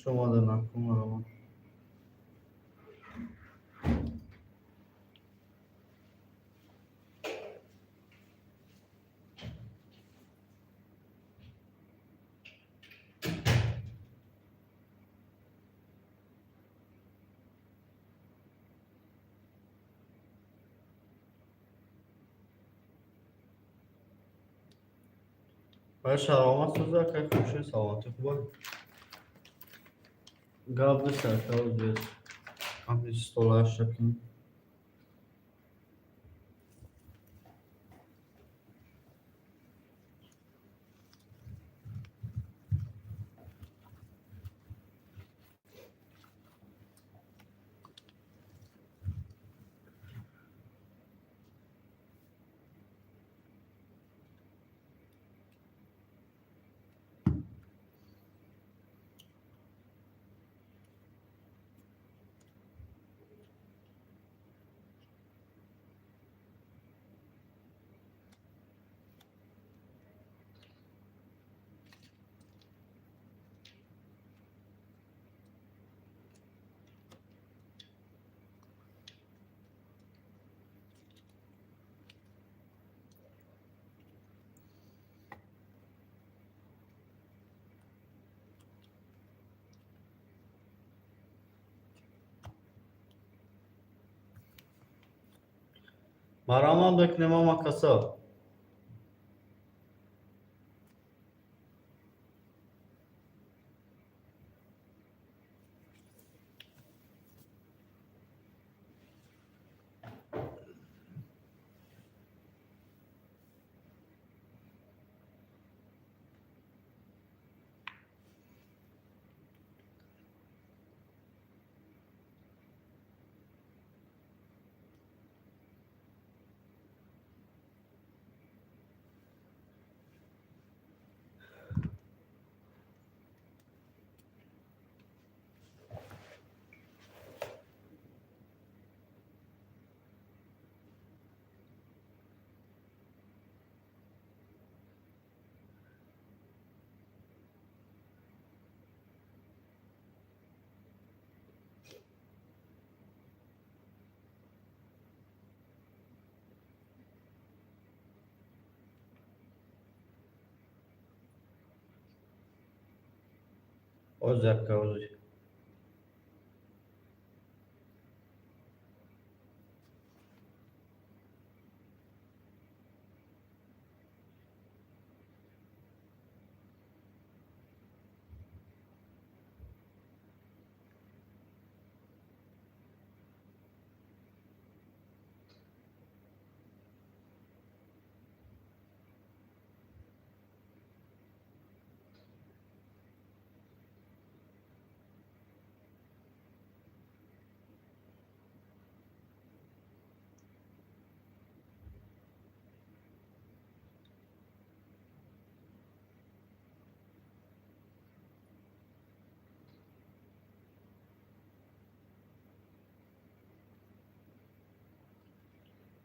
Шумо накун, марамон. Баъд шаромат сӯза, кай хуши, саломатӣ хуба. Гап нест, ака, здесь. Ҳами столаш шакин. Марамон бекунем, ама касо. Оз якка ози.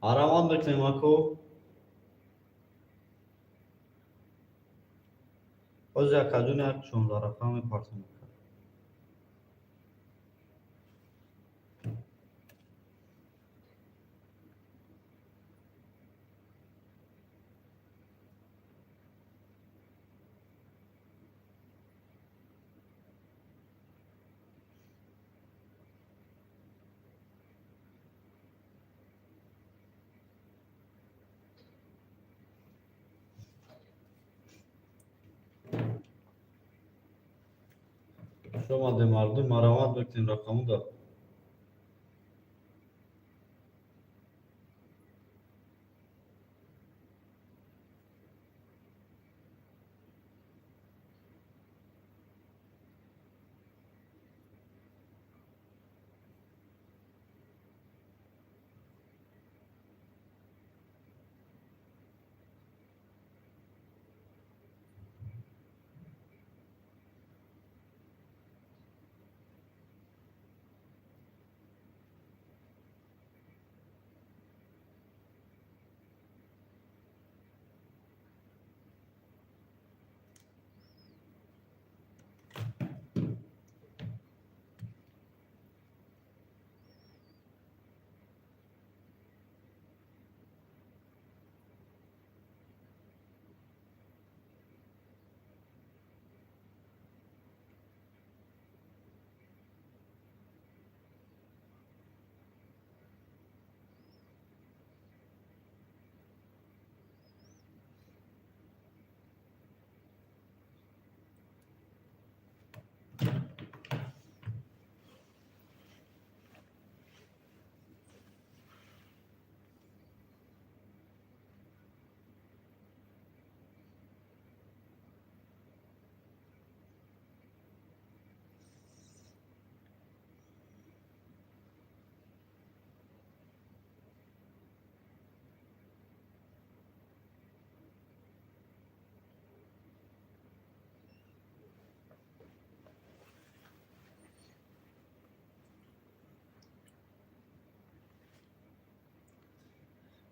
Марамон бекунем, ако. Оз якаҷон як 16 рақам мепартам. Хуш омадем, мардум, марамат бекунем рақамуда.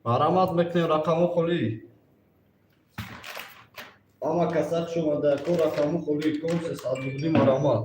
Марҳамат мекунем, рақамҳо холӣ. Ҳама каса хуш омада, ко рақамҳо холӣ, консе 100 рублӣ, марҳамат.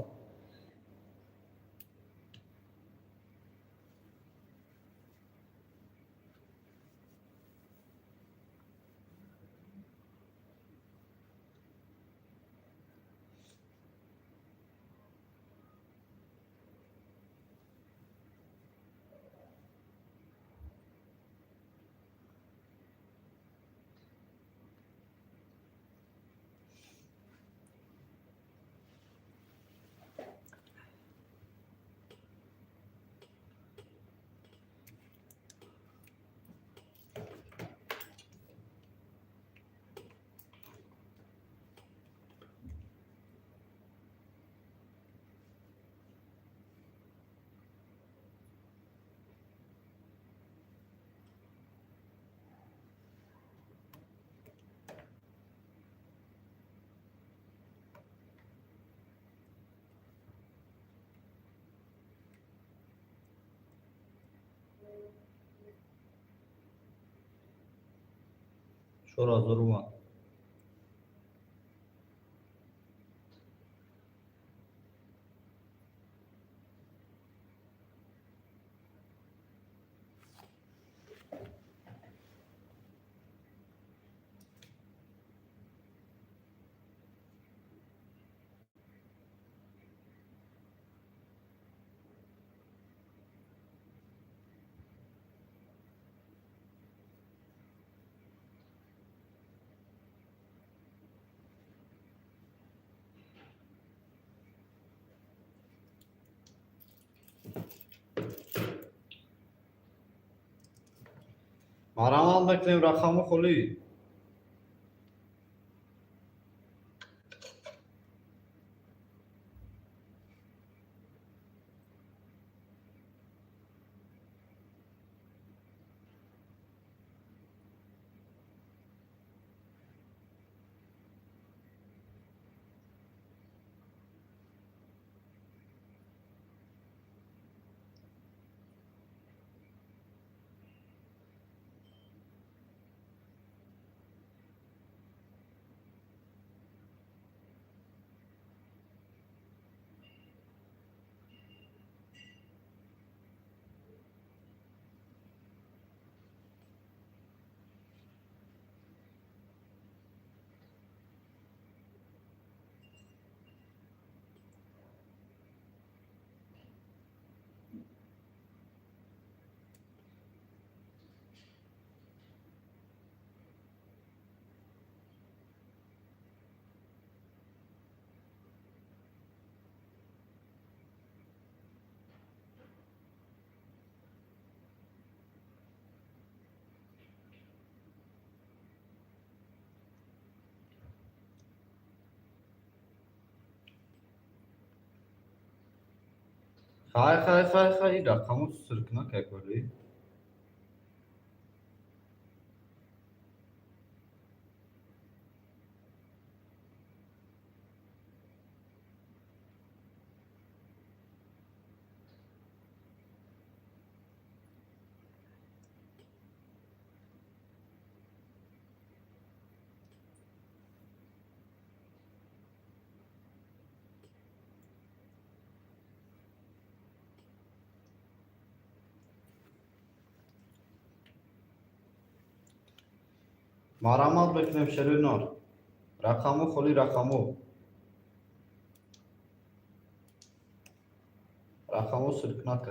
4000 омад. Марҳамат мекунем, рақамҳо холӣ. Хай, хай, хай, хай, рақамҳо сиркнак яквали. Марҳамат мекунем, шерои нор. Рақамҳо холӣ, рақамҳо. Рақамҳо сиркнак.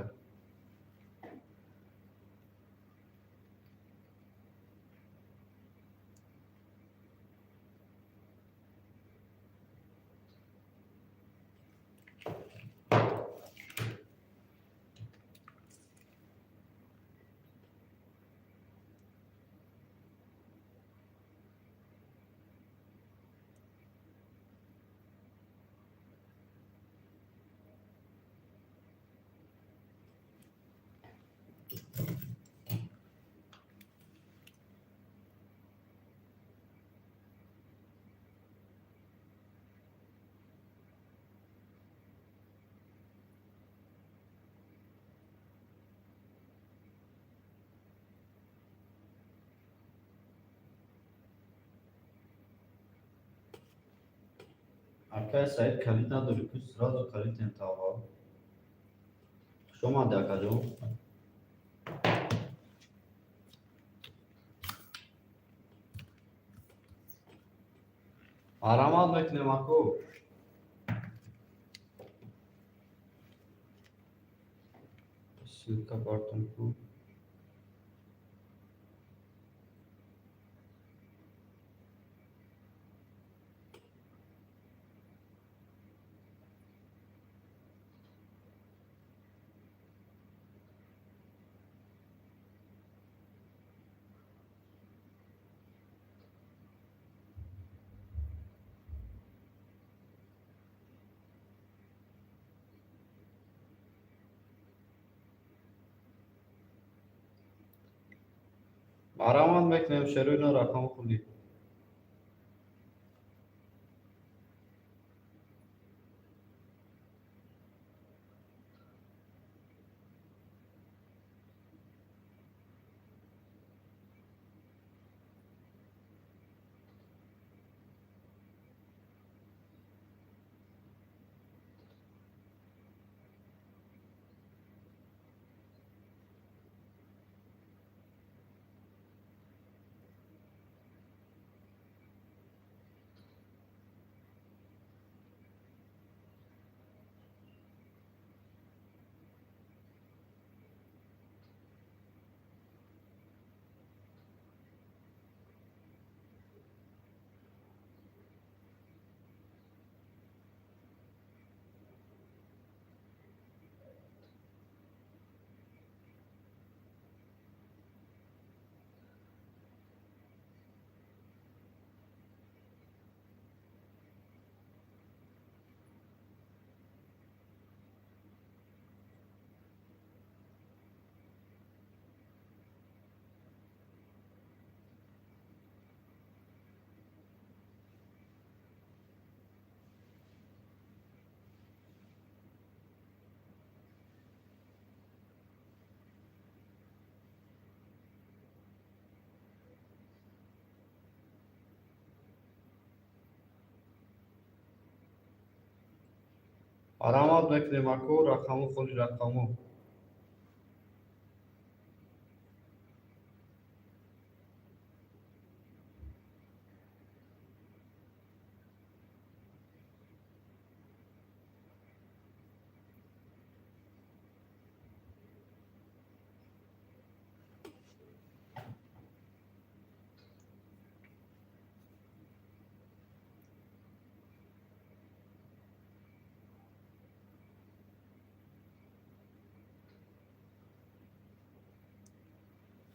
Акай Саид, калид надорӣ ку, сразу калидем тавба. Хуш омадӣ, акаҷон. Марамат мекунем, аку. Ссылка бартон ку. Марамат мекунем, шерои на рақам хули. Марамат мекунем, аку, рақаму хули рақаму.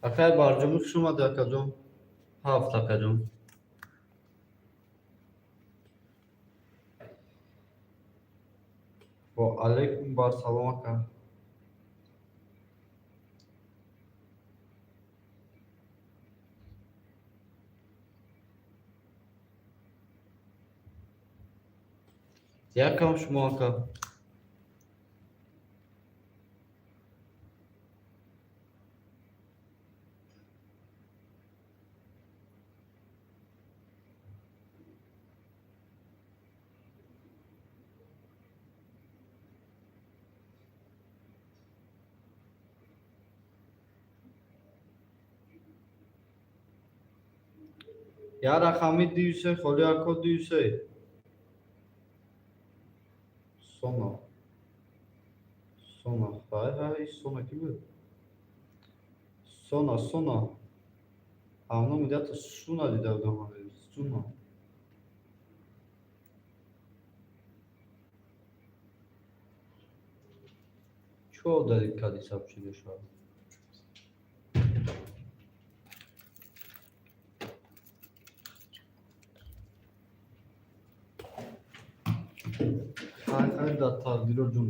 Акай Барҷумӣ, хуш омадӣ, акаҷон. Ҳафт, акаҷон. Ва алайкум бар салом, ака. Якам шумо, ака. Я рақами дуюсе холи, ако, дуюсе. Сона. Сона. Ҳай ҳай, Сона ки буд? Сона, Сона. Ҳамно муддата Суна дида будам. Суна. Чӣ дарид кади сообщение шуд? Хайр, хайр, дар тақдиро ҷун.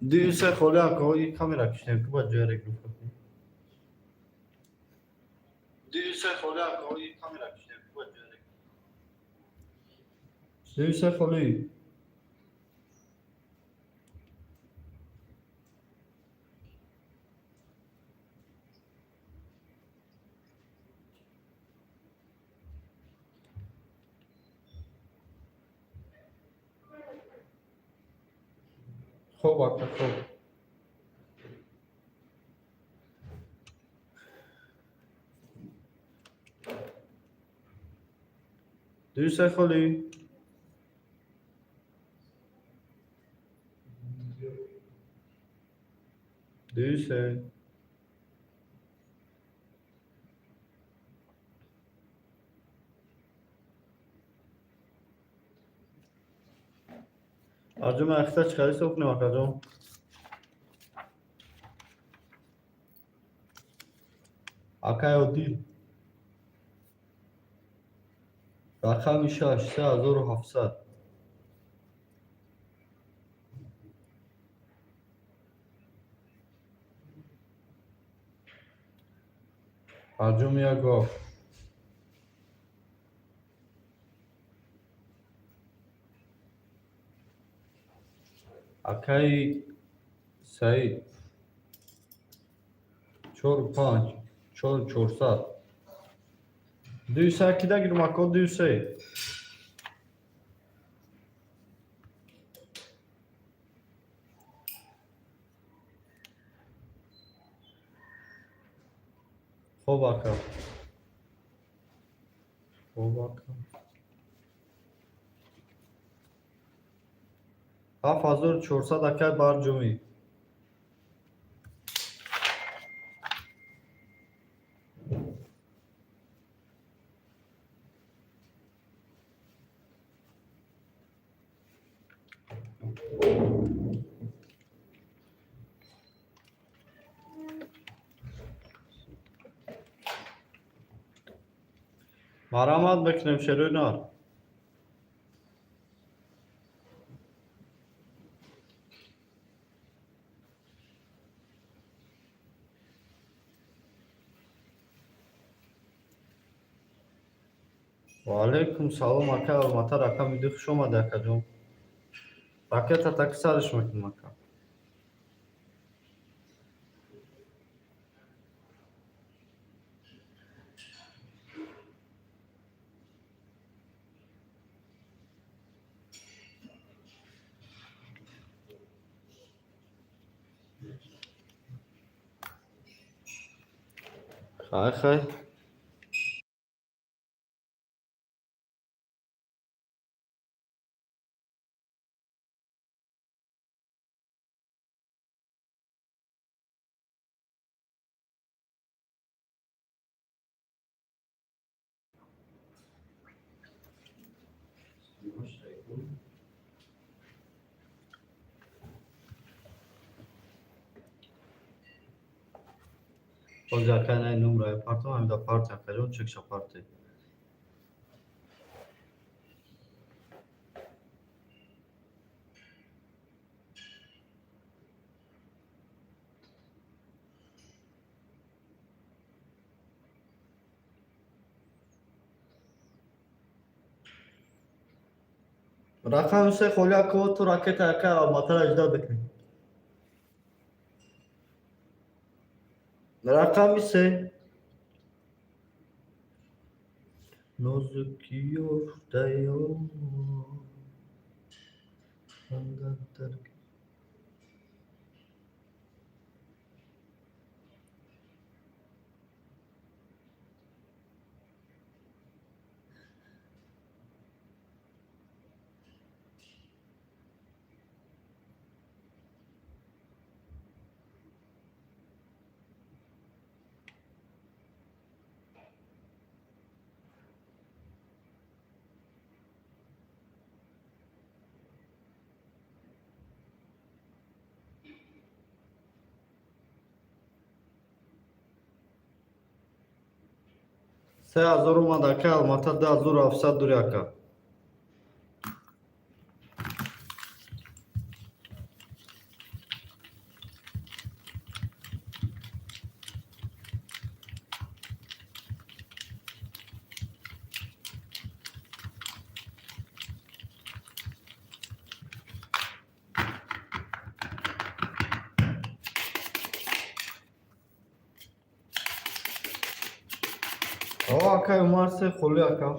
Ду се холи, ако и камера киштем, ку ба ҷоя регруппа кунем. Ду се холи, ако и камера киштем, ку ба ҷоя регруппа. Ду се холи. Хоб, ака, хоб. Ду се холи. Ду се. Арҷума, ахта чӣ хеле ҳисоб кунем, акаҷон? Акай Одил. Рақами шаш, 3700. Арҷум як гов. Акаи Саид. Чору панҷ, чору чорсад. Ду се кида гирм, ако, ду се. Хоб, ака. Хоб, ака. 7400, акай Барҷумӣ. Марамат мекунем, шерои нар. Ва алайкум салом, ака Алмата, рақами ду, хуш омадӣ, акаҷон. Ракета таки сариш мекунем, ака. Хай, хай. Ҳозир, акай, най номраи партом, ҳамида парти, акаҷон, чекша парти. Рақами се холи, ако ту ракета, акай Алматара ждать бикунӣ. Рақами се. Нозуки ёфтаё. 3000 омад, ака Алмата, 2700 дури, ака. О, акай Умар, се холи, ака.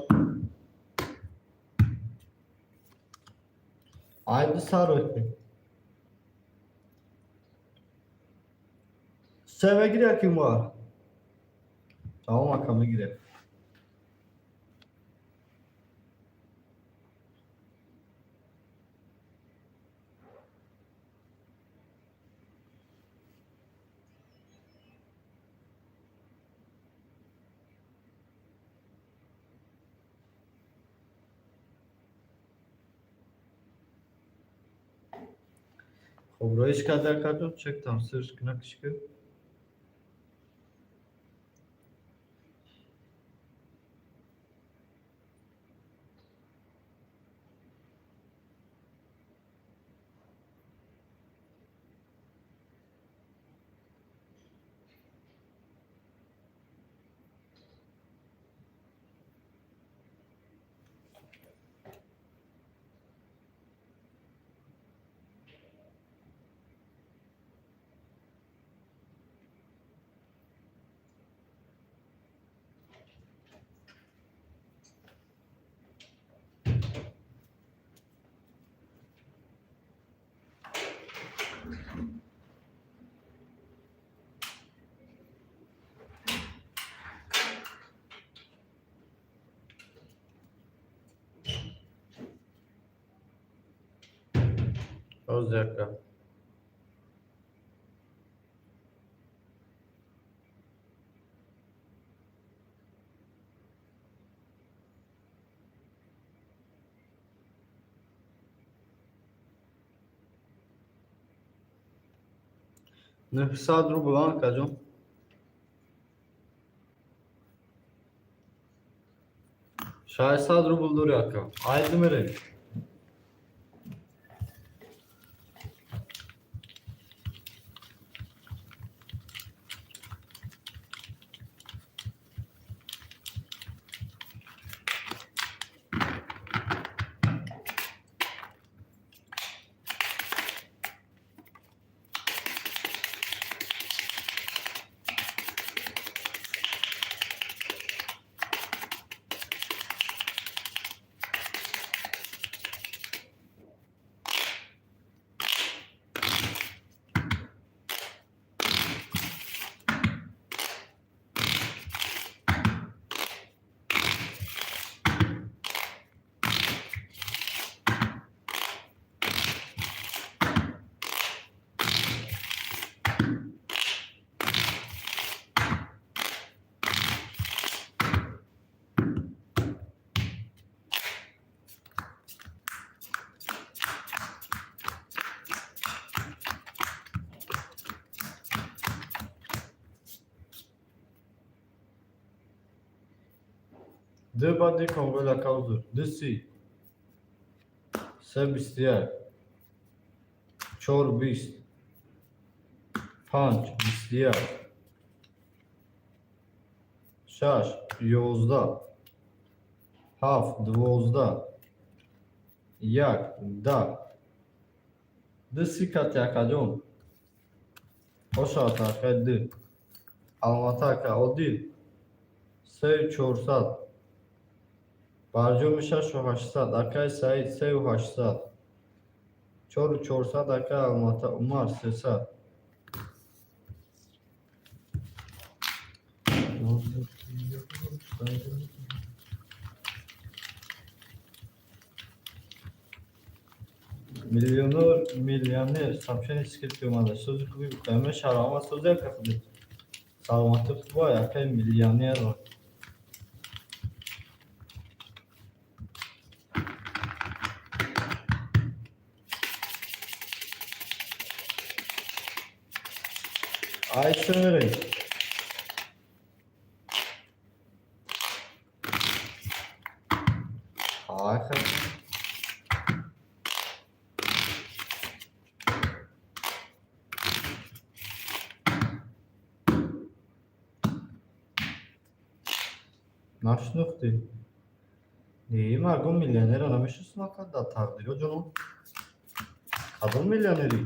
Айди сар мекунем. Се мегири, аки Умар? Тамом, ака, мегирем. Хоб, роиш карда, акаҷон, чектам сирш накишка. Ҳозир, ака. 900 рубл, акаҷон. 600 рубл дори, ака. Айди мерем. Ду ба ди конгол, ака, узр. Ду си. Се 21. Чор 20. Панҷ 21. Шаш 11. Ҳафт 12. Як 10. Ду си кати, акаҷон. Бошад, акай ду. Алмата, ака, Одил. Сею 400. Барҷоми шашу 800. Акай Саид, сею 800. Чору 400, акай Алмата. Умар, 300. Миллионер, миллионер, сообщение скидки омада. Сози хуби бухайме шарома сози, ака, худет. Саломатӣ хубай, акай миллионер. Ай мерем. Ай хай. Нашинохтӣ? Не, мардум миллионерро намешиносанд, ака, дар тақдиро, ҷонон. Кадом миллионерӣ?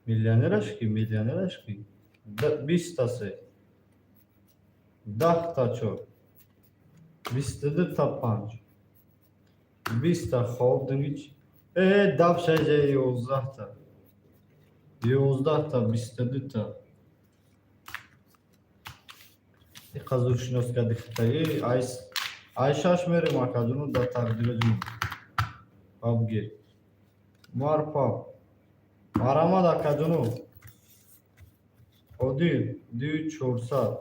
Миллионераш ки, миллионераш ки? 20-та се, 10-та чор, 22-та панҷ, 20-та. Хоб, дигич э дав шаҷа, 11-та, 11-та, 22-та. Иқа зуршинос кади хитаи. Ай шаш мерем, акаҷуну, да тақдираҷун. Паб гир, Умар, паб марамад, акаҷуну. Одил 2400,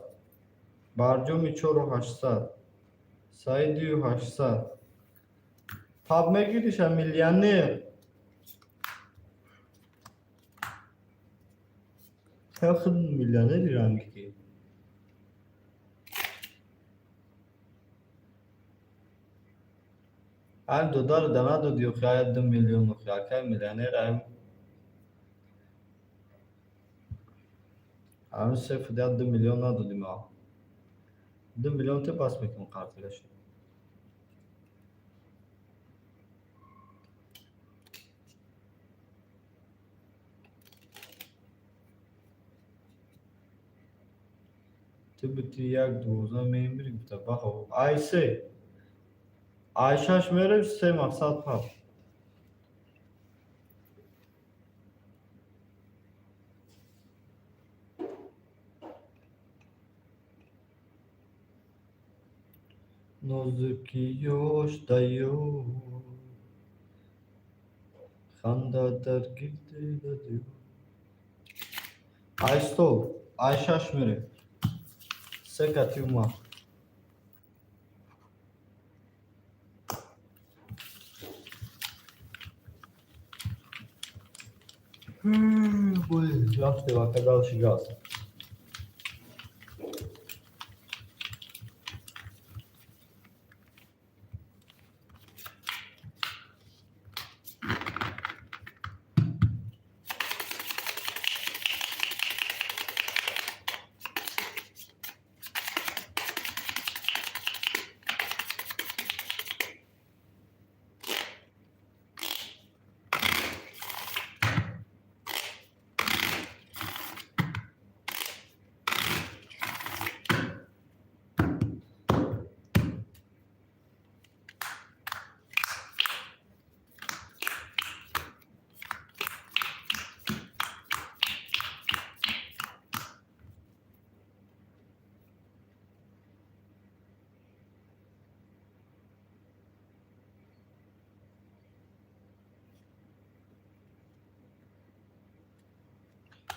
Барҷоми 4800, Саид 2800. Паб мегириша, миллионер. Худ миллионери ранги ки. Ай додару да надоди, охи, ай 2 миллион, охи, акай миллионер. Ай ами се фуда 2 миллион надоди ма. 2 миллион те пас мекунам қартигашо. Ту бити як 12 мемири, гуфта бахо. Ай се, ай шаш мерем, се мақсад пап. Нозукиёш даё, ханда дар гирди дарё. Ай стол, ай шаш мерем. Се кати ума. Рафтем, ака, дальше газ.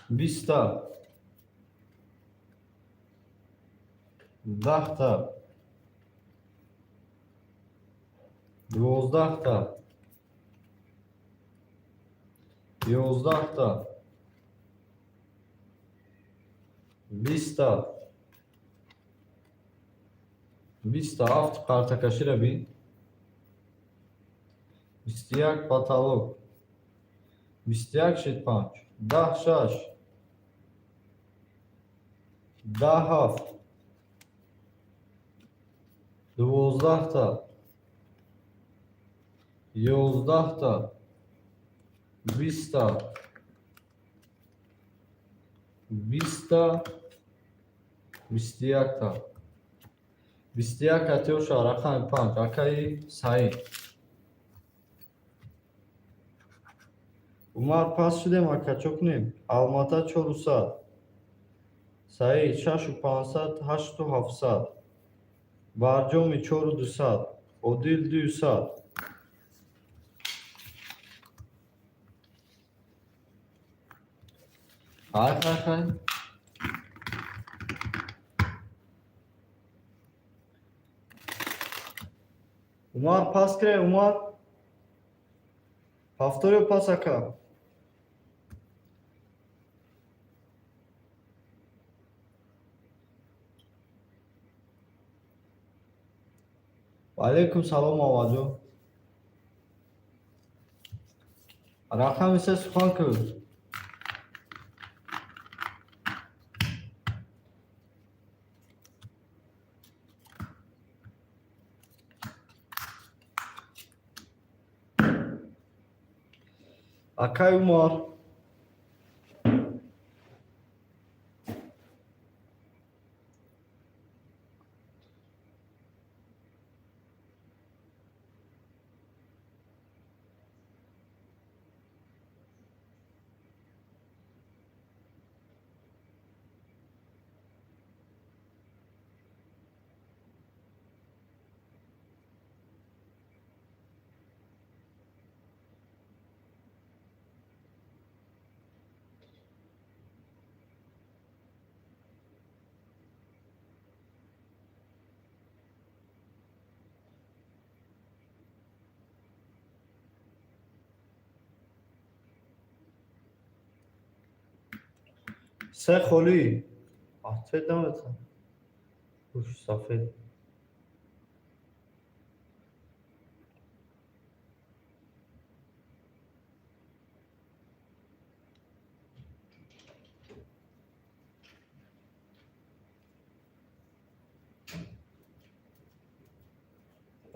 20-та, 10-та, 12-та, 11-та, 20-та, 20-та. Ҳафт қартакашира бин. 21 потолок, 21 шид панҷ, 10 шаш, 10 ҳафт, 12-та, 11-та, 20-та, 20-та, 21-та, 21 катёша. Рақами панҷ, акаи Саид. Умар, пас шудем, ака, чо кунем? Алмата 400, Саид 6500, 8700, Барҷоми 4200, Одил 200. Хай, хай, хай. Умар, пас кире, Умар. Повтор ё пас, ака? Ваалайкум салом, Муҳаммадҷон. Рақами се, сухан кун. Акай Умар. Се холӣ. Ответ наметам. Уш сафед.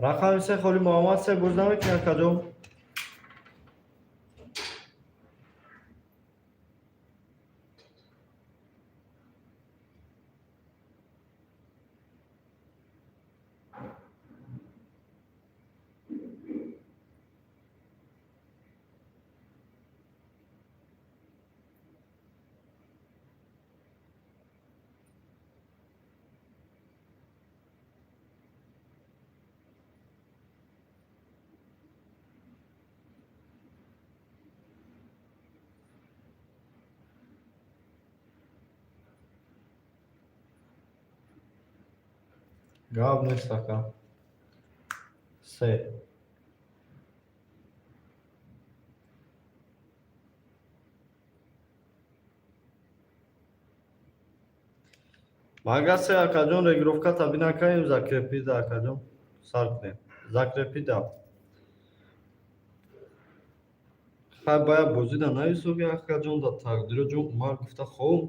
Рақами се холи, Муҳаммад, се боз намекунӣ, акаҷон? Гап нест, ака. Се. Мага се, акаҷон, регировката бинакаем, закрепида, акаҷон. Сар кунем. Закрепида. Хай, бая бозида нависоги, акаҷон, да тақдиро ҷон Умар гуфта хом.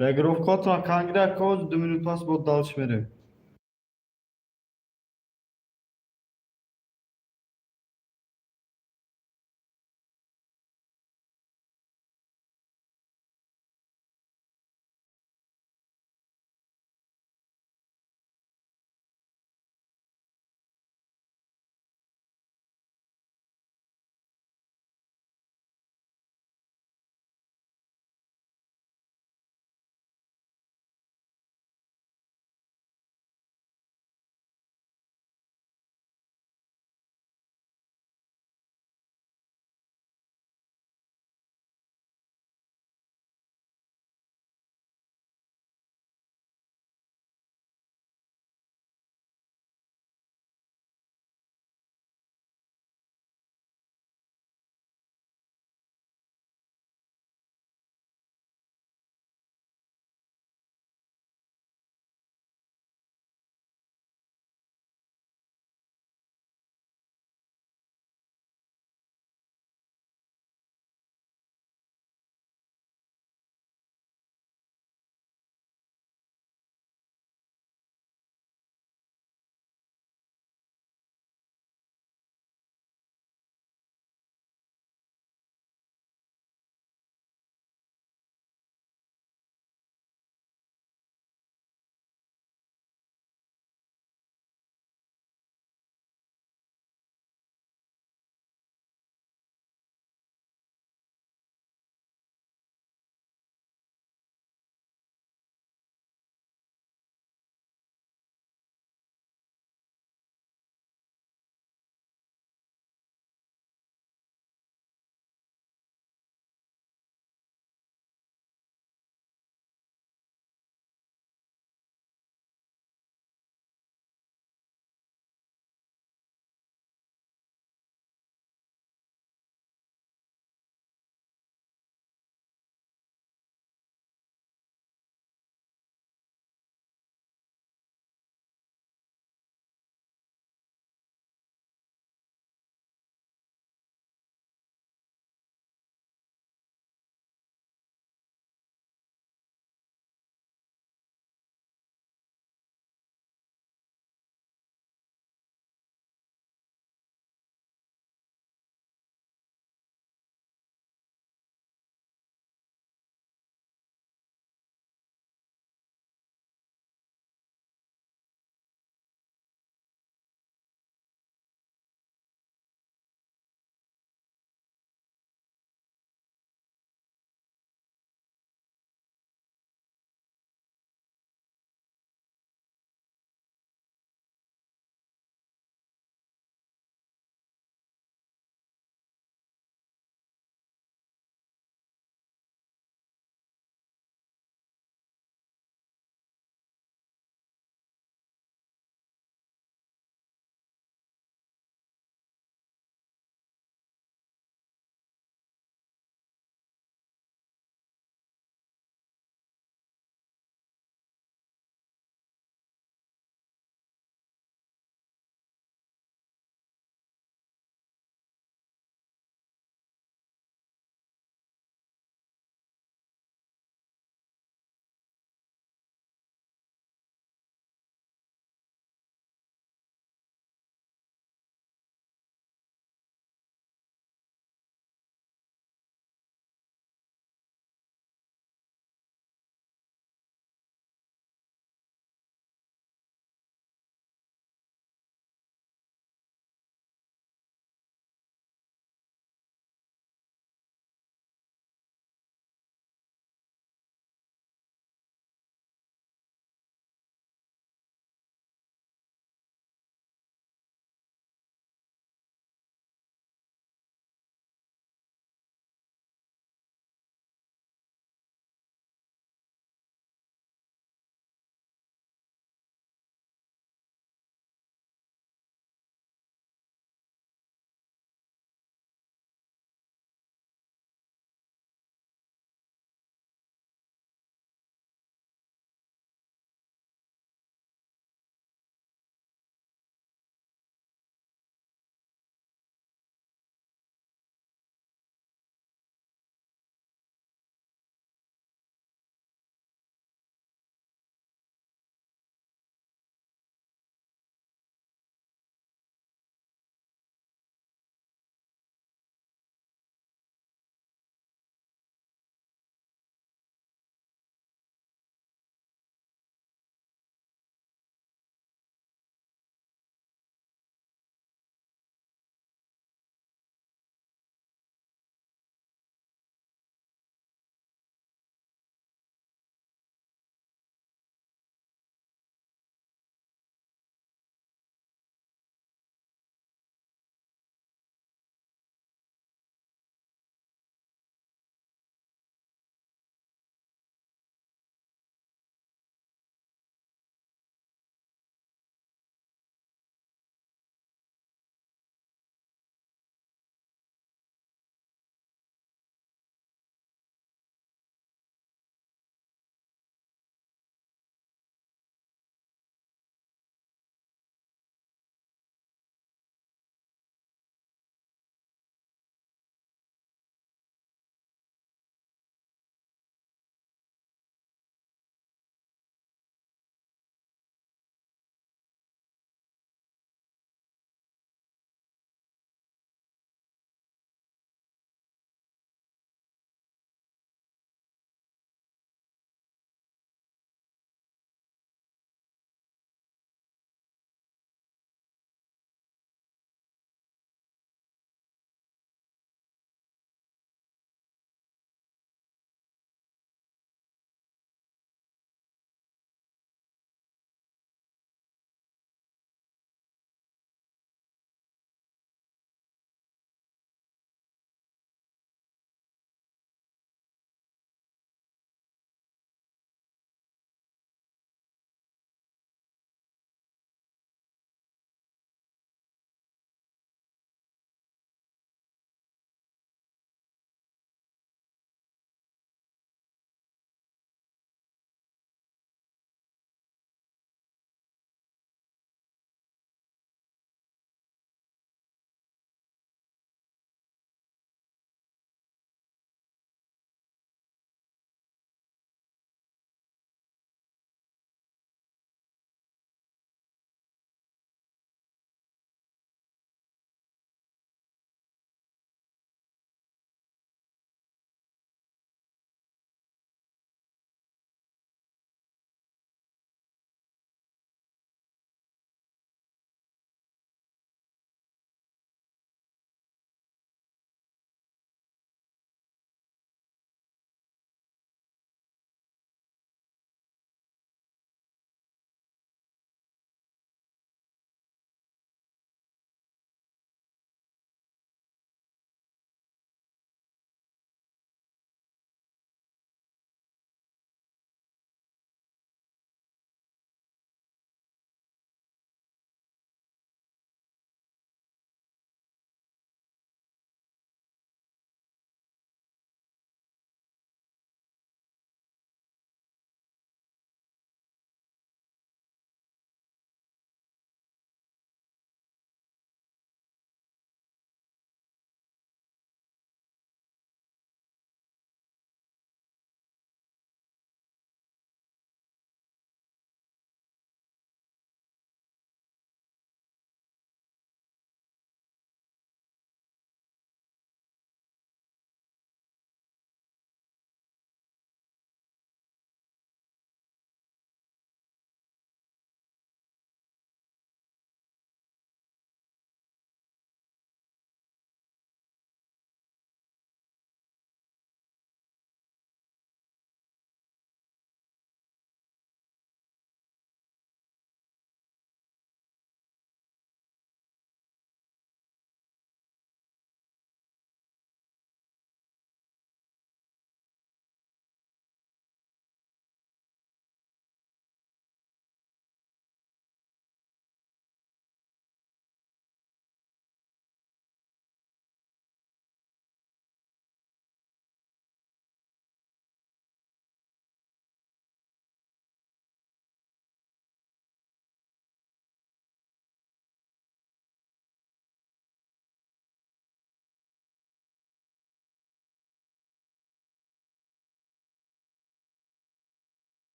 Регировкатона кангира коз, 2 минут пас бо дальше мерем.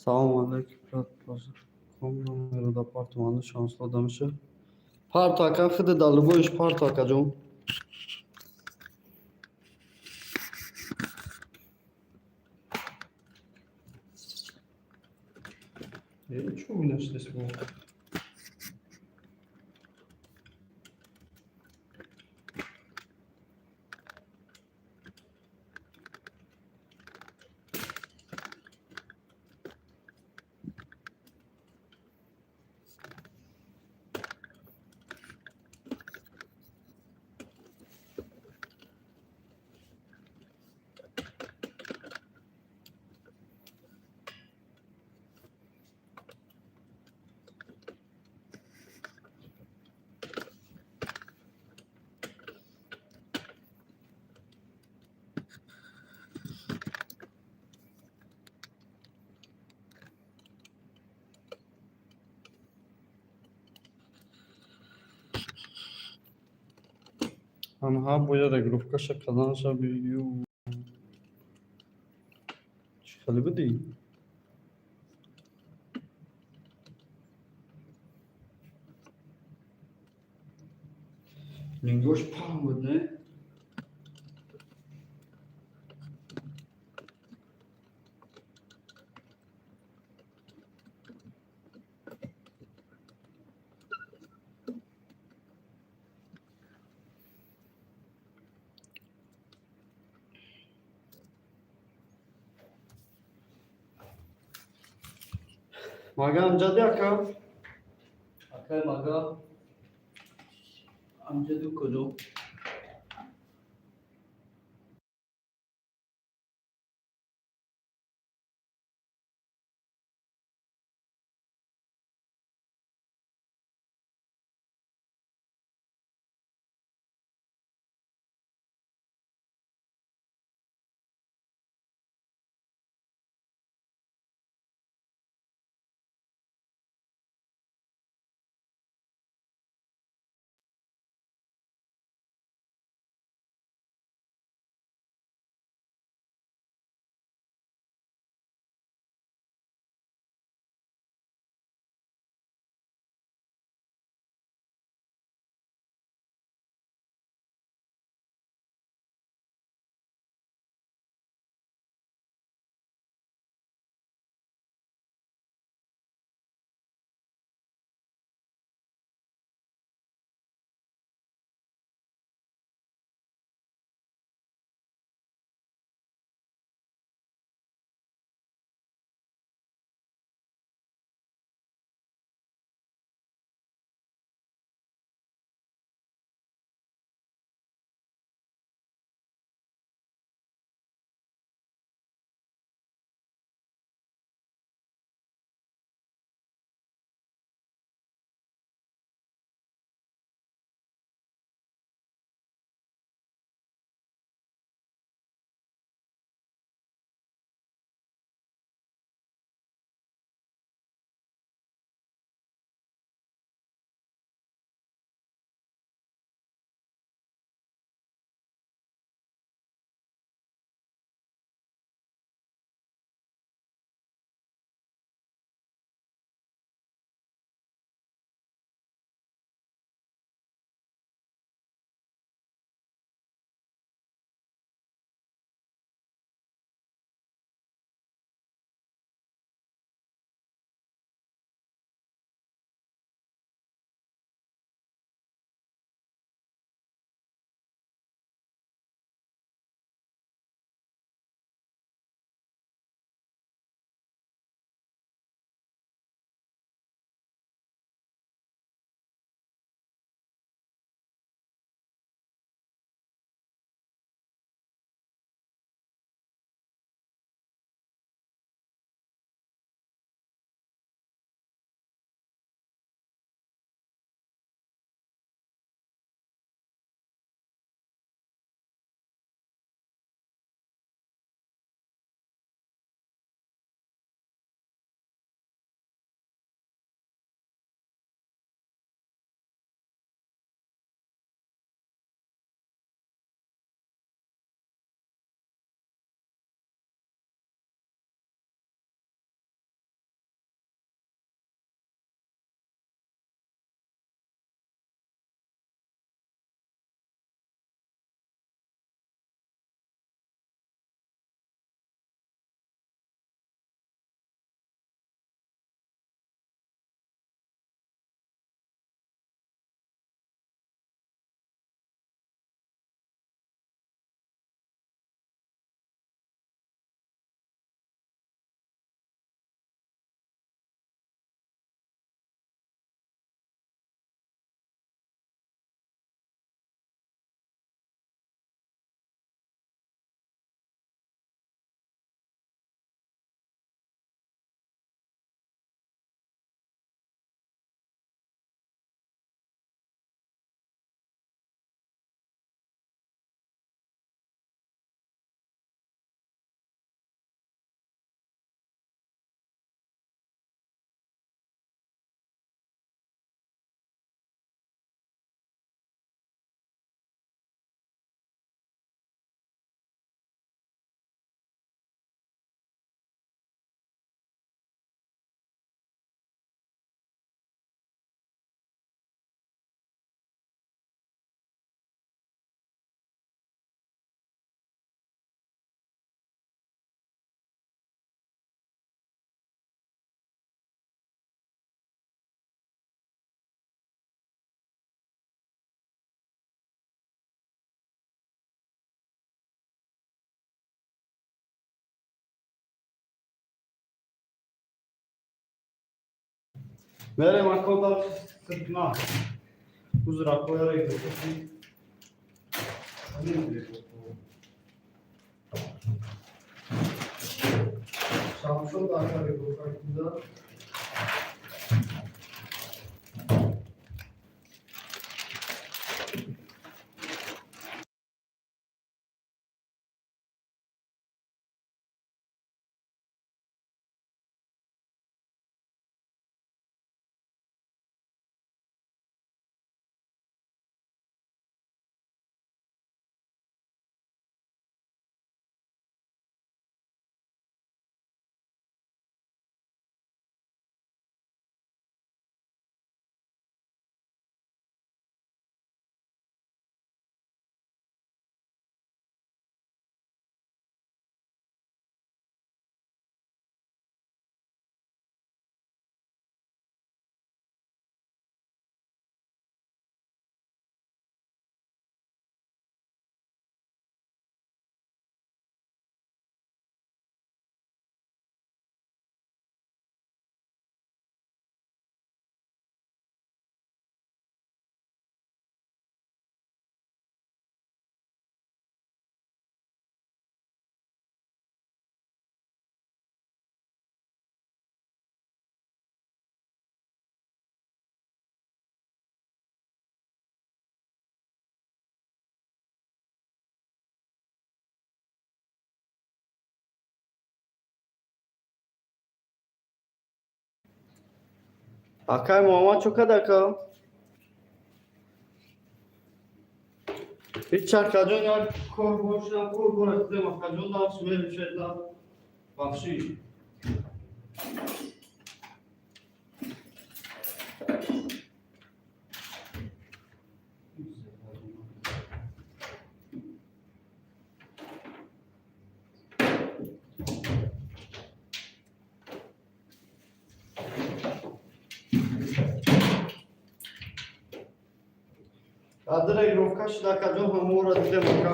Салому алейкум, брат. Комро партуманду шанс дода меша. Парто, ака, хида дар любой ш парто, акаҷон. Чё вынеслись? Анҳа бояд регировкаша карданша ю. Чӣ хеле будӣ? Лингош паҳн буд, не? Мага Амҷади, ака? Акай, мага Амҷаду куҷо? Мерем, ако, да сркна. Узра која регрупа. Шамшо дака регрупа куда. Акай Муҳаммад чо кад, ака? Ҳеч, акаҷон, як кор бошам, кор бора дидем, акаҷон, дарс мешеда. Бахшиш. Адра игровка шуда, акаҷон, ҳаморо дидем, ака.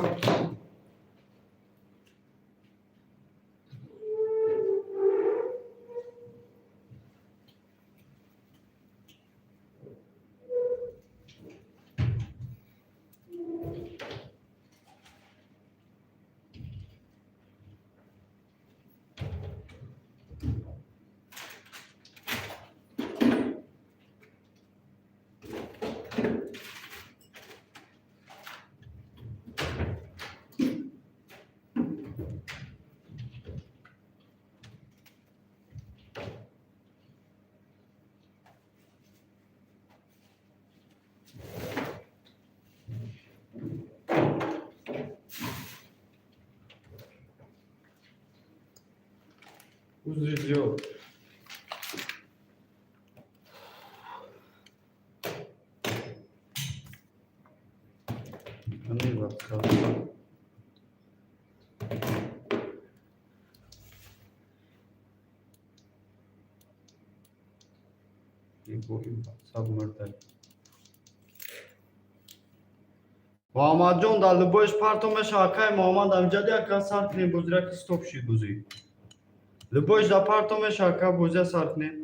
Узри зиёд. Ҳамин вақт. WhatsApp мурдай. Муҳаммадҷон, дар любой ш парто меша, акай Муҳаммад, амҷади, ака, сар кунем бозира, ки стоп шид бозӣ. Любой ш дар парто меша, ака, бозия сар кунем.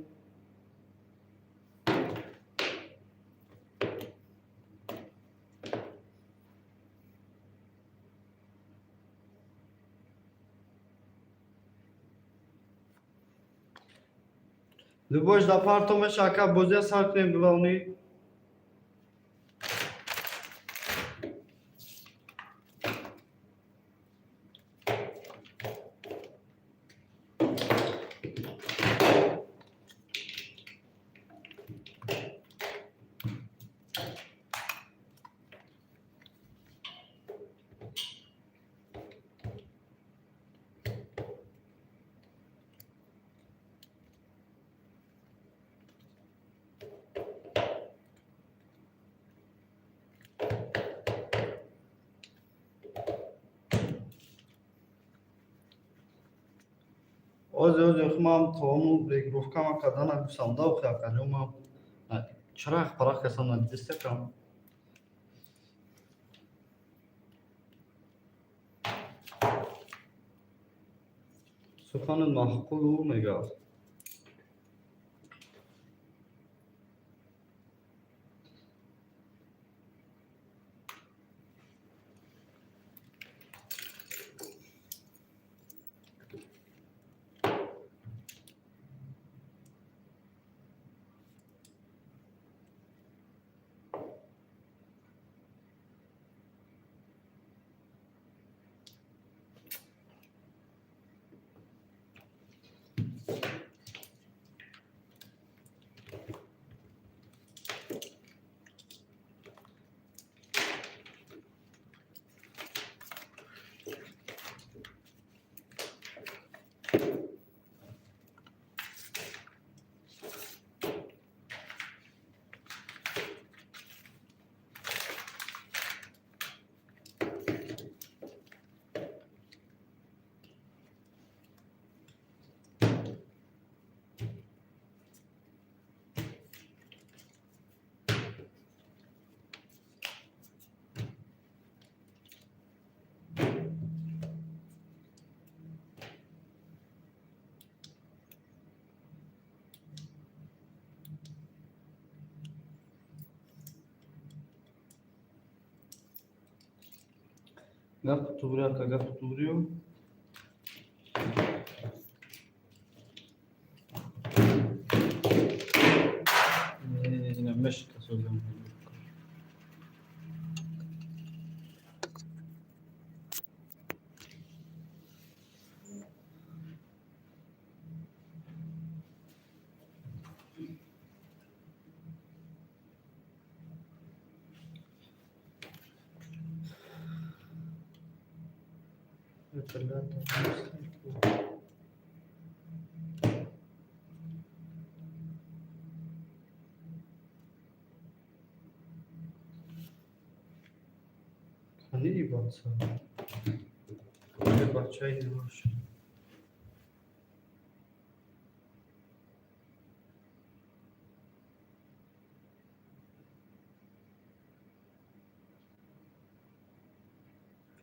Любой ш дар парто меша, ака, бозия сар кунем, главный. Озе озе хумам тому регировка ма кардана гуфтам да, охи, акаҷон, ман чарақ парақ касам надидистакам. Сухани маъқулу мега. Гапи туғри, ака, гапи туғрию. Ина мешка созам. Кани бача? Бачаи наш.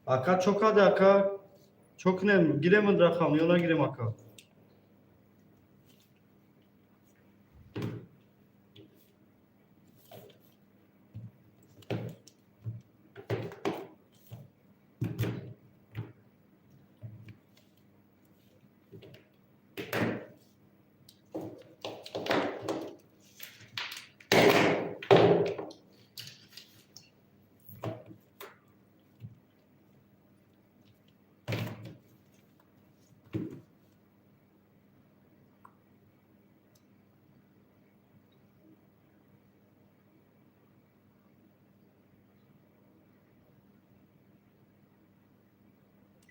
Ака, чокаде, ака? Чокнем, гирем рақам ё нагирем, ака?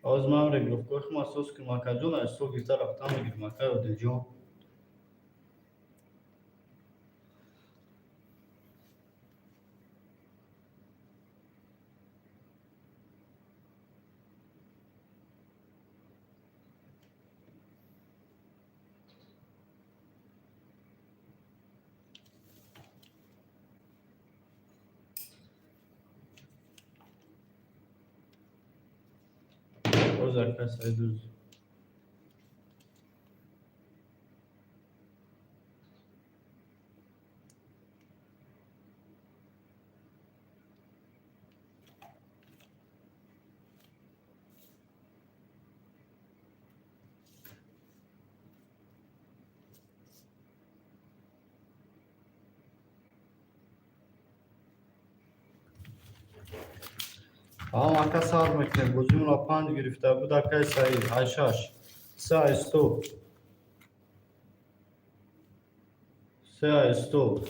Оз ман регировкаи худам асос кунам, акаҷон, аз ҳисоб гирифта рафтан мегирам, ака Одилҷон. Оз, ака Саидуз. Ам, ака, сар мекунем. Бозимона панҷ гирифта буд, акаи Саид. Ай шаш. Се ай 100. Се ай 100.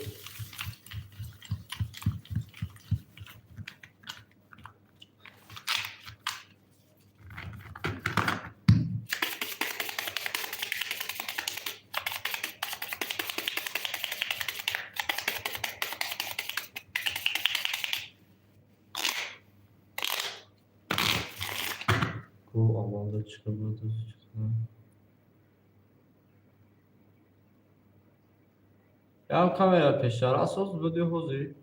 Ку аввалда чиқа буд? Ям камера пештар асос буд ё ҳозир?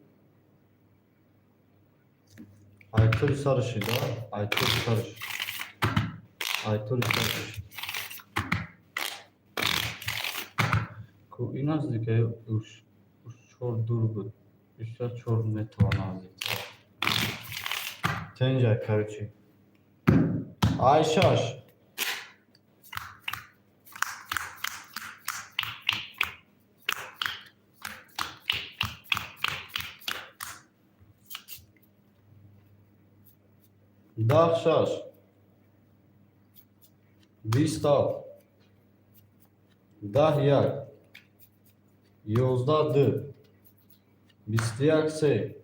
Айтури сарашида, айтури сараш. Айтури сараш. Ку ин наздика уш уш чор дур буд. Ишта чор метавона наздиктар. Тенҷа, короче. Ай шаш. 10 шаш. 20 7. 10 1. 11 2. 21 3.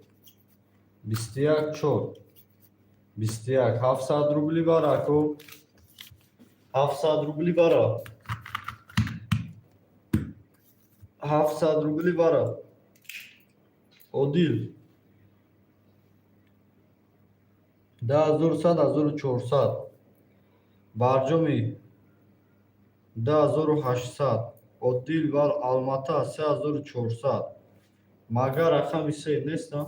21 4. 21 700 рубли бар, ако. 700 рубли бара, 700 рубли бара. Одил, 2100, 1400. Барҷоми, 2800. Одил бар Алмата, 3400. Магар рақами се неста?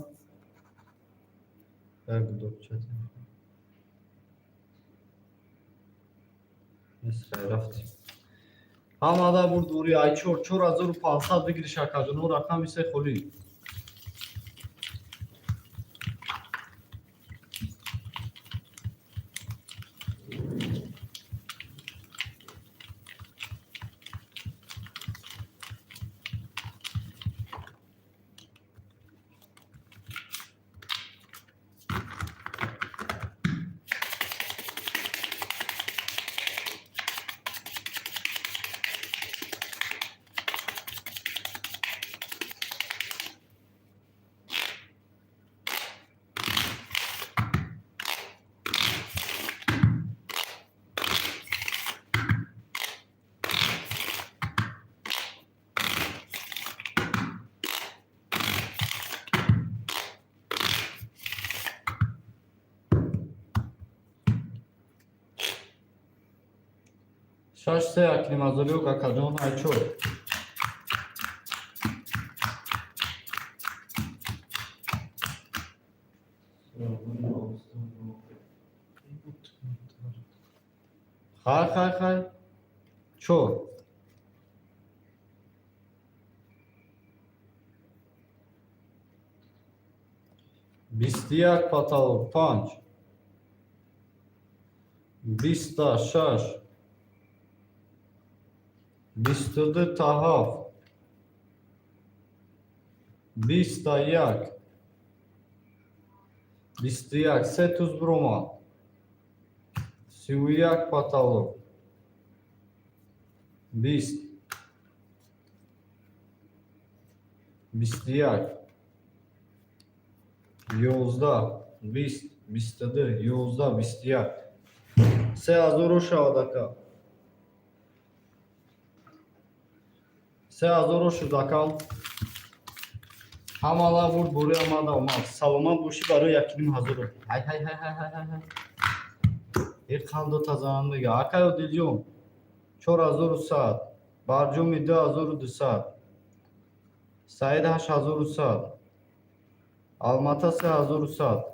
Як гудок. Нест, рафтем. Ҳамада бурдборӣ. Ай чор, 4500 бигири, шакаҷоно. Рақами се холӣ. Шаш се аклимазориё, какаҷон. Ай чор. Хай, хай, хай. Чор. 21 потолок, панҷ. 20-та шаш. 22-та ҳафт. 20-та як. 21, се туз биромад. 31 потолок. 20. 21. 11. 20. 22. 11. 21. 3000-ро шавад, ака. 3000-ро шуд, акам. Ҳамала бурд бори омада омад. Саломат бошӣ барои 1500-ро. Ҳай, ҳай, ҳай, ҳай, ҳай, ҳай. Э, қандо тазанам мега. Акай Одилҷон, 4100. Барҷоми, 2200. Саид, 8100. Алмата, 3100.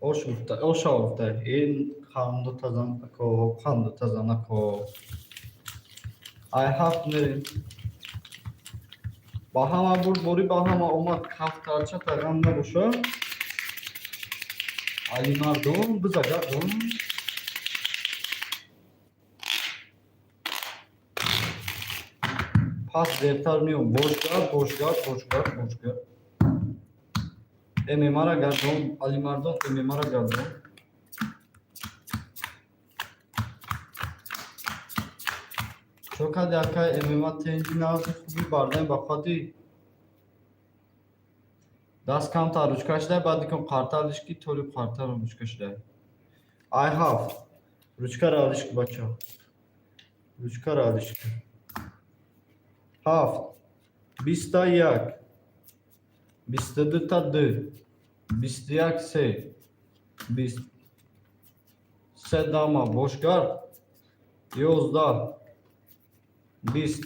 Ош гуфта, оша гуфта. Ин қандо тазан ако, қандо тазан ако. Ай ҳафт мерем. Ба ҳама бурд борӣ, ба ҳама омад. Кафтарча тагам набоша. Алимардон, биза гардон. Пас зертар меом. Бошгард, бошгард, бошгард, бошгард. ММА-ра гардон, Алимардон, ММА-ра гардон. Чо кади, акай ММА? Тенҷи нағзи, хуби бардаем ба қадди даст камтар ручка шудай, баъд диком қартар ки толи қартар ручка шудай. Ай ҳафт. Ручкаро алиш ки, бачаҳо. Ручкаро алиш ки. Ҳафт. 21. 22-та ду. 21 се. 20. Се дама бошгард. 11. 20.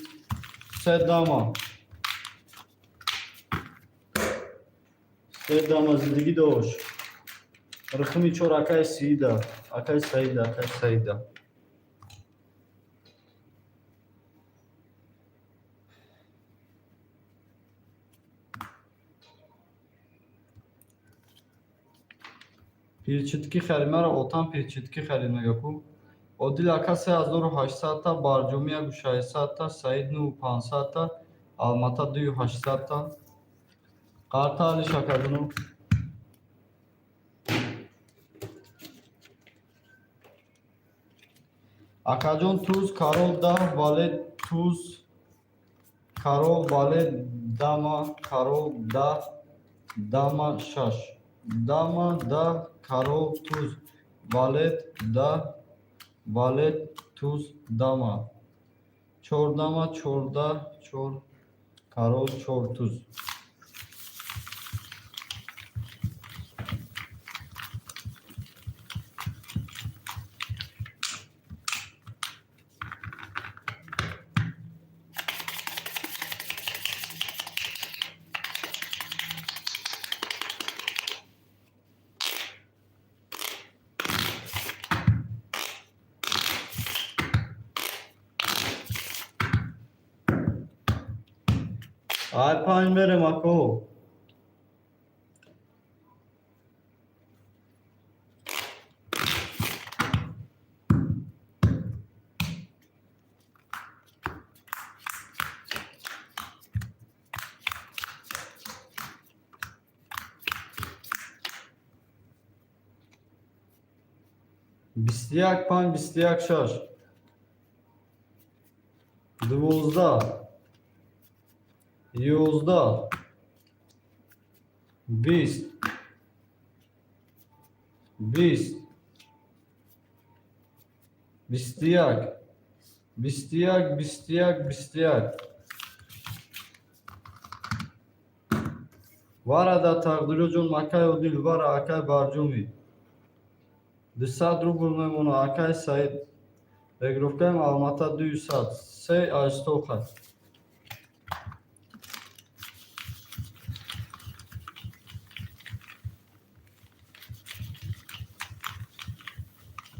Се дама. Се дама зиндагӣ дошт. Рақами чор, акай Сиида. Акай Саида, акай Саида. Перчатки харид, маро отам перчатки харид мега ку. Одил ака, 3800-та, Барҷомӣ, 1600-та, Саид, 9500-та, Алмата, 2800-та. Қарта алиш, акаҷоно. Акаҷон, туз, король, даҳ, валет, туз, король, валет, дама, король, даҳ, дама, шаш. Дама, 10, король, туз, валет, 10, валет, туз, дама. Чор дама, 14, чор король, чор туз. Ай панҷ мерем, ако. 21 панҷ, 21 шаш, 12, 11, 20, 20, 21, 21, 21, 21. Вара да тақдирёҷон, акай Одил, вара, акай Барҷомӣ. 200 рубл мемона, акай Саид. Регировкаи Алмата 200, се айстоха.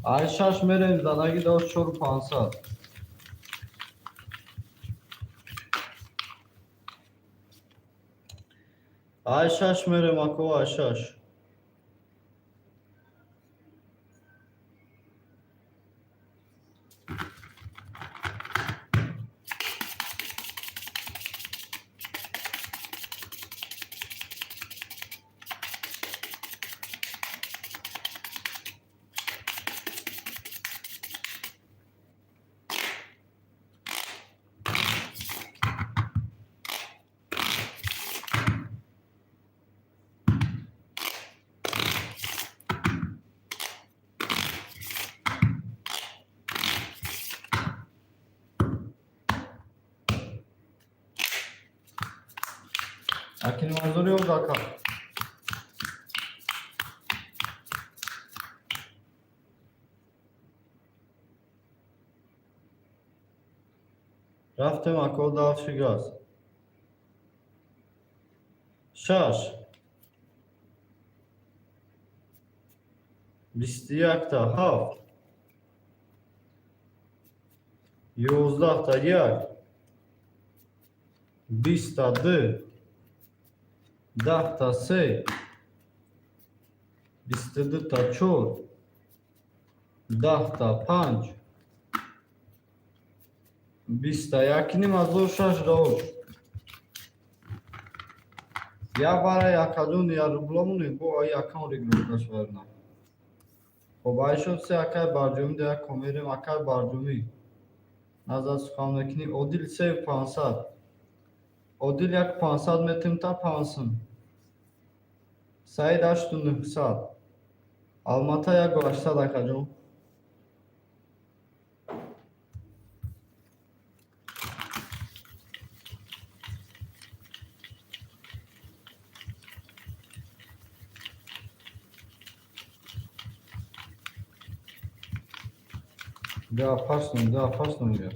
Ай шаш мерем, задаги дошт чору 500. Ай шаш мерем, ако, ай шаш. Акин манзури ака. Рафтем, ако, дальше газ. Шаш. 21-та ҳафт. 11-та як. 20-та ду. 10-та се. 22-та чор. 10-та панҷ. 20-та якним ҳазор шаш даош. Я бара якаҷон я рубламоне бо ай якам регировкаш варна. Хоб, ай шуд се, акай Барҷомӣ да як комерем, акай Барҷомӣ. Назар сухан мекунӣ, Одил се 500. Одил як 500 метим та пансум. Саид ҳашту 900. Алмата яку 800, акаҷон. Да, опасно, да, опасно мне.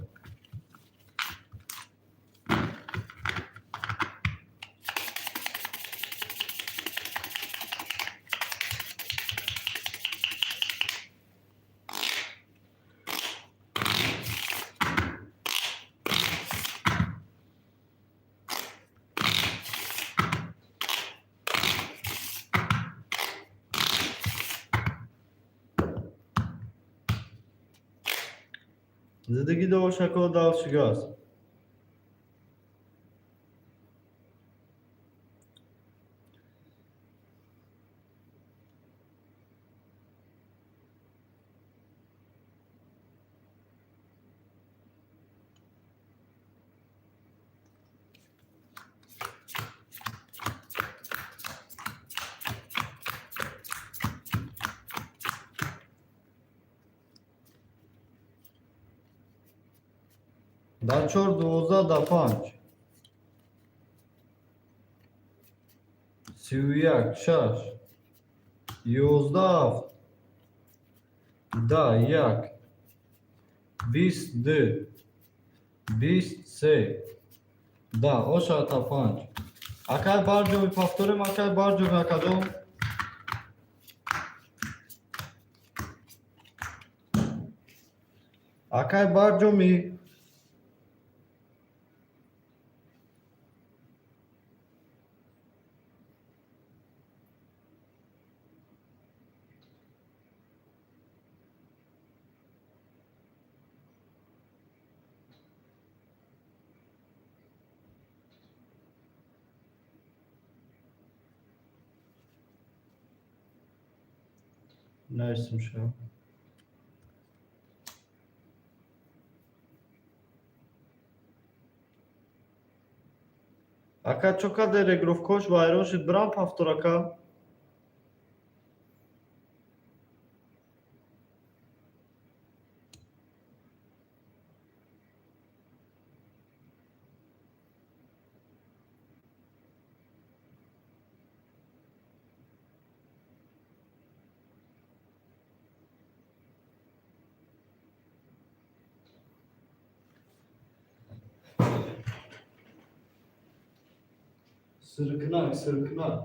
Зиндагӣ довошако дальше газ. Да чор, 12, да панҷ. 31, шаш. 11, ҳафт. Да як. 20, ду. 20, се. Да, ошата панҷ. Акай барҷоми, повторим, акай барҷоми, акаҷон. Акай барҷоми. Нависем шава. Ака, чо каде регировкош вайрон шуд, бирам повтор, ака? Сиркнак, сиркнак.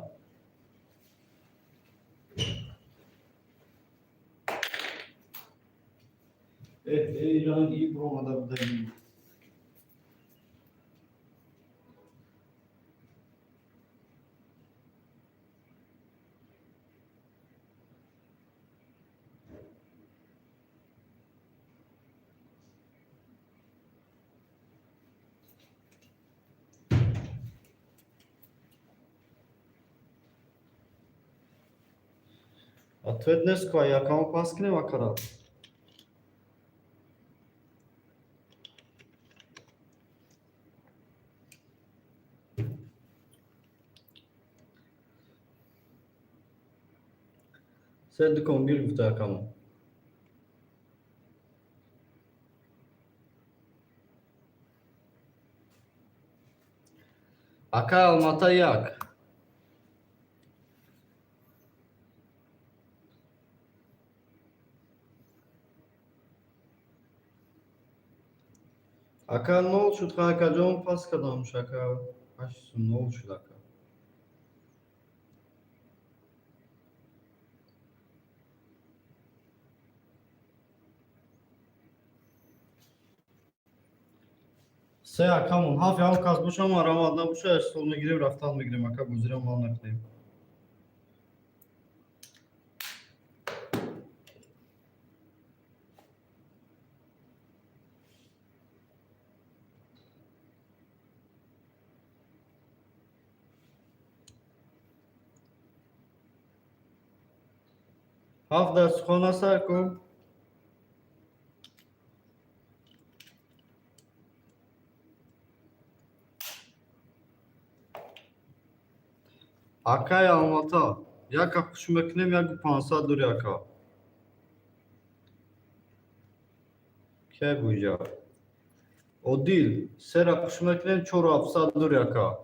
Эҳ, эй ранг и буромада будаги. Ответ нест ку, якамо пас кунем, акара. Се дуконгир гуфта якамо. Ака Алмата як. Ака, нол шуд, акаҷон, пас кардамш, ака. Ҳашт сум нол шуд, ака. Се акамон, ҳафт ям кас бошам, марамад набоша, стол мегирем, рафтан мегирем, ака, бозирам мал накунем. Ҳафт дар сухона сар кун. Акай Алмата, яка хуш мекунем, яку 500 дури, ака. Кай буҷа? Одил, сера хуш мекунем, чору ҳафтсад дури, ака.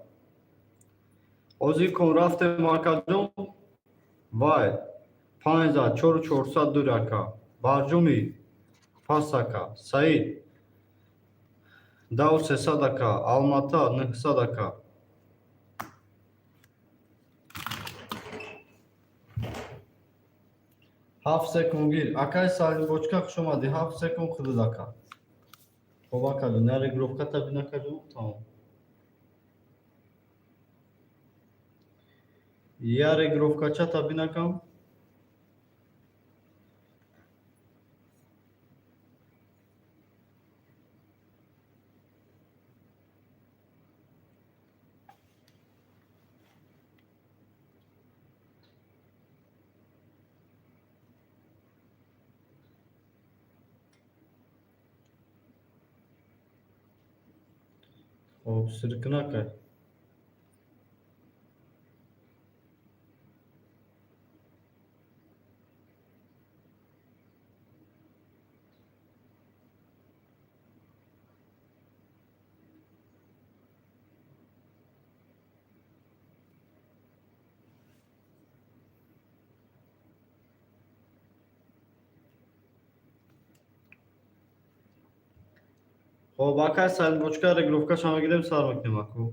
Озир кон рафтем, акаҷон, вай, панҷ зад, чору чорсад дури, ака. Барҷуми, пас, ака. Саид, даву сесад, ака. Алмата, 900, ака. Ҳафт секунд гир. Акай Салимбочка, хуш омадӣ. Ҳафт секунд худад, ака. Хоб, акаҷон, я регировката бин, акаҷон, тамом. Я регировкачата бин, акам. Хоб, сиркун, акай. Хоб, акай Салимбочка, регулировкаша мегирем, сар мекунем, аку.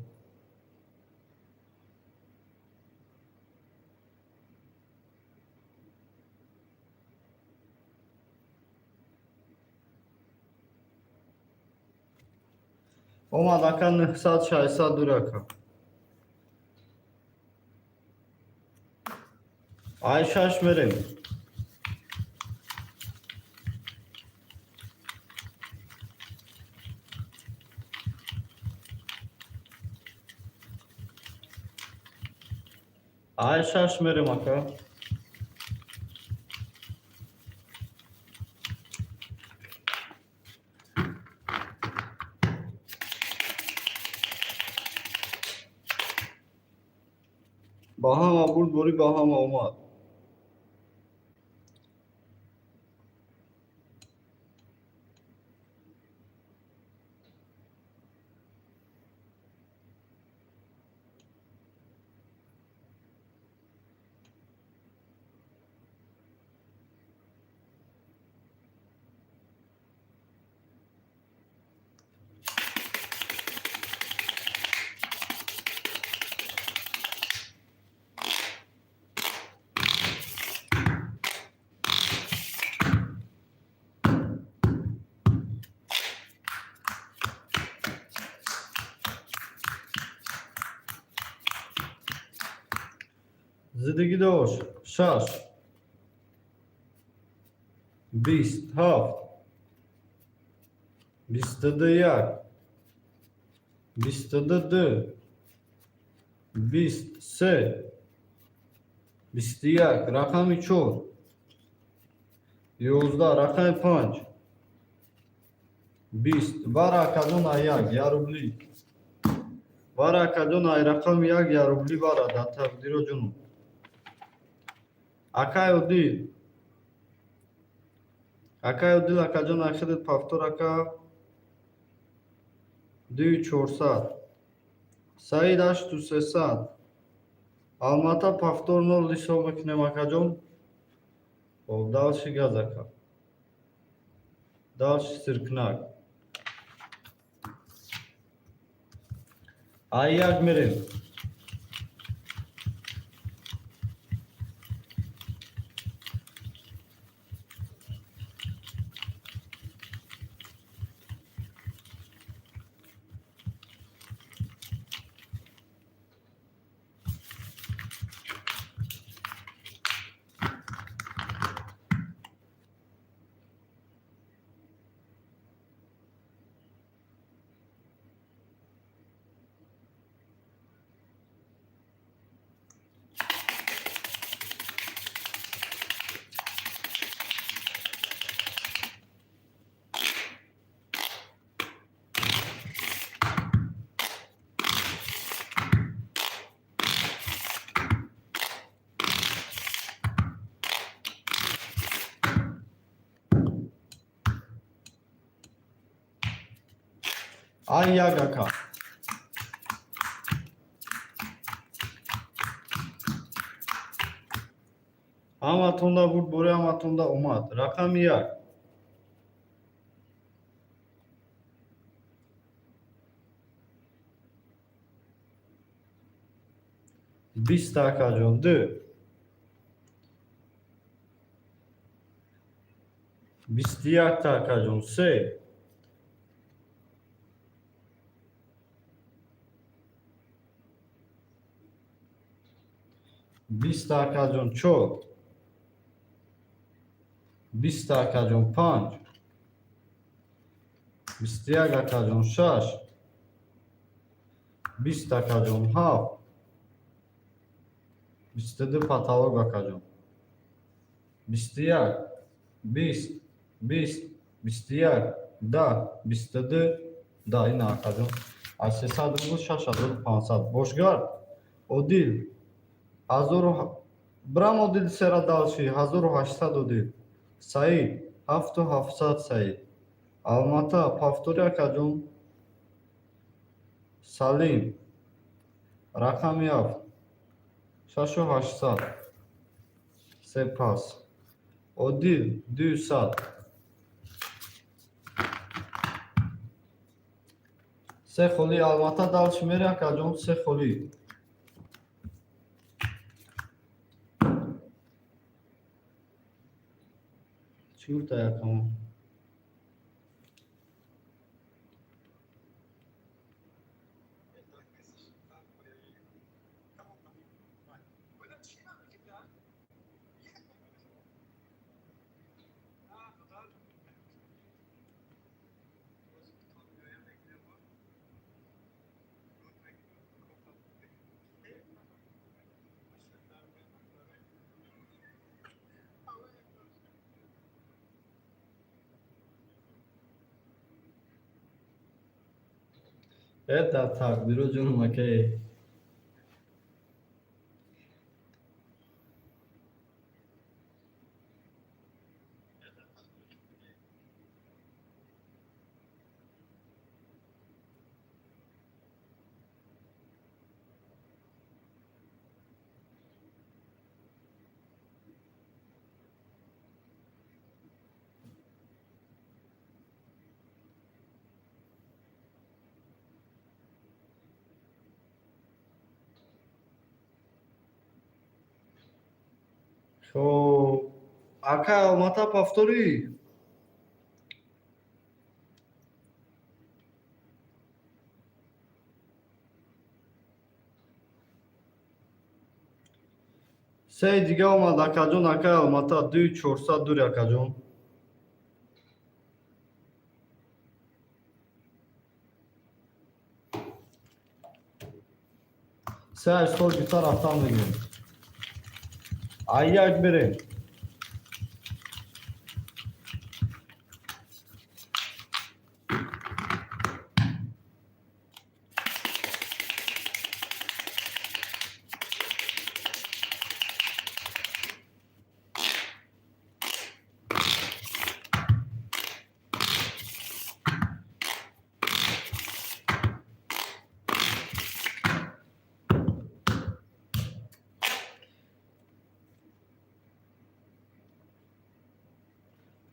Омад, ака, 900, 600 дур, ака. Ай шаш мерем. Ай шаш мерем, ака. Ба ҳама бурд борӣ, ба ҳама омад. Зиндагӣ дошт. Шаш, 20, ҳафт, 22, як, 22, ду, 20, се, 21, рақами чор, 11, рақами панҷ, 20. Бара, акаҷон, ай як я рубли бара, акаҷон, ай рақами як я рубли бара дар тақдиро, ҷунум. Акай Одил, акай Одил, акаҷон, ай худат повтор, ака, дуи чорсад. Саид, ҳашту сесад. Алмата, повтор нол ҳисоб мекунем, акаҷон. Хоб, дальше газ, ака, дальше сиркнак. Ай як мерем. Ай як, ака. Ҳаматонда бурд бори, ҳаматонда омад. Рақами як, 20, акаҷон, ду, 21-та, акаҷон, се, 20-та, акаҷон, чор, 20-та, акаҷон, панҷ, 21, акаҷон, шаш, 20, акаҷон, ҳафт, 22 потолок, акаҷон, 21, 20, 20, 21, 10, 22, 10. Ина, акаҷон, аз 300 рубл 6500. Бошгард, Одил, ҳазору брам. Одил, сера дальше, 1800. Одил, Саид, ҳафту ҳафтсад. Саид, Алмата, повтори, акаҷон. Салим, рақами ҳафт, шашу ҳаштсад. Сепас Одил, 200. Се холи Алмата дальше мере, акаҷон, се холи. Чӣ гуфта якамо? Э, дар тақдиро ҷонум, акае. Хоб, ака Алмата, повтори. Сеи дига омад, акаҷон, акай Алмата, дуи 400 дури, акаҷон. Се 8 сол гифта рафтан мегирем. Ай як берем.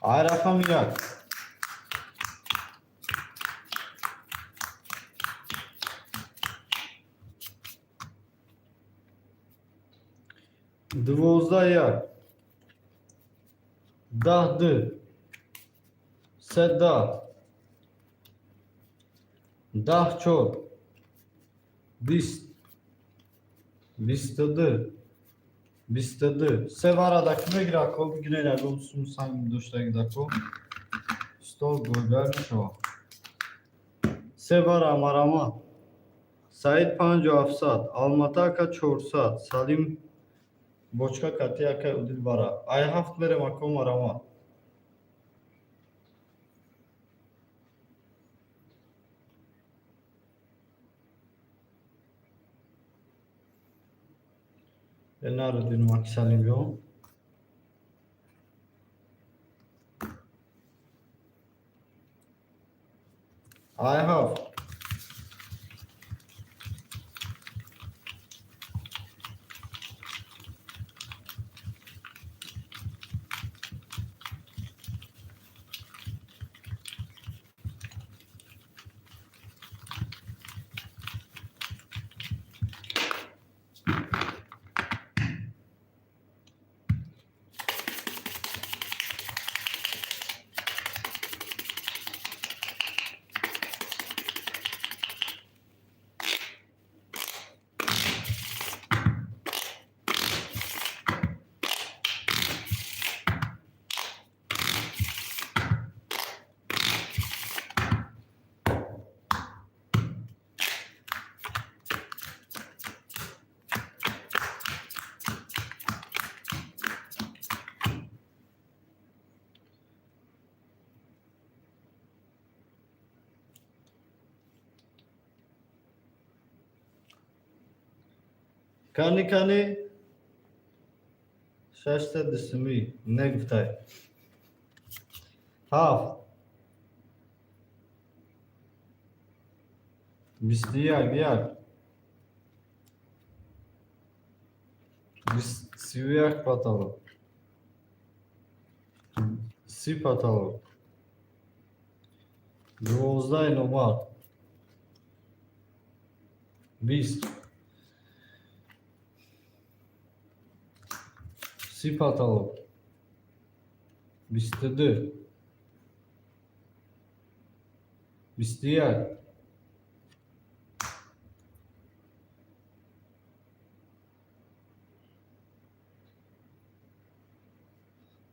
Ай рақами як. 12 як. 10 ду. Се 10. 10 чор. 20. 22. 22. Се варада ки мегира, ко бигирен ягон сум санг доштаги дако. Стол гойгар мешавад. Се вара марама. Саид 5700, Алмата ака 400, Салим бочка кати ака Удил бара. Ай ҳафт мерем, ако, марама. Нарудин аки Салимҷон. Ай ҳафт. Кани, кани? Шашта дусумӣ негуфтай. Ҳафт. 21 як. 31 потолок. 30 потолок. 12 номар. 20, 30 потолок, 22, 21,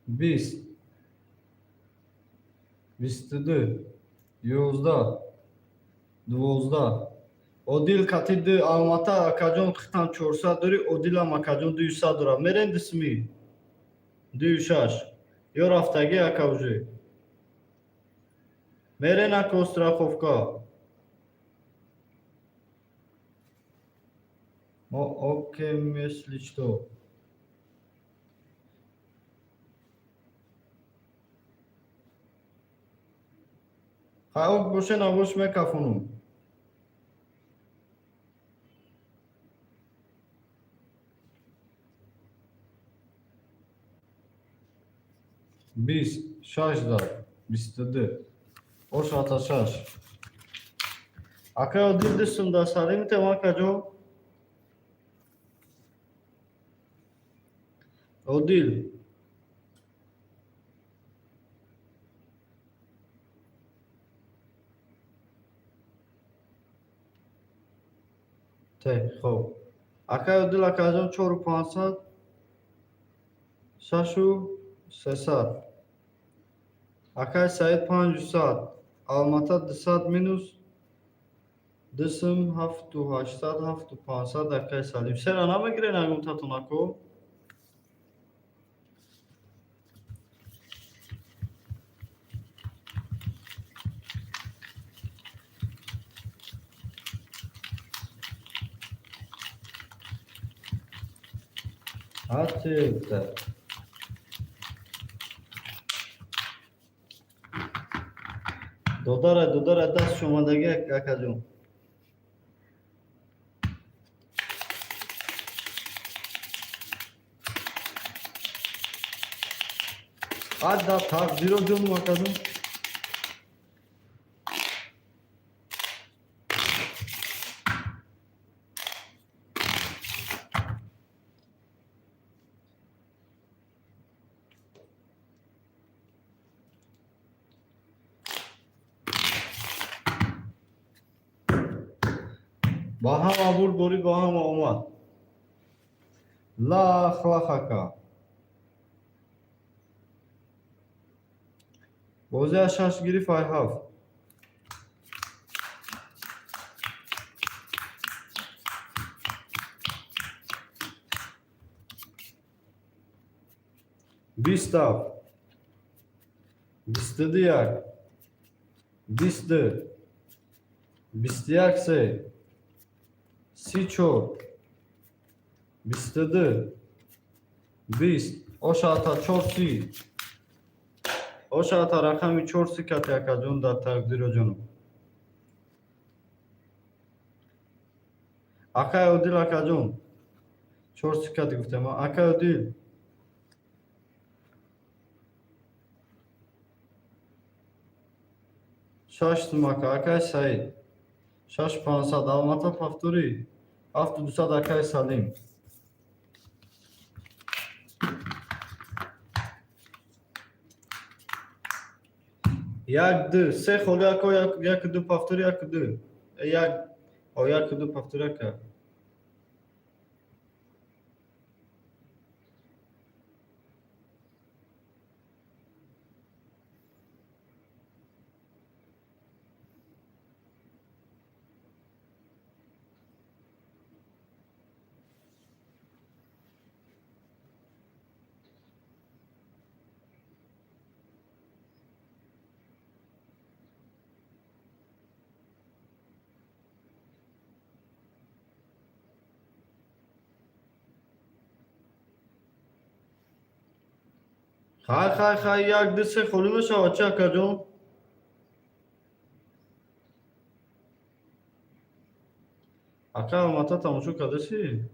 20, 22, 11, 12. Одил кати ду Алмата, акаҷон, хитам 400 дорӣ, Одилам, акаҷон, 200 дорад. Мерем дисми дую шаш ё рафтагӣ, ака, уже мерен, ака, страховка. Мо окей, если что. Хай, ок боше, набош, мекафонум. 20, шаш зад, 22, ошата шаш. Акай Одил, дистум да сари митем, акаҷон Одил. Те хоб, акай Одил, акаҷон, чору 500, шашу 300. Акай Саид, 500, Алмата 200, минус дусм, ҳафту 800, ҳафту 500. Акай Салим, сера намегирен агумтатон, ако? Ҳатта додара, додара, даст шомадагӣ, акаҷон. Ада тақдиро ҷону, акаҷон. Ба ҳама бурд борид, ба ҳама омад. Лах, лах, ака. Бозӣ аз шаш гирифт, ай ҳафт. 20 ҳафт, 22 як, 20 ду, 21 се, 34, 22, 20, ошата чор 30, ошата рақами чор 30 кати, акаҷон, дар тақдироҷону. Акай Одил, акаҷон, чор 30 кати гуфтем, акай Одил. Шаш сум, ака. Акай Саид, шаш 500, Алмата повтори, ҳафту 200, акай Салим. Як, ду, се холи, ако, як, ду, повтори, як, ду, як, о, як, ду, повтори, ака. Хай, хай, хай, як, ду, се холӣ мешавад чи, акаҷон? Ака, Алмата тамошо кардасӣ?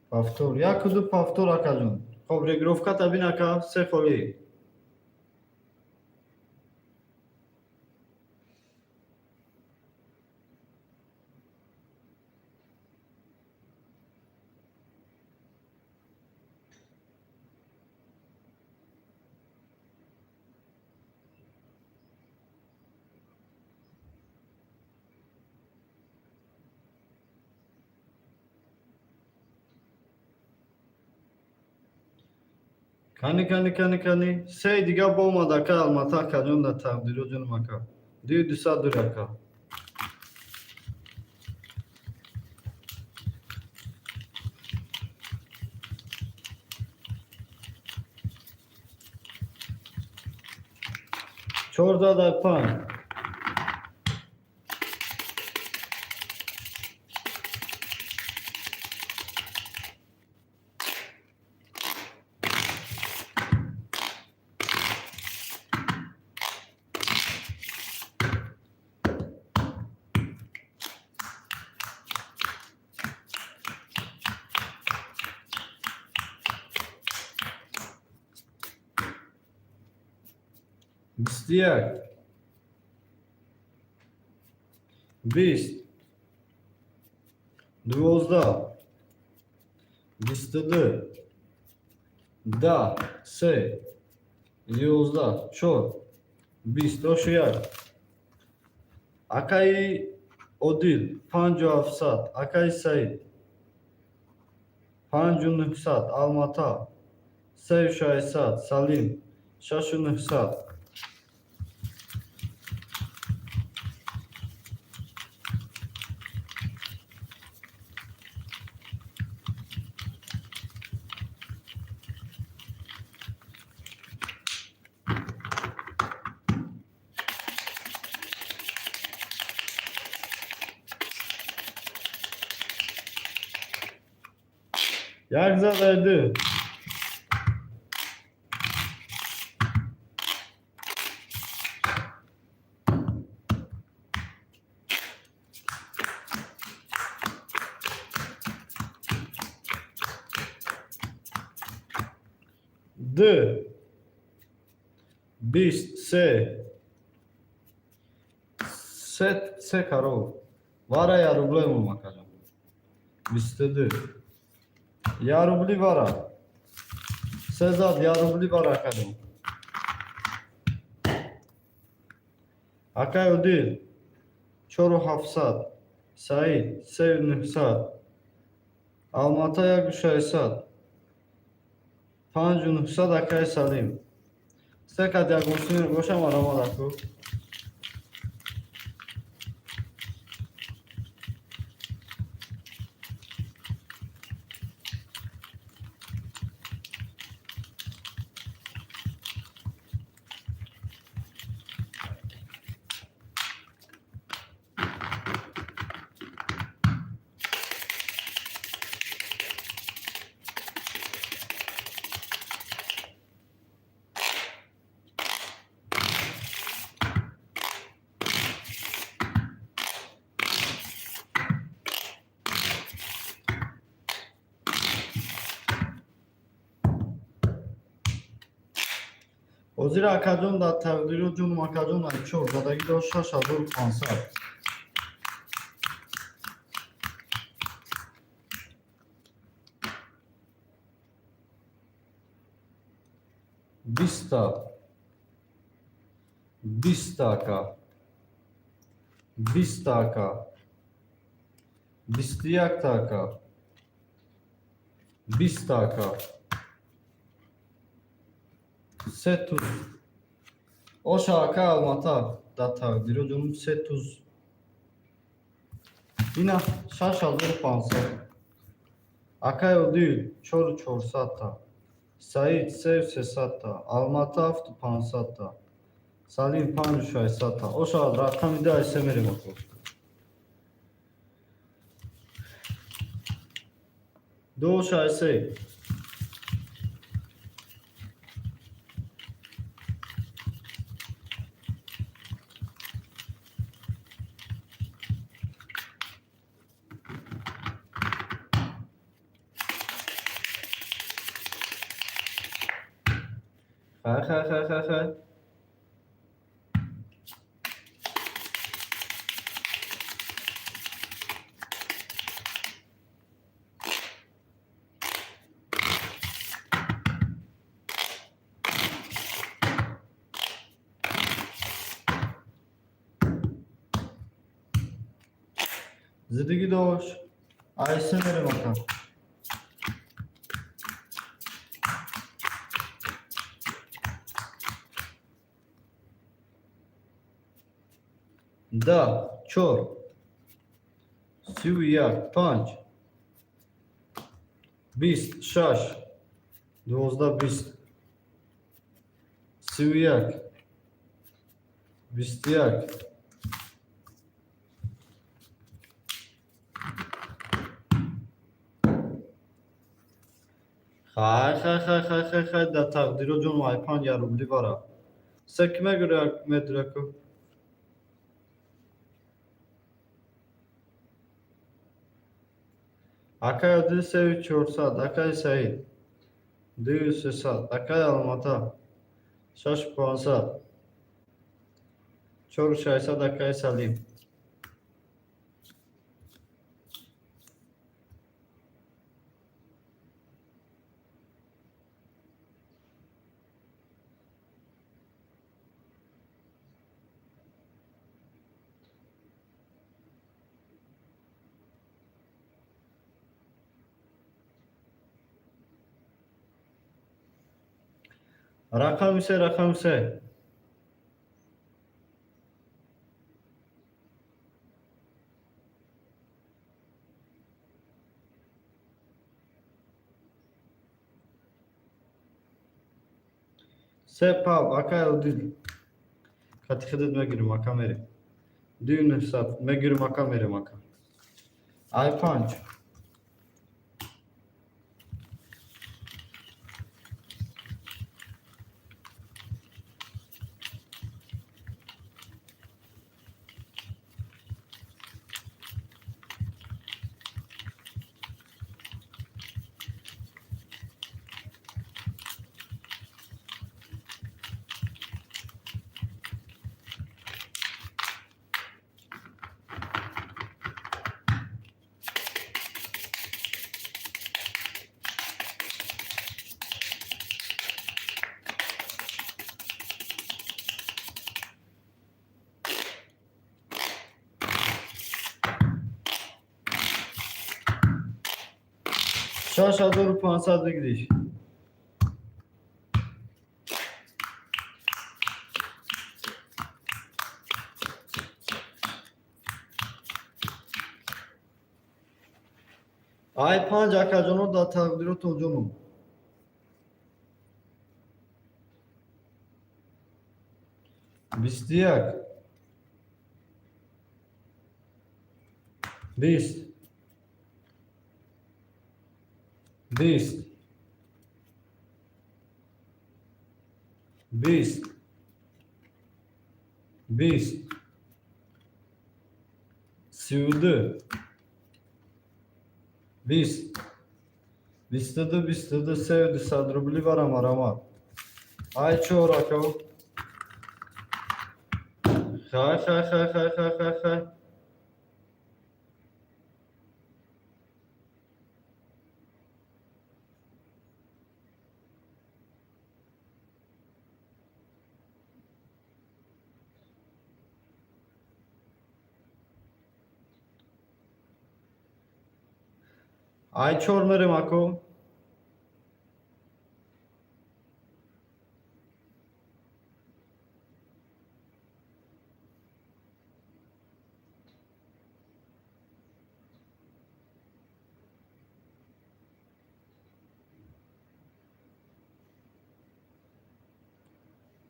Повтор, яку ду, повтор, акаҷон. Хоб, регировката бин, ака, се холӣ. Кани, кани, кани, кани. Се дига бо омад, ака Алмата, акаҷон, дар тақдиро, ҷонам ака. Дуи дусад дури, ака. Чорда дар панҷ. 21. 20. 12. 22. 10. Се. 11. Чор. 20. Ошу як. Акаи Одил, 5700. Акаи Саид, 5900. Алмата, 3600. Салим, 6900. Як задай. Д. 20. Се. Се, се каров. Вара я рубле му макажам. 22. Я рубли вара. Сезад я рубли вара академ. Акай Одил, 4700. Саид, 3900. Алмата, 1600. 5900. Акай Салим. Се кад ягонсини бошам, аромад аку. Ҳозир, акаҷон, дар тақдиро, ҷонум акаҷон, ай чор задагӣ дошт, 6500. 20-та. 20-та, ака. 20-та, ака. 21-та, ака. 20-та, ака. Се туз. Оша, ака Алмата, дар тақдиро, ҷонум, се туз. Ина 6500. Акай Одил, 4400-та. Саид, 3300-та. Алмата, 7500-та. Салим, 5600-та. Оша рақами дай се мерем, ако. Ду шаст се. Хай, хай, хай, хай, хай. Зиндагӣ дошт. Айса мерем, ака. Да, чор, 31, панҷ, 20, шаш, 12, 20, 31, 21. Хай, хай, хай, хай, хай, хай, дар тақдиро ҷон, ай панҷ я рубли бара. Се ки медураку? Акай Одил, сею чорсад, акай Саид, дую сесад, акай Алмата, шашу 500, чору 600, акай Салим. Рақами се, рақами се. Се пав, акай Одил. Кати худат мегирим, ака, мерем. Дую 900 мегирим, ака, мерем, ака. Ай панҷ. 6500 бигириш. Ай панҷ, акаҷоно, дар тақдиротон ҷоном. 21, 20, 20, 20, 20, 32, 20, 22, 22, сею 200 рубли барам, арамат. Ай чор, ака. Хай, хай, хай, хай, хай, хай, хай. Ай чор мерем, ако.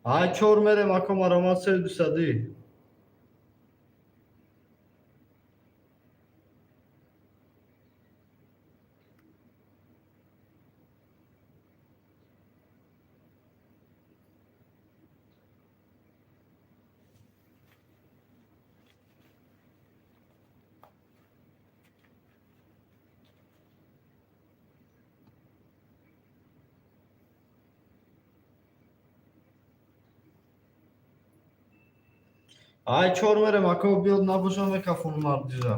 Ай чор мерем, ако, маромад, сею дусадӣ. Ай чор мерем, ако, биёд набошам, мекафонам мардижа.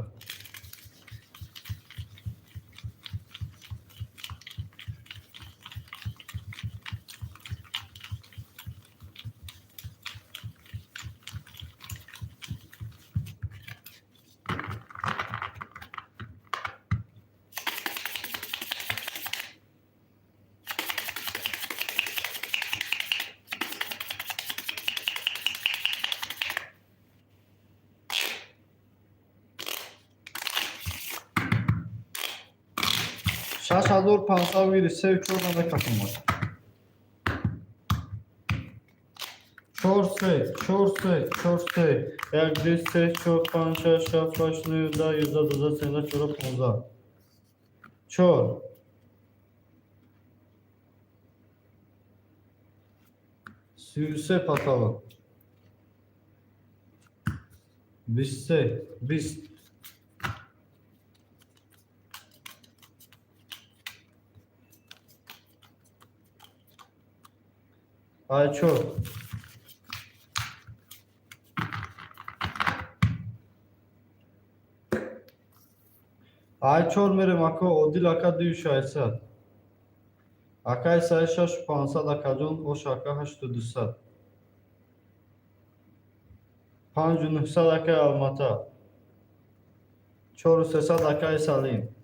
6500 гири, сею чор намекафомад. Чор се, чор се, чор се. Як, ду, се, чор, панҷ, шаш, ҳафт, ҳашт, нӯ, 10, 11, 12, 13, 14, 15. Чор. 33 потолок. 23, 20. Ай чор. Ай чор мерем, ака Одил ака, 2600. Акай саи 6500, акаҷон, ош ака, 8200. 5900, акай Алмата. 4300, акай Салим.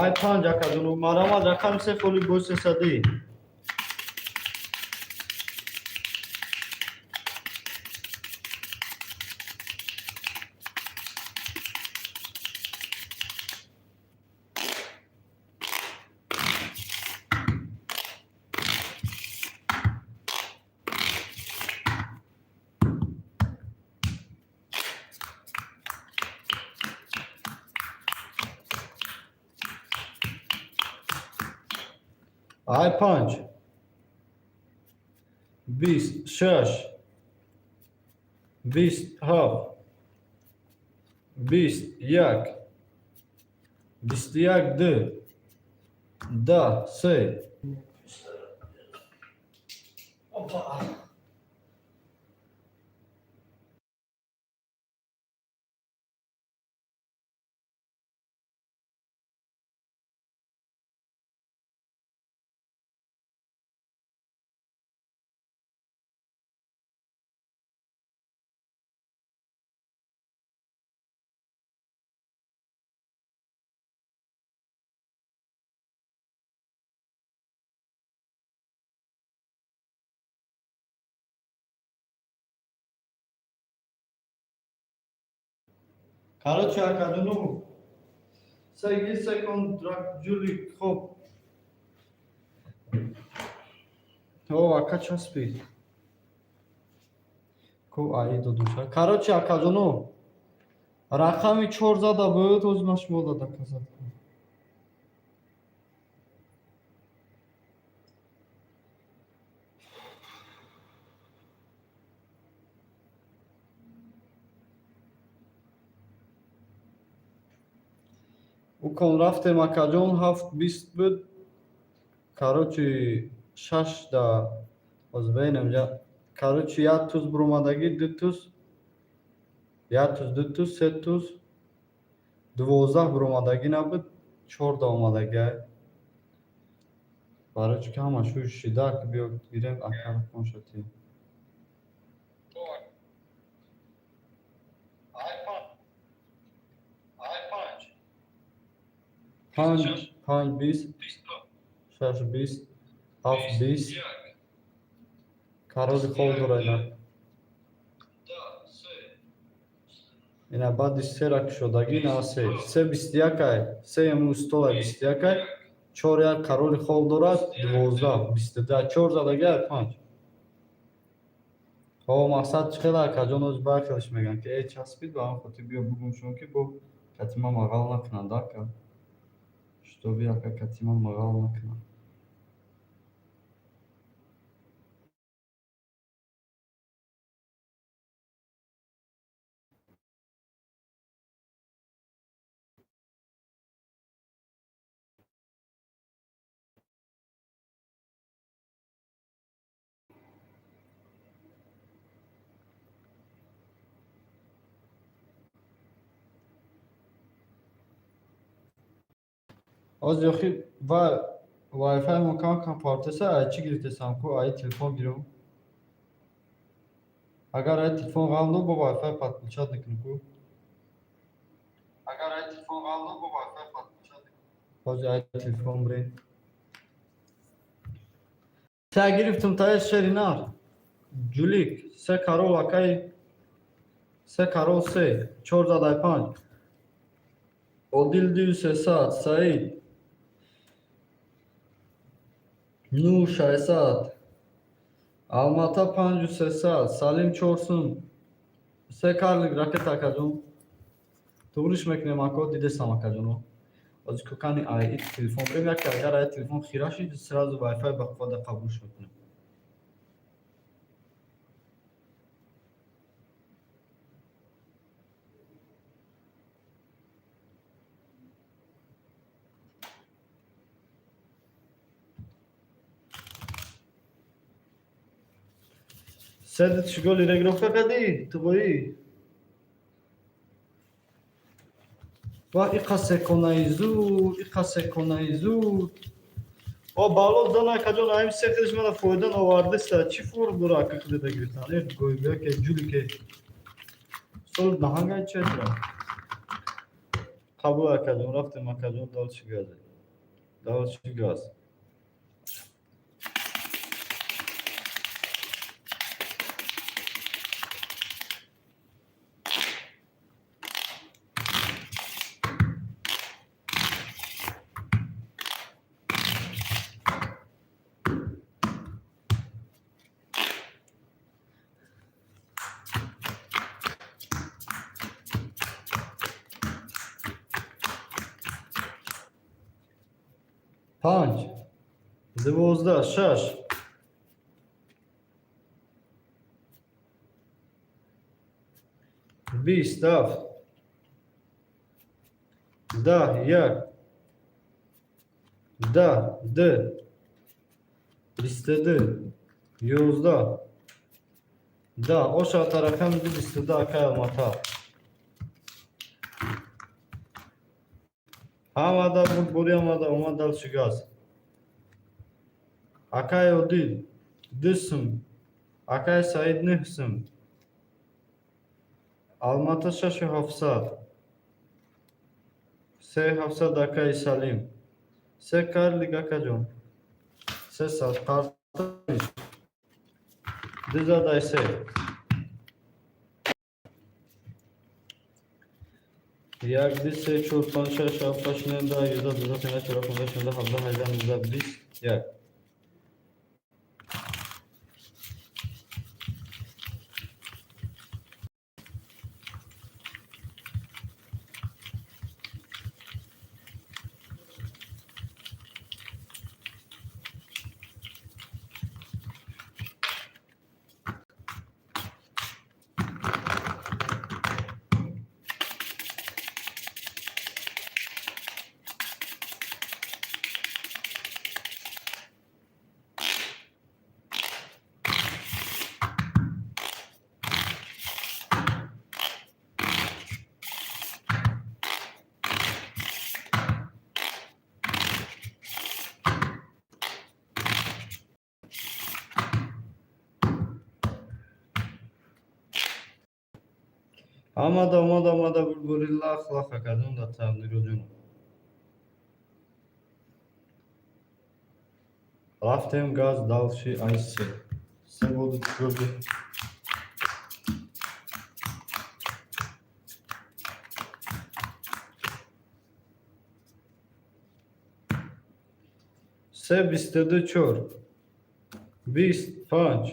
Ай панҷ, акаҷон, марамад рақами се холи бо сесадӣ. Ай панҷ. 26. 27. 21. 21 ду. 10 се. Опа. Короче, акаҷону, 8 секунд ҷули хоб. О, ака часпид. Ко аи додуша. Короче, акаҷону, рақами чор зада буд, ҳозир ман шумо доказать кунам. Укон рафтем, акаҷон, ҳафт бист буд. Короче, шаш да ҳозир бинем. Короче, як туз буромадагӣ, ду туз, як туз, ду туз, се туз, 12 буромадагӣ набуд, чорда омадагӣ. Барои чӣ ки ҳамаш шида, биё гирем, ака рақамша ти. Панҷ, панҷ бист, шаш бист, ҳафт бист. Кароли хол дора ина. Ина баъди сера кушодагӣ ина се. Се 21-ай, се ему столай 21-ай, чор як кароли хол дорад, 12, 22, чор задагӣ ай панҷ. Хоб, мақсад чӣ хел, акаҷон, оз бархелш мегӯянд, ки э часпид, ба ҳамин хотир биё бугум шумо, ки бо катима мағал накунанд, ака. Чтобы ака катима мағал накунанд. Ҳозир охи ва вайфай мо кам кам партеса, ай чӣ гирифтесам ку, ай телефон гирам. Агар ай телефон ғам дод, бо вайфай подключать мекунем ку. Агар ай телефон ғам дод, бо вайфай подключать мекунем. Ҳозир ай телефон бирем. Се гирифтум таи шери нар. Ҷулик, се король акай, се король се, чор задай панҷ. Одил дию сесад, Саид ну шашсад, Алмата панҷу сесад, Салим чор сум, се карлик ракета акаҷон. Туғриш мекунем ако, дидесам акаҷоно. Ҳозир кукани ай телефон бирем, яке агар ай телефон хира шид, сразу вайфай ба қуввата қабулш мекунем. Седет шголи регровка кади, твои. Ва иқа секонаи зуд, иқа секонаи зуд. О, бало дана каҷон, аим се хелиш мана фоида навардеста. Чӣ форм дора ака худета гирифтан? Э, гойбия ке, ҷули ке. Сол наҳангай четра. Қабул акаҷон, рафтем акаҷон, дальше газ. Дальше газ. Панҷ, 12, шаш, 20, ҳафт, 10, як, 10, ду, 22, 11, 10. Оша тарақами ду 22 акай Алмата. Ҳамада буд бури омада омад дальше газ. Акай Одил ду сум, акай Саид нӯҳ сум, Алмата шашу ҳафтсад, се ҳафтсад акай Салим, се карлик акаҷон, 300 қартиш, ду задай се. Як, ду, се, чор, панҷ, шаш, ҳафт, ҳашт, нӯҳ, 10, 11, 12, 13, 14, 15, 16, 17, 18, 19, 20, як. Омада, омада, омада, бурбури лах, лах акаҷон да тақдиру. Рафтем газ дальше ай се. Се будут гули. Се 22 чор. 20 панҷ.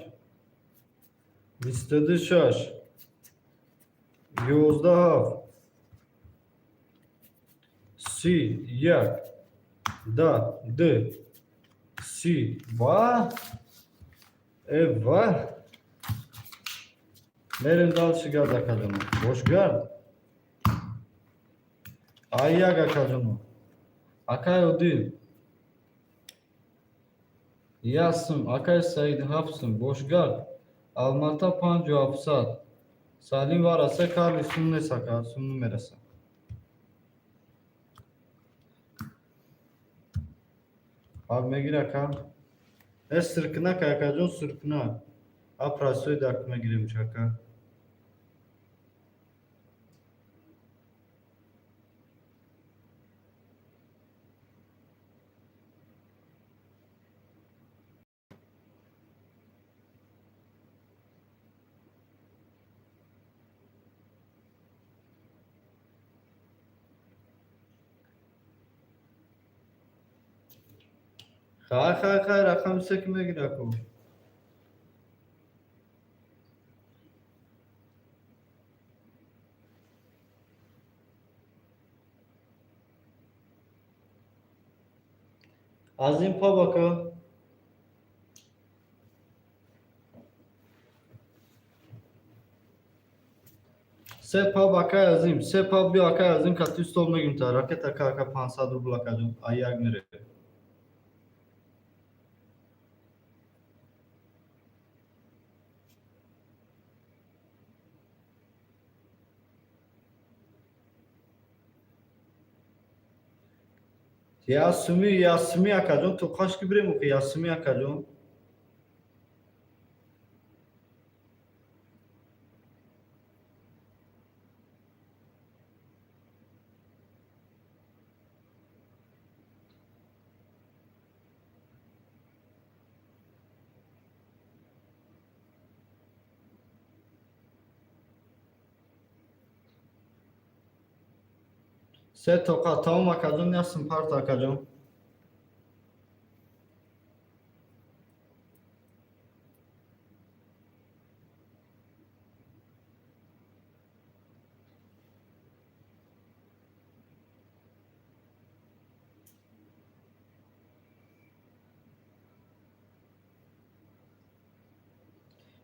22 шаш. 11 ҳафт. 30 як. 10 ду. 30 ва. Э ва. Мерем дальше газ акаҷоно. Бошгард. Ай як акаҷоно. Акай Одил. Як сум, акай Саид ҳафт сум, Бошгард. Алмата панҷу ҳафтсад. Салим вара се карли сум нест ака, сум намераса. Хаб мегир, ака. Э, сиркинак, акаҷон, сиркинак. А простой дак мегирем, чака. Хай, хай, хай, рақами се ки мегир, аку. Азим пап, ака. Се пап, акай Азим, се пап биё, акай Азим, кати стол мегим та. Ракета, ака, ака, 500 рубл, акаҷон, а як мере. Я суми, я суми, акаҷон, то қаш ки бирем охи, я суми, акаҷон. Се тоқа, тамом, акаҷон, ясм парт, акаҷон.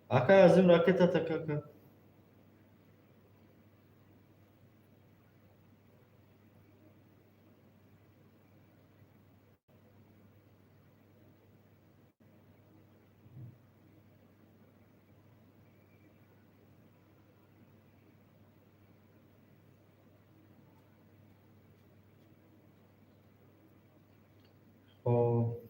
Акай Азим, ракета так, ака. Хоб.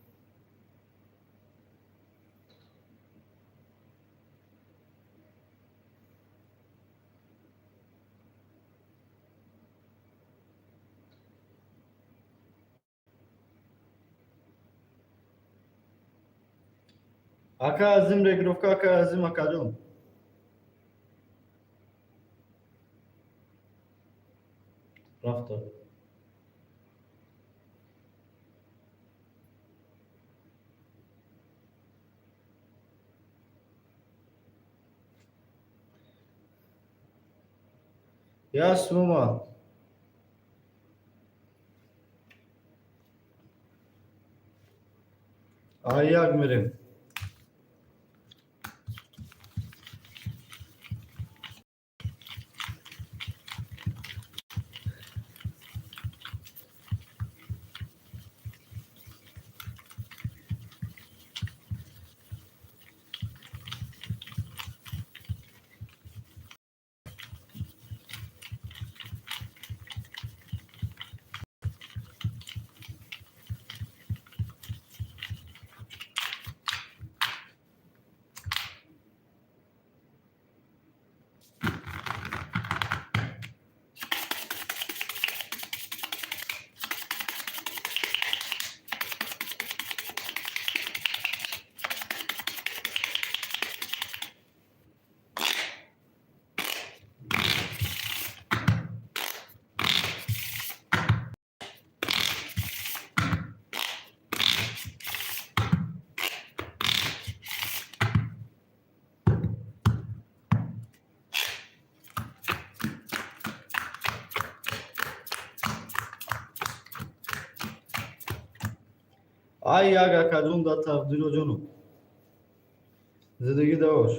Ака Азим, регировка, ака Азим, акаҷон. Рафта. Я сума. А як мерем. Ай як, акаҷон, да тақдиро ҷону. Зиндагӣ давош.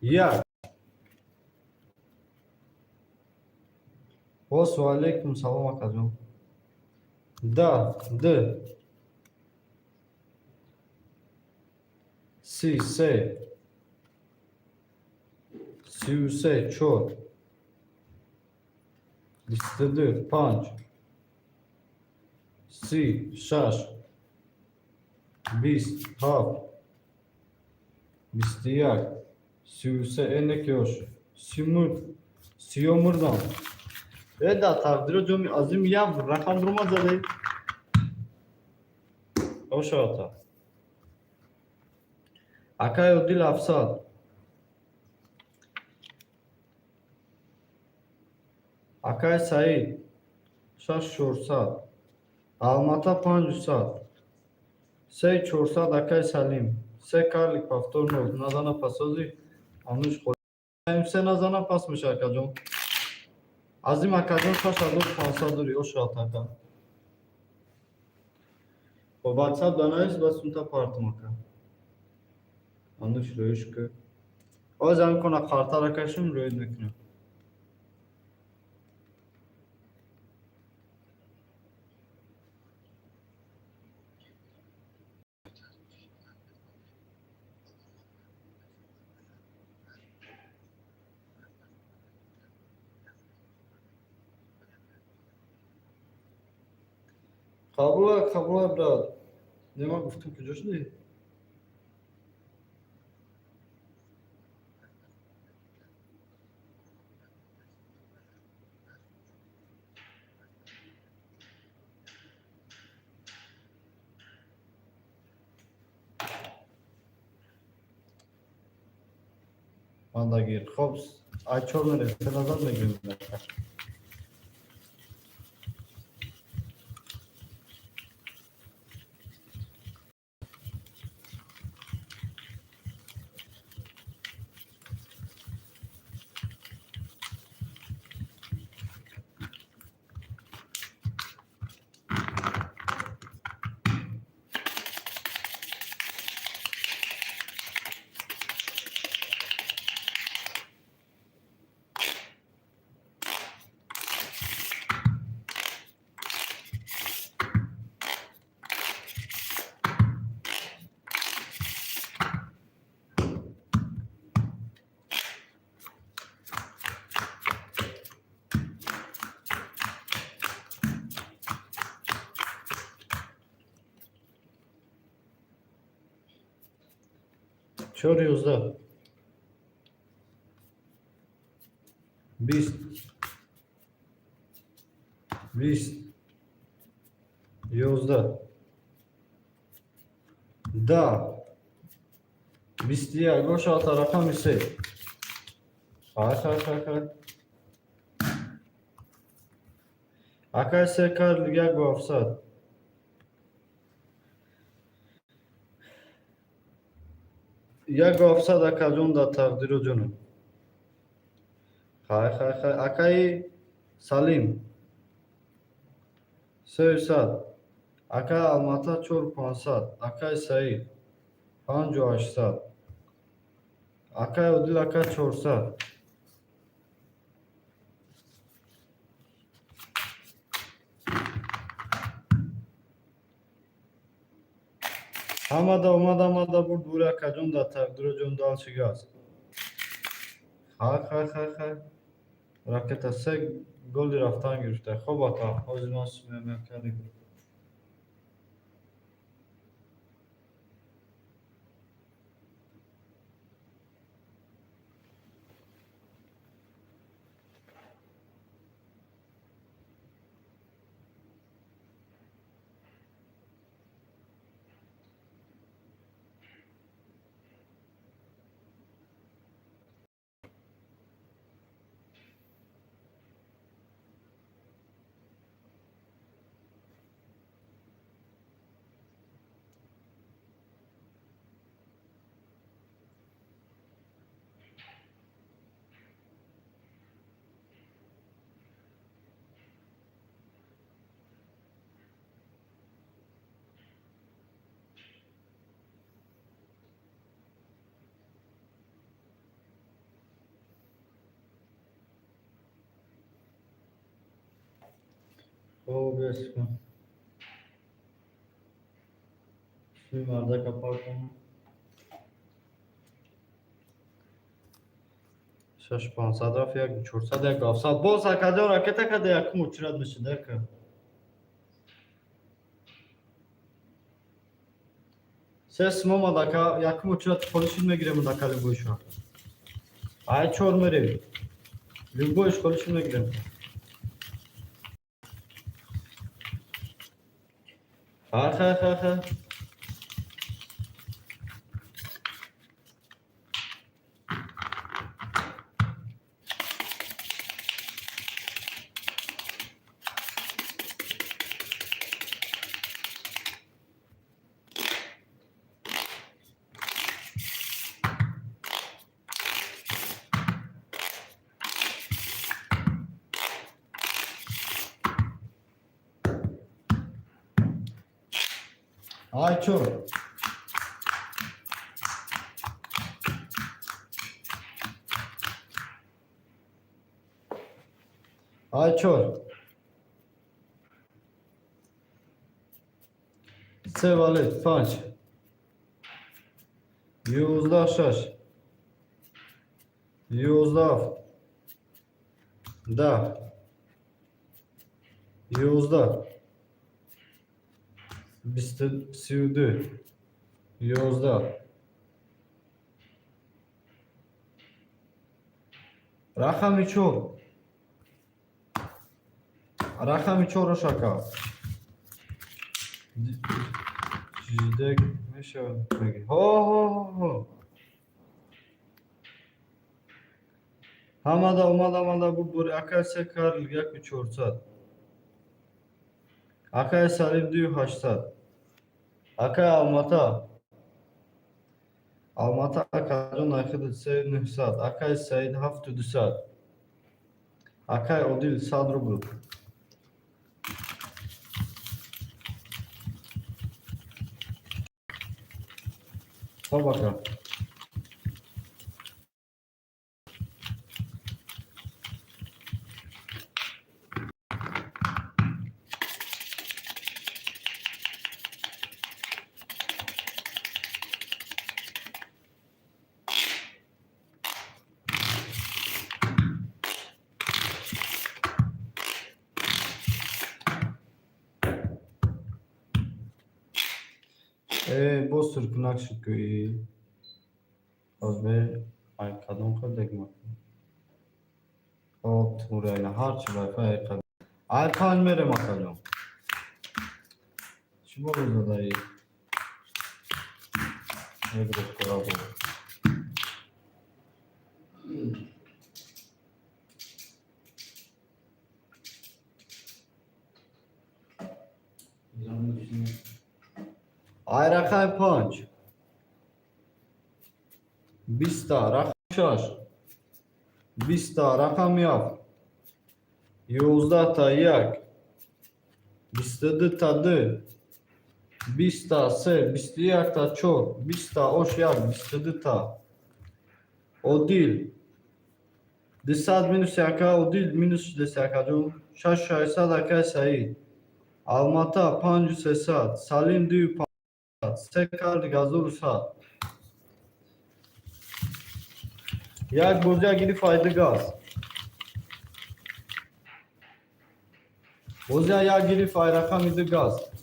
Як. Боз ва алейкум салом, акаҷон. Да, д. 33. 33, чор. 22, панҷ, 30, шаш, 20, ҳафт, 21, 33, энекиош, 30 мурд, сиё мурдам. Э, да тақдиро ҷоми азим як рақам дурума заде. Ошоата. Акай Одил 700. Акай Саид 6400. Алмата 500. 3400 акай Салим. Се карлик повтор нол. Назана пасози ануш хол. Се назана пас меша, акаҷон. Азим акаҷон 6500 дури ошоат, ака. Бо WhatsApp данавис, ба сунта партум, ака. Ануш рӯиш ки. Оз ам кона қартара кашим, рӯид мекунам. Қабула, қабула, брат. Нема гуфтум, куҷо шудӣ? Мандагир. Хоб, ай чор мерем, се назад мегирем. Чор 11, 20, 20, 11, 10, 21. Ошоата, рақами се. Хай, хай, хай, хай. Акай, се кар як бо 700. Як бо 700, акаҷон, дар тақдиру ҷонам. Хай, хай, хай. Акаи Салим 300. Акаи Алмата 4500. Акаи Саид 5800. Акаи Одил ака 400. Ҳамада омад, ҳамада бурд, бури, акаҷон, дар тақдиру ҷон дал чигаст. Хай, хай, хай, хай. Ракета се голи рафтан гирифта. Хоб, ака, ҳозир ман мекардем. Хоб, бесикун. Суи мардака партум. Шаш 500 рафт, як 400, як 700. Боз, акаҷон, ракета када, якум очередь мешид, ака. Се сум омад, ака, якум очередь холӣ шуд, мегирем, ака, любой ша. Ай чор мерем. Любой ш холӣ шуд, мегирем. Хай, хай, хай, хай. Ай чор. Ай чор. Се валет, панҷ. 11, шаш. 11, ҳафт. 10. 11. 32. 11. Рақами чор. Рақами чорро, шака. Жидек мешавад. Ҳо, ҳо, ҳо. Ҳамада омад, ҳамада бубури. Акай се карл, яку 400. Акай Салим, дую 800. Акай Алмата. Алмата, акаҷон, айхиди се 900. Акай Саид, ҳафту 200. Акай Одил, 100 рубл. Хоб, ака. Э, боз суркунак шуд гӯӣ. Озбе, ай кадом хел дегма? О, турайна, ҳарчи вайфай ай қад. Ай панҷ мерем, акаҷон. Чӣ боло задаӣ? Як рӯз кора буд. Ай рақами панҷ. 20-та, рақами шаш. 20-та, рақами ҳафт. 11-та, як. 22-та, ду. 20-та, се, 21-та, чор, 20-та, ош як, 22-та. Одил. 200 минус яка, Одил минус шудест, акаҷон. Шаш 600, акай Саид. Алмата, панҷу 300. Салим, дую 500. Се кард, 1100. Як бозия гирифт айди газ. Бозия як гирифт ай рақами ду газ.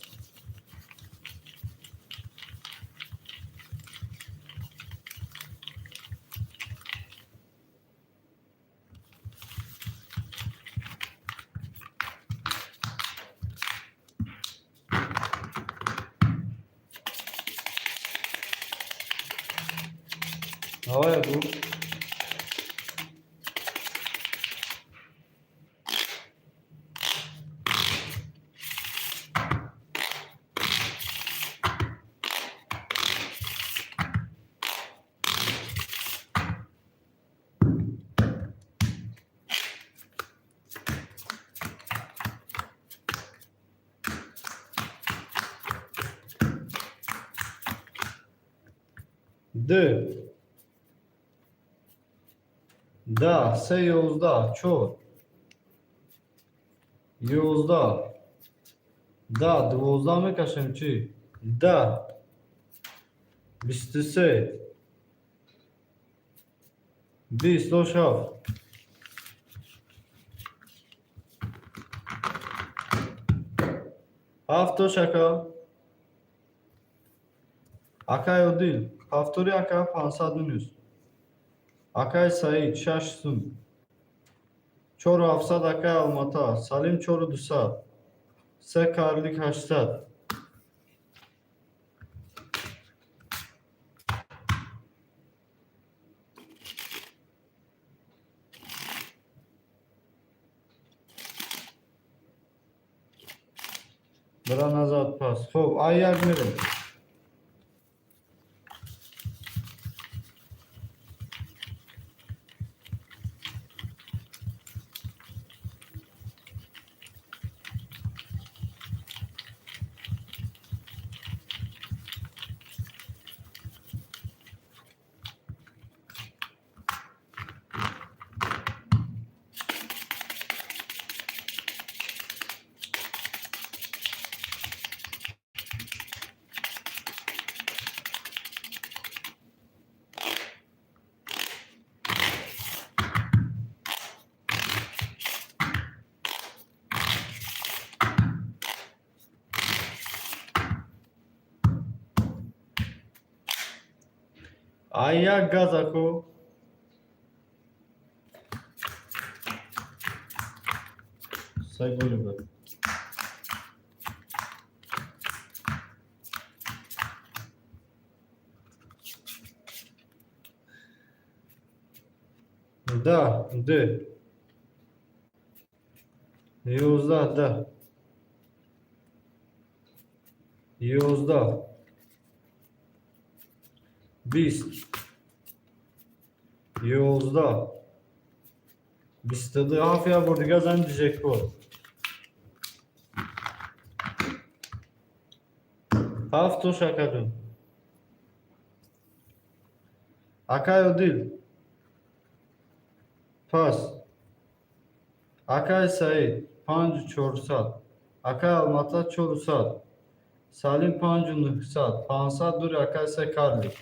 Давай, ду. Д. Да, се, 11, чор. 11. Да, 12 мекашем чӣ? Да. 23. 20 ош ҳафт. Ҳафт ош ака. Акай Одил, ҳафтори ака 500 минус. Акай Саид, шаш сум. Чору ҳафтсад акай Алмата, Салим чору дусад. Се карлик 800. Бира назад пас. Хуб, ай як мерем. Ай як газаку. Се голи буд. Да, Д. 11, да. 11. 20. 11. 22. Ҳафт як бор дига зани джекпот. Ҳафт тош акаҷон. Акай Одил. Пас. Акай Саид панҷу чорсад. Акай Алмата чорусад. Салим панҷу нӯҳсад. 500 дури акай се карлик.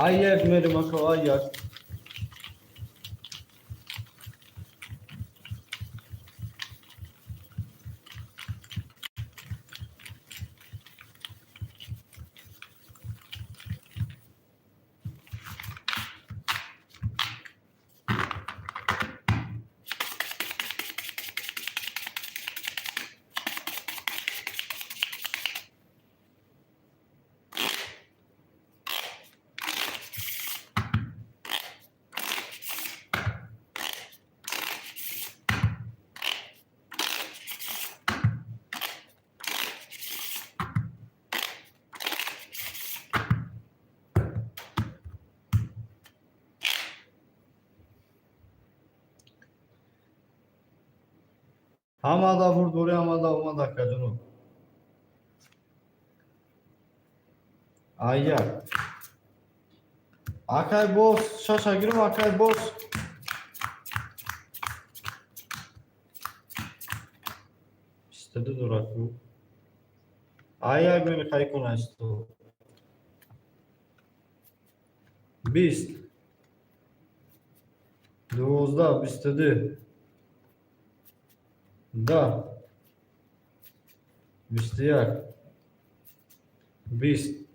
Ай як мерем ака, ай як. Ҳамада бурдборӣ, ҳамада омад акаҷоно. Ай як. Акай боз шаша гирам, акай боз. 22 дураку. Ай як мери хай кун асту. 20. 12, 22. Да. 21. 20.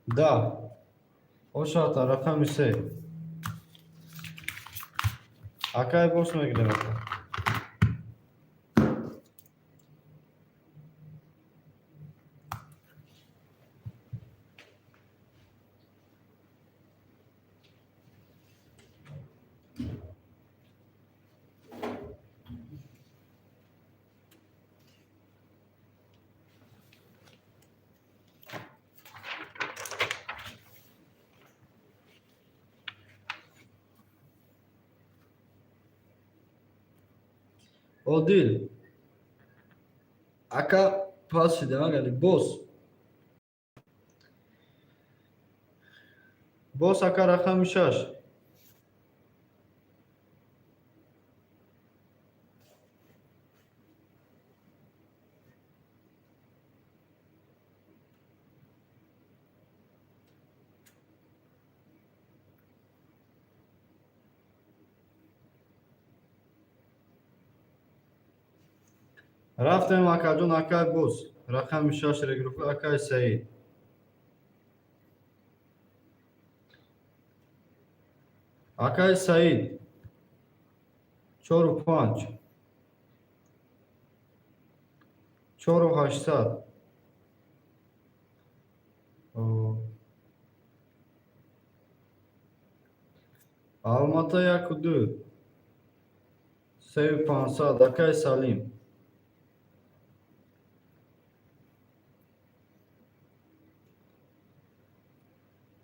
Да. Ошата рақами се. Акай бос мегирем ака. Одил. Ака пас шидем агали бос. Бос ака рақами шаш. Рафтем, акаҷон, акай боз рақами шаш регруппа, акай Саид. Акай Саид, чору панҷ, чору ҳаштсад. Алмата яку ду, сею пансад, акай Салим.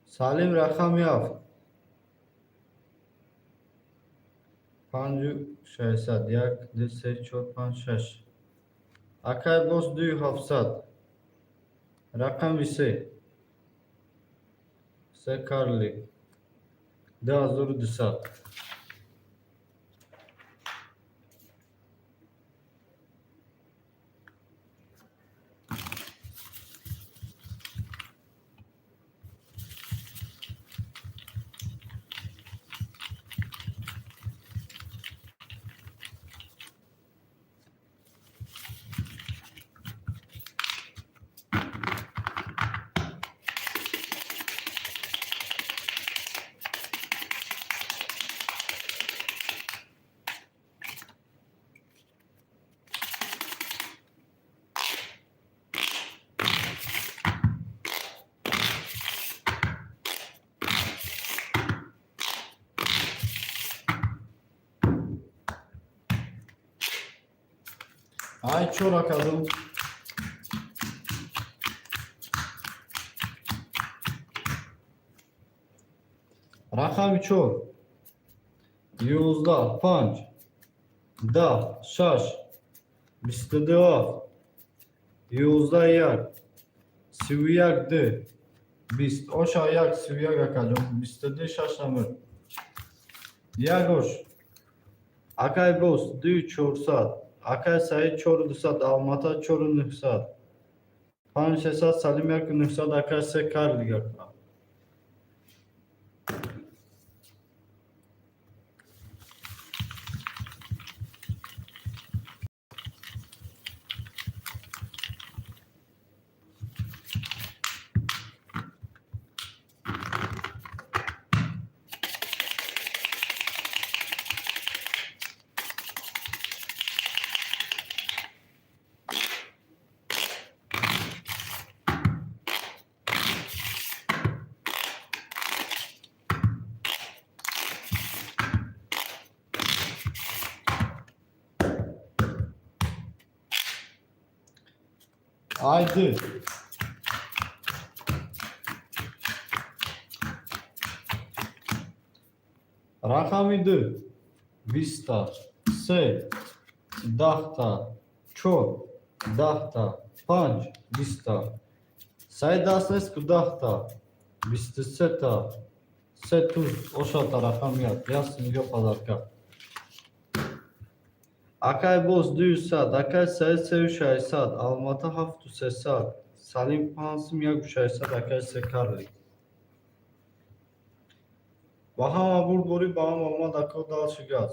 Салим, рақами ҳафт, панҷу шашсад. Як, ду, се, чор, панҷ, шаш. Акай боз, дую ҳафтсад, рақами се, се карлик, 2200. Ай чор, акаҷон. Рақами чор: 11 панҷ, 10 шаш, 22 ҳафт, 11 як, 31 ду, 20 оша, як, 31, акаҷон, 22 шаш намуд. Як ош. Акай боз, дуи чорсад, акай Саид, чору дусад, Алмата, чору нӯҳсад, панҷ сесад, Салим, яку нӯҳсад, акай се карлик, ака. Ай ду. Рақами ду: биста, се, даҳта, чор, даҳта, панҷ, биста. Саид, даст нест ку, даҳта, бисту сета, се туз ошата, рақами як, ясмига подарка. Акай боз, дую сад, акай Саид, сею шашсад, Алмата, ҳафту сесад, Салим, панҷ сум, яку шашсад, акай се карлик. Ба ҳама бурдборӣ, ба ҳама омад, ако, дальше газ.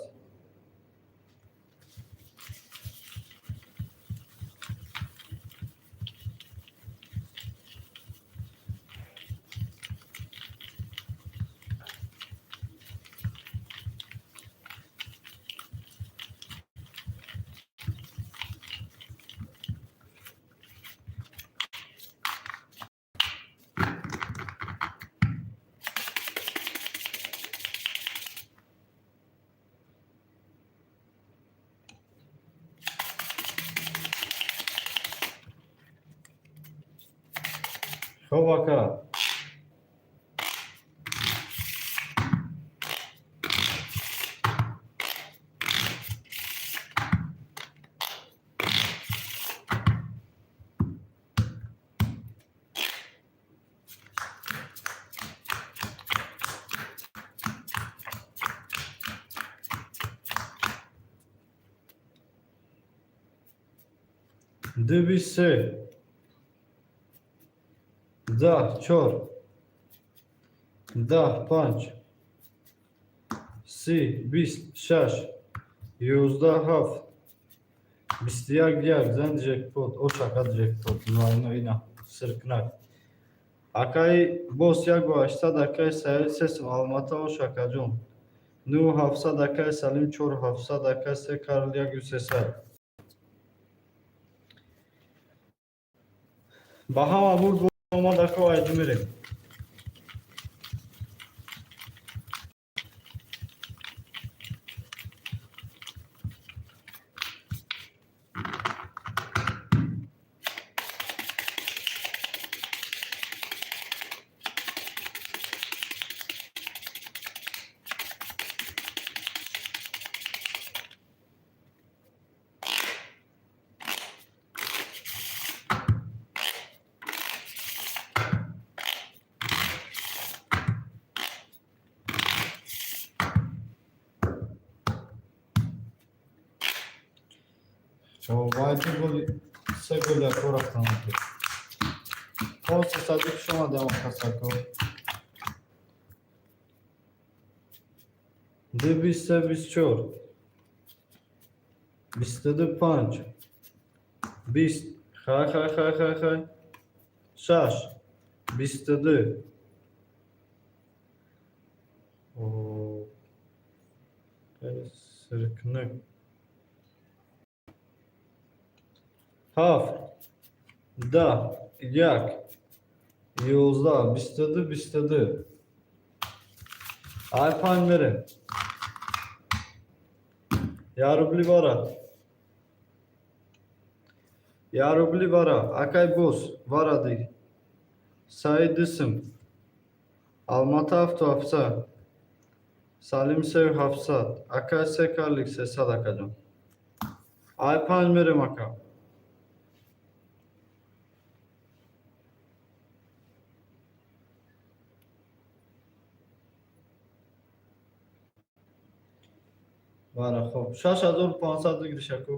Хоб, ака. Ду, бист се, 10 чор, 10 панҷ, 30, 20 шаш, 11 ҳафт, 21 як зан джекпот, ошака джекпот, ну ина сиркнак. Акаи бос 1800, акаи Саид 3 сум, Алмата, ошакаҷон. 9700, акаи Салим 4700, акаи се Карл 1300. Ба ҳама бурд омад, ако, айду мерем. Вайди голи, се голи ако рафтан. Хо, сесади, хуш омадем, касако. Ду 23, 24, 22, панҷ, 20, хай, хай, хай, хай, хай, шаш, 22. О, сиркнак. Ҳафт, 10, як, 11, 22, 22. Ай панҷ мерем. Я рубли бара. Я рубли бара. Акай бос, вара диг. Саид дисм. Алмата ҳафту ҳафтсад. Салим сею ҳафтсад. Акай се карлик 300, акаҷон. Ай панҷ мерем, ака. Вара, хоб. 6500 выигрыш, аку.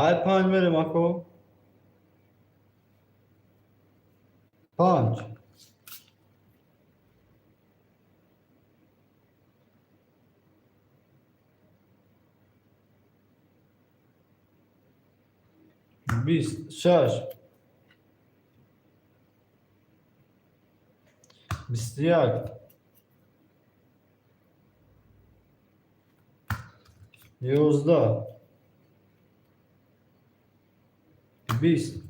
Ай панҷ мерем, ако. Панҷ. 20, шаш. 21. 11. 20.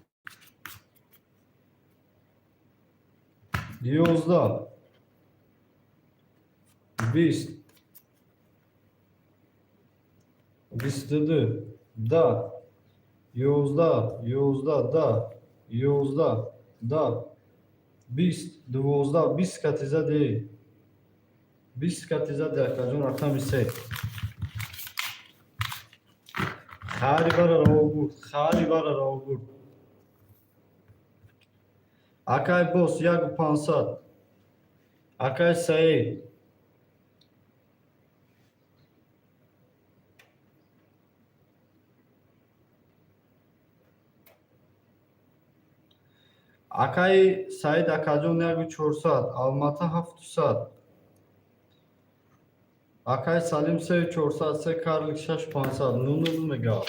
11. 20. 22. 10. 11. 11. 10. 11. 10. 20. 12. 20 кати зади. 20 кати зади, акаҷон, рақами се. Хари бараро бурд, хари бараро бурд. Акай бос 1500. Акай Саид. Акаи Саид, акаҷон, 1400, Алмата 700. Акаи Салим 3400, се карлик 6500, ну ну ну мега.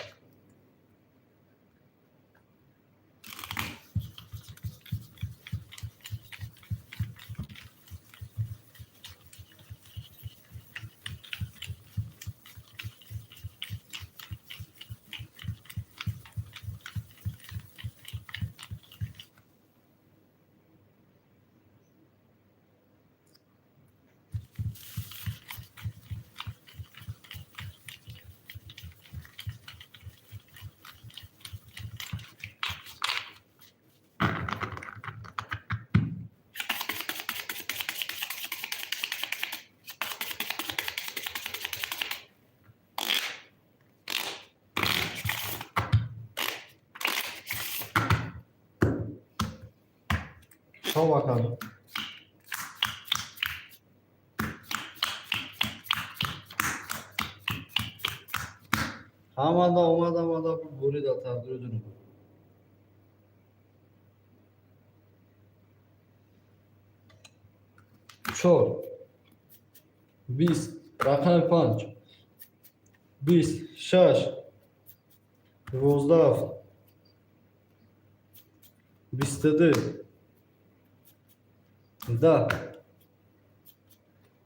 То bakalım. Ҳамада омада, омада, бурида тақдиротун. Чор, 20, рақами панҷ, 20, шаш, 12, ҳафт, 22, 10,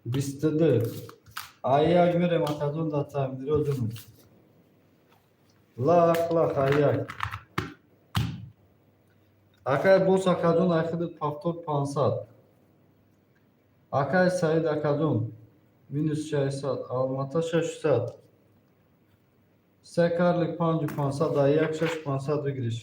22. Ай як мерем, акаҷон, дар тақдиротун. Лах лах, ай як. Акай бос, акаҷон, айхидит повтор 500. Акай Саид, акаҷон, минус 600, Алмата 600. Се карлик панҷу 500, ай як шаш 500 выигрыш.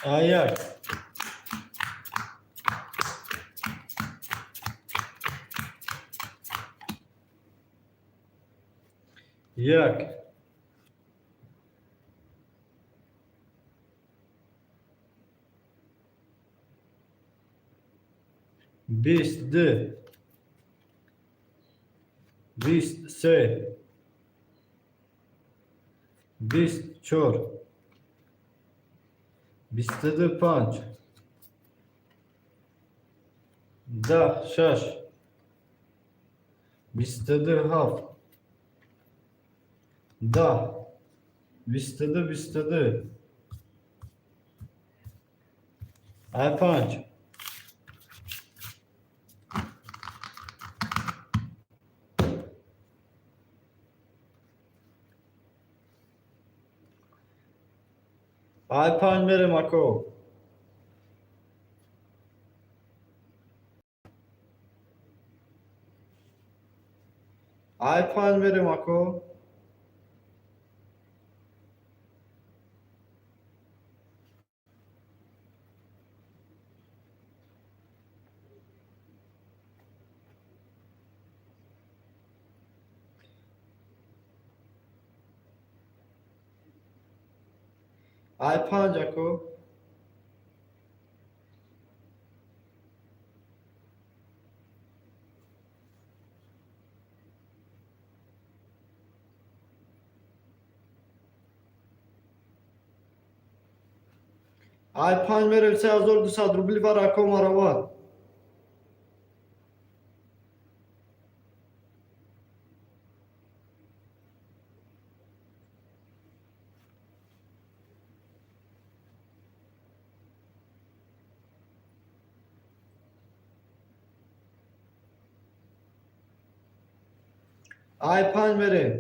Ай як. Як. 20, ду. 20, се. 20, чор. 22, панҷ. 10, шаш. 22, ҳафт. 10. 22, 22. Ай панҷ. Ай панҷ мерем, ако. Ай панҷ мерем, ако. Ай панҷ, ако. Ай панҷ мерем, 3200 рубли бар, ако, марават. Ай панҷ мерем.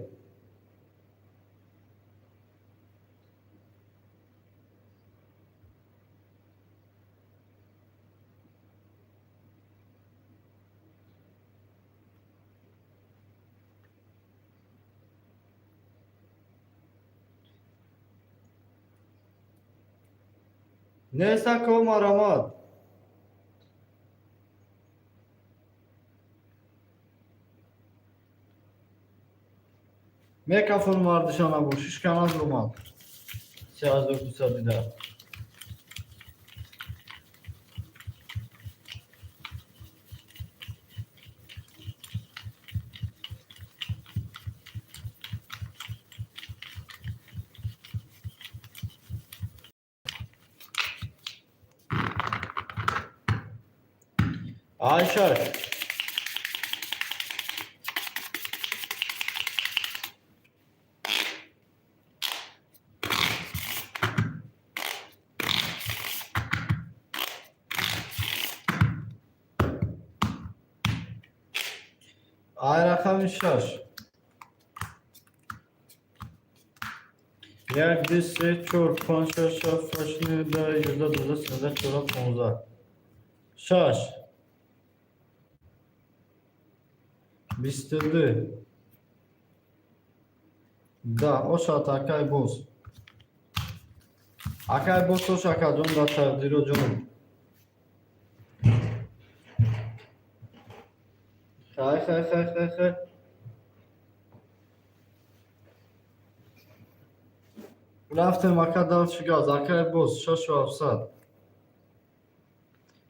Нест, ако, марамат. Мекафон мардишона бош, ҳичка назумад. 3200 дида. Ай шаш. Ай рақами шаш. Як, ду, се, чор, панҷ, шаш, ҳафт, ҳашт, нӯҳ, 10, 11, 12, 13, 14, 15. Шаш. 22. 10. Ошад, акай боз. Акай боз, ош, акаҷон, дар тақдиро ҷон. Хай, хай, хай, хай, хай. Рафтем, ака, дальше газ. Акай боз, шашу ҳафтсад.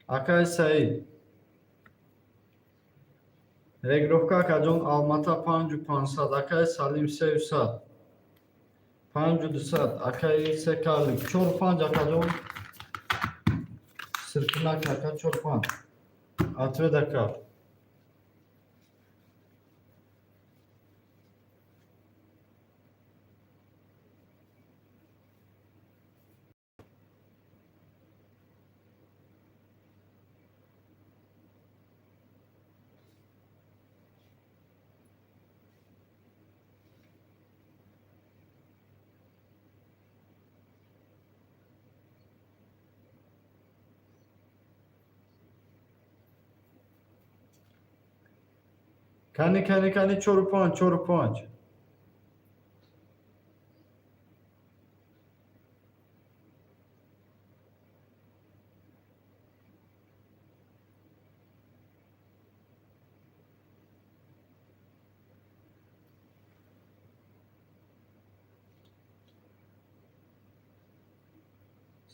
Акай Саид. Регировка, акаҷон, Алмата, 5500. Акай Салим, 300. 5200. Акай се карлик. Чор панҷ, акаҷон. Сиркинак, ака, чор панҷ. Ответ, ака. Кани, кани, кани, чору панҷ, чору панҷ.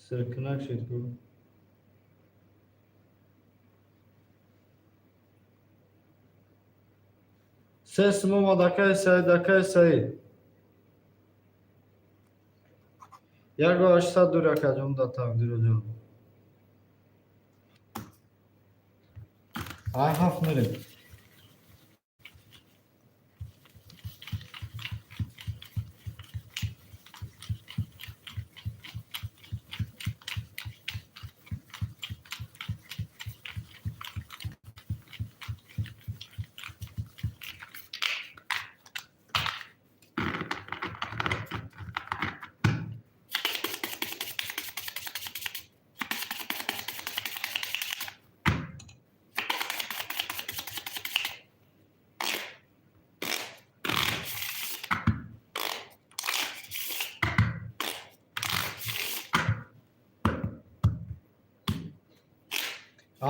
Сиркинак шид ку. Се сум омад, акай Саид, акай Саид. 1800 дури, акаҷон, да тақдироҷон. Ай ҳафт мерем.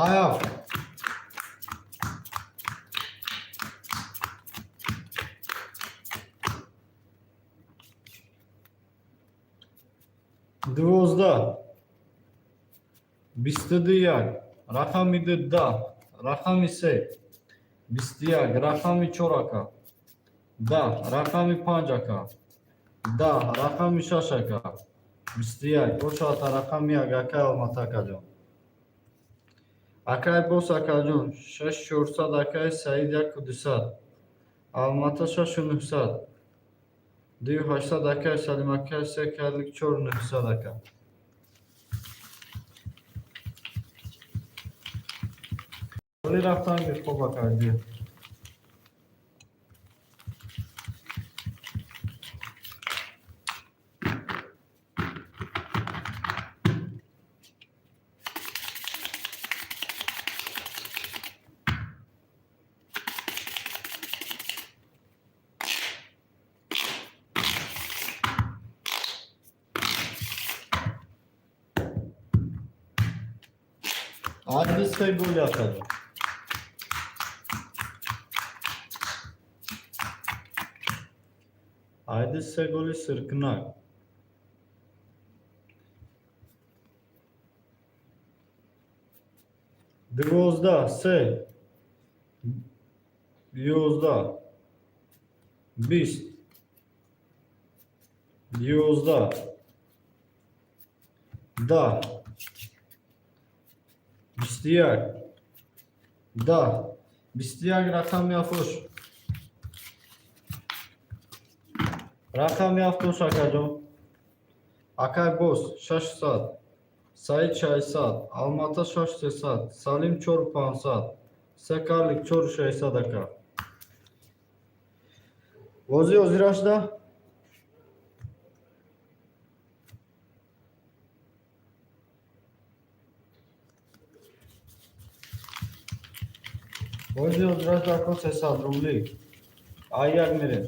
Ай ҳафт. 12. 22, як. Рақами ду, 10. Рақами се. 21. Рақами чор, ака. 10. Рақами панҷ, ака. 10. Рақами шаш, ака. 21. Бошад, рақами як, акай Алмата, акаҷон. Акай бос, акаҷон, шаш чорсад, акай Саид, яку дусад. Алмата, шашу нӯҳсад. Дую ҳаштсад, акай Салим, акай се карлик, чору нӯҳсад, ака. Вале рафтан хоб, ака, ди. Айди се голи, акаҷон. Айди се голи сиркинак. 12, се, 11, 20, 11, 10, 21, 10, 21, рақами ҳафтош. Рақами ҳафтош, акаҷон. Акай бос, 600. Саид, 600. Алмата, шаш сесад. Салим, чор пансад. Се карлик, чору шашсад, ака. Бозӣ ҳозира шуда. Бозӣ ҳозира шуда, ако, 300 рубли. Ай як мерем.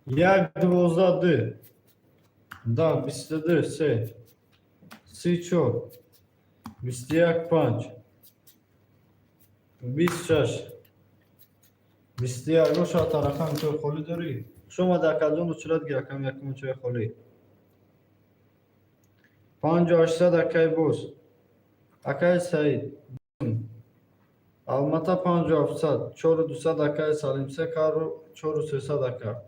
Як, 12, ду, 10, 22, се, 34, 21, панҷ, 26, 21. Ошата рақами чой холӣ дорӣ? Хуш омади, акаҷон, учрат ги рақами якуми чои холӣ. 5800, акай боз. Акай Саид. Алмата 5700, 4200, акай Салим, се кару 4300, ака.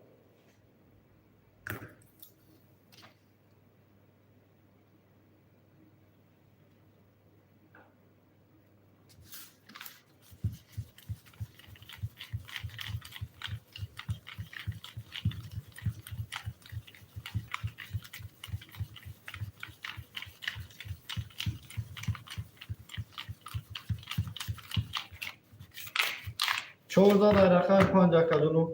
14 дар рақами панҷ, акаҷону.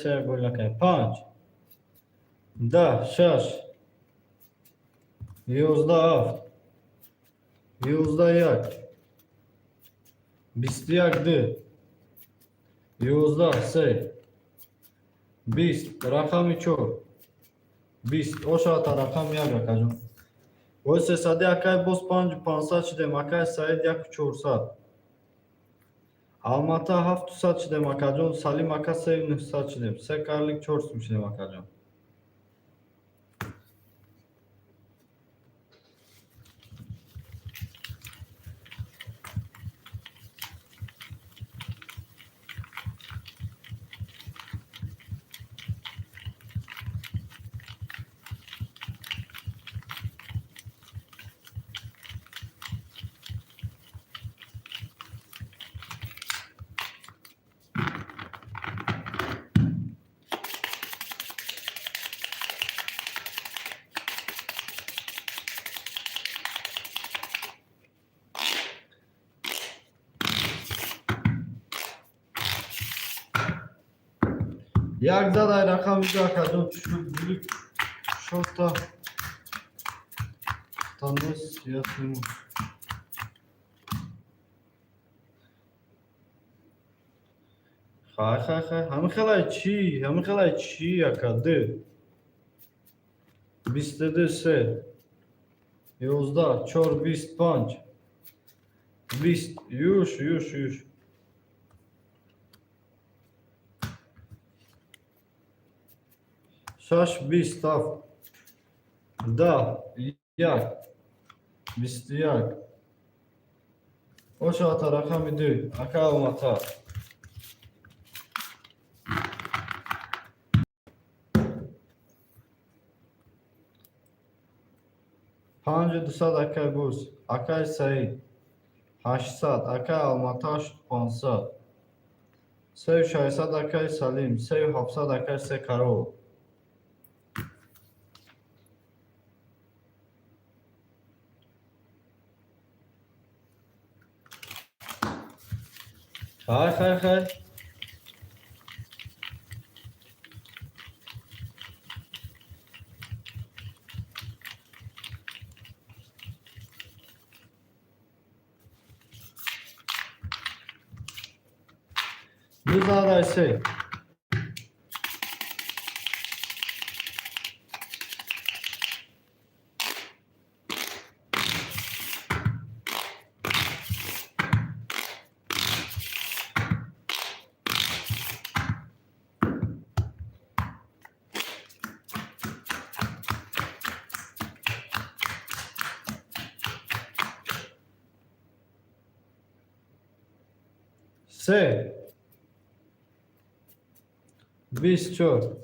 Се болакай. Панҷ, 10, шаш, 11, ҳафт, 11, як, 21, ду, 11, се, 20, рақами чор, 20. Ошата рақами як, акаҷон. Боз сесади, акай боз, 5500 шудем, акай Саид, 1400. Алмата 700 шудем, акаҷон. Салим ака, 3900 шудем. Се карлик чор сум шудем, акаҷон. Як задай рақами ду, акаҷон. Шота танос я сниму. Хай, хай, хай, ҳамин хелай чӣ, ҳамин хелай чӣ, ака? Ду, 22, се, 11, чор, 20, панҷ, 20. Юш, юш, юш. Шаш, 20, ҳафт, 10, як, 21. Ошата рақами ду, ака Алмата. 5200, акай боз. Акай Саид, 800, акай Алмата, 8500, 3600, акай Салим, 3700, акай се карол. Хай, хай, хай. Ду задай се. Се. 24.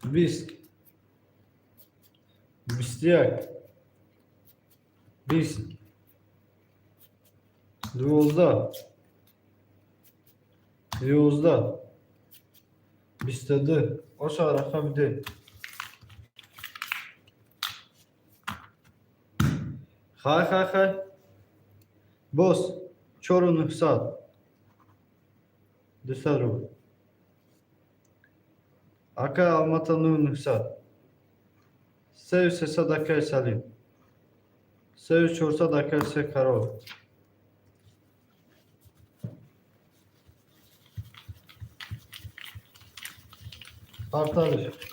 20. 21. 20. 12. 11. 22. Оша рақами ду. Хай, хай, хай. Боз чору нӯҳсад. 200 рубл. Ака Алмата, нӯ нӯҳсад. Сею сесад, акаи Салим. Сею чорсад, акаи Се Карол. Парталиш.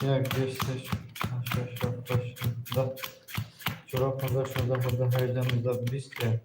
Як, ду, се, панҷ, шаш, ҳафт, ҳашт, даҳ, чордаҳ, 15, 16, 17, 18, 19, 20, як.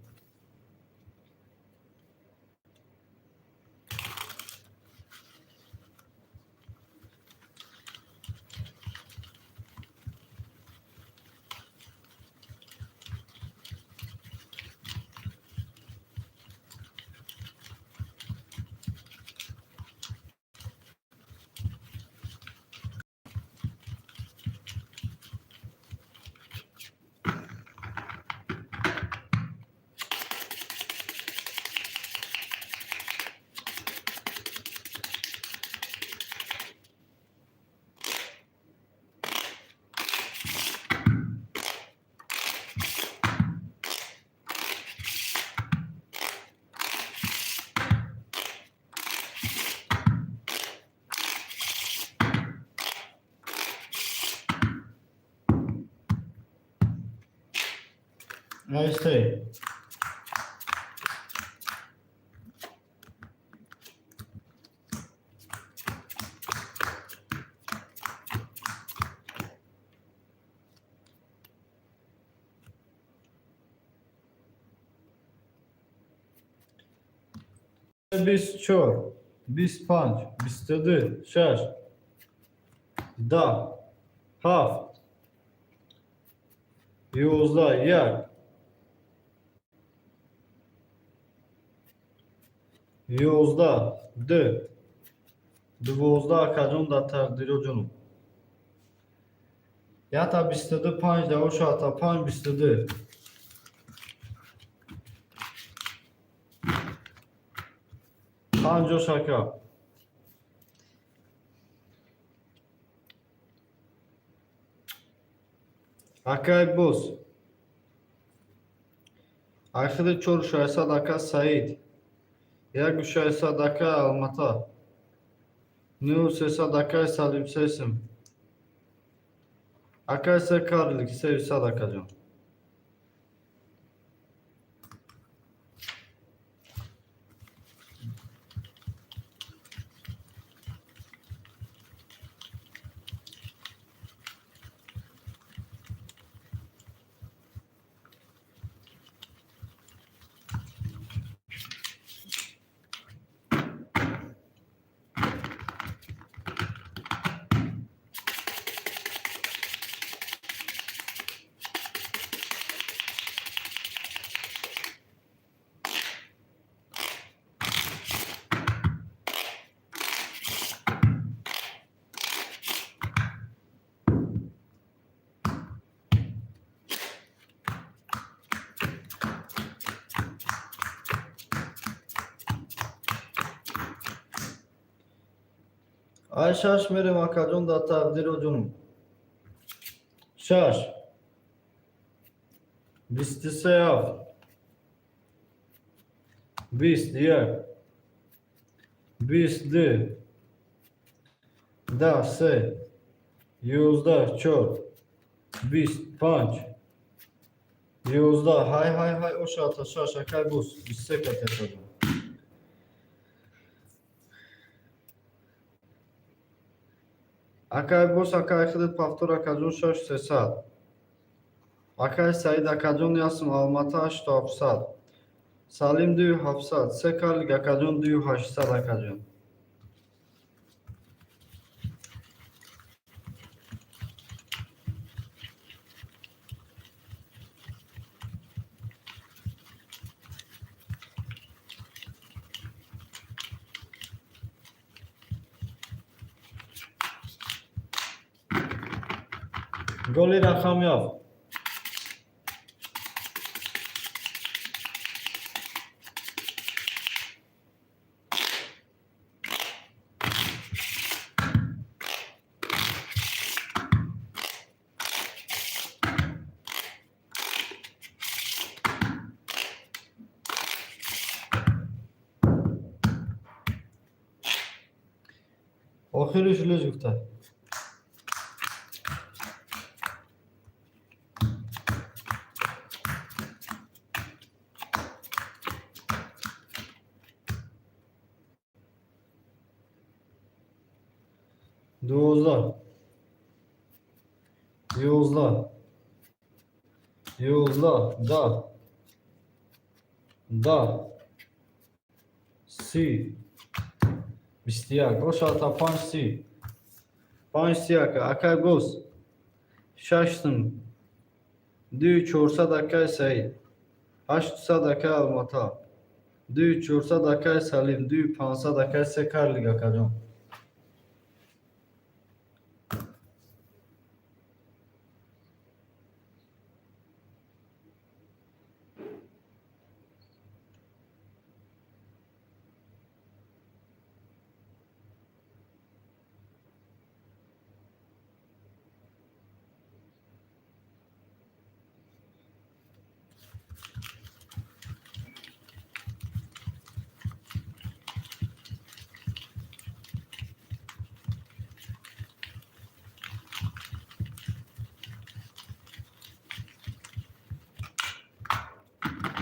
Ай се. 24, 25, 22, шаш, 10, ҳафт, 11, як, 11, ду, 12, акаҷон, дар тақдиро ҷонум. Ята 22 панҷ давошата панҷ 22. Панҷо шака. Акай боз. Ахири чору шашсад, ака Саид. Яку шашсад, ака Алмата. Нӯҳу сесад, акай Салим сесим. Акай се карлик сеюсад, акаҷон. Ай шаш мерем, акаҷон, дар тақдиро ҷонум. Шаш. 23 ҳафт. 20 як. 22, 10, се, 11, чор, 20, панҷ, 11. Ҳай, ҳай, ҳай, ошата шаш, акай бус, 23 кати, акаҷон. Акай бос, акай хидат повтор, акаҷон, шаш сесад. Акай Саид, акаҷон, ясм Алмата, ҳашту ҳафтсад. Салим, дую ҳафтсад. Се карлик, акаҷон, дую ҳаштсад, акаҷон. Голи рақами ҳафт. Охириш лез гуфта. 12, 11, 11, 10, 10, 30, 21, ошата панҷ, 30, панҷ, 30, ака. Акай бос, шаш сум, дую чорсад, акай Саид, 800, акай Алмата, дую чорсад, акай Салим, дую пансад, акай се карлик, акаҷон.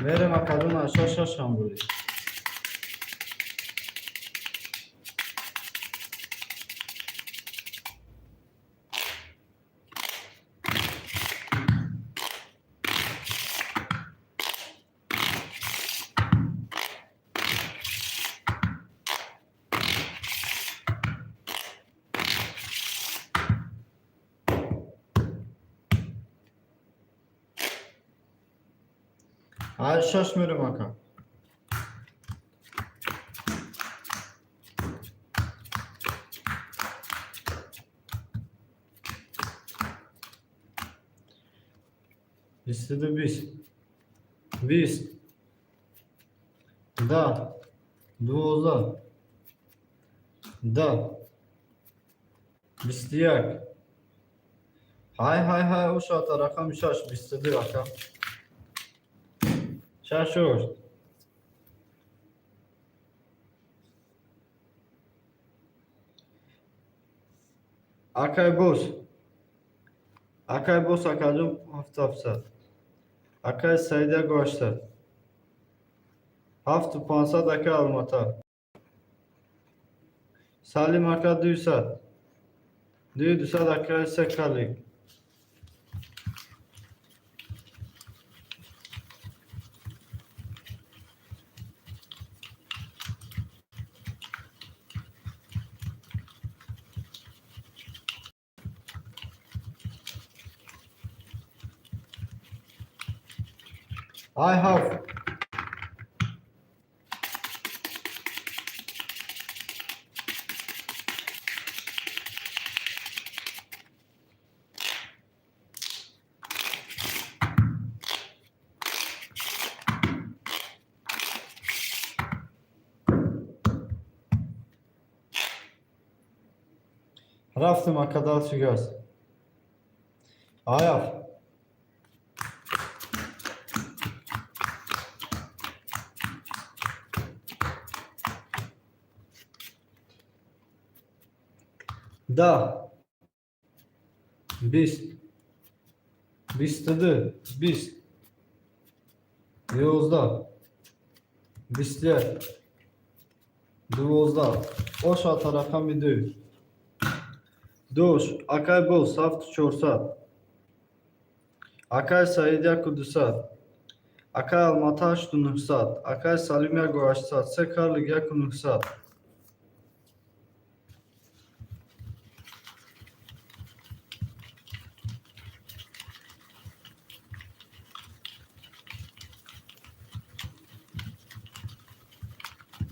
Мерем, акаҷон, шаш шаш ҳам були. Ай шаш мерем, ака. 22, 20, 20, 10, 12, 10, 21. Ҳай, ҳай, ҳай, ошата рақами шаш, 22, ака. Шаш ошт. Акай бос, акай бос, акаҷон, ҳафт ҳафтсад. Акай Саид, яку ҳаштсад. Ҳафту пансад, акай Алмата. Салим ака, 200. Дую дусад, акай се калик. I have. Рафтем, ака, дальше газ. Аяф. 10, 20, 22, 20, 11, 21, 12, ошата рақами ду. Дош, акай боз, ҳафту чорсад. Акай Саид, яку дусад. Акай Алмата, ҳашту нӯҳсад. Акай Салим, яку ҳаштсад. Се карлик, яку нӯҳсад.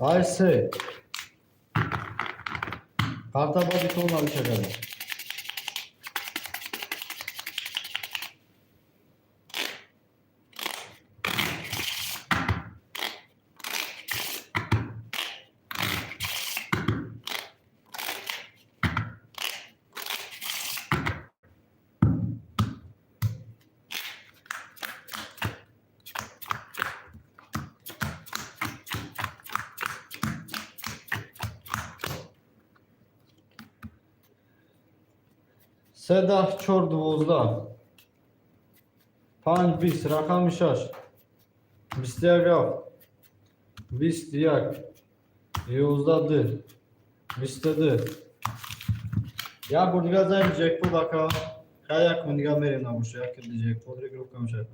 Ай се. Карта бади тон навиша. Се, 10, чор, 12, панҷ, 20, рақами шаш, 21, ҳафт, 21, 11, ду, 22. Як бор дига занем ҷекпот, ака. Хай, як кун дига мерем, набоша яке ҷекпот регруппа мешавад.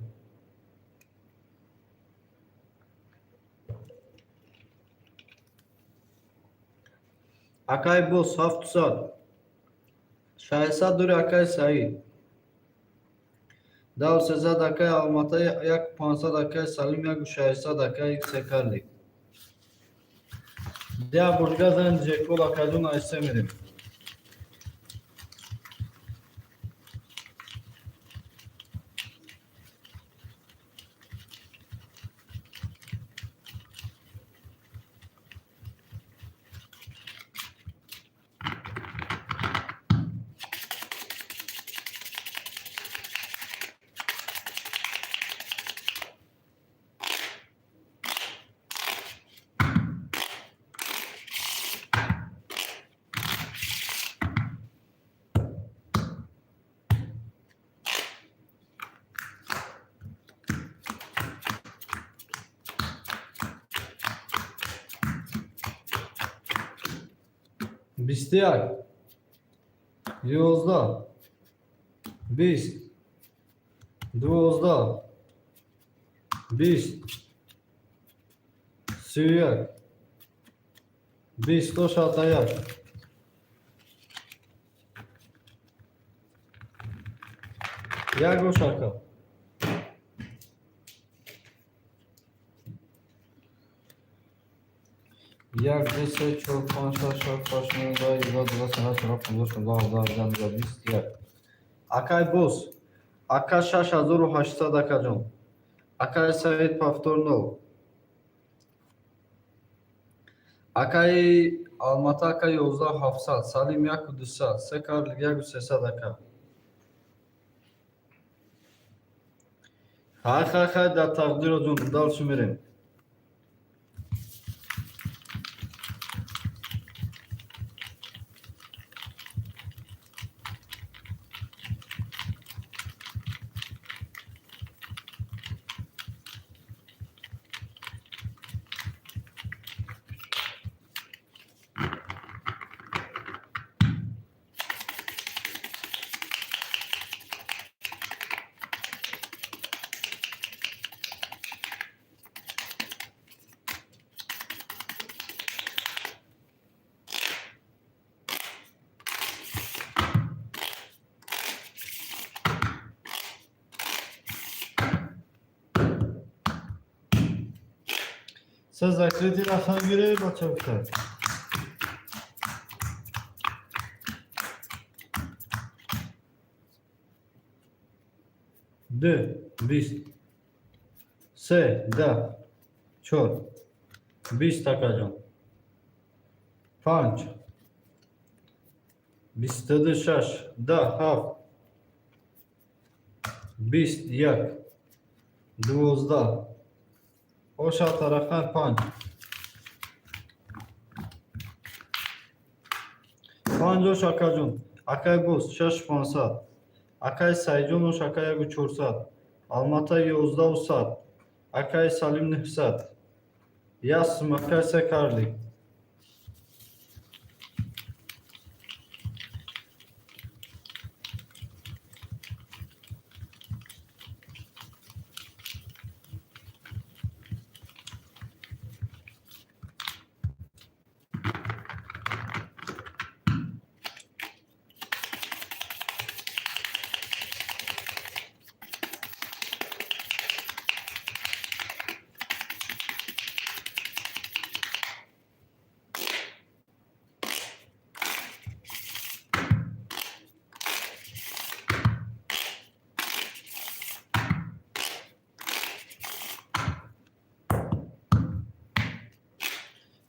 Акай боз, ҳафтусад, 600 дури. Акай Саид, 10 300. Акай Алмата, як 500. Акай Салим, яку 600. Акай Секарлик, як бор дига занем ҷекпот, акайҷон, айсе мерем. 21, 11, 20, 12, 20, 31, 20 61. Як гош, ака. Як, ду, се, чор, панҷ, шаш, ҳафт, ҳашт, нӯҳ, 10, 11, 12, 13, 14, 15, 16, 17, 18, 19, 21. Акай боз, ака, 6800, акаҷон. Акай Саид, повтор нол. Акаи Алмата, ака, 11 700. Салим, яку дусад. Се карлик, яку сесад, ака. Хай, хай, хай, дар тақдиро ҷон, дальше мерем. Се закрытый рақам гире, бача гуфта. Ду, 20, се, 10, чор, 20, акаҷон. Панҷ, 22, шаш, 10, ҳафт, 21, 12, ошата рақам панҷ. Панҷош, акаҷон. Акай боз, 6500. Акай Сайҷон, ош, ака, 1400. Алмата, 1100. Акай Салим, 900. Ясм, акай, се карлик.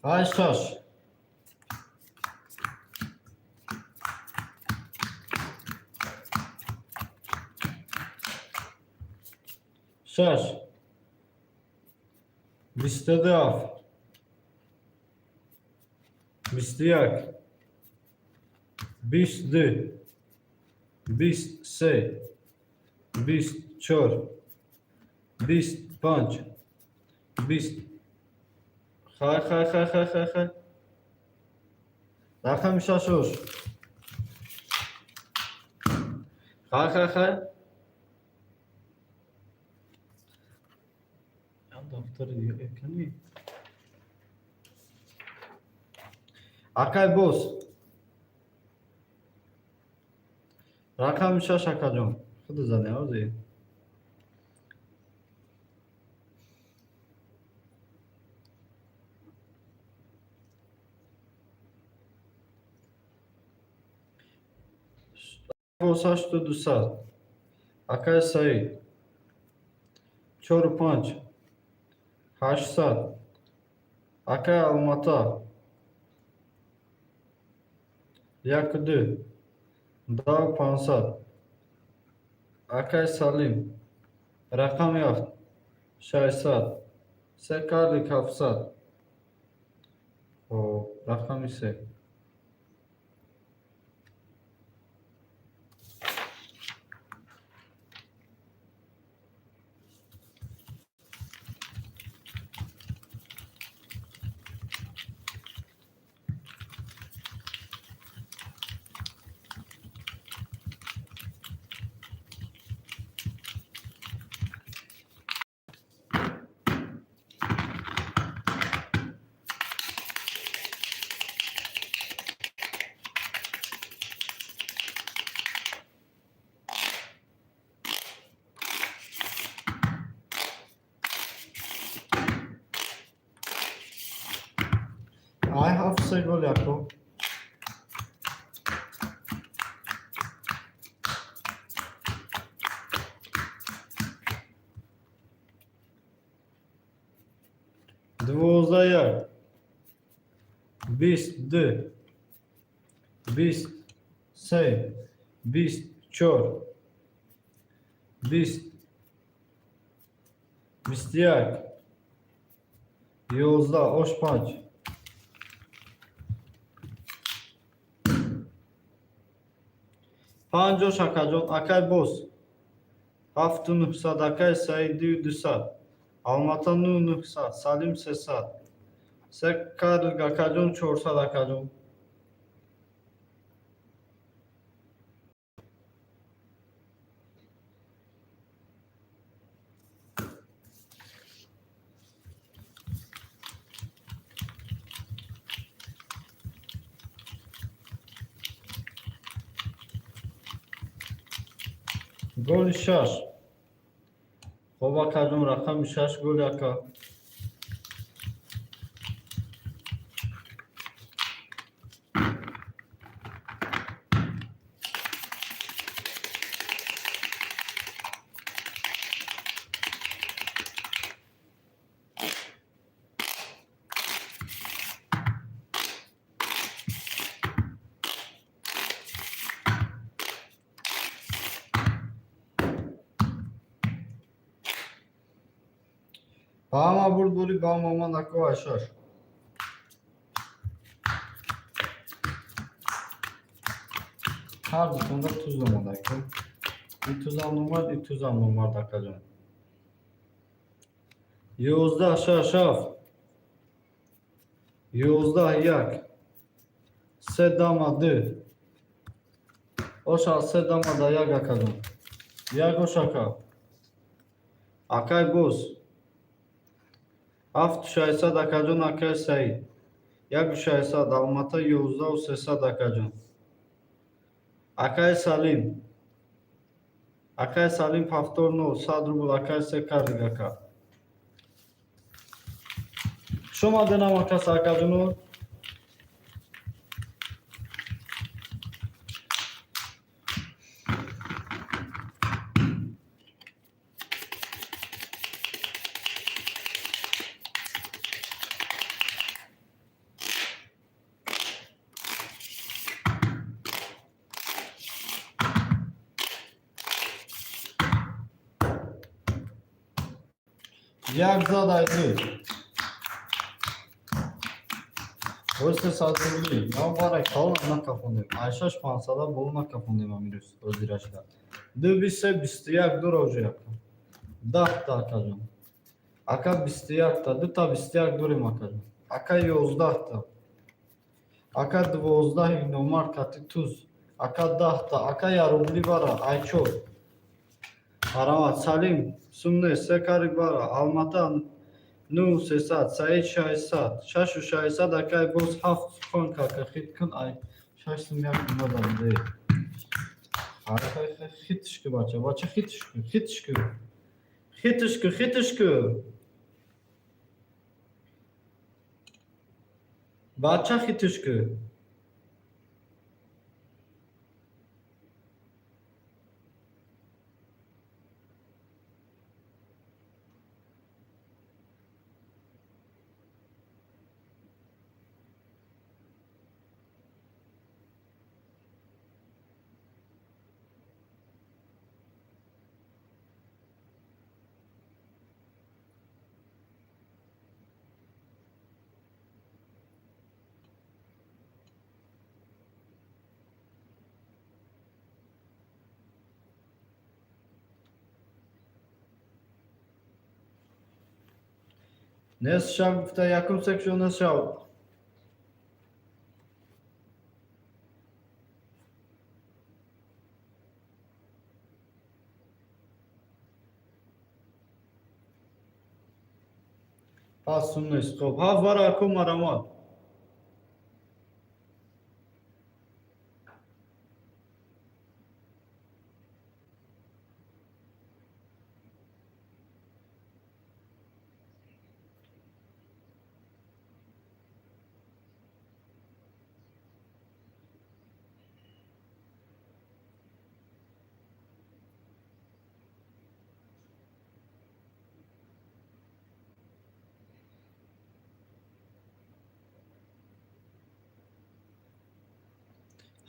Ай, шаш. Шаш. 22 ҳафт. 21. 22. 23. 24. 25. 20. Хай, хай, хай, хай, хай, хай. Рақами шашош. Хай, хай, хай. Дафтари дига кани. Акай боз. Рақами шаш, акаҷон. Худ зане, ҳозир. Боз, 8200. Акай Саид. Чору панҷ. 800. Акай Алмата. 1 ду. 10 500. Акай Салим. Рақами ҳафт. 600. Се карлик, 700. Хоб, рақами се. Ай, ҳафт, се гол яко. 12 1. 22. 23. 24. 20. 21. 11 ош, панҷ. Панҷош, акаҷон. Акай боз, 7900. Акай Саид, 2200. Алмата, 9900. Салим, 300. Се карлик, акаҷон, 400, акаҷон. Голи шаш. Хоб, акаҷон, рақами шаш, голи, ака. Ба ҳама бурдборӣ, ба ҳама омад, ако, ай шаш. Ҳар дутонда туз омад, ака. И тузам номард, и тузам номард, акаҷон. 11 шаш ҳафт, 11 як, се дама ду оша, се дама да як, акаҷон, як ош, ака. Акай боз 7600, акаҷон. Акай Саид, 1600. Алмата, 11 300, акаҷон. Акай Салим, акай Салим, повтор нол, 100 рубл. Акай, се кардик, ака. Хуш омаденам, акас, акаҷоно. Як зад айду. Ҳозир 100 рубли. Ма бара калон накафондем. Ай шаш пансада боло накафондем амирӯз ҳозирашда. Ду бист се 21 дура уже, ака. 10-та, акаҷон. Ака, 21-та, дута 21 дорем, акаҷон. Ака, 11-та. Ака, 12 номар кати туз. Ака, 10-та, ака, я рубли бара, ай чор. Марамат, Салим, сумне, се кари бара, Алмата, ну 300, Саид, 600, шашу 600, акай боз, ҳафт сухан кака, хит кун, ай шаш сум як омадам де. Хай, хай, хай, хитш ку, бача, бача, хитш ку, хитш ку. Хитш ку, хитш ку. Бача, хитш ку. Нест шав гуфта, якум секшо нест шав. Пас сум нест. Хоб, ҳафт бара, аку, марамат.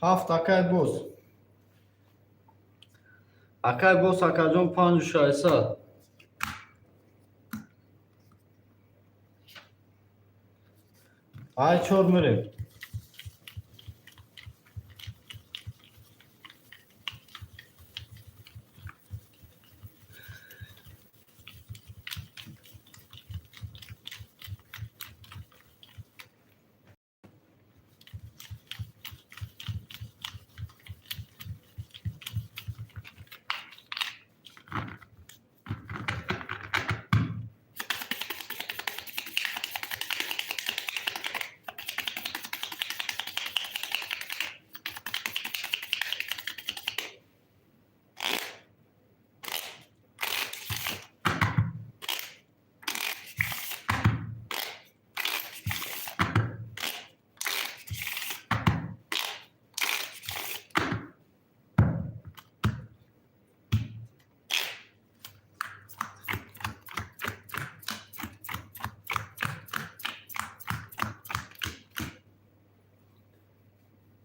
Ҳафт, акай боз. Акай боз, акаҷон, 5600. Ай чор мирем.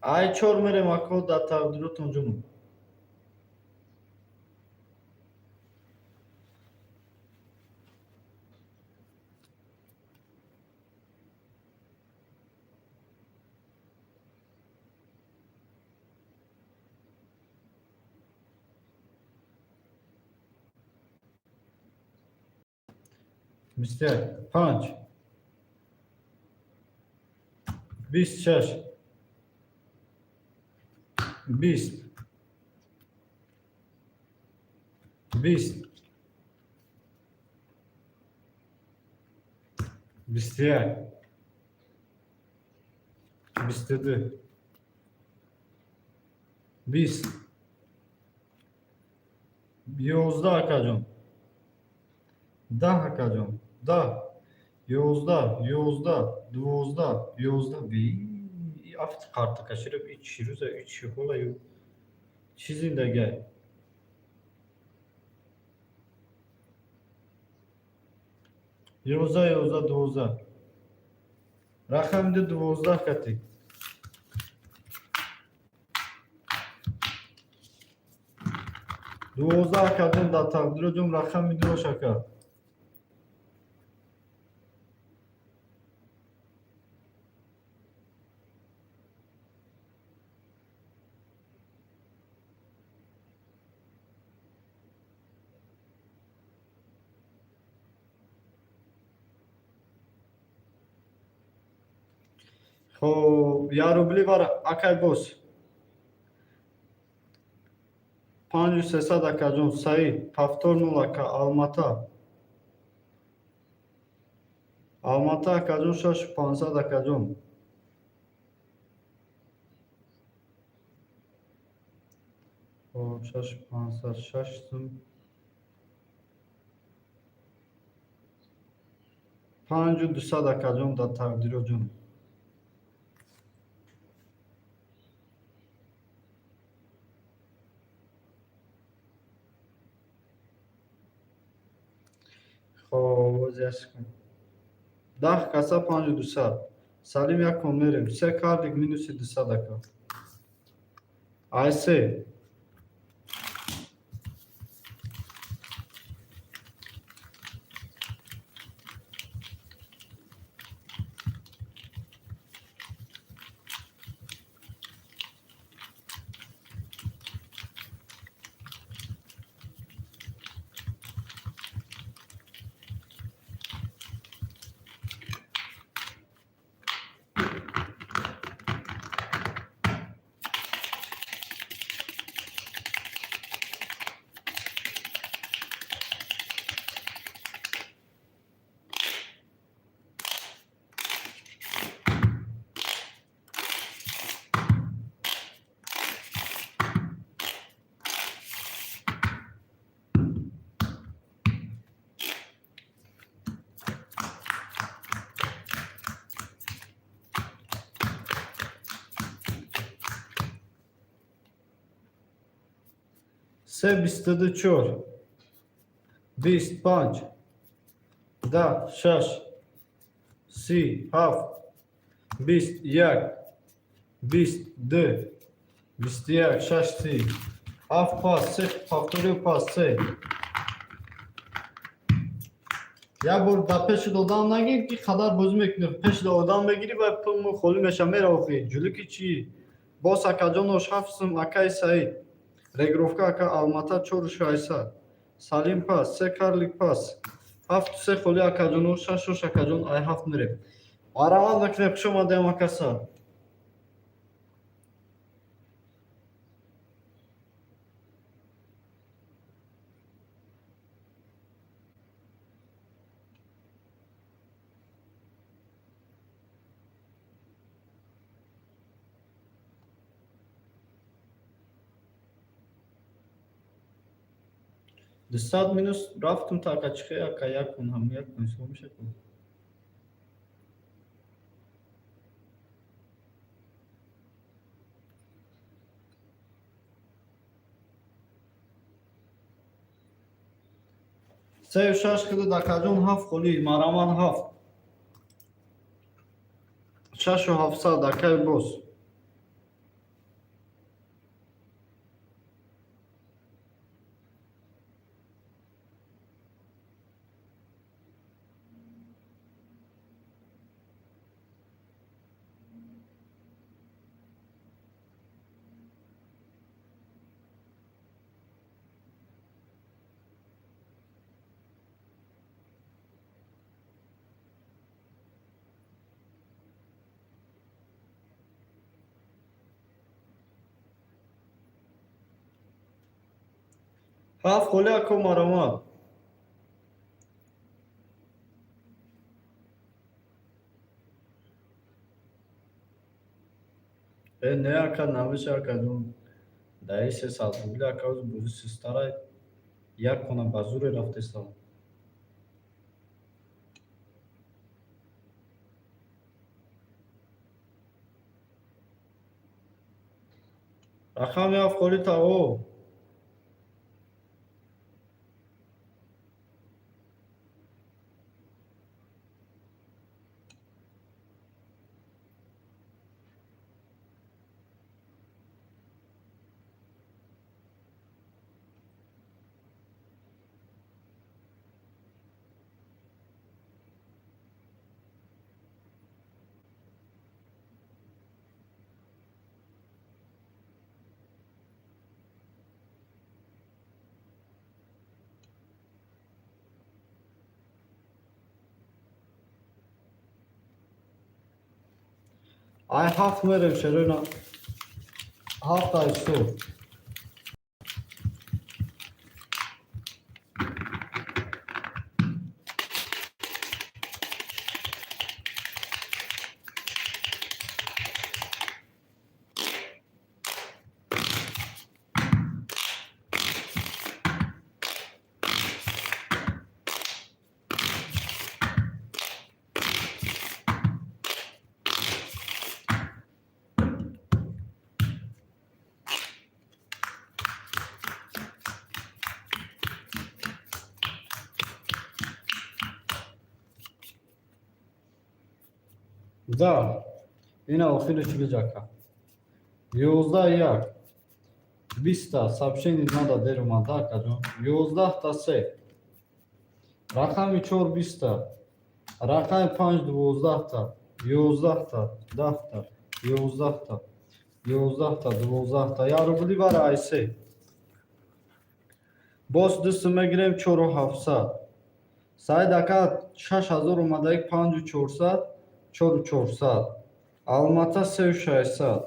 Ай чор мерем, ако, дар тақдиротон ҷумон. 21, панҷ, 26, 20, 20, 21, 22, 20, 11, акаҷон, 10, акаҷон, 10, 11, 11, 12, 11. Афти қартакашираб, и чӣ рӯза, и чӣ ҳолаю, чӣ зиндагиай? 11, 11, 12, рақами ду, 12 кати. 12, акаҷон, дар тақдироҷон рақами дуош, ака. Хоб, як рубли бар, акай бос, 5300, акаҷон. Саид, повтор нол, ака. Алмата, Алмата, акаҷон, 6500, акаҷон. Хоб, 6500, шаш сум, 5200, акаҷон, дар тақдироҷон. Хоб, 10 каса, 5200. Салим, якон мерем, се кардик, минуси 200, ака. Ай се. Се, 24, 25, 10, шаш, 37, 21, 22, 21, шаш, 37, пас, се, повторю, пас, се. Як бор дар пеши одам нагир, ки қадар бозӣ мекунӣ, пеши одам мегирӣ ва пулмо холӣ меша, мера. Охи ҷулики чӣ бос, акаҷонош, ҳафт сум, акаи Саид. Регировка, ака. Алмата, 4600. Салим, пас, се карлик, пас, ҳафту се холи, акаҷоно, шашош, акаҷон. Ай ҳафт мирем, марамат мекунем. Хуш омадем, акаса. 200 минус рафтум, та ака чихе, ака, як кун, ҳам як кун ҳисоб меша кун. Сею шаш кида, акаҷон, ҳафт холи, мараман, ҳафт, 6700, акай бос. Ҳафт холи, ако, маромад. Э, не, ака, намеша, акаҷон. Даи 300 рубли, ака, бозӣ систара, як хона ба зуре рафтестам. Рақами ҳафт холи, таво. Ай ҳафт мерем, шерона, ҳафт ай стол. Да, ина охири чилиҷака. 11 1 20-та сообщение надо, дер омада, акаҷон. 11-та 3, рақами чор 20-та, рақами панҷ 12-та, 11-та, 10-та, 11-та, 11-та, 12-та. Як рубли бара айсе. Боз дусту мегирем, 4700. Саид ака, 6000 омадаи, 5400, 4400. Алмата, 3600.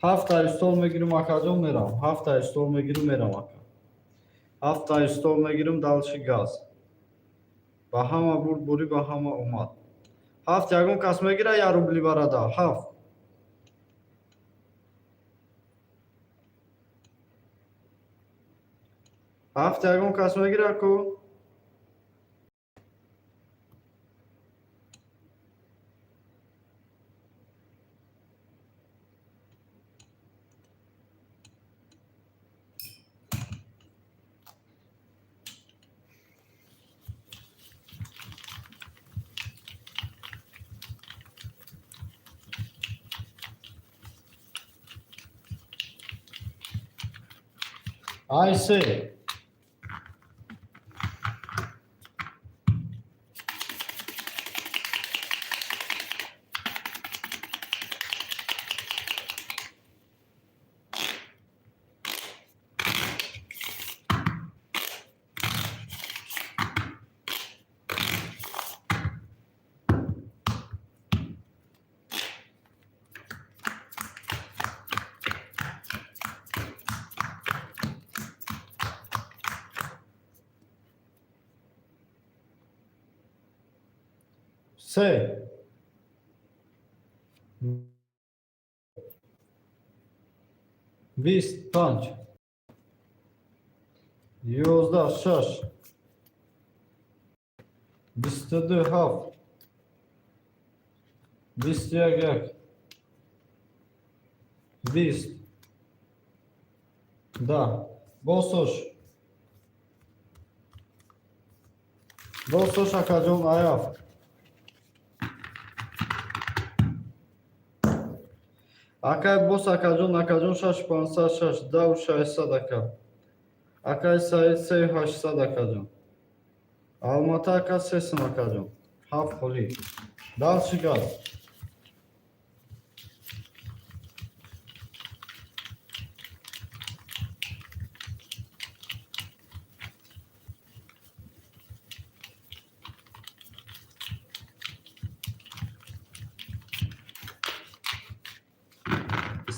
Ҳафта стол мегирим, акаҷон, мерам. Ҳафта стол мегирим, мерам, ака. Ҳафта стол мегирим, дальше газ. Ба ҳама бурд бурӣ, ба ҳама омад. Ҳафт ягон кас мегира, як рубли барада? Ҳафт. Ҳафт ягон кас мегира ку? Ай се. Се. 20 5. 11 6. 22 7. 21 1. 20 10. Босош. Босош, акаҷон, аяфт. Акай бос, акаҷон, акаҷон, 6500, 6 10 600, ака. Акай Саид, 3800, акаҷон. Алмата, ака, 3 сум, акаҷон. Ҳафт холӣ. Дальше газ.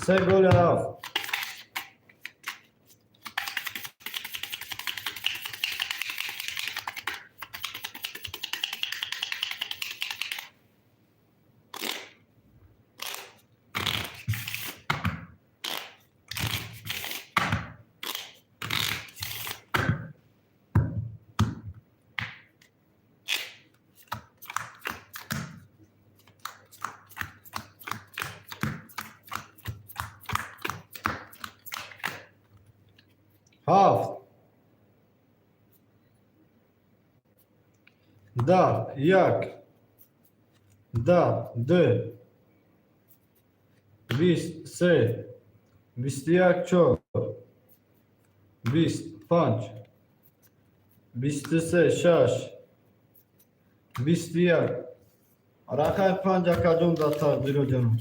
Се голи ҳафт. Ҳафт, 10, як, 10, ду, 20, се, 21, чор, 20, панҷ, 23, шаш, 21. Рақами панҷ, акаҷон, дар тақдиро ҷаноб.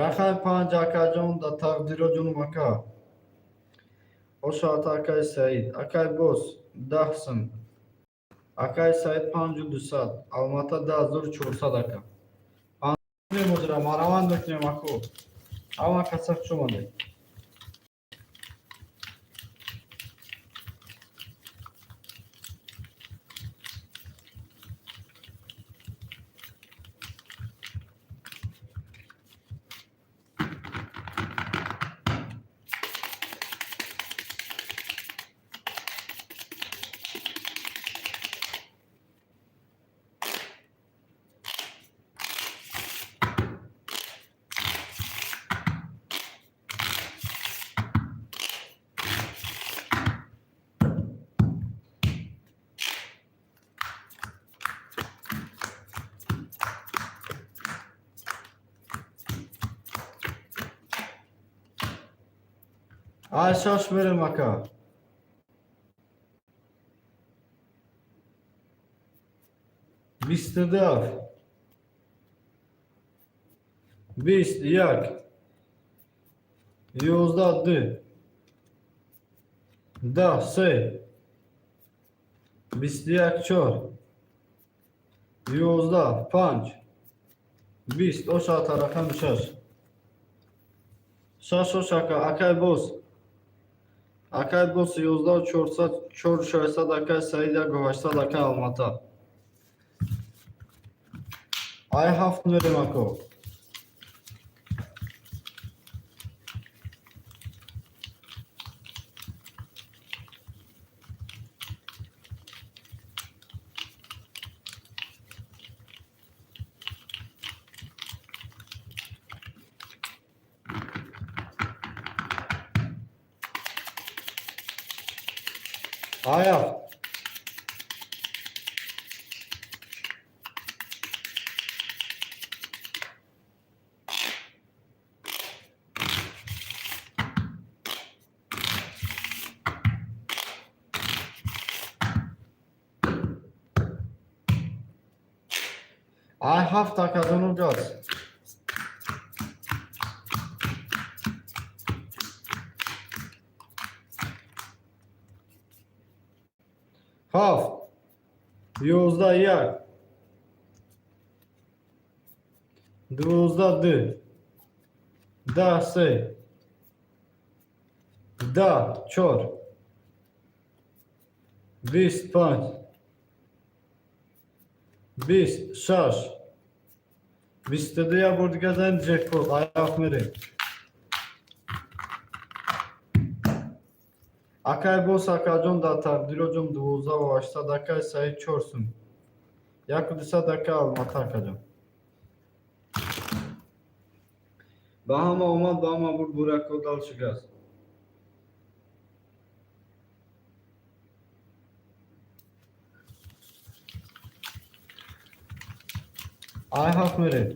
Рақами панҷ, акаҷон, дар тақдиро ҷонум, ака. Ошоата, акаи Саид. Акай Бос, 10 сум. Акаи Саид, 5200. Алмата, 10400, ака. Мозира мараванд мекунем, аку. Ҳама каса хуш омадед. Ай шаш мерем, ака. 22, 20, як, 11, ду, 10, се, 21, чор, 11, панҷ, 20. Ошата, рақами шаш. Шаш ош, ака. Акай Бос, акай Бос, 11 400, чор 600. Акай Саид, як 800, акай Алмата. Ай ҳафт мерем, ако. Ай ҳафт. Ай ҳафт, акаҷону газ. Ҳафт, 11, як, 12, ду, 10, се, 10, чор, 20, панҷ, 20, шаш, 22. Як бор дига занем ҷекпот. Ай ҳафт мерем. Акай Бос, акаҷон, дар тақдироҷон, 12 800. Акай Саид, чор сум, 1200. Акай Алмата, акаҷон. Ба ҳама омад, ба ҳама бурд, бурако дал шикаст. Ай ҳафт мерем.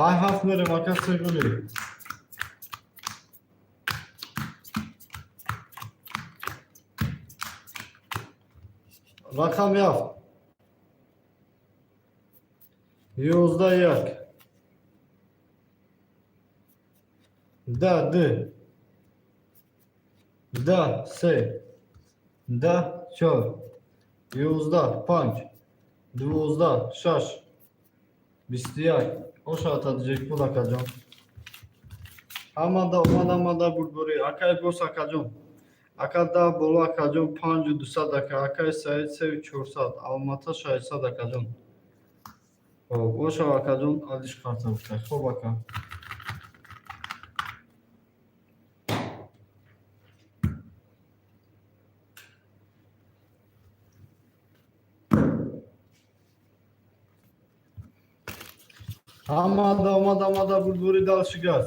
Ай ҳафт мерем, ака. Сегули. Рақами ҳафт. 11, як, 10, ду, 10, се, 10, чор, 11, панҷ, 12, шаш. 21. Ошавата ҷекпул, акаҷон. Ҳамада омад, ҳамада бурдборӣ. Акай бос, акаҷон. Ака да боло, акаҷон, 5200, ака. Акай Саид, 3400. Алмата, 600, акаҷон. Хоб, ошав, акаҷон, алиш карта гуфта. Хоб, ака. Ҳамада омад, ҳамада бурдборӣ, дальше газ.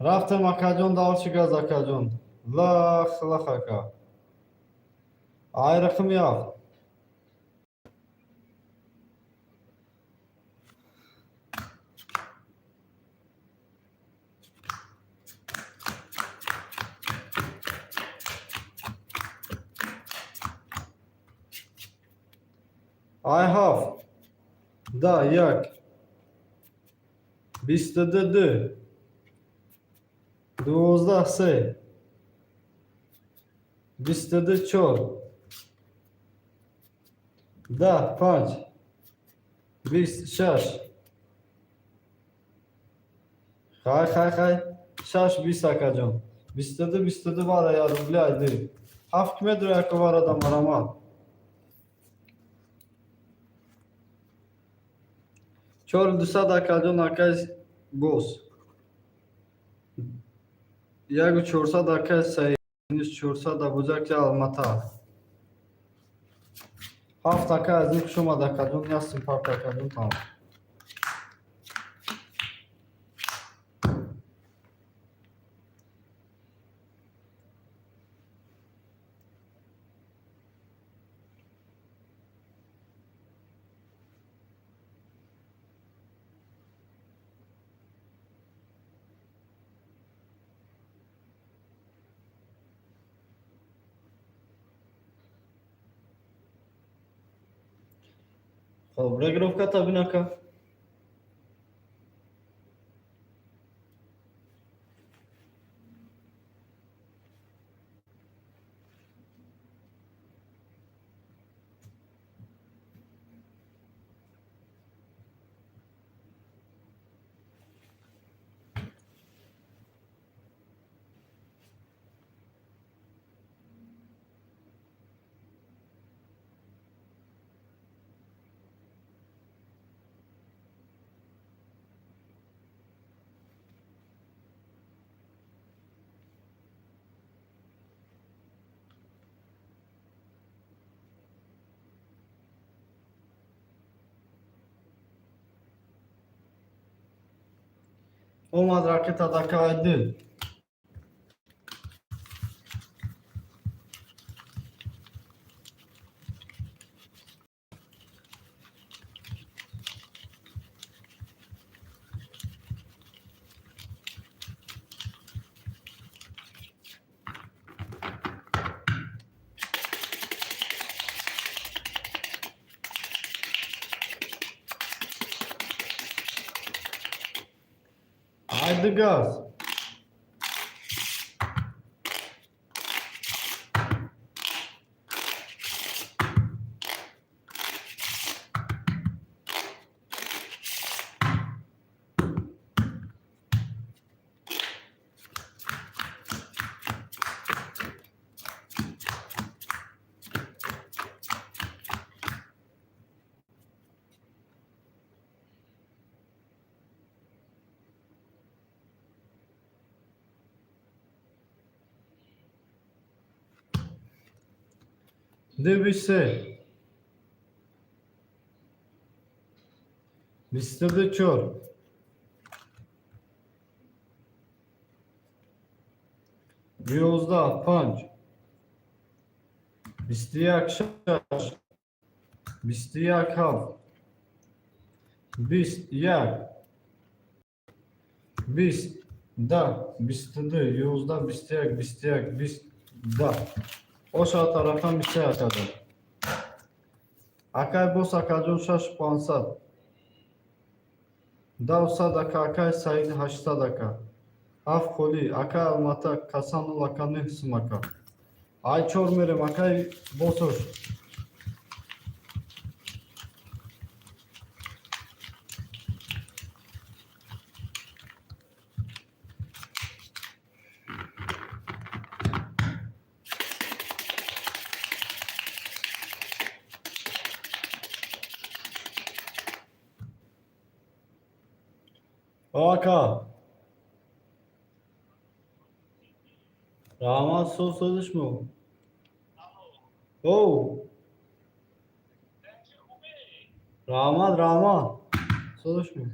Рафтем, акаҷон, дальше газ, акаҷон. Лах лах, ака. Ай рақами 7. Ай ҳафт. Да, як. 22 ду. 12 се. 22 чор. 10 панҷ. 20 шаш. Хай, хай, хай. Шаш 20, акаҷон. 22 22 вара я рубли айди. Ҳафт метр яко варада марамат. 4200, акаҷон, акай бос. 1400, акай Саид. 400 Абуҷаки Алмата. Ҳафт, ака, аз ин хуш омад, акаҷон, ястим парк, акаҷон, тамом. Хоб, регировка бин, ака. Омад ракета дака ду. Айди газ. Ду бист се. 22 чор. 11 панҷ. 21 шаш. 21 ҳафт. 20 як. 20 даҳ. 22 11 21 21 20 даҳ. Ошата рақами се, акаҷон. Акай бос, акаҷон, шаш 500. Дав сад ака, акай Саид 800 ака. Ҳафт холӣ, акай Алмата, Касанул ака нӯҳ сум ака. Ай чор мерем, акай босош. Ака. Раҳмат, соз созишмо. Оу. Раҳмат, раҳмат. Созишмо.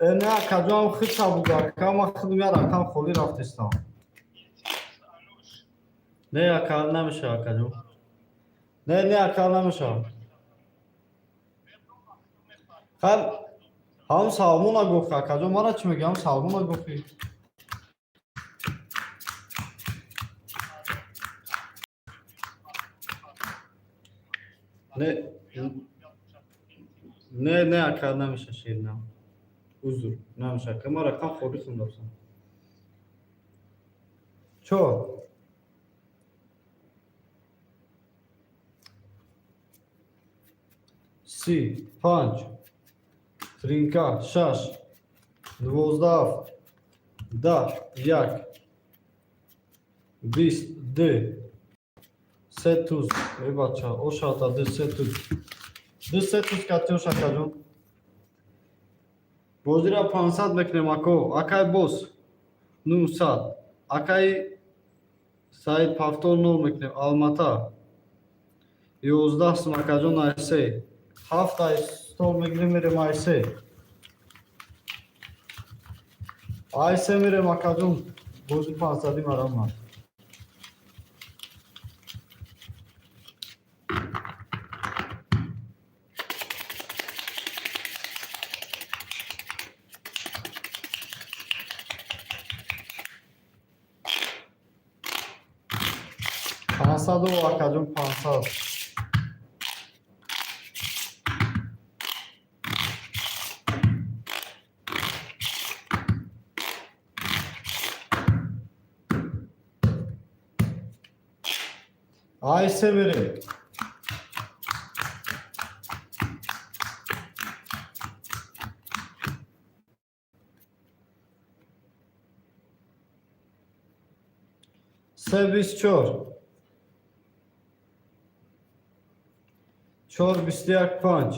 Э, не, акаҷон, хита буд, ака, ман худам як рақам холӣ рафтистам. Не, ака, намешава, акаҷон. Не, не, ака, намешава. Хай, ҳам Салмона гуфт, акаҷон, мара чӣ мегӯӣ? Ҳам Салмона гуфтӣ. Не, не, не, ака, намеша, ширинам. Узр, намеша. Ака, ман рақам холӣ хондастам. Чор. 30 панҷ. Тринка шаш. 12 ҳафт. 10 як. 20 ду. Се туз. Э, бача, ошата ду се туз. Ду се туз кати ош, акаҷон. Бозира 500 мекунем, ако. Акай бос. 900. Акай Саид повтор нол мекунем. Алмата. 11 сум, акаҷон, айсе. Ҳафт ай стол мегирем, мерем айсе. Айсе мерем, акаҷон. Бози 500-и марамад. 500 акаҷон, 500. Айсе мерем. Се бист чор. Чор 21 панҷ.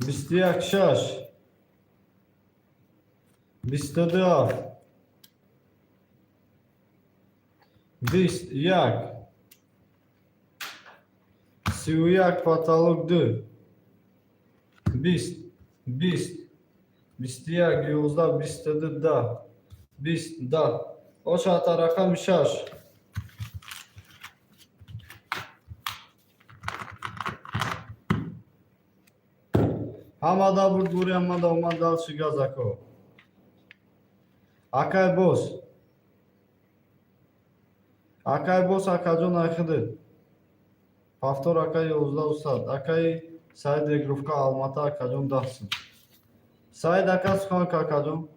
21 шаш. 22 ҳафт. 20 як. 31 потолок ду. 20 20 21 11 22 10 20 10. Ошата рақами шаш. Ҳамада бурдбури, ҳамада омад дальше газ, ако. Акай бос. Акай бос, акаҷон, айхидит. Повтор, акай, 11 сад. Акай Саид регировка Алмата, акаҷон, 10 сум. Саид ака, сухан ка, акаҷон.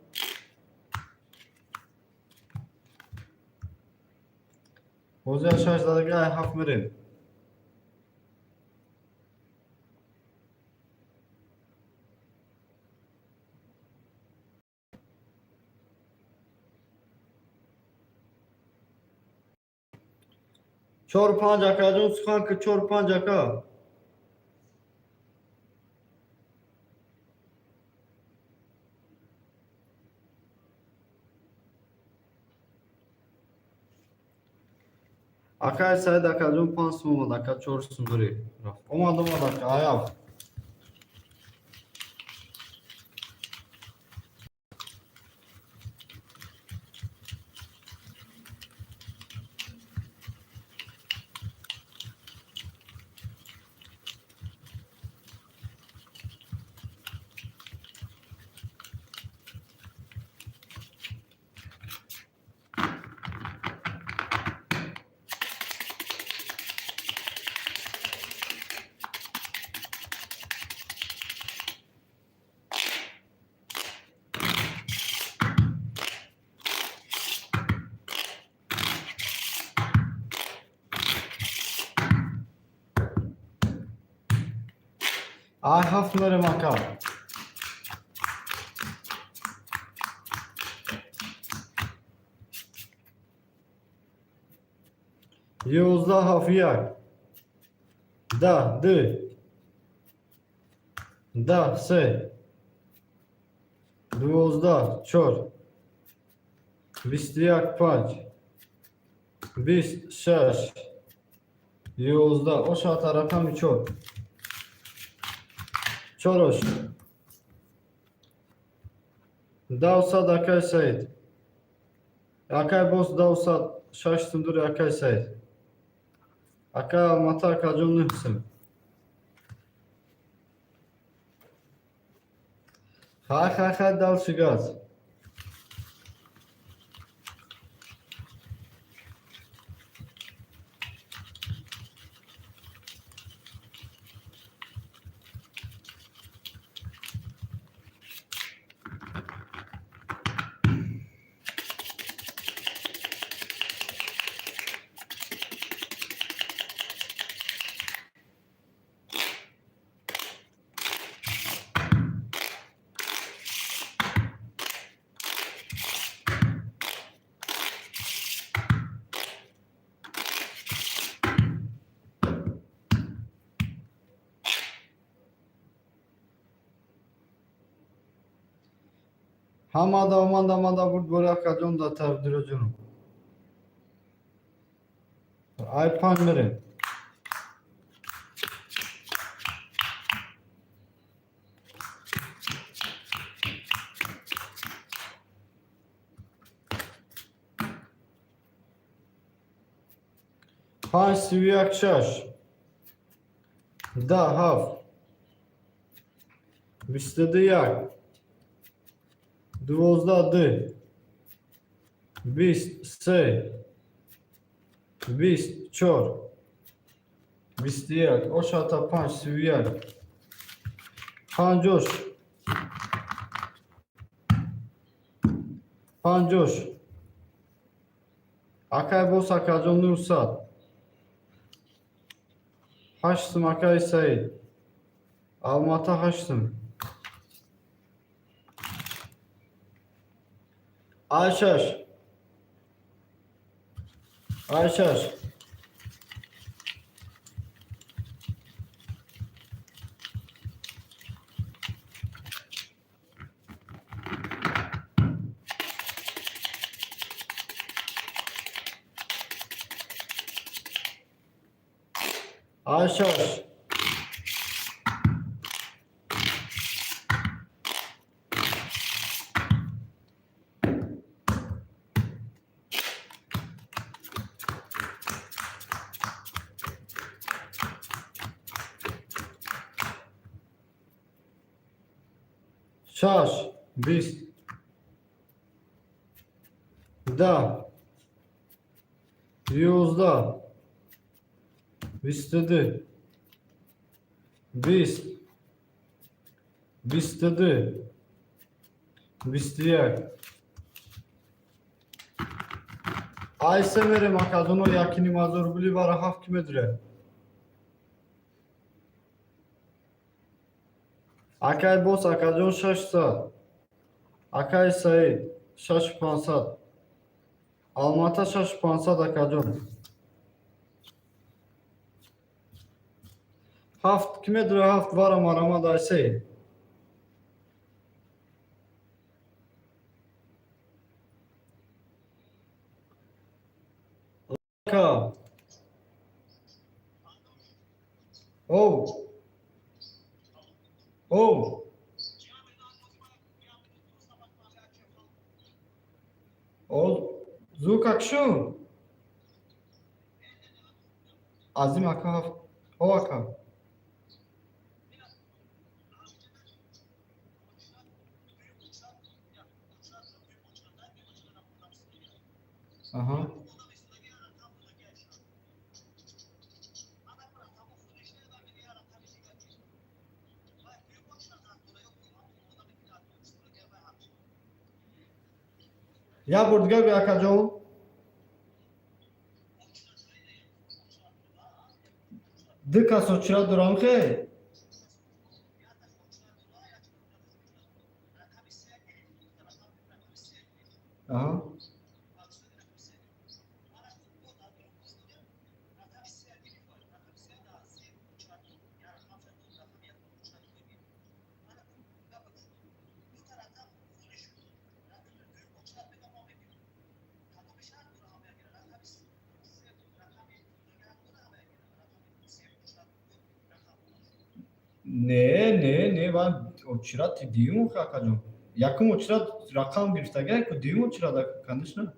Бозия шаш задага, ай ҳафт мерем. Чор панҷ, акаҷон, сухан ки, чор панҷ, ака. Акай Саид, акаҷон, 5 сум омад, ака, 4 сум дорӣ. Омад, омад, ака, аяв. Ай ҳафт мерем, ака. 11, ҳафт, як, 10, ду, 10, се, 12, чор, 21, панҷ, 20, шаш, 11. Ошата рақами чор, чорош. 10 сад, акай Саид, акай боз 10 сад, 6 сум дури, акай Саид. Акай Алмата, акаҷон, 9 сум. Хай, хай, хай, дальше газ. Ҳамада омад, омада буд бори, акаҷон, да тақдироҷоном. Ай панҷ мерем. 5, 31, шаш, 10, ҳафт, 22, як, 12, ду, 20, се, 20, чор, 21. Ошата 5, 31, панҷош, панҷош. Акай бос, акаҷон, 900, 8 сум. Акай Саид, Алмата, 8 сум. Ай шаш, ай шаш. Ай шаш. Шаш, 20, 10, 11, 22, 20, 22, 21. Айсе мерем, акадоно, 1,5 ҳазор рубли бара ҳафт ки медуре. Акай бос, акаҷон, 600. Акай Саид, 6500. Алмата, 6500, акаҷон. Ҳафт ки медуре, ҳафт вара марамад, айсе. Ака. Оу, оу. О, звук акшу. Азим ака ҳафт. О, ака. Аҳа. Як бор дигар гӯй, акаҷон. Ду кас очират дорам хе? Аҳа. Не, не, не, вай очирати дуюм, акаҷон. Якум очират рақам гирифтага, ку дуюм очират, конечно.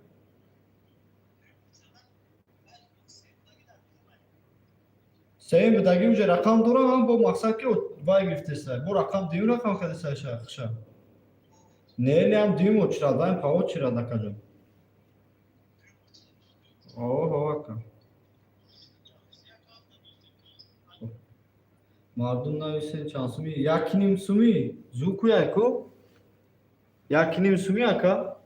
Сеюм будаги уже рақам дорам, ҳам бо мақсад ки вай гирифтеса. Бо рақам дуюм рақам кадеса хша. Не, не, ҳам дуюм очират, вайм па очират, акаҷон. Оҳо, ака. Мардум нависен чанд суми? Як ним суми. Зукуяй ку? 1,5 суми, ака?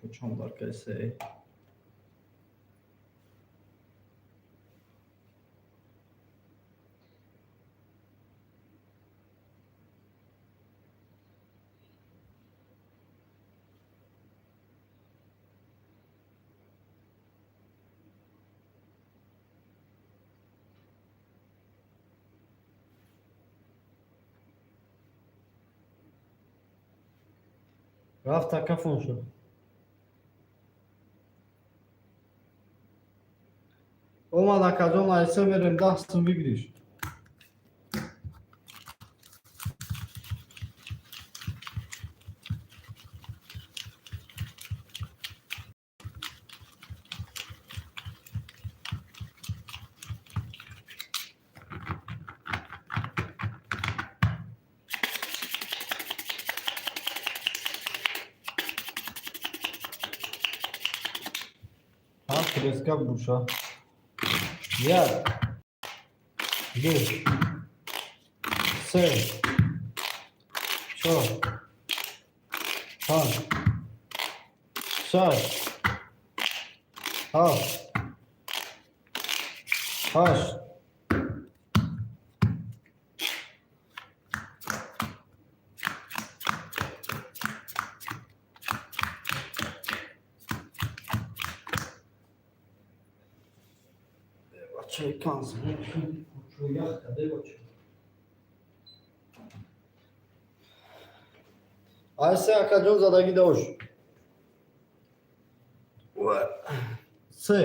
Почам даркасе. Рафт, ака, фон шуд. Омад, акаҷон, айса мерем, 10 сум выигрыш. Ҳа, треска буша. Як, ду, се, чор, панҷ, шаш, ҳафт, ҳашт. Бачаи канза, ях каде, бача. Айсе, акаҷон, задагӣ дош. Се.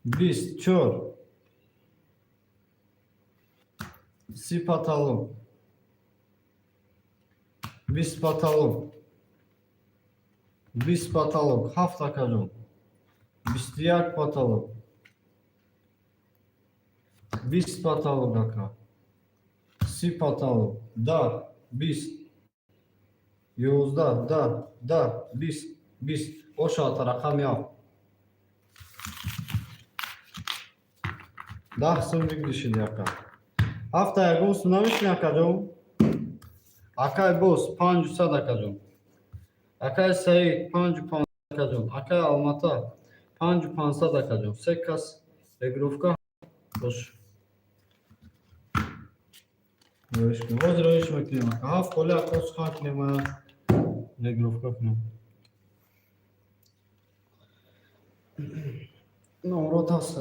24. 30 потолок. 20 потолок. 20 потолок. Ҳафт, акаҷон. 21 потолок. 20 потолок, ака. 30 потолок. 10, 20. 11, 10, 10, 20, 20. Ошата рақам як. 10 сум выигрыш иди, ака. Ҳафта ягон сум намешини, акаҷон? Акай боз 500, акаҷон. Акай Саид 5500, акаҷон. Акай Алмата 5500, акаҷон. Се кас регировка бош. Роиш кунем. Ҳозир роиш мекунем, ака. Ҳафт холи, ака, сухан кунем, регировка кунем. Номрот ҳаст.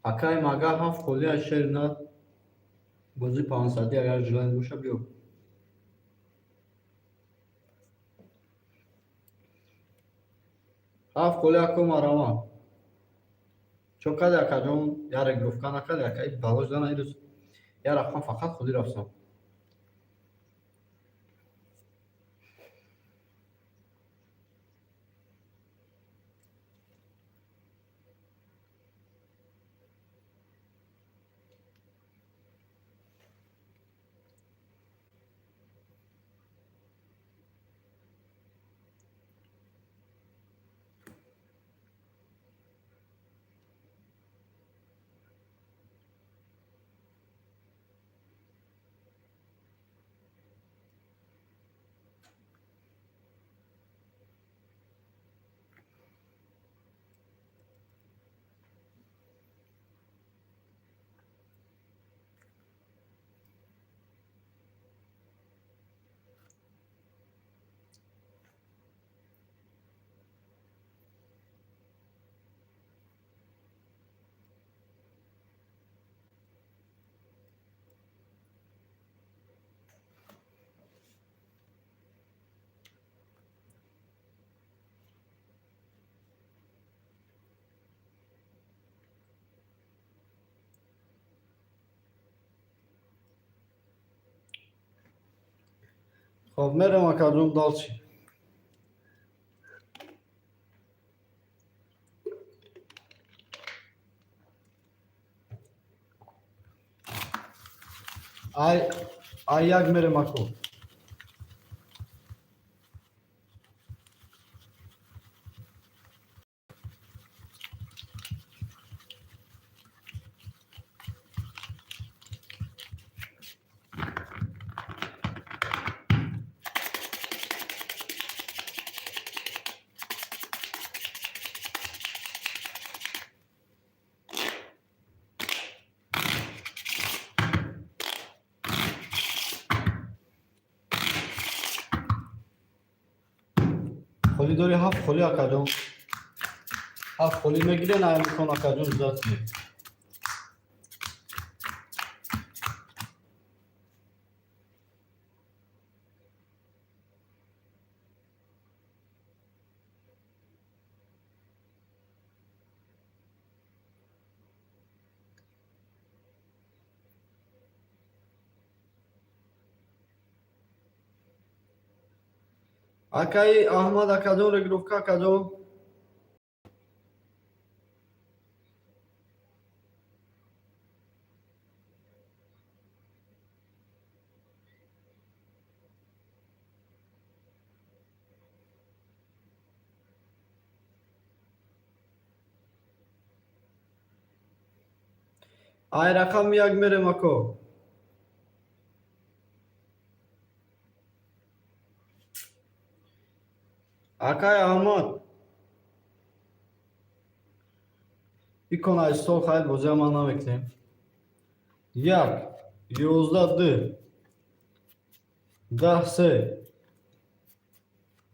Акай мага ҳафт холи аз шери нар, бозӣ 500-ӣ, агар желание боша, биё. Ҳафт холи, ако, марама. Чо кади, акаҷон? Я регировка накарди, ака, бало шуда ирӯз я рақам фақат холӣ рафтам. Хоб, мерем, акаҷон, дальше. Ай як мерем, ако. Холи дори, ҳафт холи, акаҷон. Ҳафт холи мегирен, аймикон, акаҷон, ждать кунед. Акаи Аҳмад, акаҷон, регировка, акаҷон. Ай рақами як мерем, ако. Акай Аҳмад, икон ай стол хайр, бозия ман намекунем. Як, 11, ду, 10, се,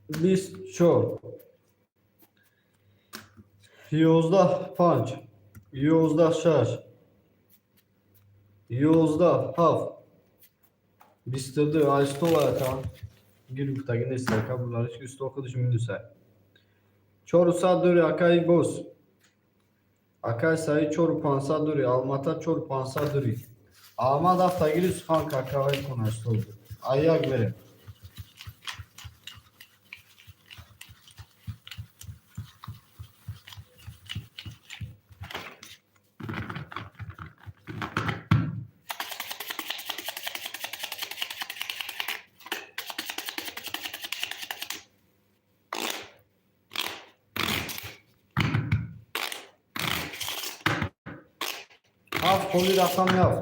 20, чор, 11, панҷ, 11, шаш, 11, ҳафт, 22. Ай стол ака гир гуфтагӣ нест, ака, булариш ки стол худаш минусай. 400 дори, акаи бос. Акаи Саид, 4500 дори. Алмата, 4500 дори. Аҳмад ҳафтагири сухан какавай кун, стол. Ай як мерем. Ҳафт холи, рақами ҳафт.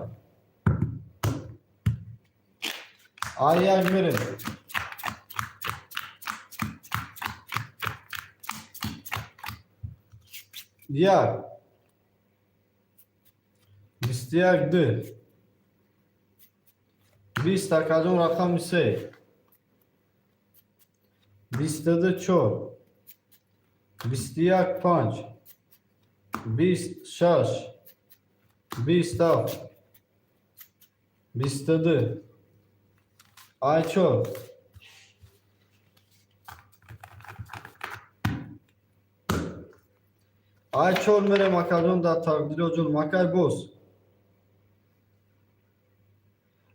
Ай як мерем. Як, 21, ду, 20, акаҷон, рақами се, 22, чор, 21, панҷ, 20, шаш. 27, 22, ай чор. Ай чор мерем, акаҷон, дар тақдироҷон. Акай бос,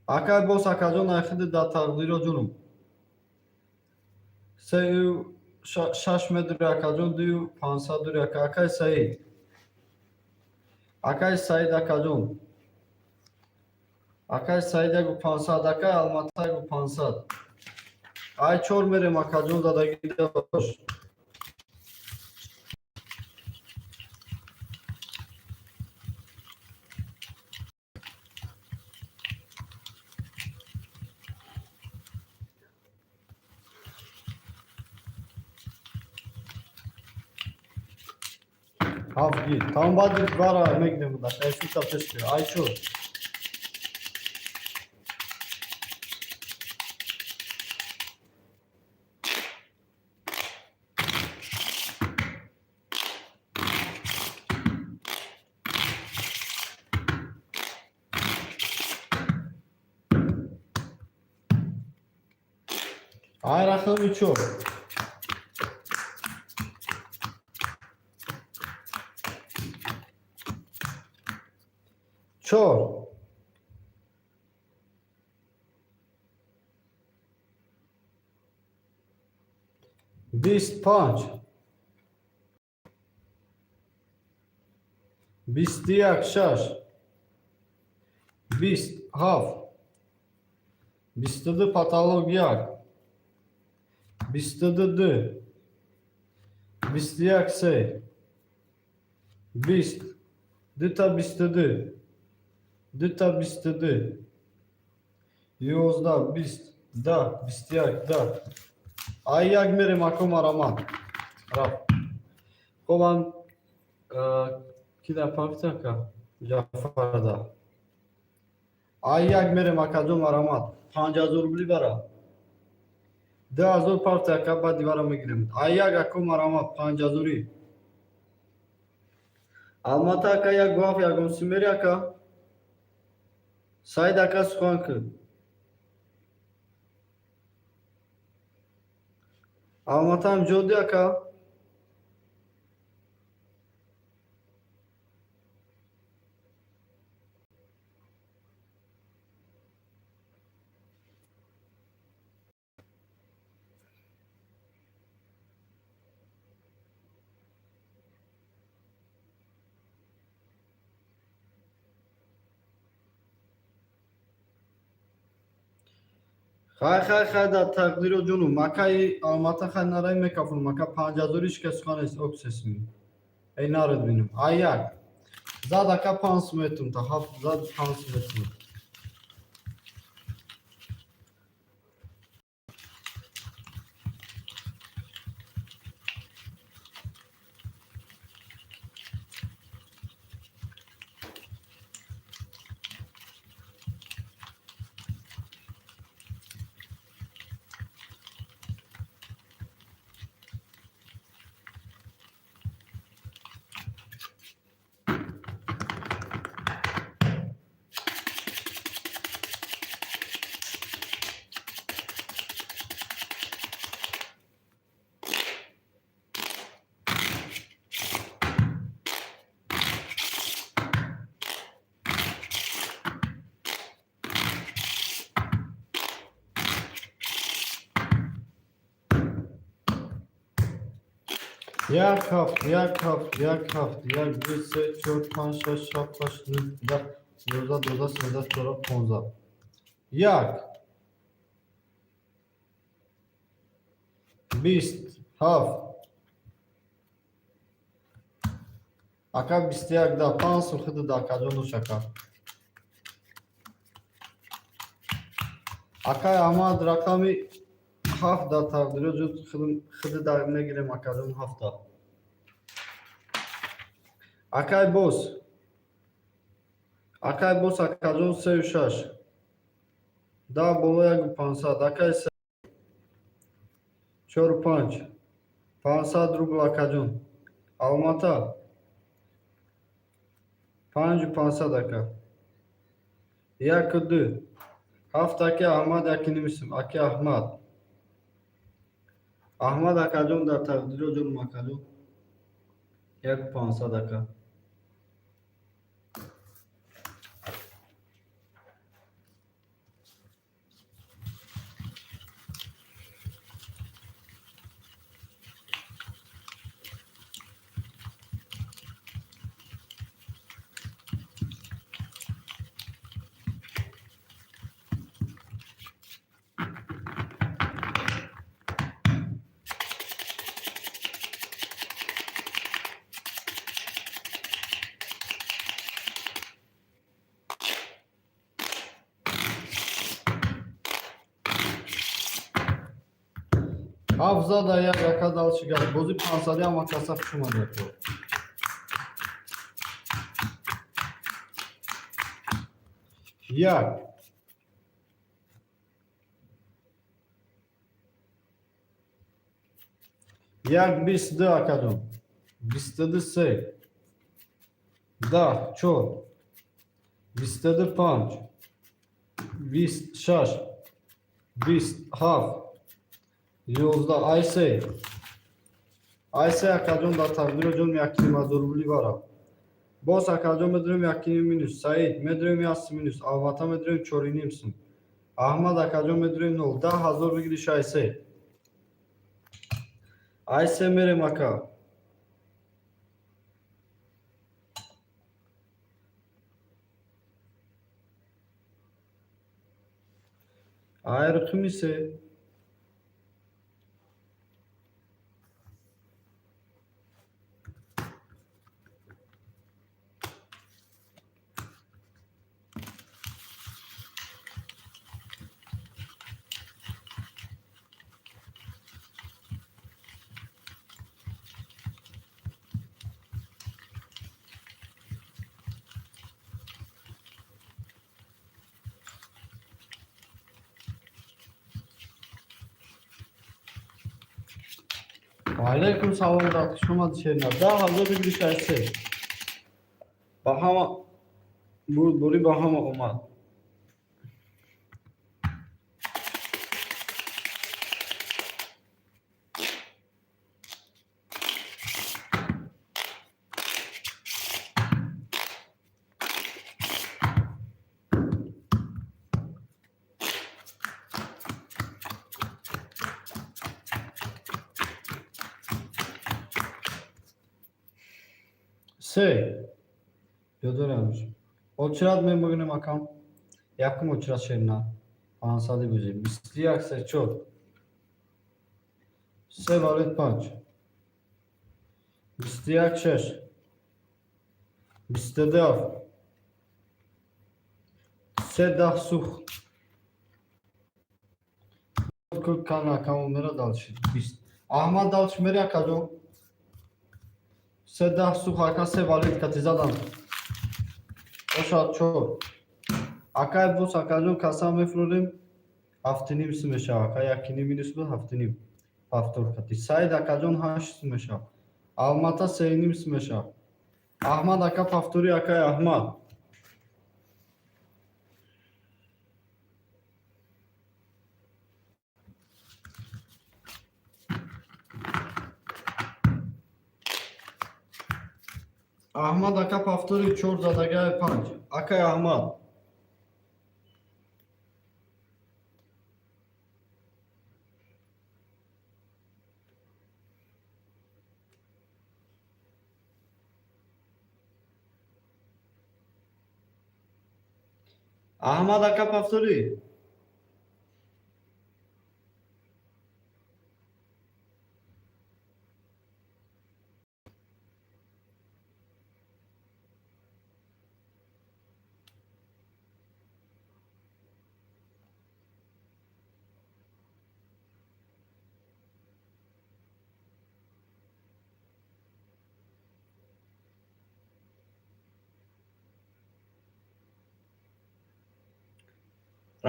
акай бос, акаҷон, айхиди дар тақдироҷонум сею шаш медури, акаҷон, дую 500 дури, ака. Акай Саид, акай Саид, акаҷон, акай Саид, 1 500. Акай Алмата, 1 500. Ай чор мерем, акаҷон, задагида бош. Ҳафт гир тамом, баъд вара мегирем. Дашайшута пеш. Ай чор. Ай рақами чор. Чор, 25, 21, шаш, 20, ҳафт, 22, потолок як, 22, ду, 21, се, 20, дута 22, дута 22, 11, 20, 10, 21, 10. Ай як мерем, ако, марамат рафт. Хобам ки дар пафтака Ҷафарда. Ай як мерем, акаҷон, марамат, 5000 рубли бара, 2000 пафта, ака, баъди вара мегирем. Ай як, ако, марамат, панҷҳазорӣ. Алмата, ака, як гуаф ягон симери. Ака Саид, ака, сухан кун. Алматаам ҷоди, ака. Хай, хай, хай, дар тақдиро ҷону макаи Алмата, хай, нарай мекафонам, ака. 5000 ҳеч кас сухан нест, оксесми эй наред бинем. Ай як зад, ака, 5 метр та ҳафт зад, 5 метр. Як, ҳафт, як, ҳафт, як, ҳафт, як, ду, се, чор, панҷ, шаш, ҳафт, ҳашт, нӯҳ, 10, 11, 12, 13, 14, 15. Як, 20, ҳафт, ака, 21, 10, 5 сум хиди да, акаҷон, нуш, ака. Акай Аҳмад, рақами ҳафт дар тақдиро хиди дар мегирем, акаҷон, ҳафта. Акай бос, акай бос, акаҷон, сею шаш, 10 боло, 1 500. Акай, чору панҷ, 500 рубл, акаҷон. Алмата. 5 500, ака. 1 2 7, аки Аҳмад, 1,5 сум, аки Аҳмад. Аҳмад акаҷон, дар тақдиро ҷонум, акаҷон, 1 500, ака. Ҳафт зада як, ака, дальше гап. Бози 500-и ҳама каса хуш омадед. Як. Як 22, акаҷон. 22 се. 10 чор. 22 панҷ. 20 шаш. 20 ҳафт. 11 айсе. Айсе, акаҷон, дар тақдиро ҷон, 1,5 ҳазор рубли бара. Боз, акаҷон, медурем 1,5 минус. Саид медурем як минус. Албатта, медурем 4,5 сум. Аҳмад акаҷон, медурем нол. 10 000 выигрыш, айсе. Айсе мерем, ака. Ай рақами се. Алейкум салом, брат, хуш омадӣ, Шерина. 10 000 выигрыш, айсе. Ба ҳама бурдборӣ, ба ҳама омад. Се. Ёдорам. Очрат мемогнем, акам. Якум очрат, Шерина. 500-и бузӣ. 21 се чор. Се валид панҷ. 21 шаш. 22 ҳафт. Се 10 сух. Кан, акам, мера дальше. 20. Аҳмад, дальше мери, акаҷон. Се 10 сух, ака, се валид кати задан. Бошад чор. Акай бос, акаҷон, каса мефурорем. 7,5 сум мешава. Ака, 1,5 минус буд, 7,5. Повтор кати. Саид акаҷон, 8 сум мешава. Алмата 3,5 сум мешава. Аҳмад ака, повтори, акай Аҳмад. Аҳмад ака, повтори, чор задагаи панҷ. Акай Аҳмад. Аҳмад ака, повтори.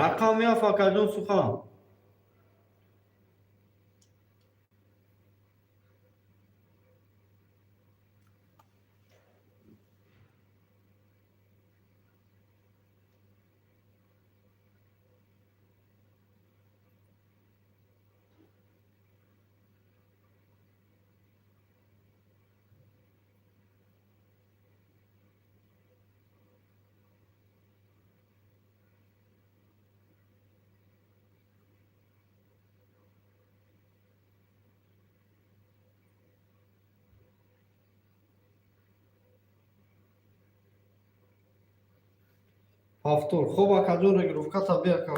Рақами ҳафт, акаҷон, сухан. Повтор. Хоб, акаҷон, регировката би, ака.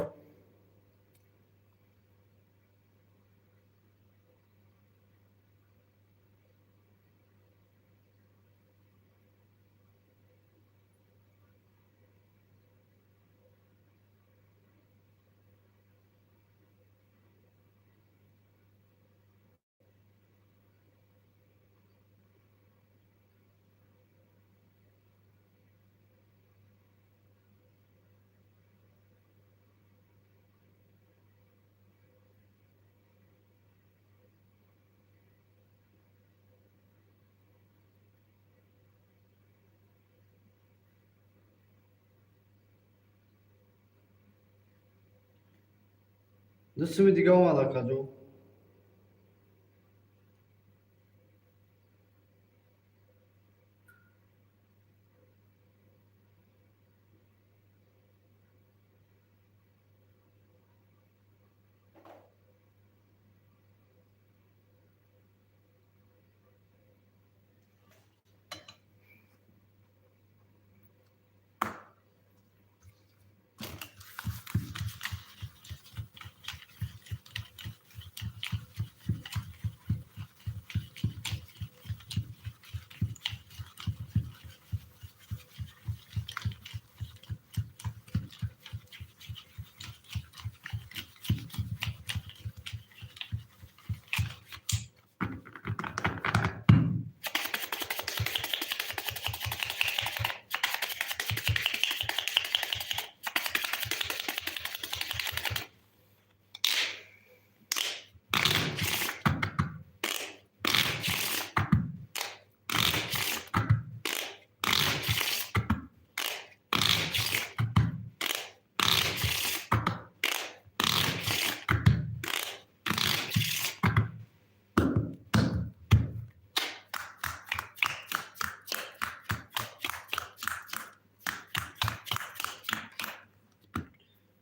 Ду суми дига омад, акаҷон.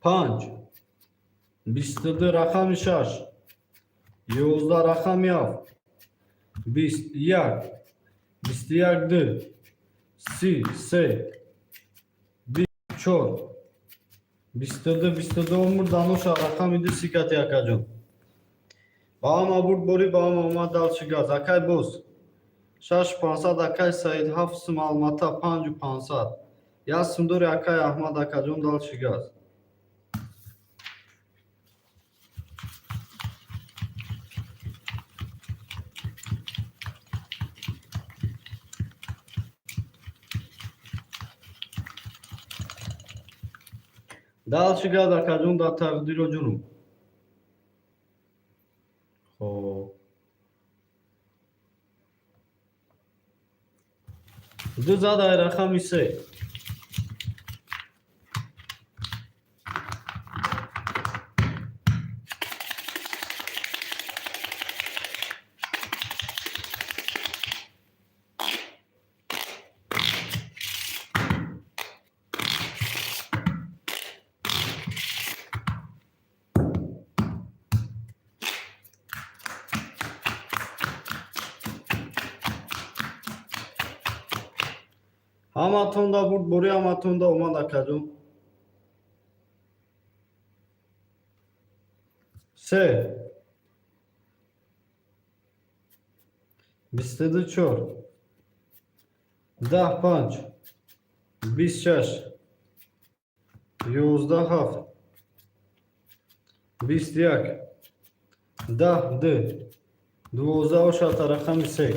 Панҷ, 22, рақами шаш, 11, рақами ҳафт, 21, 21, ду, 30, се, 24, 22, 22 умр даноша, рақами ду сикати, акаҷон. Ба ҳама бурд борӣ, ба ҳама омад. Дальше газ, акай боз. Шаш 500, акай Саид, ҳафт сум, Алмата, панҷу 500. Як сум дори, акай Аҳмад, акаҷон, дальше газ. Дальше газ, акаҷон, дар тақдиро ҷунум. Хоб. Ду зада, рақами се. Ҳаматонда бурд борӣ, ҳаматонда омад, акаҷон. Се, 22, чор, 10, панҷ, 26, 11, ҳафт, 21, 10, ду, 12 ошата, рақами се.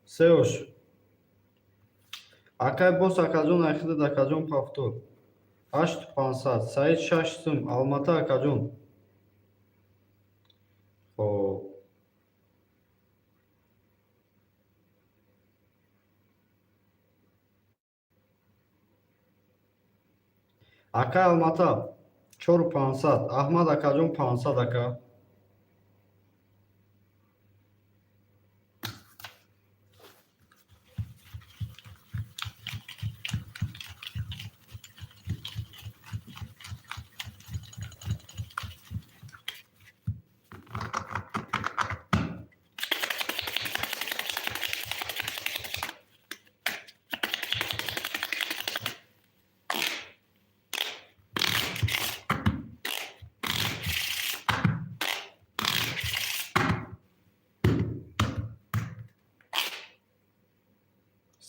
Се ош. Акай бос, акаҷон, айхидад, акаҷон, повтор. Ҳашту 500. Саид, шаш сум. Алмата, акаҷон. Хоб. Акай Алмата, чору 500. Аҳмад, акаҷон, 500, ака.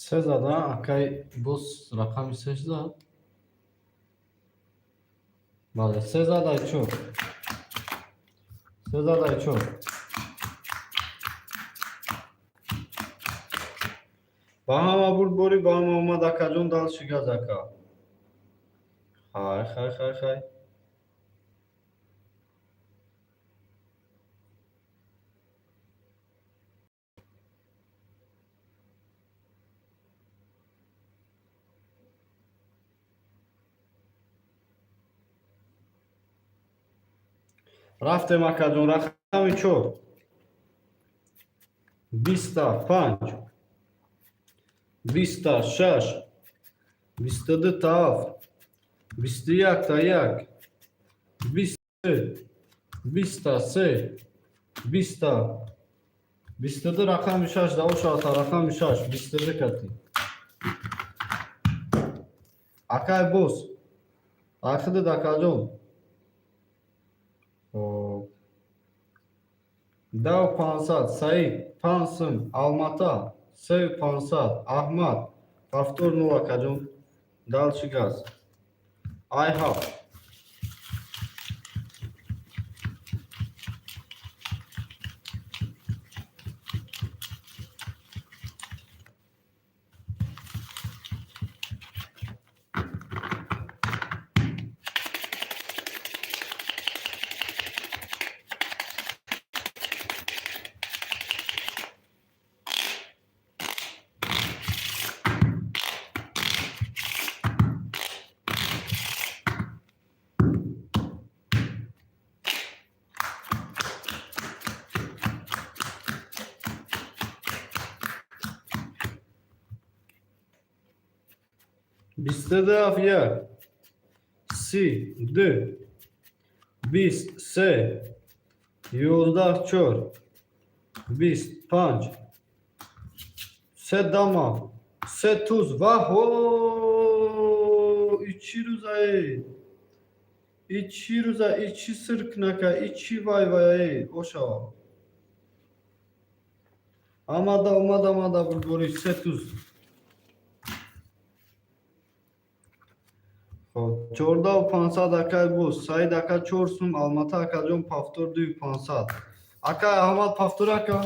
Се зада, акай боз рақами сеш зад. Бале, се задай чор. Се задай чор. Ба ҳама бурдборӣ, ба ҳама омад, акаҷон, дальше газ, ака. Хай, хай, хай, хай. Рафтем, акаҷон, рақами чор. 25, 26, 22 та 7, 21 та 1, 23, 23, 20, 22, рақами шаш давошавата, рақами шаш, 22 кати. Акай боз. Ахидид, акаҷон. Хоб. 10 500, Саид, панҷ сум, Алмата, 3 500, Аҳмад, повтор нол, акаҷон. Дальше газ. Ай ҳафт. 22 7, 32, 23, 11 4, 25, се дама, се туз. Ваҳо, и чӣ рӯзае, и чӣ рӯза, и чӣ сиркнака, и чӣ вай вае ошава. Омада, омада, омада, бурдборӣ, се туз. Хоб, 14 500, акай боз Саид ака, чор сум, Алмата, акаҷон, повтор 2500. Акай Аҳмад, повтор, ака.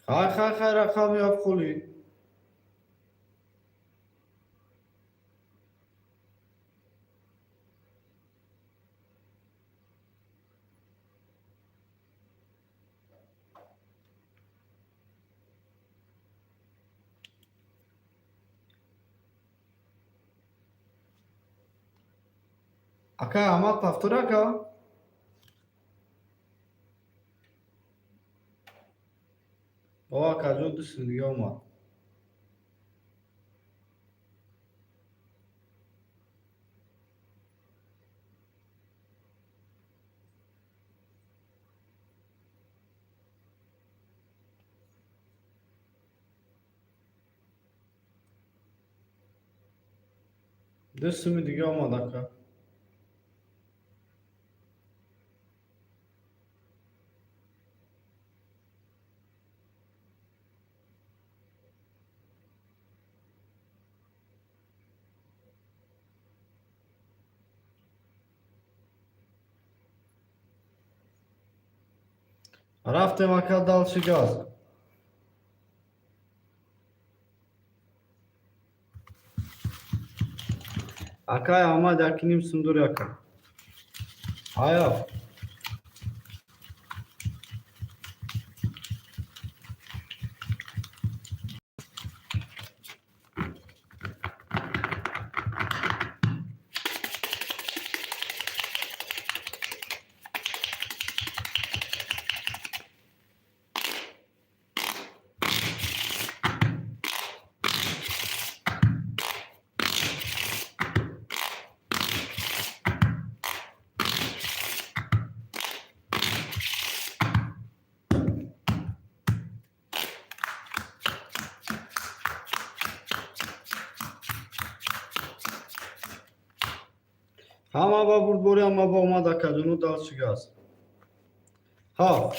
Хай, хай, хай, рақами ҳафт холӣ. Акай Аҳмад, повтор, ака. О, акаҷон, ду сум дига омад. Ду суми дига омад, ака. Рафтем, ака, дальше газ. Акай Аҳмад, 1,5 сум дори, ака. Аяф. Ҳама ба бурдборӣ, ҳама ба омад, акаҷону дал шикаст. Ҳафт,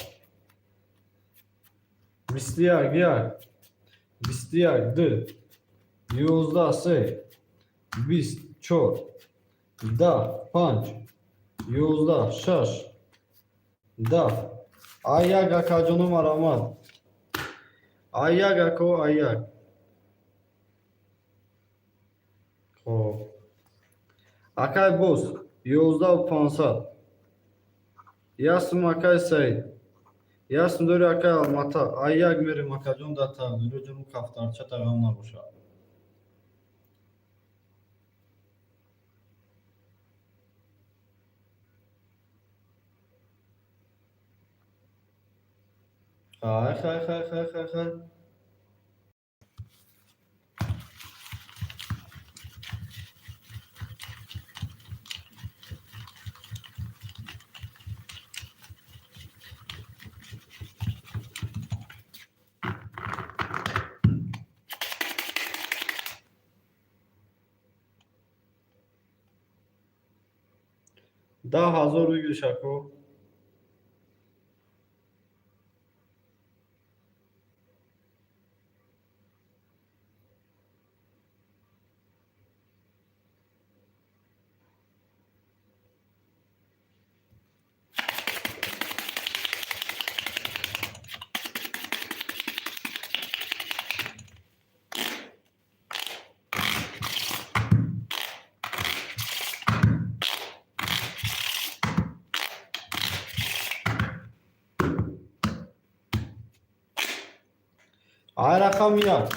21, як, 21, ду, 11, се, 20, чор, 10, панҷ, 11, шаш, 10. Ай як, акаҷону, марамат. Ай як, ако, ай як. Хоб, акай боз, 11 500. Ясум, акай Саид, ясум дори, акай Алмата. Ай як мерем, акаҷон, дар тақдиро ҷону кафтарча тағам набошад. Хай, хай, хай, хай, хай, хай. 10 000 выигрыш, ако. Ай рақами як.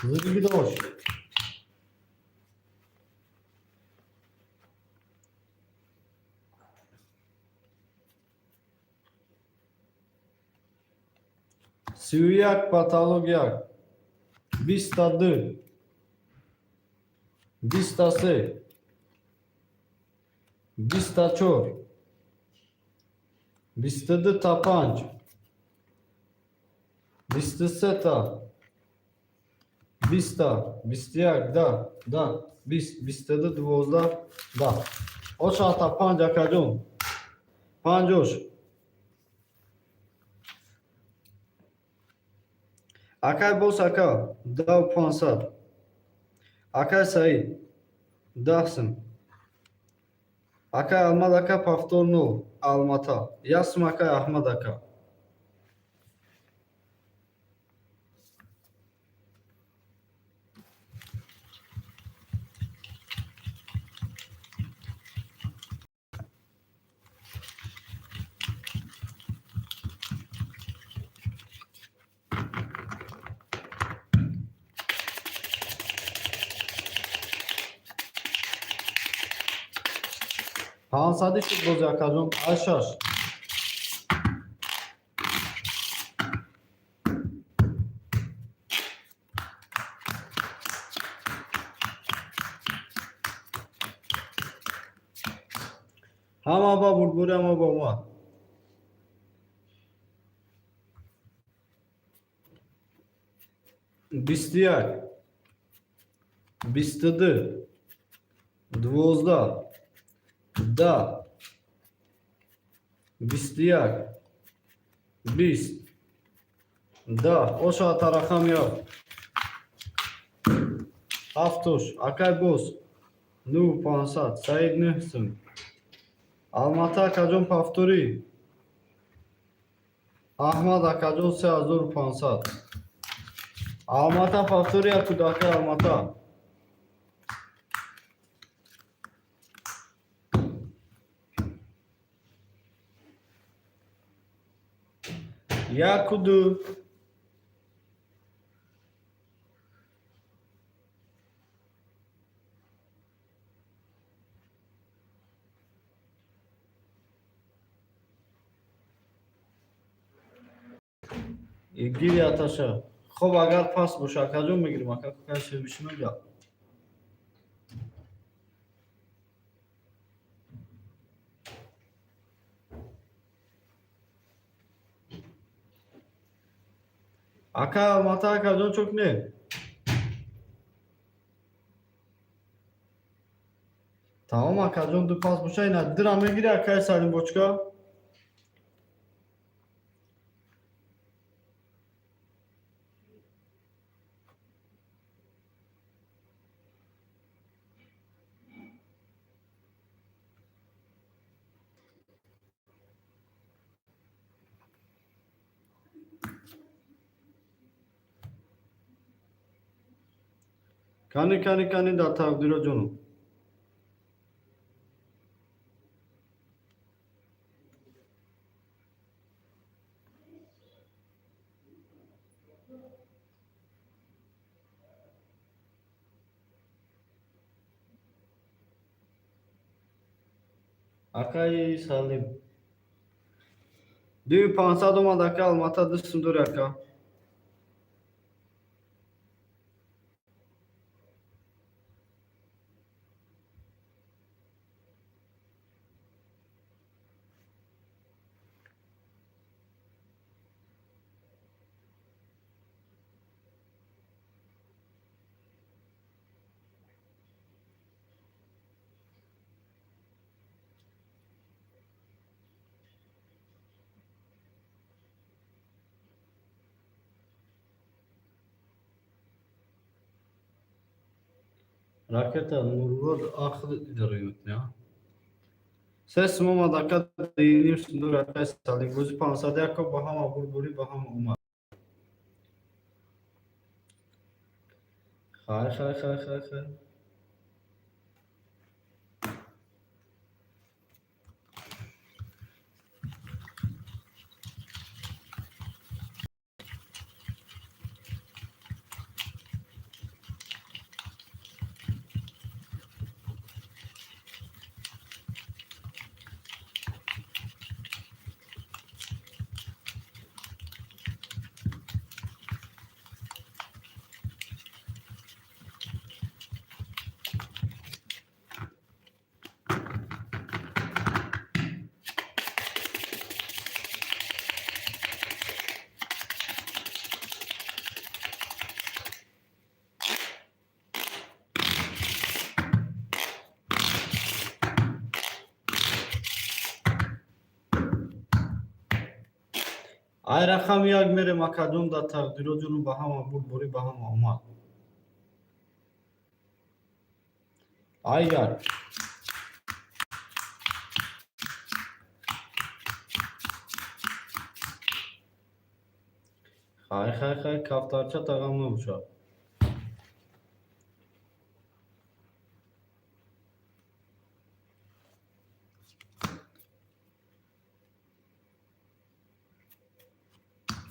Зиддош. 31, потолок як. 22. 23. 24. 22 та панҷ. 23 та. 20 та. 21, 10, 10, 20, 22, 12, 10. Ошата панҷ, акаҷон. Панҷ ош. Акай бос, ака, 10 500. Акай Саид, 10 сум. Акай Алмад, ака, повтор нол, Алмата. 1 сум, акай Аҳмад ака. 500-ӣ шуд бози, акаҷон, ай шаш. Ҳама ба бурдборӣ, ҳама ба омад. 21, 22, 12, 10, 21, 20, 10. Ошата рақам як. Ҳафтош. Акай боз, 9 500. Саид, 9 сум. Алмата, акаҷон, повторы. Аҳмад акаҷон, 3500. Алмата, повторы, акудака, Алмата. Яку ду. Гири аташа. Хоб, агар паст боша, акаҷон, мегирим, ака, касе бишинога. Ака Алмата, акаҷон, чок не. Тамом, акаҷон, ду пас боша, ина дира мегири, акаи Салимбочка. Кани, кани, кани, дар тақдиро, ҷонум. Акаи Салим, дуи 500 омад, ака Алмата, дустум дори, ака. Ракета Нурвод ахр идора мекунад. Се сум омад, ака, ним сум дори, акаи Салим. Бози 500, ака, ба ҳама бурбурӣ, ба ҳама омад. Хай, хай, хай, хай, хай. Ай рақами як мерем, акаҷон, дар тақдиро, ҷону, ба ҳама бурборӣ, ба ҳама омад. Ай як. Хай, хай, хай, кафтарча тағам набошад.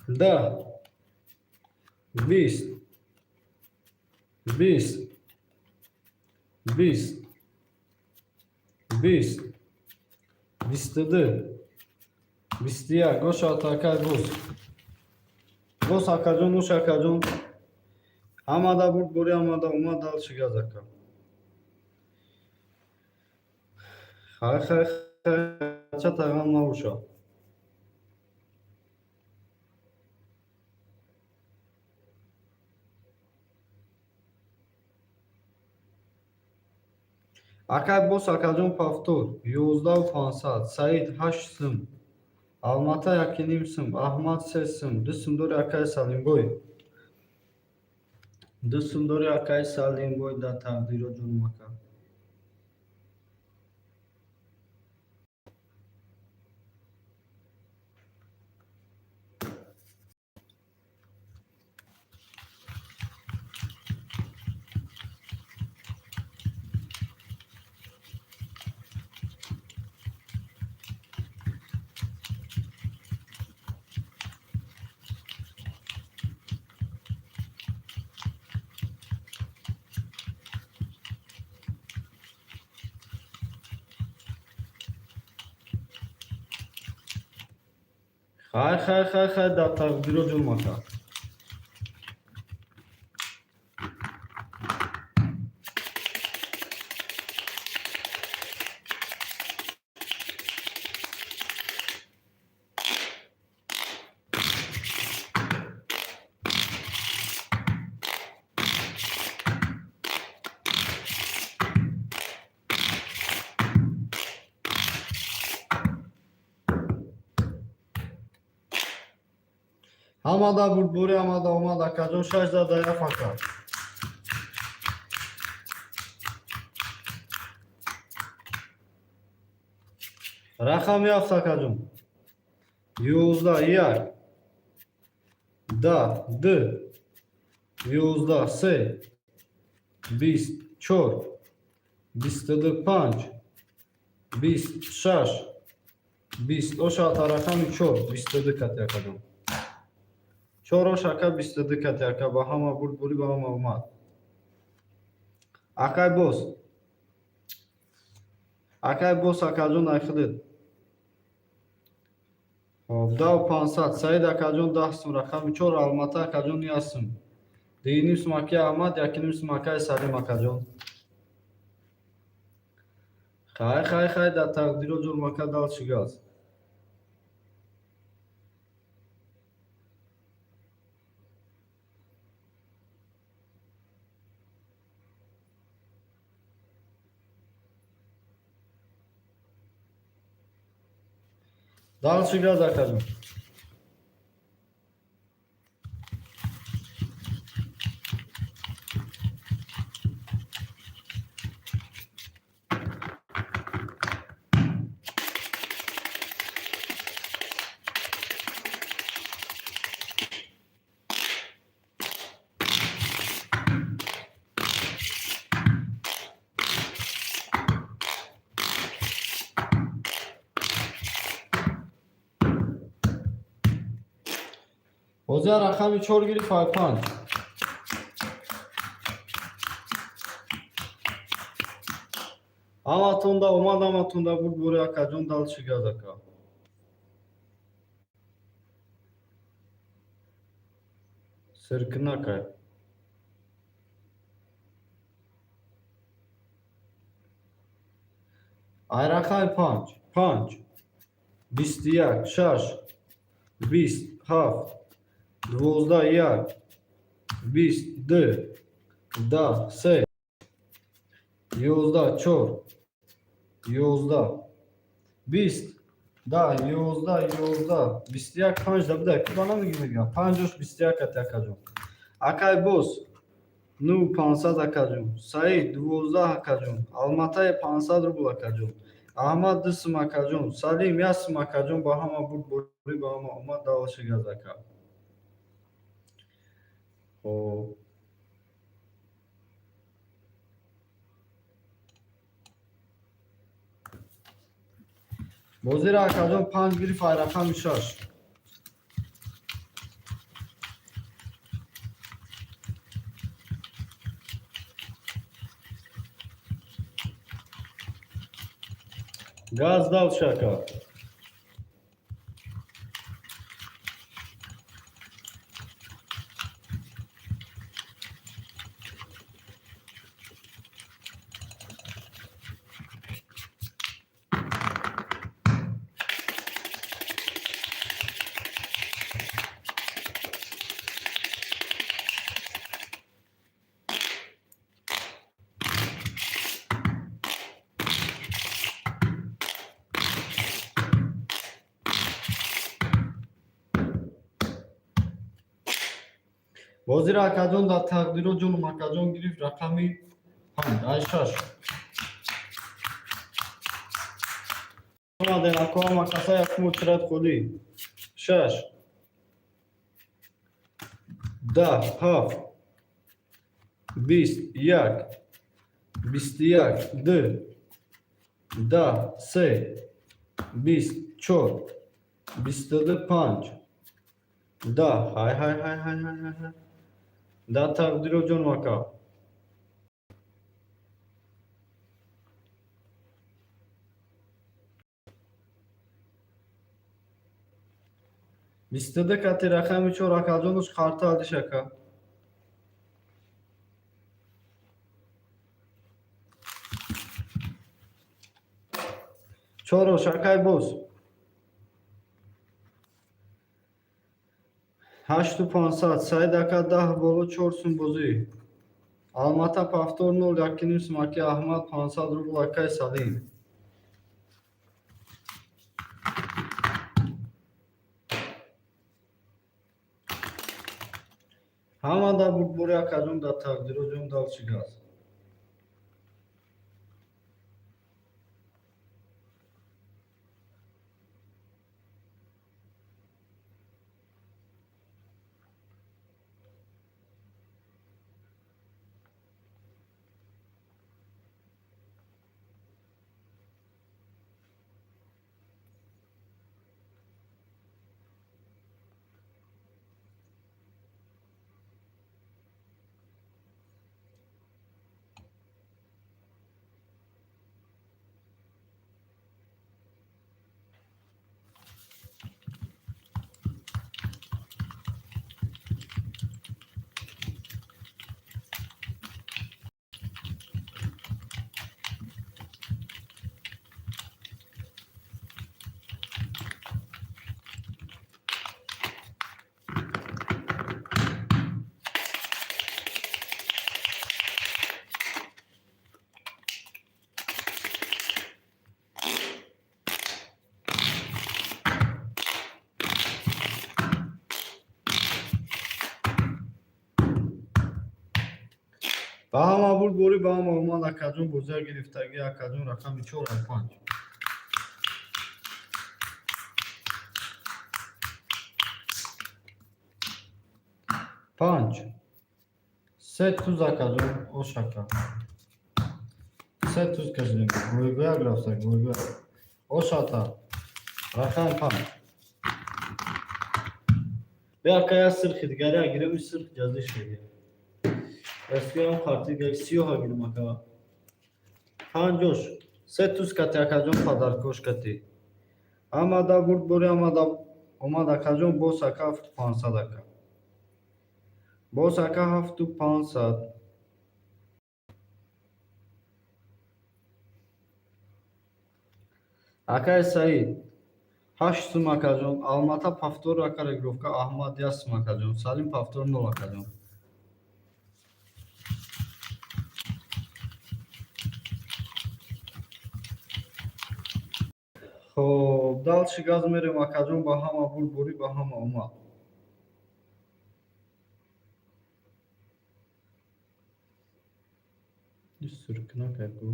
10, 20, 20, 20, 20, 22, 21. Гоша, акай, боз. Боз, акаҷон, нӯш, акаҷон. Ҳамада бурдборӣ, ҳамада омад, дальше газ, ака. Хай, хай, хай, ча тағам набошад. Акай бос, акаҷон, повтор, 11 500, Саид, ҳашт сум, Алмата, 1,5 сум, Аҳмад, се сум, ду сум дори, акаи Салимбой. Ду сум дори, акаи Салимбой, дар тақдиро, ҷонум, ака. Хай, хай, хай, хай, дар тақдиро, ҷонум, ака. Ҳамада бурдборӣ, ҳамада омад, акаҷон. Шаш зада яф, ака. Рақами ҳафт, акаҷон. 11, як, 10, ду, 11, се, 20, чор, 22, панҷ, 20, шаш, 20. Ошата рақами чор, 22 кати, акаҷон. Чорош, ака, 22 кати, ака. Ба ҳама бурдборӣ, ба ҳама омад. Акай боз, акай боз, акаҷон, айхидид. Хоб, 10 500. Саид акаҷон, 10 сум, рақами чор. Алмата, акаҷон, як сум, 2,5 сум, аки Аҳмад, 1,5 сум, акаи Салим, акаҷон. Хай, хай, хай, дар тақдиро ҷурмака дал чигаст. Дал чигаз, акаҷон. Бозия рақами чор гирифт, ай панҷ. Ҳаматонда омад, ҳаматонда бурдборӣ, акаҷон. Дал чигаз, ака. Сиркинакай. Ай рақами панҷ: панҷ, 21, шаш, 20, ҳафт, 12, як, 20, ду, 10, се, 11, чор, 11, 20, 10, 11, 11, 21, панҷ да буда. Куба намеги, мегӯям, панҷош 21 ати, акаҷон. Акай боз, 9 500, акаҷон. Саид, 12, акаҷон. Алматаи, 500 рубл, акаҷон. Аҳмад, ду сум, акаҷон. Салим, як сум, акаҷон. Ба ҳама бурдборӣ, ба ҳама омад. Даваши газ, ака. Хоб, бозира, акаҷон, панҷ гирифт, ай рақами шаш. Газ дал, ака. Бозира, акаҷон, дар тақдиро ҷонум, акаҷон, гирифт рақами панҷ, ай шаш. Омаден, ако, ҳама каса якум очередь холӣ. Шаш, 10, ҳафт, 20, як, 21, ду, 10, се, 20, чор, 22, панҷ, 10. Ҳай, ҳай, ҳай, ҳай, ҳай, ҳай, ҳай. Дар тақдиро ҷонум, ака. 22 кати рақами чор, акаҷонуш, қарта алиш, ака. Чорош, акай боз, 8500. Саид ака, 10 боло, чор сум бозӣ. Алмата, повтор нол, 1,5 сум, аки Аҳмад, 500 рубл, акай Салим. Ҳамада бурдбори, акаҷон, дар тақдиро ҷон. Дальше газ. Ба ҳама бурдборӣ, ба ҳама омад, акаҷон. Бозиа гирифтагӣ, акаҷон, рақами чор ай панҷ. Панҷ. Се туз, акаҷон, ошака. Се туз кашидем. Гӯйгӯяк рафта, гӯйгӯяк. Ошата. Рақами панҷ. Бе, ака, я сирхи дигаре гирем, сирх ҷазӣ шуд. Дастгоҳам қарти гак сиёҳа гирем, ака. Панҷош. Се туз кати, акаҷон, падаркош кати. Ҳамада бурдборӣ, ҳамада омад, акаҷон, бос ака, 7500, ака. Бос ака, 7500. Акаи Саид. Ҳашт сум, акаҷон. Алмата повтор, ака, регировка. Аҳмад як сум, акаҷон. Салим повтор нол, акаҷон. Хоб, дальше газ мерем, акаҷон, ба ҳама бурдборӣ, ба ҳама омад. Суркнакаку.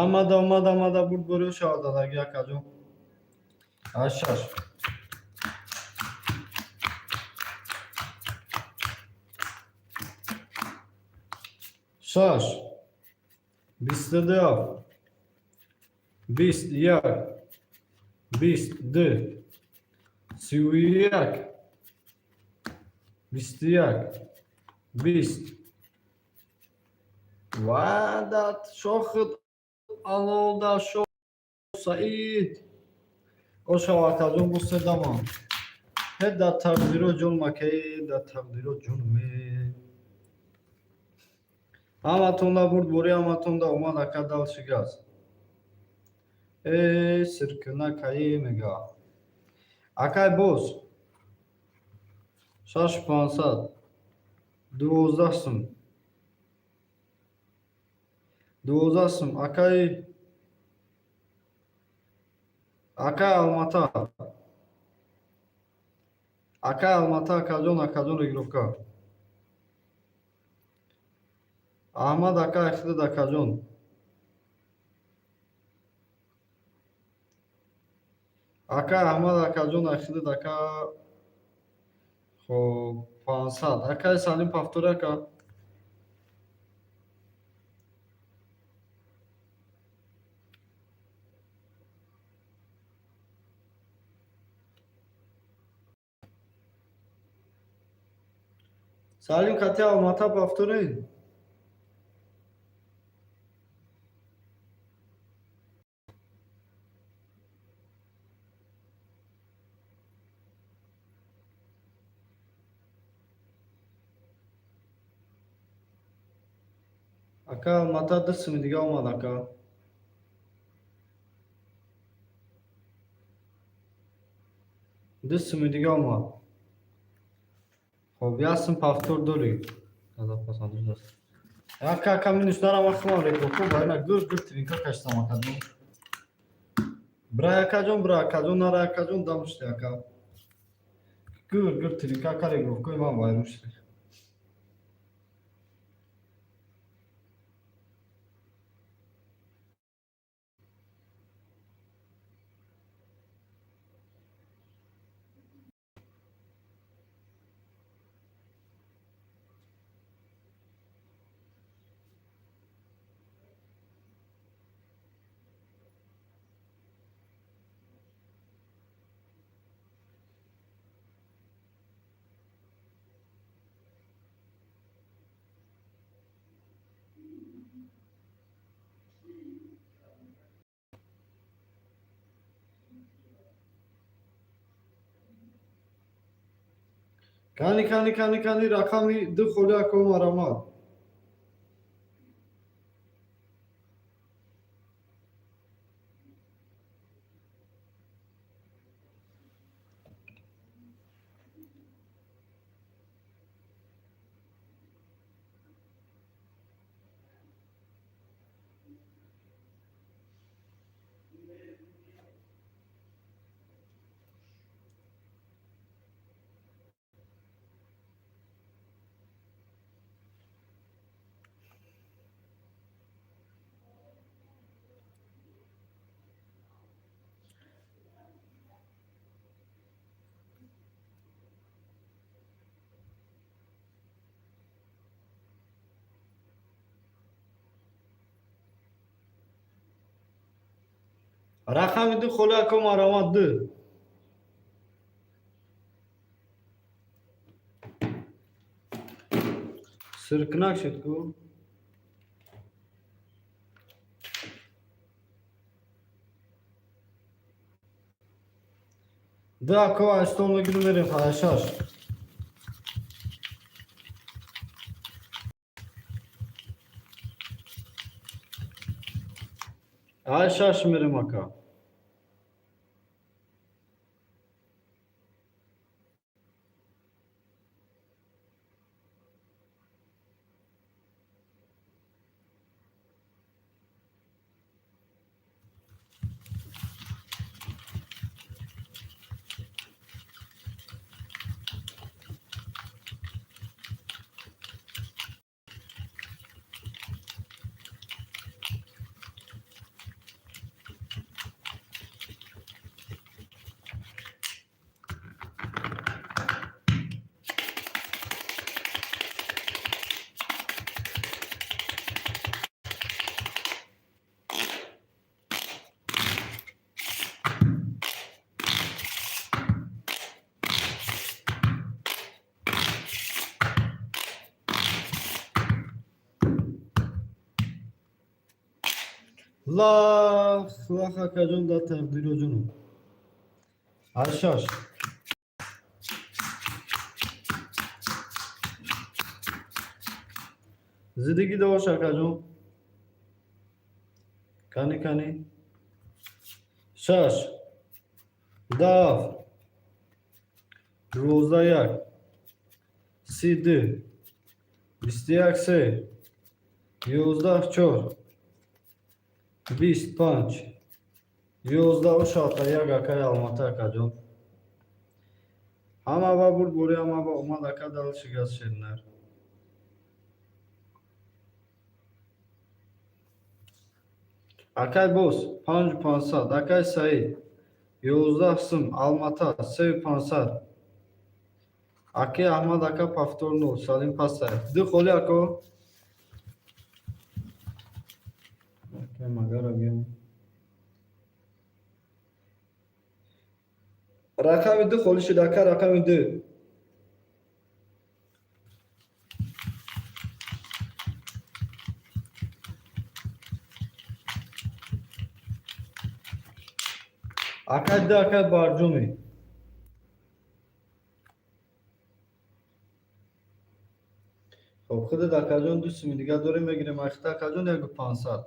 Ҳамада омад, ҳамада бурдборӣ шавададаги, акаҷон. Аз шаш. Шаш. 22 ҳафт. 21. 22. 31. 21. 20. Ва шохит алода шоҳ Саид. Ошав, акаҷон, буседамон. Ҳе, дар тақдиро ҷон маке, дар тақдиро ҷон ме. Ҳаматонда бурдборӣ, ҳаматонда омад, ака, дальше газ. Э, сиркина каи мега. Акай боз. 6500. 12 сум. 12 сум. Акай Алмата. Акай Алмата, акаҷон, акаҷон, регировка. Аҳмад ака ахидад, акаҷон. Ака Аҳмад, акаҷон, ахидад, ака. Хоб, 500. Акай Салим повтори, ака. Салим кати Алмата повтори. Ака, Алмата 2 суми дига омад, ака. 2 суми дига омад. Хоб, 1 сум повтор дорӣ. Ака, ака, минус нарам, ахмам рекорд ба ина гур гур тринка каштам, акаҷон. Бра, акаҷон, бра, акаҷон, нара, акаҷон, дам шуди, ака. Гур гур тринка ака, регровкои ман вайрон шуди. Кани, кани, кани, кани, рақами ду холи, ако марамад. Рақами ду холи, ако марамад, ду. Сиркнак шуд ку. Ду, ако, айстол мегирим, мерем шаш. Ай шаш мерем, ака. Лах лах, акаҷон, да тақдироҷону. Ай шаш. Зиндагӣ дош, акаҷон. Кани, кани. Шаш. 10 7. 12 1. 32. 21 3. 11 4. 25. 11 шалта як, акаи Алмата, акаҷон. Ҳама ба бурборӣ, ҳама ба омад, ака, дальше газ ширинар. Акай бос 5500, акай Саид 11 сум, Алмата 3500. Аки Аҳмад, ака, повтор нол, Салим пастай. Ду холи, ако. Акай магара биём. Рақами ду холӣ шуд, ака, рақами ду. Акай ду, акай Барҷумӣ. Хоб, худат, акаҷон, 2 суми дига дорем, мегирем. Айхта, акаҷон, 1500.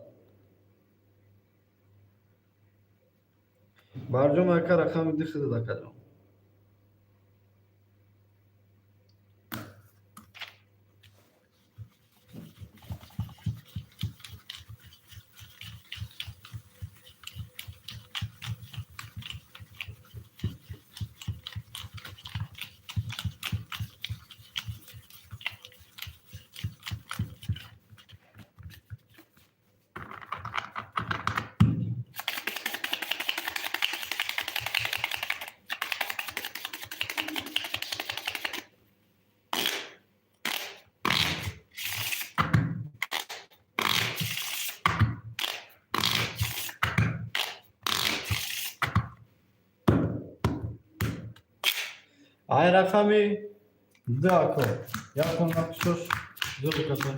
Барҷом, ака, рақами ди худат, акаҷон. Ай рақами ду, ако, якон шош ду каса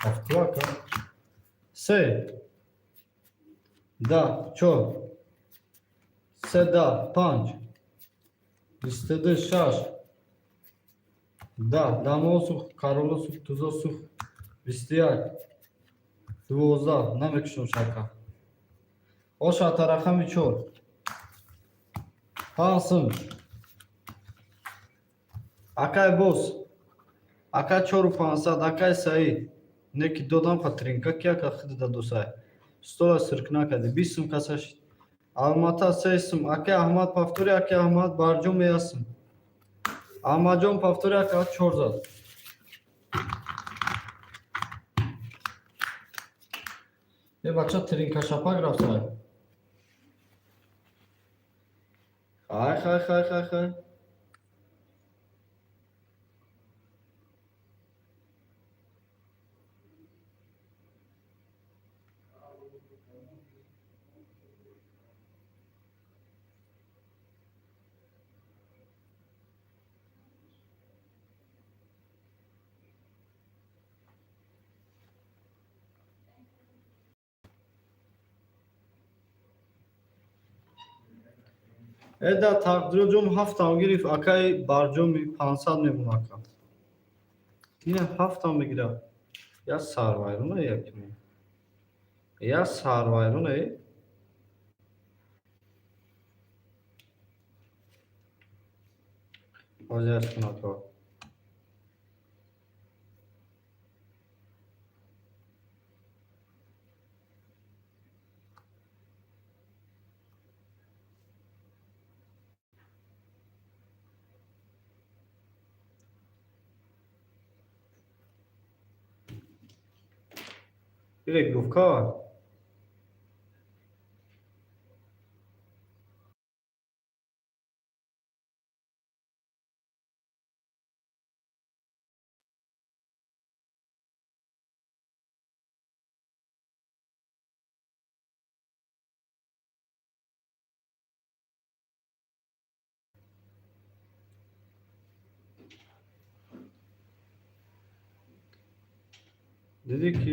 ҳафту, ака, се да чор, се да панҷ, 22, шаш да дамо сух, кароло сух, тузо сух, 21, 12. Намекушам шака ошата. Рақами чор, 5 сум. Акай бос, ака, 4500. Акай Саид, неки додам патринка ки, ака, хидда досай стола сирк накади, 20 сум касаш. Алмата, 3 сум. Акай Аҳмад, повтори. Акай Аҳмад, барҷом 1 сум. Аҳмадҷон, повтори, ака, чор зад. Е, бача, тринка шапак рафтай. Хай, хай, хай, хай, хай. Эда тақдирҷон, ҳафтам гирифт. Акай барҷоми, 500 мемон, ака. Ина ҳафтам мегирад. Я сарвайрона, якме я сарвайрона. Ҳозир кун, ака. Регровка. Дидӣ ки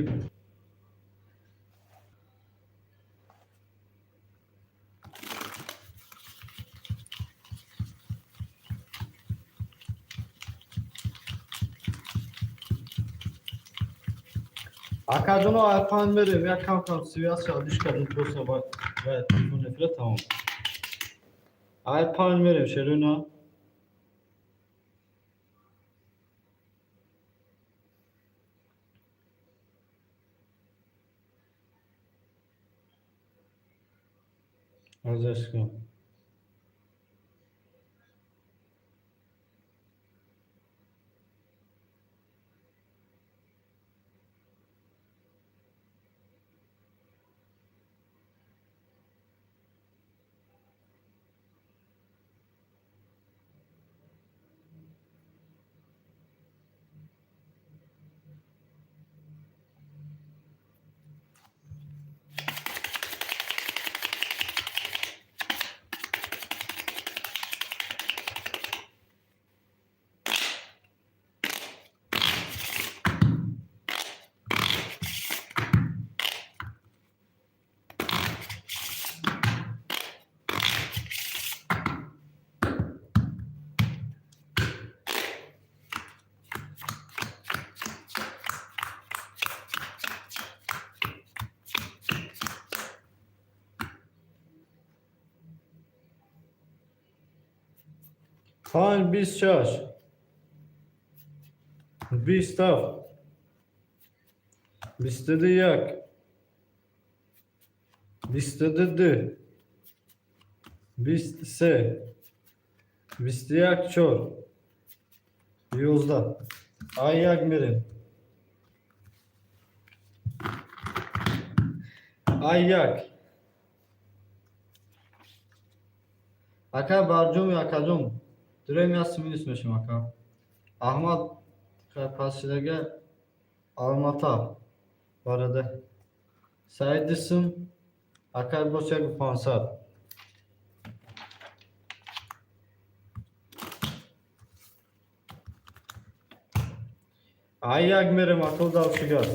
акаҷоно, айпан мерем, як кам кам связь шавдиш кардем, просто ва телефон эфира тамом. Айпан мерем, шеруна. Ҳозир кун. Панҷ, бист, шаш, бист, ҳафт, бисту ду, як, бисту ду, ду, бист, се, 21, чор, 11. Ай як мерем. Ай як. Ака Барҷоми, акаҷон, дурем, яст минус мешем, ака. Аҳмад пасшидага Алмата барада. Саид дисм, акай бош, 1500. Ай як мерем, ако, далшигар.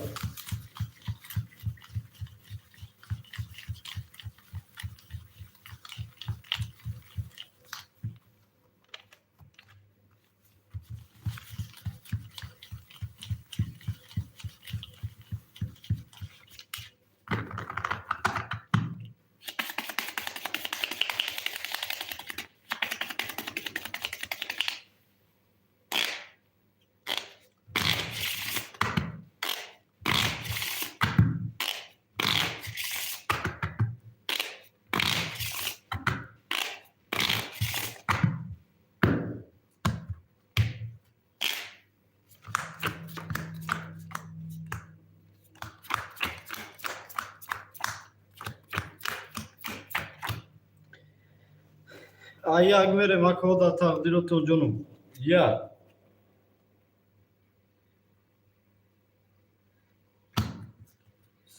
Ай як мерем, ако, да тақдирото ҷонум. Як,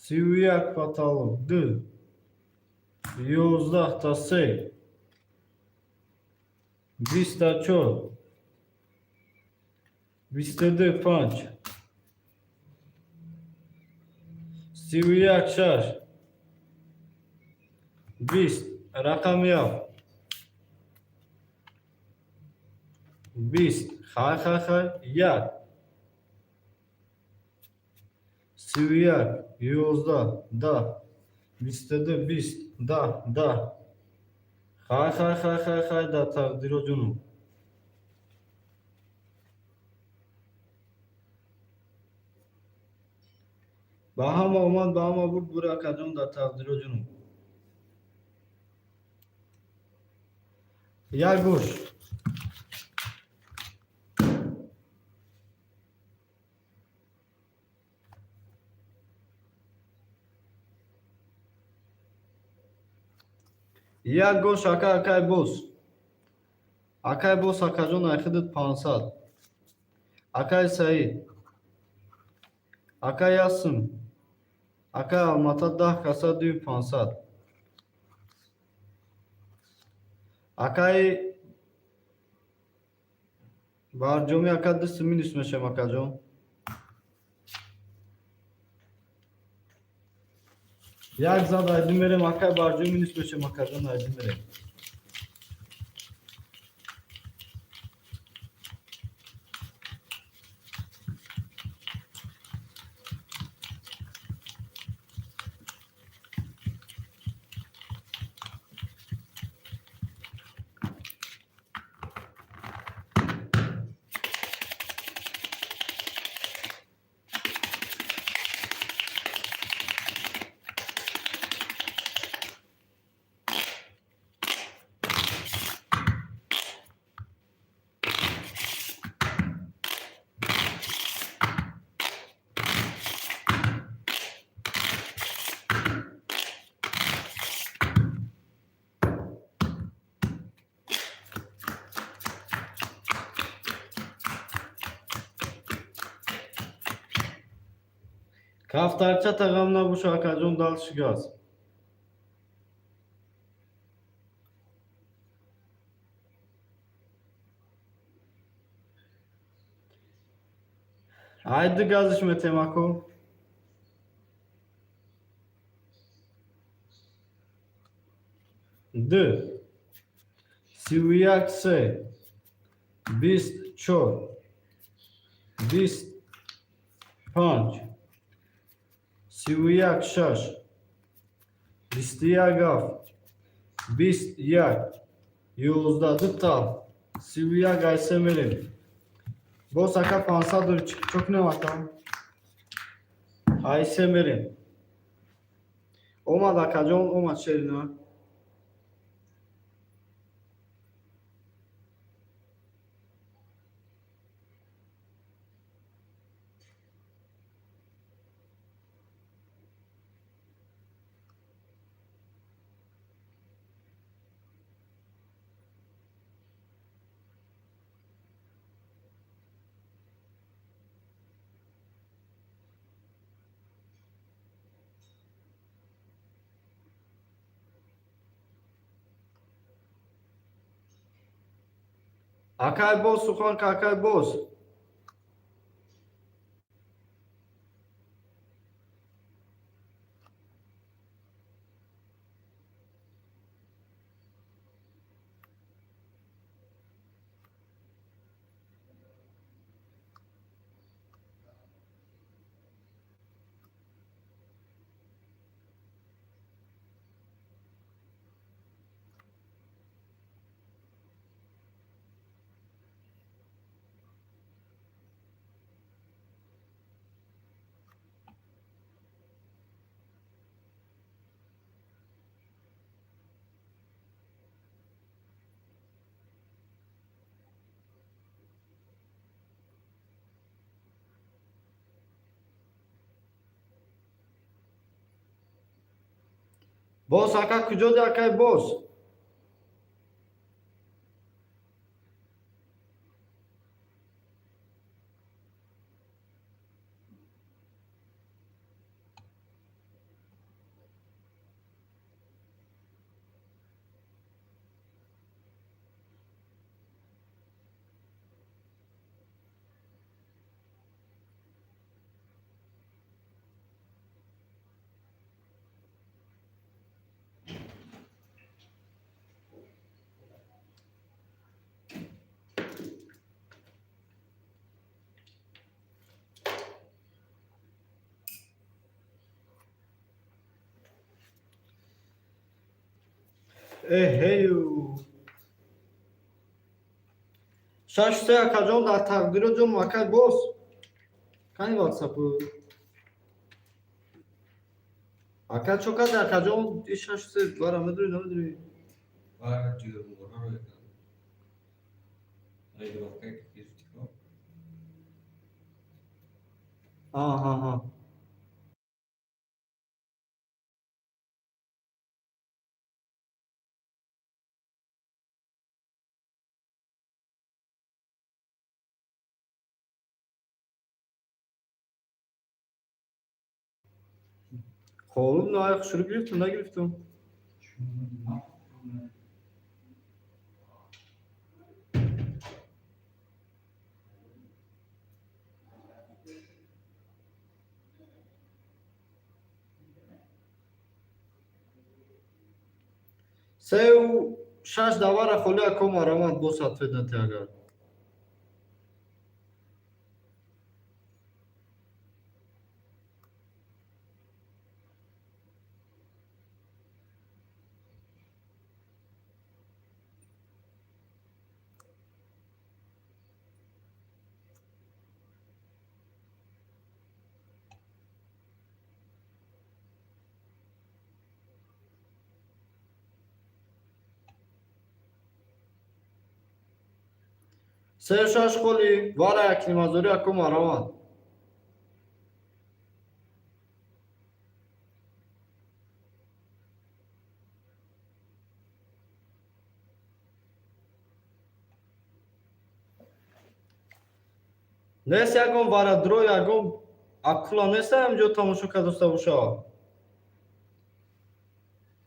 31 потолок, ду, 11-та, се, 20-та, чор, 22, панҷ, 31, шаш, 20, рақами ҳафт, 20, хай, хай, хай, як, 31, 11, даҳ, 22, 20, даҳ, даҳ, хай, хай, хай, хай, хай, дар тақдиро ҷунум. Ба ҳама омад, ба ҳама бурд, бур, акаҷон, дар тақдиро ҷунум. Як гӯш. Як гош, ака, акай бос. Акай бос, акаҷон, айхидит 500. Акай Саид. Акай Ясим. Акай Алмата, 10 каса, дуи 500. Акай Барҷомӣ, ака, дусу минус мешавем, акаҷон. Як зад айди мерем, акай Барҷомӣ, минус мешавем, акаҷон, айди мерем. Кафтарча тағам набоша, акаҷон, дал шикаст. Айди газиш метем, ако. Ду, 31, се, 20, чор, 20, панҷ, 31, шаш, 21, ҳафт, 21, 11, дута. 31 айсе мерем. Боз, ака, 500 дори чо кунем, ака? Айсе мерем. Омад, акаҷон, омад шерина. Акай боз, сухан, акай боз. Боз, ака, куҷоди, акай боз? Эҳею, 6-3, акаҷон, дар тақдиро ҷон. Акай боз, кани ватсапу, ака, чо кади, акаҷон? И 6-3 бара медури, намедури? Бара ҷӯрмуро регировка киртико. Аҳаҳа. Холум на шурӯъ гирифтум, нагирифтум. 3-6 давара холи, ако, марамат, боз ответ нате агар. 3-6 холи вара якнимазорӣ, ако, марамат. Нест ягон варадро, ягон акула нест ҳамҷо тамошо кардоста боша.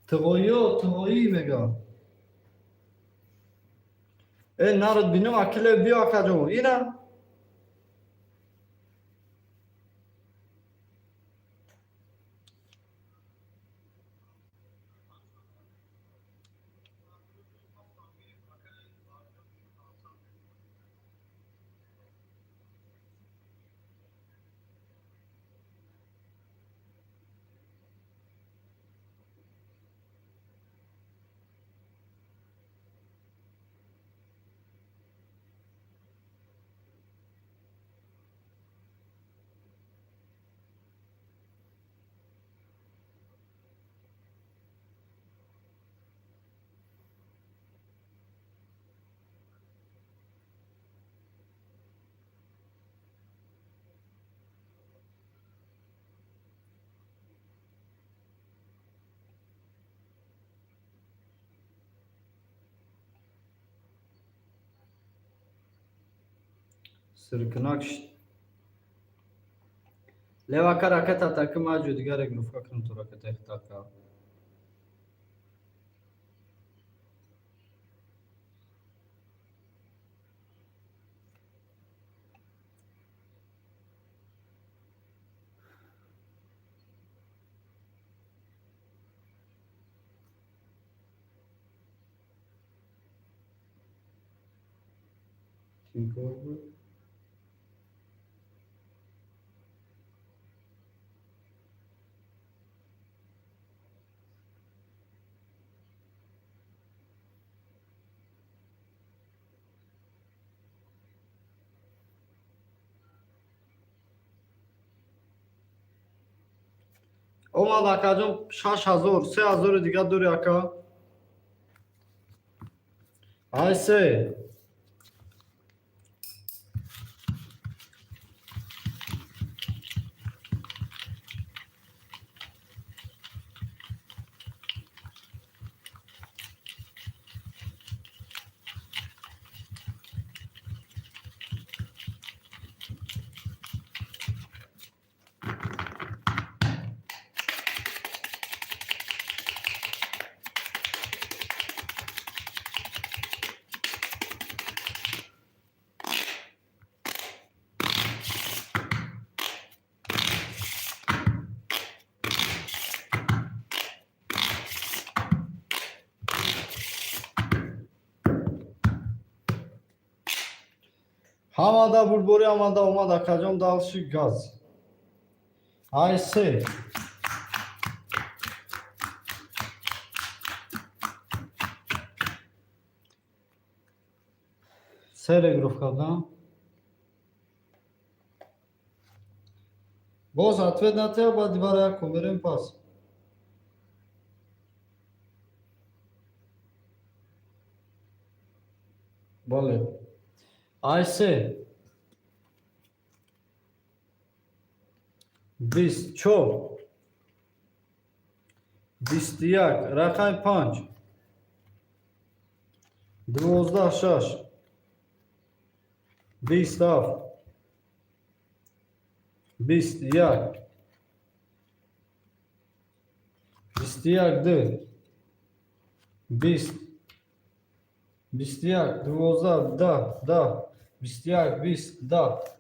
Тиғоиё, тиғоӣ мегӯям. Э, народ, бинум, акиле, биё, акаҷон, ина. Сиркунак шид. Левака ракета таки ма ҷо дигар регировка кунам, то ракета така. Тинькофф буд. Омад, акаҷон, 6000, 3000 дига дори, ака. Ай се. Ҳамада бурдборӣ, ҳамада омад, акаҷон, дальше газ. Ай се. Се регировка дам. Боз ответ натия, баъд дибара як мерем пас. Бале. Ай се. 24. 21. Рақами 5. 12 6. 27. 21. 21 ду. 20. 21. 12 10 10. 21 20 10.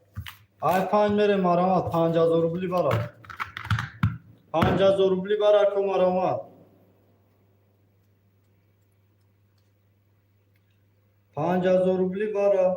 Ай 5 мерем, марамат, 5000 рубли бара. 5000 рубли бара ку, марамат. 5000 рубли бара.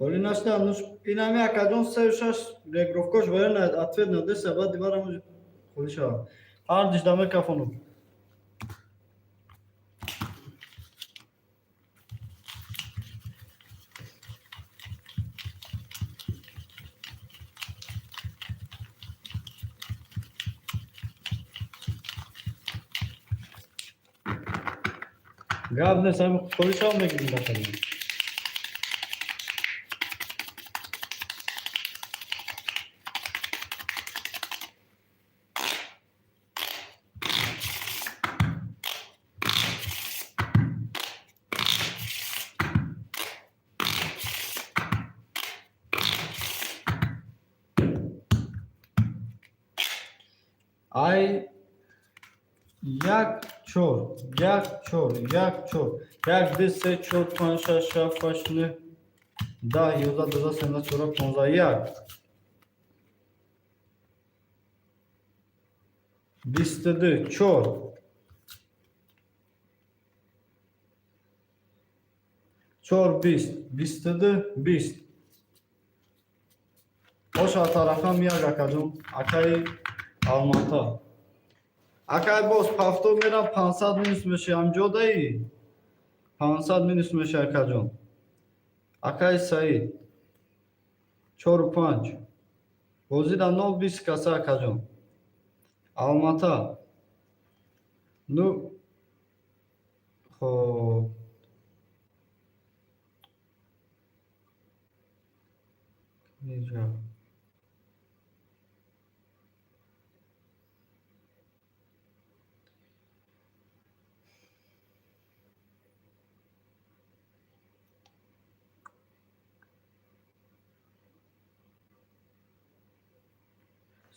Холи нашта нуш инами, акаҷон, сею шаш регировкош варена ответ надеса, баъд дибарам холи шава. Ҳар дижда мекафонум. Гап нест, ҳами холи шава мегирим, акаҷон. Ай як чор, як чор, як чор, як, ду, се, чор, панҷ, шаш, ҳафт, ҳашт, нӯҳ, 10, 11, 12, 13, 14, 15, як. 22, чор. Чор, 20, 22, 20. Боша тарафам як, акаҷон, акаи Алмата. Акай, боз повтор мерам, 500 минус меши, ҳамҷодаи? 500 минус меши, акаҷон. Акаи Саид. Чору панҷ. Бозида 0,20 каса, акаҷон. Алмата. Ну, хоб. Инҷа.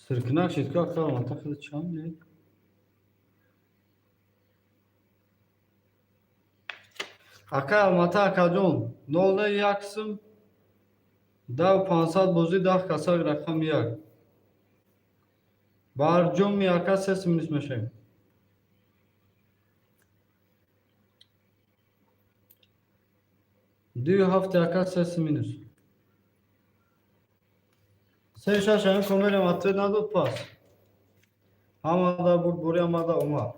Сиркинак шид ку, ака, Алмата хеле чанд не? Ака Алмата, акаҷон, 0 1 сум, 10 500 бозӣ, 10 касак, рақами як. Барҷоми ака, се сум минус мешавем. 2 ҳафти ака, се сум минус. Се шаш ҳамин комерам ответ надод, пас. Ҳамада бурд, бори ҳамада омад.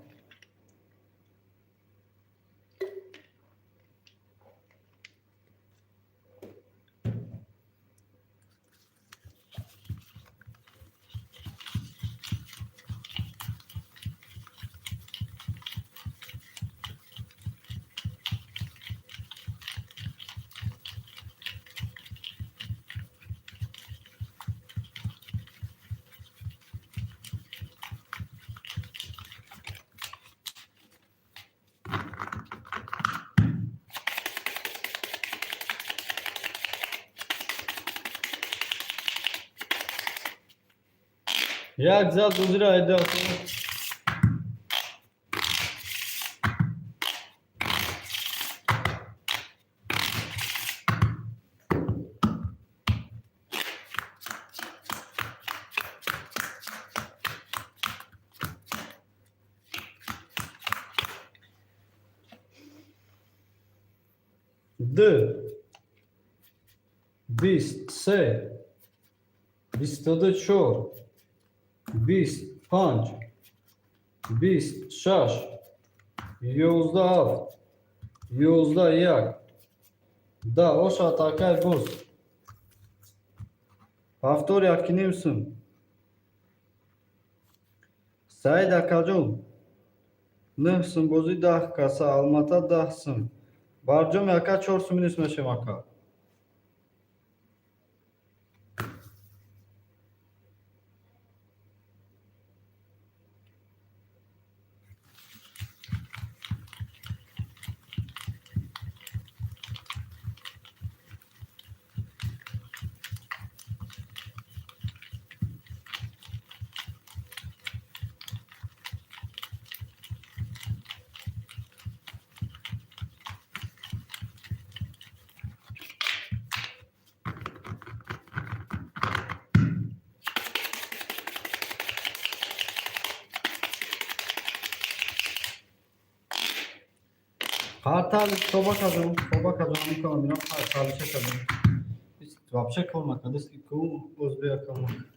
Як зад бозиро айда. Д 23, 24, 25, 26, 11 7, 11 1, да оша атакай боз. Повтор 1,5 сум. Саид акаҷон, 9 сум бозӣ, 10 каса, Алмата 10 сум. Барҷоми ака, 4 сум минус мешем, ака. Қартал тоба кардам, тоба кардам, мекунам, бинам қарталиша кардам. Вообще кор накард, ку узбея кор накард.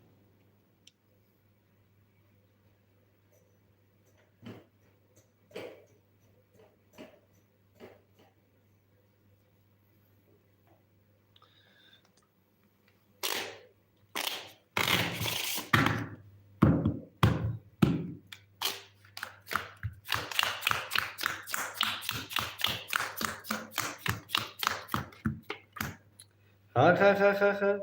Ха ха ха ха ха.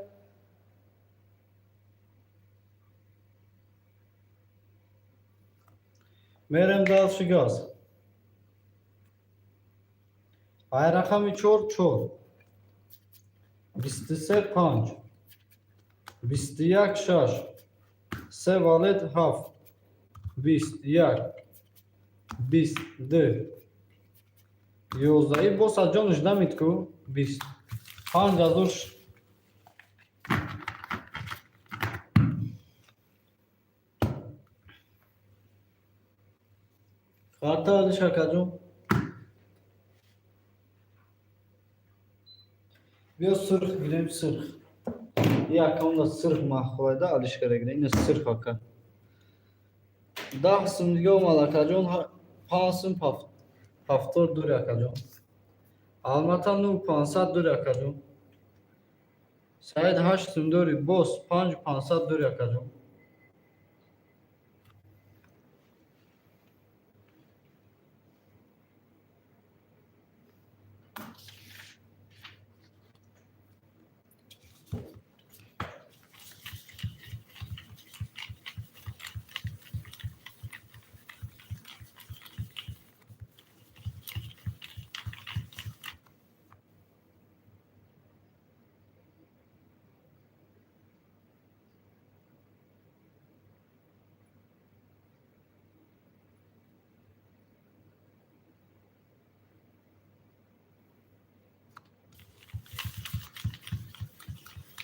Мерем дальше газ. Ай рақами чор чор. 23 панҷ. 21 шаш. Се валет ҳафт. 21. 22. 11. И боса ҷонаш дамид ку. 20. 5 ҳазор. Карта Алиш акаҷон. Биё сурх гирем, сурх. Якамда сурх маъқулайда, Алишкара гирем. Ина сурх, ака. 10 сум дига омад, акаҷон, 5 сум повтор дури, акаҷон. Алмата 9 500 дури, акаҷон. Саид 8 сум дори, боз 5 500 дури, акаҷон.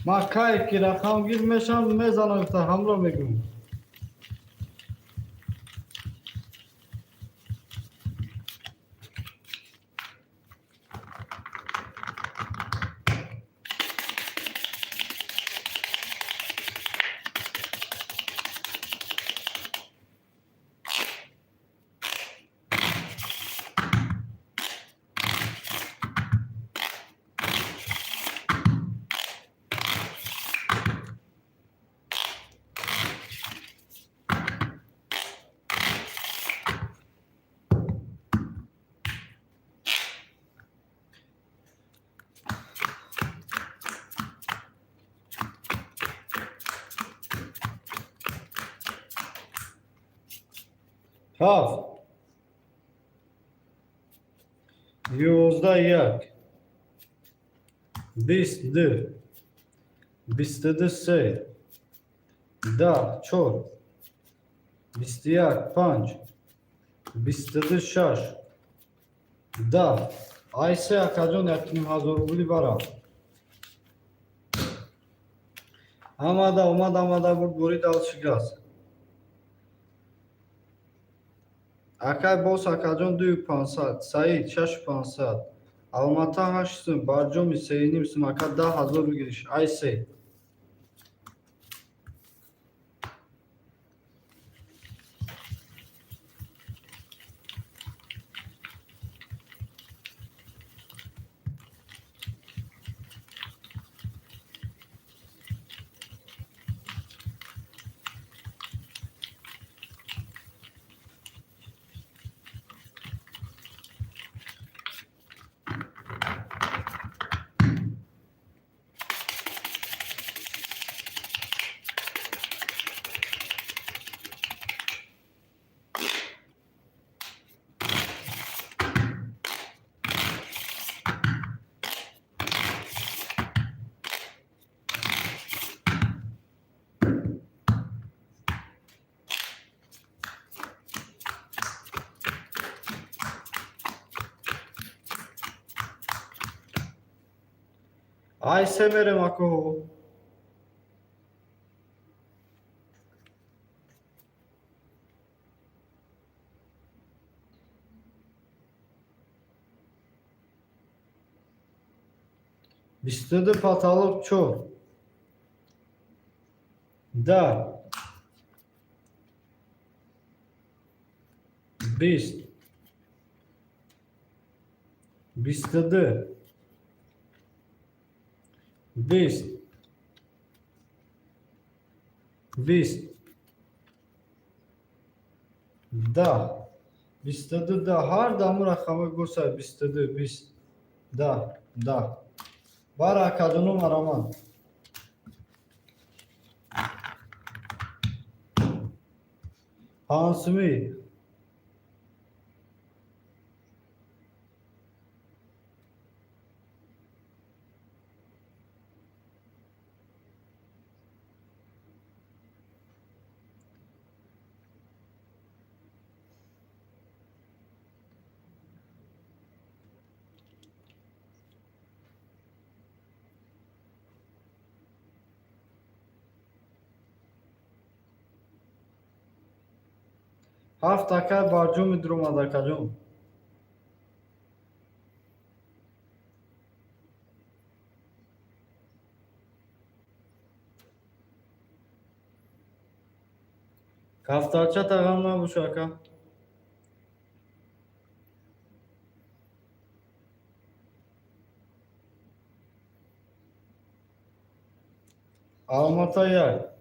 Ман кай ки рақамгир мешам, мезанам, гуфта ҳамро мегӯм. Ҳафт, 11, як, 20, ду, 22, се, 10, чор, 21, панҷ, 22, шаш, 10. Ай се, акаҷон, 1500 рубли бара. Омада, омада, омада, бурд, бурид, ал шикаст. Акай бос, акаҷон, дую 500, Саид, шашу 500, Алмата, ҳашт сум, Барҷоми, сеюним сум, ака, 10 000 выигрыш, ай се. Ай се мерем, ако. 22, потолок, чор, 10, 20, 22, 20, 20, 10, 22, 10. Ҳар даму рақама гуса, 22, 20, 10, 10. Бара, акаҷону, мараман. Панҷсумӣ. Ҳафт, акай Барҷоми дуромад, акаҷон. Кафтарча тағам набоша, ака. Алмата, як.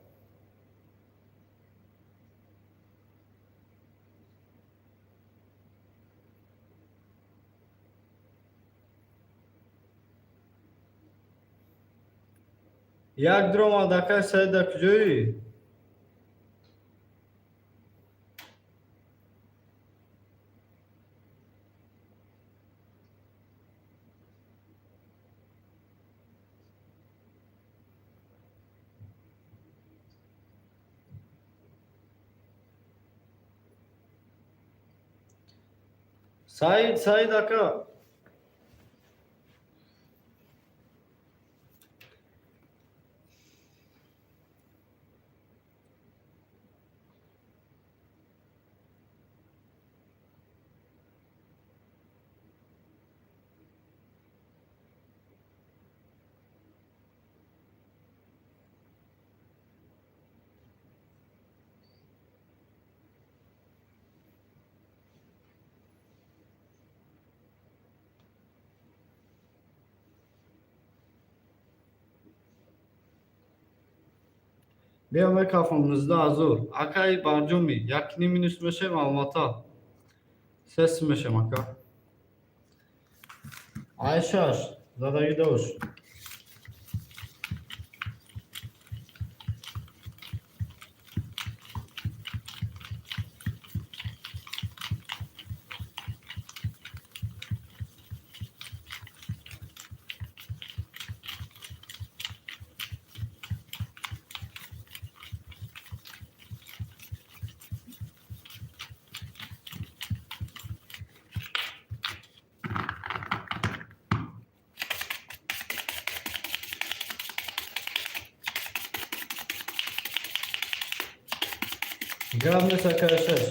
Як дуромад, акай Саида, куҷоӣ? Саид, Саид ака. Биё, мекафам 19 000. Акаи барҷоми, якним минус мешем, Алмата. Сес мешем, ака. Ай шаш, задагӣ дош. Гап нест, акаи шаш.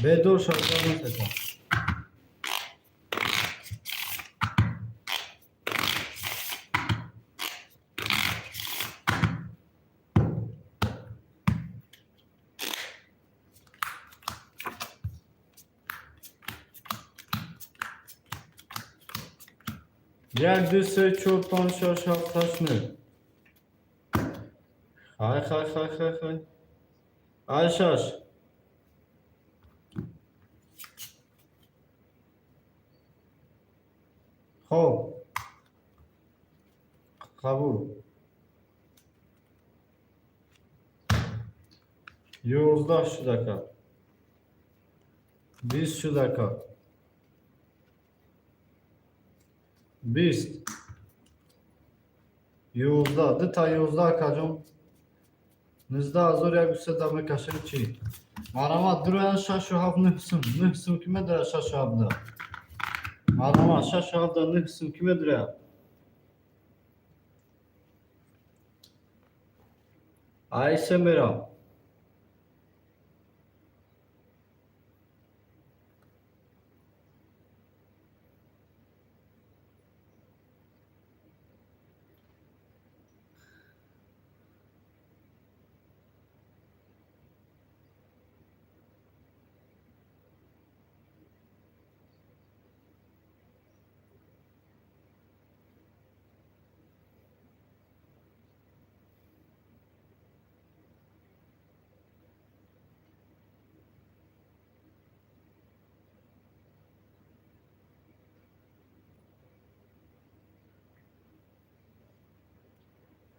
Бедор шав, гап нест, ака. Як, ду, се, чор, панҷ, шаш, ҳафт, ҳашт, нӯ. Хай, хай, хай, хай, хай. Ай шаш. Хоб. Қабул. 11 шуд, ака. 20 шуд, ака. 20. 11. Дута 11, акаҷон. 19 000 як седа мекашем чӣ? Марҳамат, дуроян шашу ҳафт нӯҳ сум. Нӯҳ сум ки медорад шашу ҳафтда? Марҳамат, шашу ҳафтда нӯҳ сум ки медорад? Ай се мерам.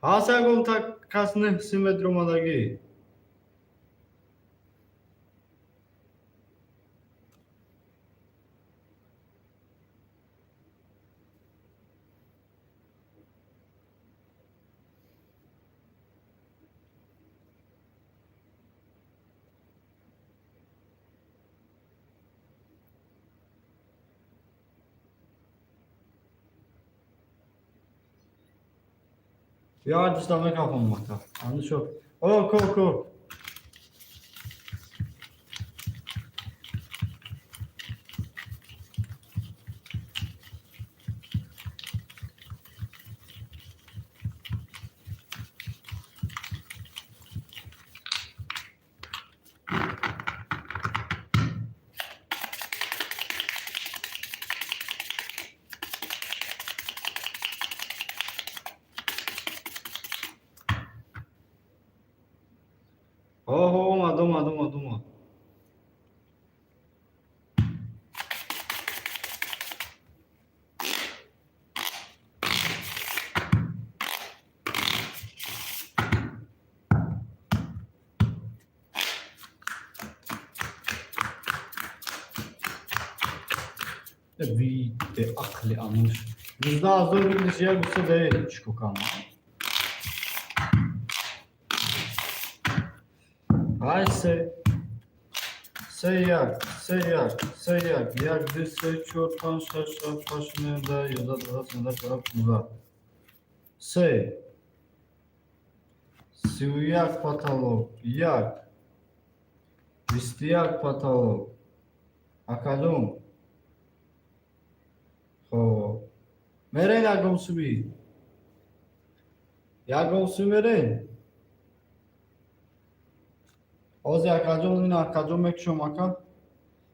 Ҳаст ягон та кас нӯҳ сум медиромадагӣ? Я дистам мекафам, ака. Анушо. Ок, ок, ок. Оҳо, омад, омад, омад, омад. Вите ақли ануш. 19 000 минус як гуфта чико кама. Ай се. Се як, се як, се як, як, ду, се, чор, панҷ, шаш, ҳафт, ҳашт, нӯҳ, даҳ, 11, 12, 13, 14, 15. Се. 31 потолок. Як. 21 потолок. Акаҷон. Хоб. Мерен ягон суми? Ягон су мерен? Ҳозир, акаҷон, ин акаҷон мекушом, ака.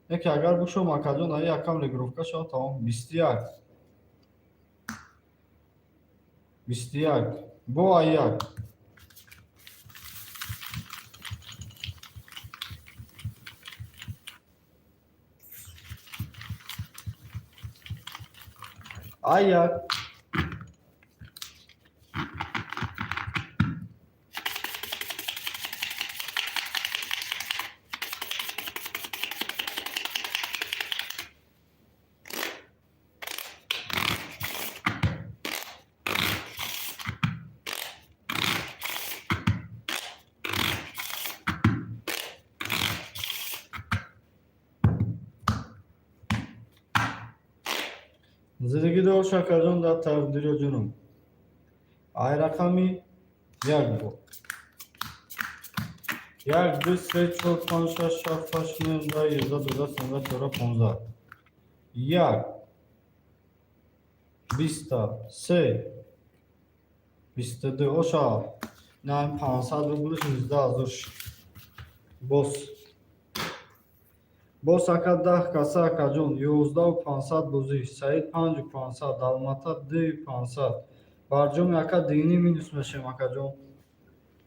Яке агар бушом, акаҷон, ай якам регировка шава, тамом. 21, 21 бо ай як. Ай як. Зиндагӣ дор, шакарҷон, дар тақдиро, ҷонум. Ай рақами як бо. Як, ду, се, чор, панҷ, шаш, ҳафт, ҳашт, нӯҳ, 10, 11, 12, 13, 14, 15. Як. 23. 22. Оша. На, 500 рублиш 19 000. Бос. Бос, ака, 10 каса, акаҷон, 11 500 бозӣ. Саид 5500, Алмата 2500. Барҷоми ака дини минус мешем, акаҷон.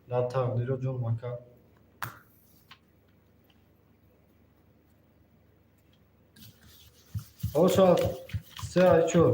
Дар тақдиро, ҷонум, ака. Оша се ай чор.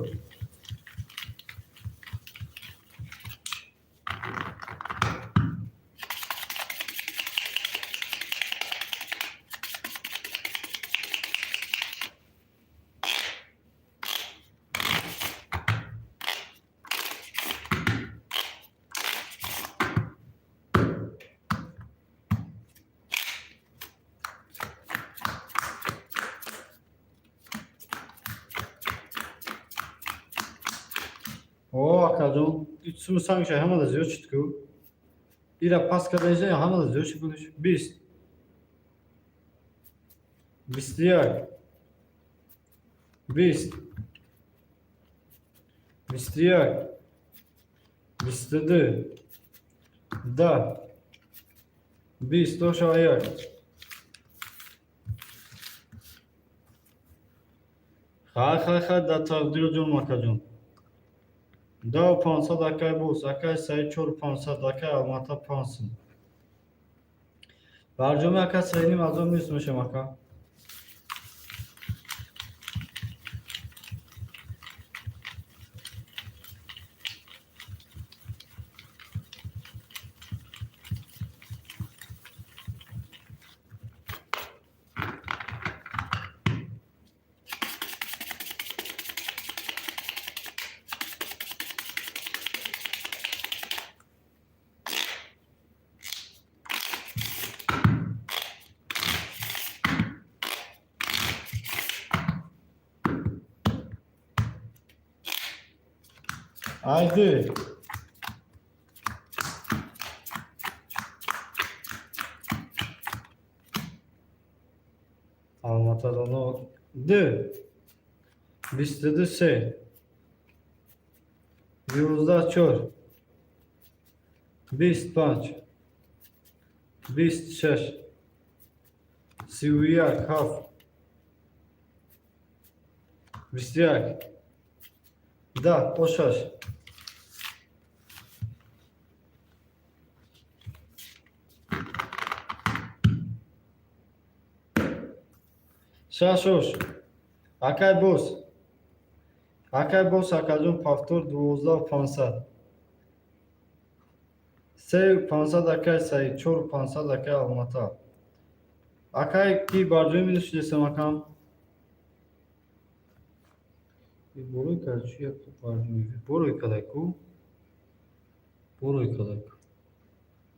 О, акаҷон, ичсуму сангша ҳамада зиёд шуд ку. Ира пас карда ҳамада зиёд шуд пулиш. 20. 21. 20. 21. 22. 10. 20. Оша як. Хай, хай, хай, дар тақдиро, ҷонум, акаҷон. 10 500, акай бос, акай Саид 4500, акай Алмата 500. Барҷоми ака 3,5 ҳазор минус мешам, ака. Айди. Алматадан д. 22 се. 11 чор. 25. 26. 31 ҳафт. 21. 10 по шаш. Шаш ош. Акай бос. Акай бос, акаҷон, повтор 12 500. 3500, акай Саид, 4500, акай Алмата. Акай ки барҷои минус шудесам, акам. Борой кард чи як барҷои? Борой кадаку. Борой кадаку.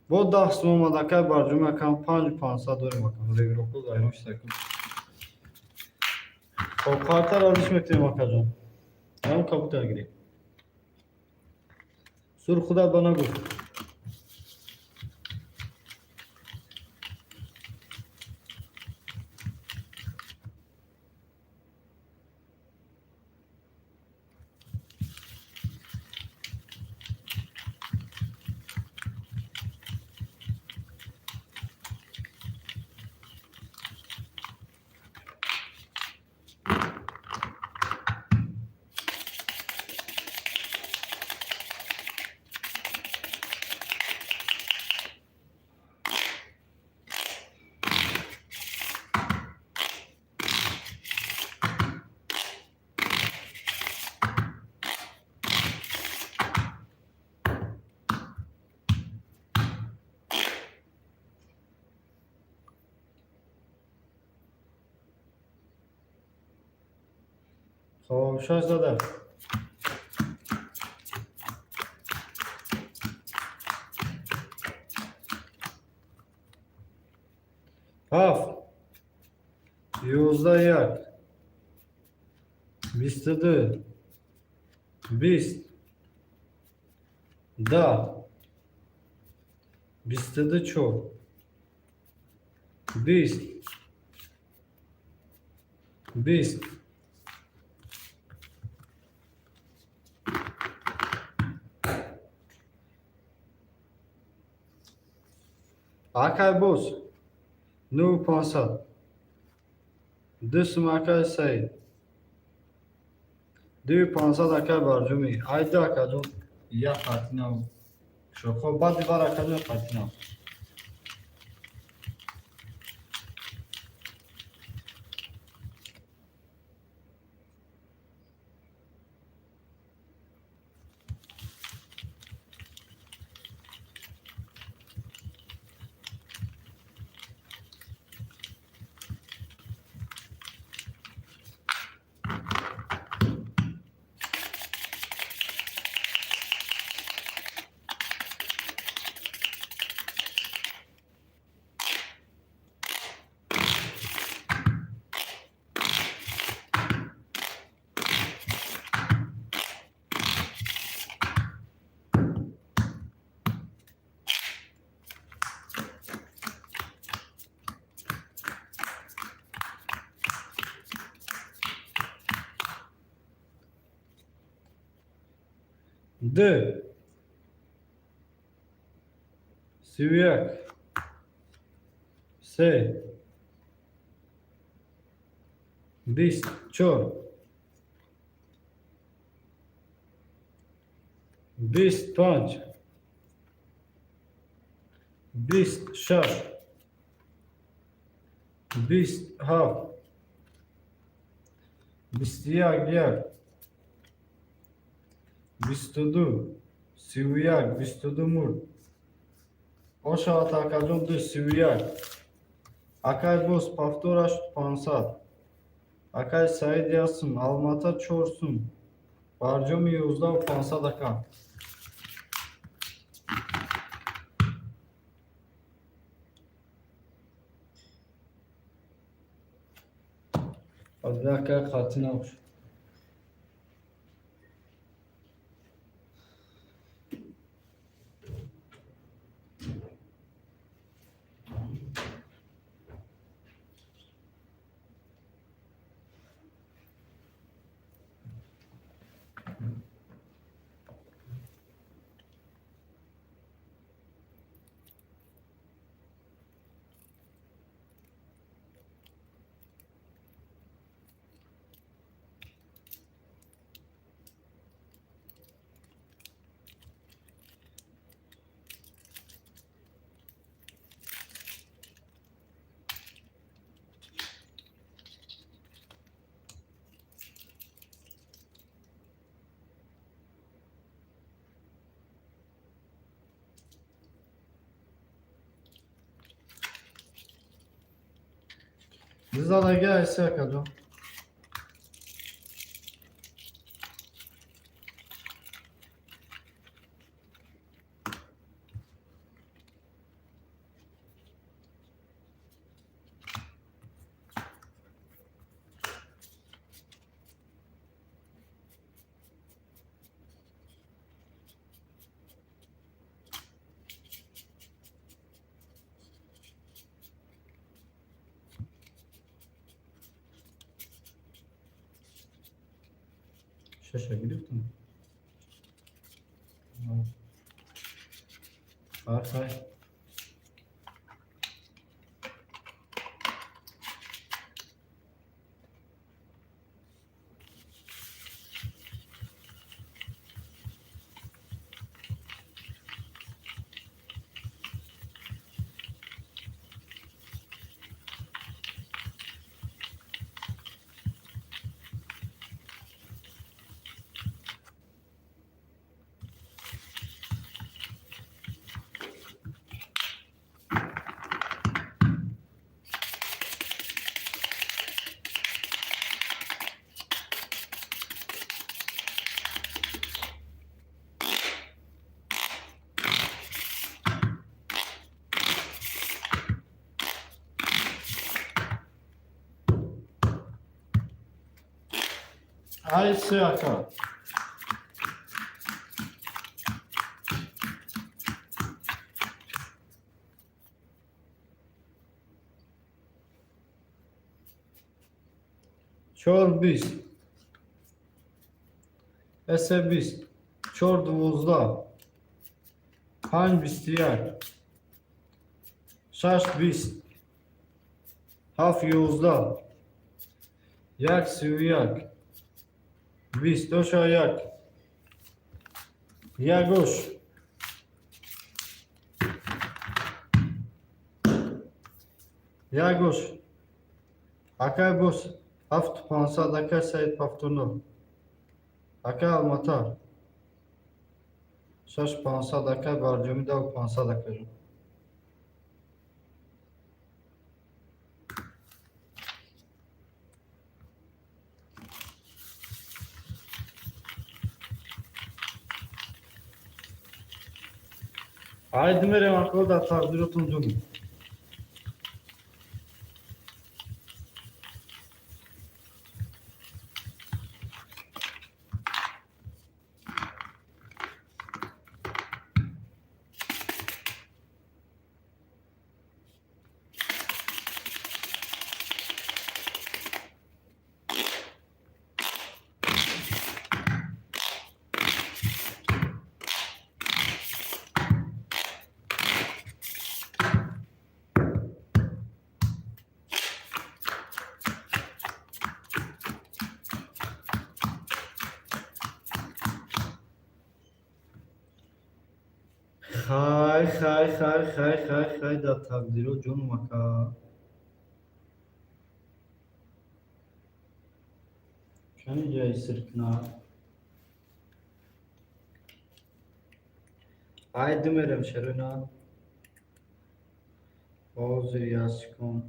Бо 10 сум омад, акай барҷоми акам, 5500 дорем, акам. Регировка займ шудаку. Хоб, карта разиш мекунем, акаҷон. Ҳам кабутар гирем. Сур худат ба нагӯ. Хоб, шаш зада. Ҳафт, 11, як, 22, 20, 10, 22, чор, 20, 20. Акай боз 9500, 2 сум. Акай Саид, 2500. Акай Барҷумӣ, айда, акаҷон, як қартина. Хоб, баъди бар, акаҷон, қартина. Д, 31, се, 20, чор, 25, 26, 27, 21, як, 22, 31, 22 мурд. Ошавад, акаҷон, ду, 31. Акай боз повтораш 500. Акай Саид, як сум. Алмата, чор сум. Барҷоми, 11 500, ака. Ака, қатъи набош. Зидадаги айси, акаҷон. Шаша гирифтам. Фархай. Ай, се, ака. Чор, 20, эсе, 20, чор, 12, панҷ, 21, шаш, 20, ҳафт, 11, як, 31, 20, оша як, як ош. Як ош. Акай бос, ҳафту 500, акай Саид, ҳафту нӯҳ, акай Алмата, шаш 500, акай Барҷомӣ, 10 500, акаҷон. Айди, мерем, ако, дар тақдиротон ҷонӣ. Хай, хай, хай, хай, хай, хай, дар тақдирот ҷонум, ака. Кани ҷаи сир кунад? Айди, мерем, шерина. Ҳозир, як секунд.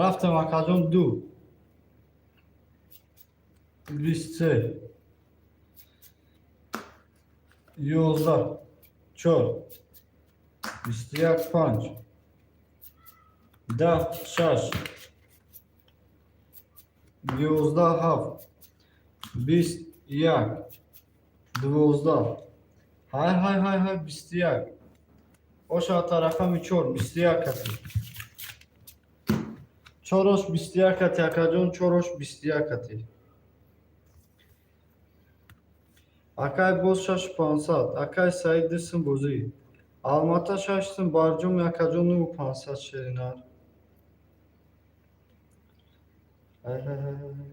Рафтем, акаҷон. Ду, 23, 11, чор, 21, панҷ, 10, шаш, 11, ҳафт, 21, 12. Ҳай, ҳай, ҳай, ҳай, 21. Оша рақами чор, 21 кати. Чорош 21 кати, акаҷон, чорош 21 кати. Акай боз, шашу 500, акай Саид, дисм бозӣ. Алмата, шашсум. Барҷом, акаҷон, нӯҳу 500, шеринар. Ҳай, ҳай, ҳай, ҳай.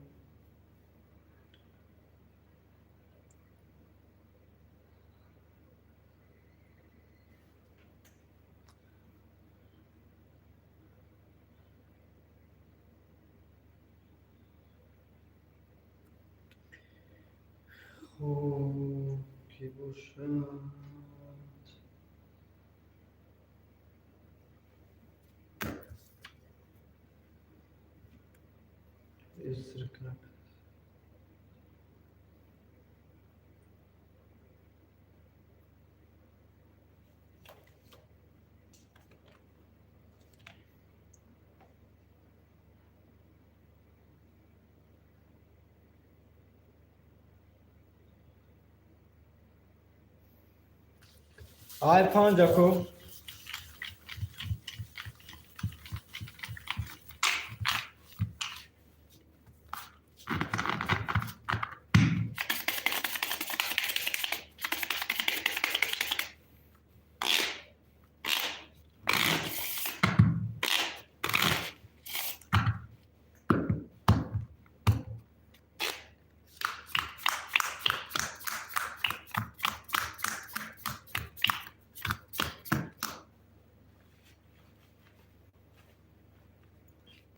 Хуб, ки бошад? Истиркнак. Ай, панҷ, ако.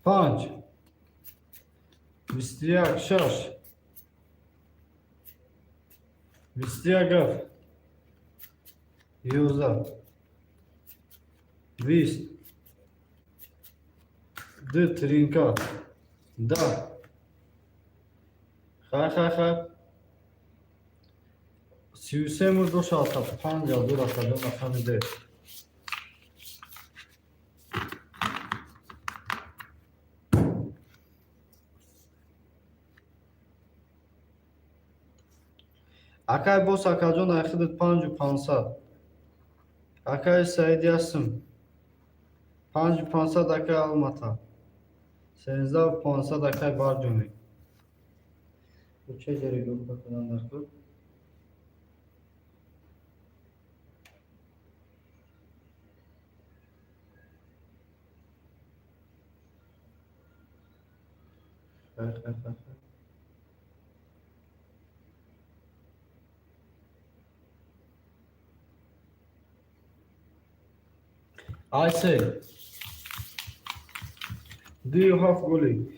Панҷ, 21, шаш, 21, ҳафт, 11, 20. Д тринка. Да. Хай, хай, хай. 33 мур доша 5000 акаҷон, рақами Д. Акай бос, акаҷон, айхидат 5500. Акай Саид ясм. 5500, акай Алмата. 13500, акай Барҷоми. Ча жерегировка кардан дар кор? Хай, хай, хай, хай. I say, do you have гули?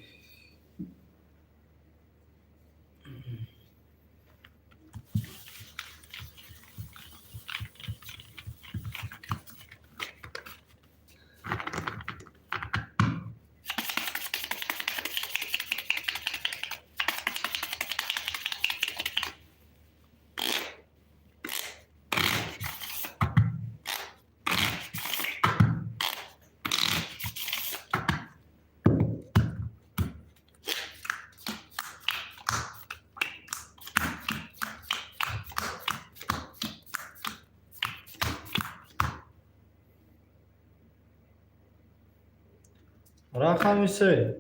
Рақами се.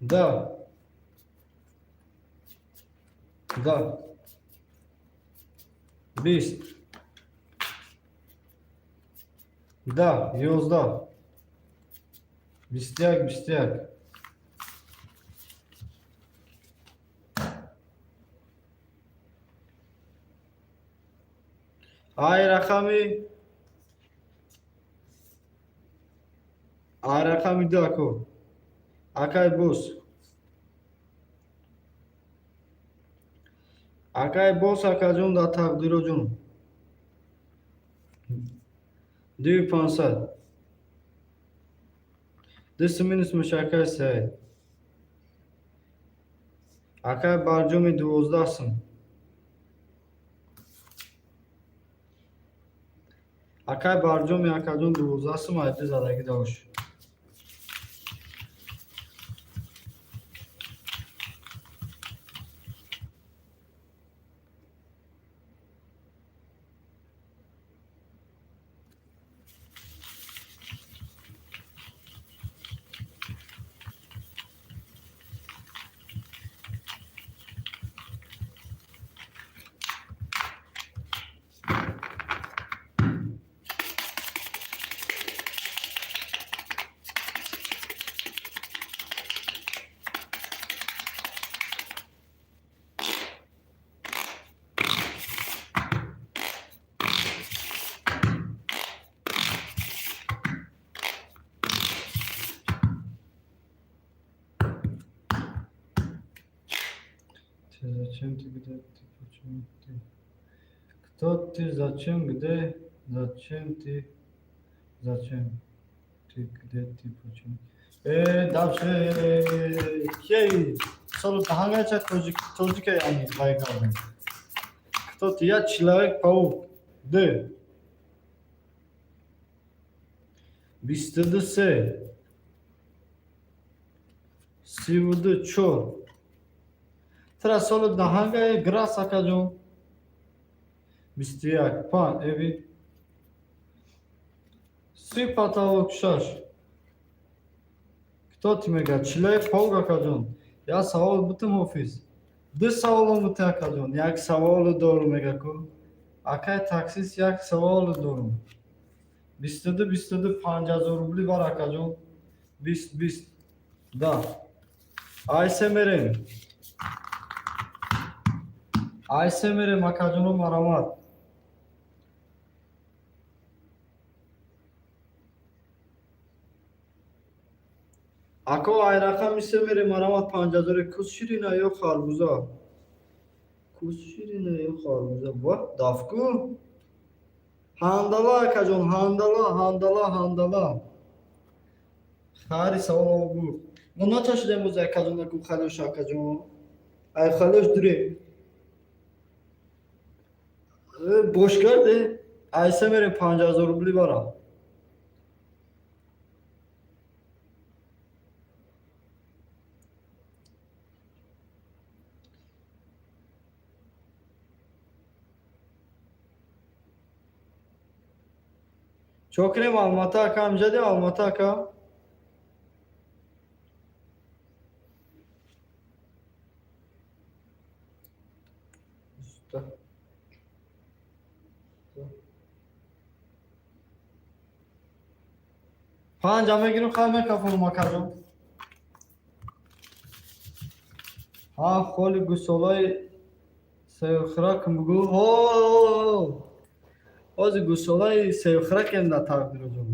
Да. Да. 20. Да, 11. 21, 21. Ай рақами ду, ако. Акай бос. Акай бос, акаҷон, да тақдироҷон. Дуи 500. Дусу минус меша, акай Саид. Акай Барҷоми, 12 сум. Акай Барҷоми, акаҷон, 12 сум айди задагӣ дош. Ты зачем, ты где, ты почему ты? Кто ты, зачем, где, зачем ты, зачем ты, где ты, почему? Э, дальше, кей, соло даҳангача тоҷик, тоҷика яъни вай кардем. Кто ты? Я Человек-паук. Д. 22 се. 34. Тра соли даҳангае грас, акаҷон. 21 панҷ эви. Си потолок шаш. Кто ты мега? Человек-паук, акаҷон. Як савол бутум, ҳофиз. Ду саволом бутум, акаҷон. Як саволу дорум, мега ку. Акай таксист, як саволу дорум. 22, 22, 5000 рубли бар, акаҷон. 20, 20. Да. Айсе мерем. Айсе мерем, акаҷоно, марамат. Ако, ай рақами се мерем, марамат, 5000. Кус ширина ё харбуза? Кус ширина ё харбуза? Ва, дафку? Ҳандала, акаҷон, ҳандала, ҳандала, ҳандала. Хари савол бурд. Мо начашидем боз акаҷон, аку халёш, акаҷон. Ай халёш дуре. Бош карде? Айса мерем, 5000 рубли барам. Чо кунем, Алмата ака, амҷадем, Алмата ака? Панҷа мегирим, хай мекафонум, акаҷон. Ҳа, холи гусолаи севхиракм бугӯ. Ҳози гусолаи севхиракем да тақдироҷон.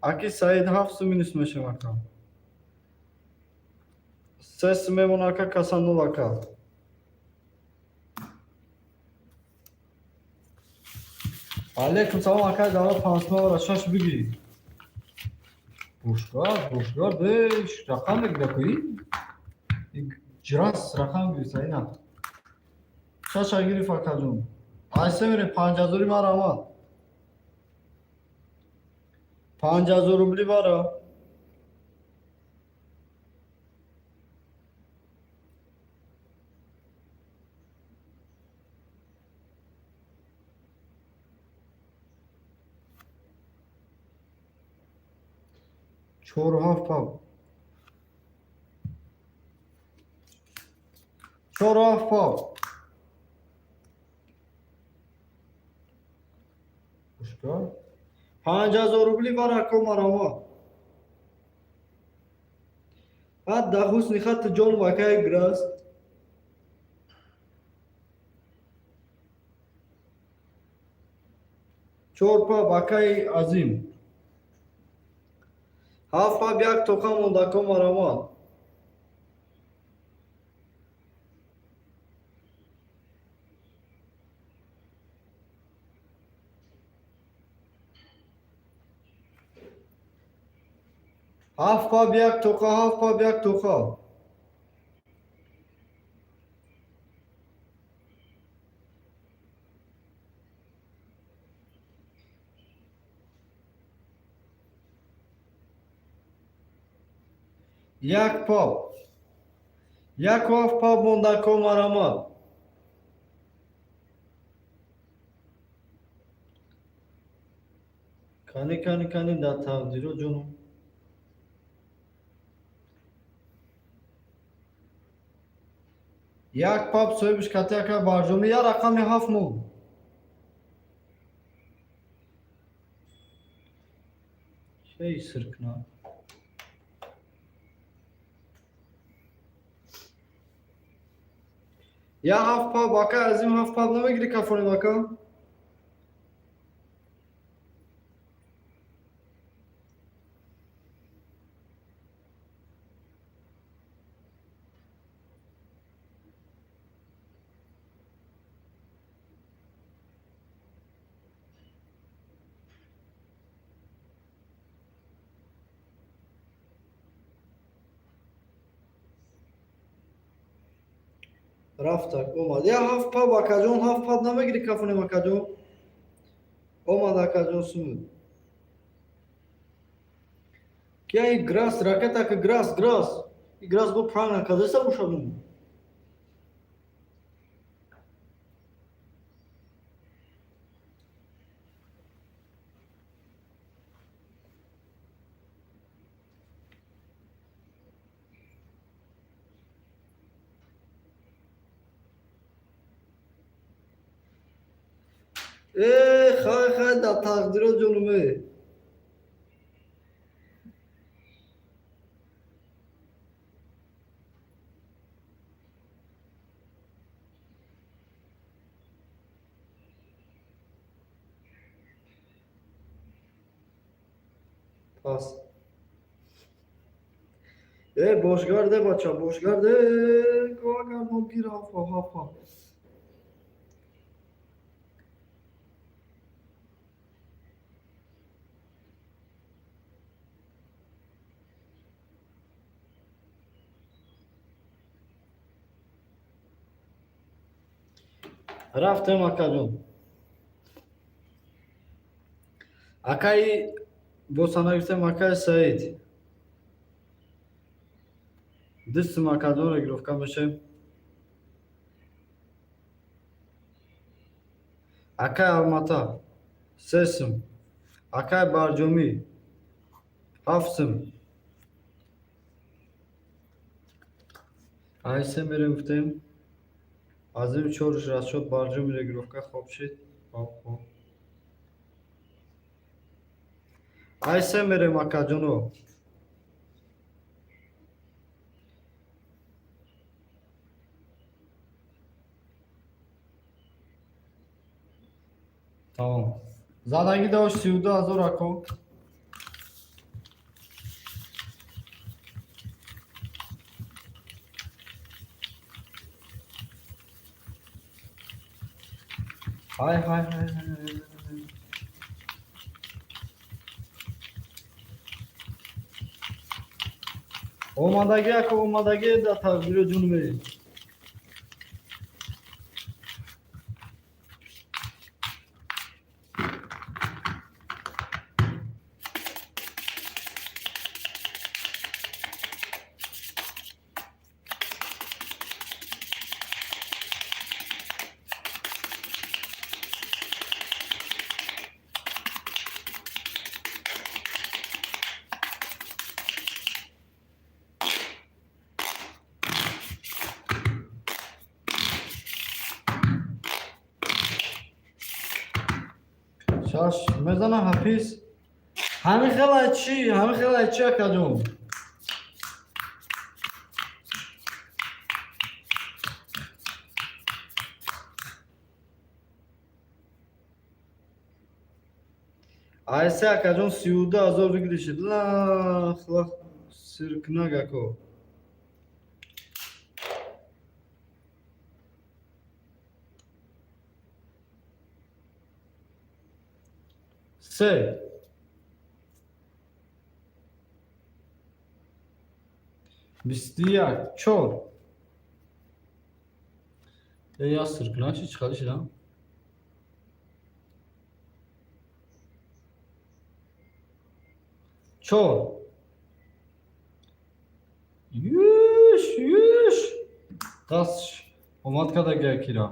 Аки Саид, ҳафт сум минус мешем, ака. Се сум мемона, ака, каса нол, ака. Алейкум салом, ака, давра пансмавара шаш бигӣ. Бошгар, бошгар, беш, рақам мегира кӯи? Ҷрас рақам гирифта, ина. Шаша гирифт, акаҷон. Айса мерем, 5000-и ман рамад. 5000 рубли бара. Чору ҳафт паб. Чору ҳафт паб. Бошгар. 5000 рубли бара, ако, марамад. Ҳад да ҳусни хатти ҷону акаи грас. Чор паб, акаи азим. Ҳафт паб, як тоқа монда, ако, марамад. Ҳафт паб, як тоқа, ҳафт паб, як тоқа. Як паб. Яку ҳафт паб монда, ако, марамад. Кани, кани, кани, дар тақдиро ҷонум. Як паб соҳибиш кати ака барҷомӣ, я рақами ҳафт монд. Чей сиркна? Я ҳафт паб, ака азим, ҳафт паб намегирӣ, кафонем, ака? Рафтак, омад. Я ҳафт паб, акаҷон, ҳафт паб намегирӣ, кафонем, акаҷон? Омад, акаҷон, сумуд. Кия и грас, ракета ка грас, грас. И грас бо правильно казеса бошад. Э, хай, хай, да тақдиро ҷонуме. Пас. Э, бошгарде, бача, бошгарде. Гавагар гир ҳафт паб, ҳафт паб. Рафтем, акаҷон. Акаи босана гирифтем, акаи Саид. Дустим, акаҷон, регировка мешем. Акаи Алмата 3 сум. Акаи Барҷомӣ 7 сум. Айсе мерем, гуфтем. Аз ин чорш расчёт барҷоми регировка хоб шид. Хоб, хоб. Айсе мерем, акаҷоно. Тамом. Задагӣ дошт 32 000, ако. Ҳай, ҳай, ҳай, ҳай. Омадагӣ, ако, омадагӣ да тақдиро ҷун мерем. Шаш мезана, ҳафиз. Ҳамин хелай чӣ? Ҳамин хелай чӣ, акаҷон? Айсе, акаҷон, 32 000 выигрыши. Лах, лах, сиркнак, ако. Се. 21, чор. Э, я сиркнак чи чӣ шида? Чор. Юш, юш. Дастш омад када гакира.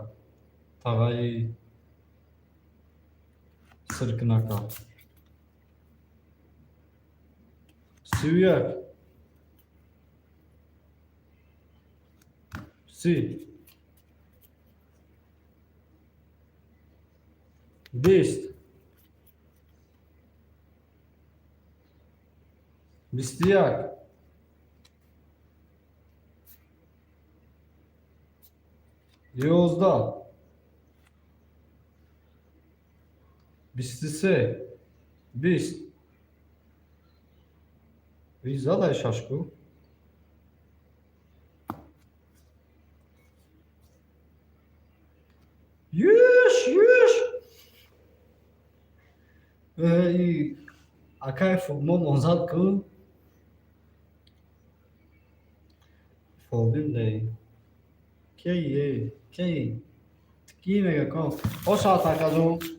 Тағаи сиркнака. 31. 30. 20. 21. 11. 23. 20. Задай шашку. Юш, юш. И акай мо зад ку. Фолбим дей. Кей, кей. Ки мега кон. Ошат, акаҷон.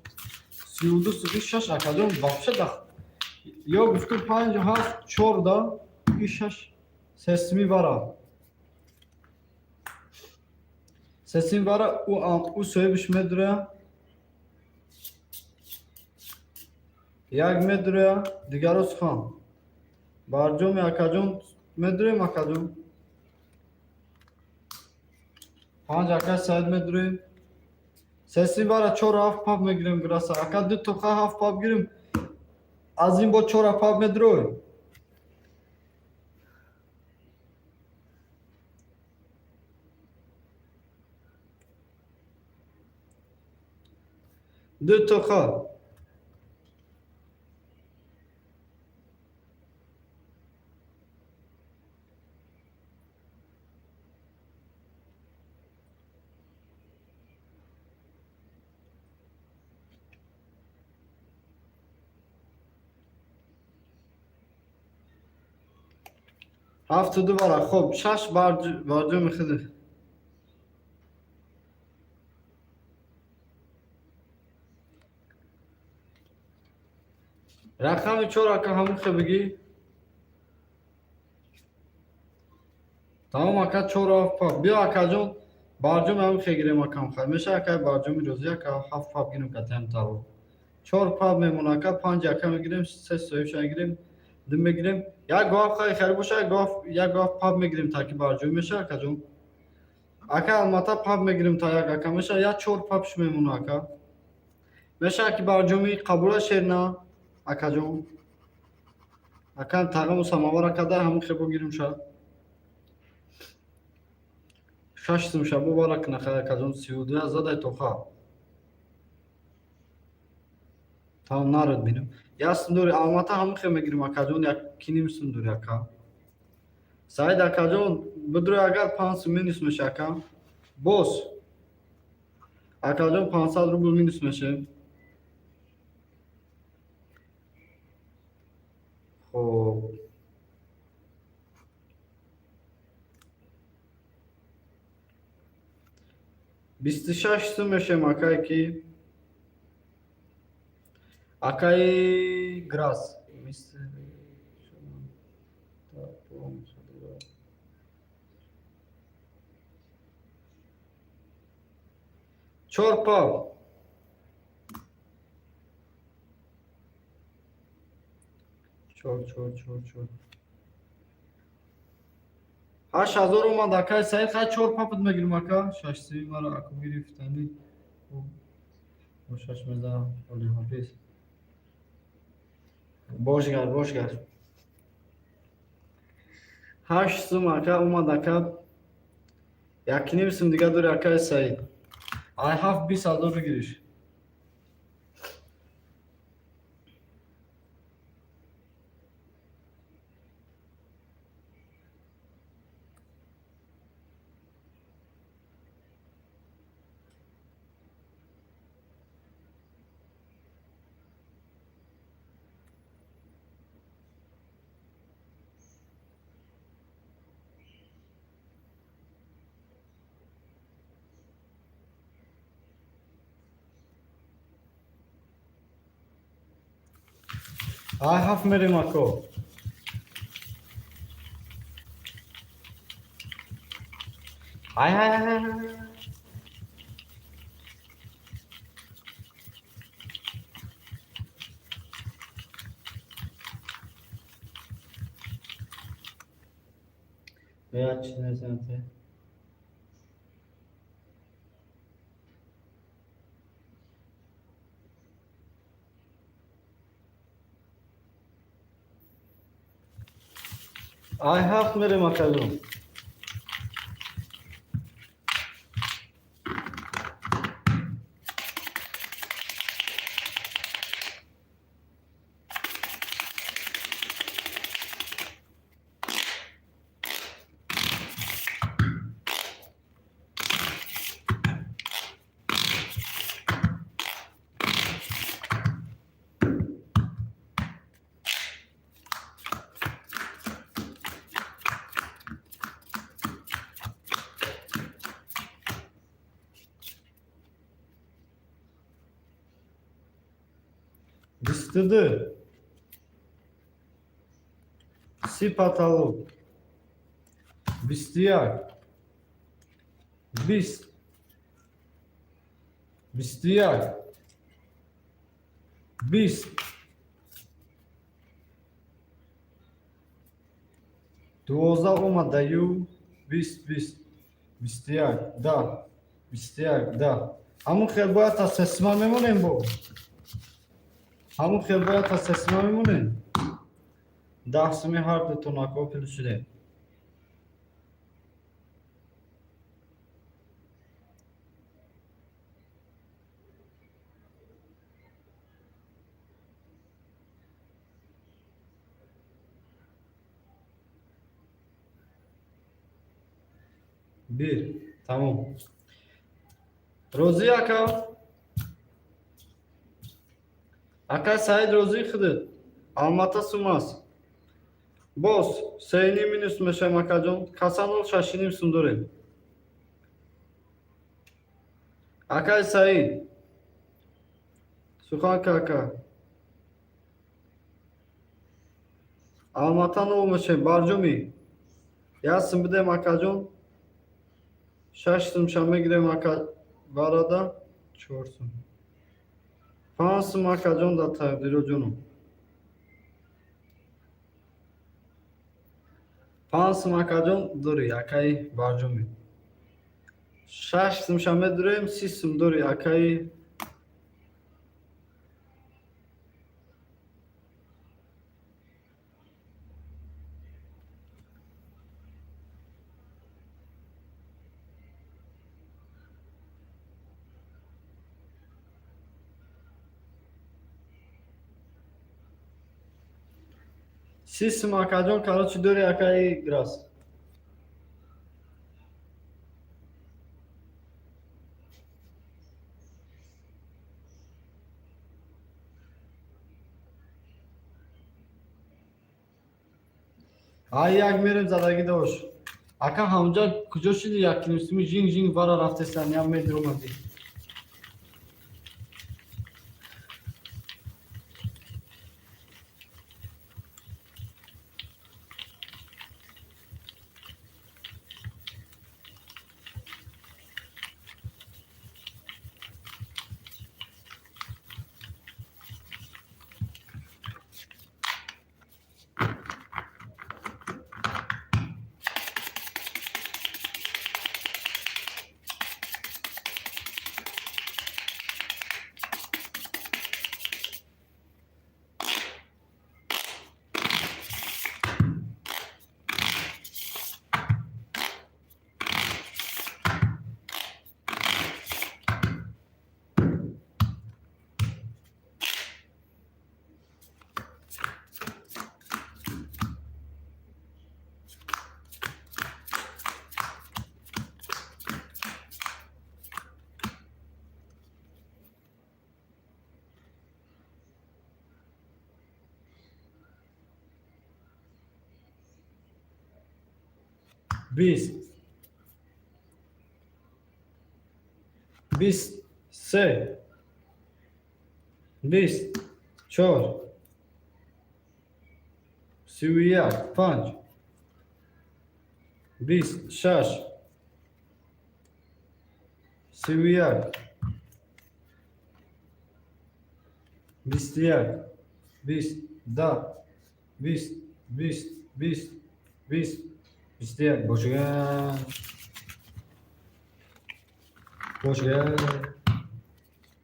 32 суги шаш, акаҷон, вообще да. Ё гуфту панҷ, ҳафт, чор да. И шаш. Сесми вара. Сесми вара ӯ соҳибиш медура. Як медура, дигаро сухан. Барҷоми, акаҷон, медурем, акаҷон. Панҷ, ака Саид, медурем. Сесми вара чор ҳафт пап мегирем гираса. Ака, ду тоқа ҳафт пап гирем. Аз ин бо чор пап медурой. Ду тоқа. 72 вара. Хоб, шаш барҷоми худ. Рақами чор, ака, ҳамун хе бигӣ. Тамом, ака, чор, ҳафт пап. Биё, акаҷон, барҷоми ҳамин хе гирем, акам. Хай, меша, акай барҷоми розӣ, ака, ҳафт пап гирем катаям таро. Чор пап мемона, ака, панҷ ака мегирем, се соҳибша мегирем, ду мегирем. Як гоҳ хай хари боша, як гоҳ, як гоҳ пап мегирем, таки барҷоми меша, акаҷон. Ака, Алмата пап мегирем та як ака меша, як чор папш мемона, ака. Меша ки барҷоми қабула шер на, акаҷон. Ака, тағаму самовара када ҳамун хебо гирем ша. Шаш сум шабо вара кнаха, акаҷон, 32 задай тоха. Тамом, народ бинем. Як сум дори Алмата, ҳамун хе мегирем, акаҷон, як киним сум дори, ака. Саид акаҷон, бидрои, агар 5 сум минус меша, ака. Боз. Акаҷон, 500 рубл минус меше. Хоб. 26 сум мешем, акай ки? Акаи Грас. Мистер Чор пап. Чор, чор, чор, чор. 8000 омад, акай Саид, хай, чор папат мегирим, ака. Шаш сими мара аку гирифтани. Бо шаш мезанам. Оли ҳофиз. Бошгар, бошгар. 8 сум, ака, омад, ака. Якним сум дига дори, акай Саид. Ай ҳафт 20 000 бигириш. Ай ҳафт мерем, ако. Ай ай ай ай. Я чиз незанате. Ай ҳафт мерем, акаҷон. 22. 30 потолок. 21. 20. 21. 20. 12 омадаю. 20, 20. 21. 10. 21. 10. Ҳамун хел бояд та сесима мемонем бо. Ҳамун хел бояд та сесима мемонем. 10 суми ҳар дутон, ако, плюс шудем. Бир. Тамом. Розӣ, ака? Ака Саид, розӣ худат? Алмата сум аст. Боз сеним минус мешавем, акаҷон. Касанол шашиним сум дорем. Акай Саид. Сухан ка, ака. Алмата нол мешавем. Барҷоми, як сум бидем, акаҷон. Шаш сумша мегирем, ака. Барада чор сум, 5 сум, акаҷон, дар тақдиро, ҷоном. 5 сум, акаҷон, дори, акаи Барҷоми. 6 сумша медурем, 30 сум дори, акаи. 30 сум, акаҷон, короче, дори, акаи Грас. Ай як мерем, задагӣ дош, ака. Ҳамҷа куҷо шуди? Якнимсуми жинг жинг вара рафтесан, я медиромадӣ. 20, 23, 24, 31, 5, 26, 31, 21, 20, да, 20, 20, 20, 20, 21. Бошгар, бошгар.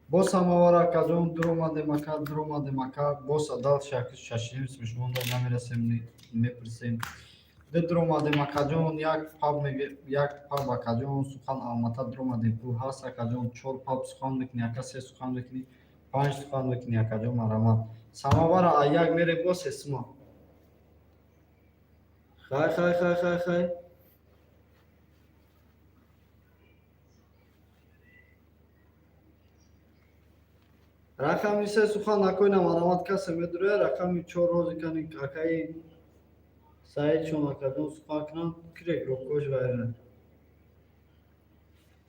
Боз самовар, акаҷон, дуромадем, ака, дуромадем, ака. Боз адал шашиним смешмонда намерасем, мепурсем. Ду дуромадем, акаҷон, як паб, як паб, акаҷон, сухан. Алмата дуромадем, пул ҳаст, акаҷон. Чор паб сухан мекунӣ, ака, се сухан мекунӣ, панҷ сухан мекунӣ, акаҷон, марамат. Самовара а як мерем, боз се сума. Хай, хай, хай, хай, хай. Рақами се сухан накоина, марамат. Касе медуроя, рақами чор рози кани, акаи Саидшон, акаҷон, сухан кунанд, кирек рокош вайра.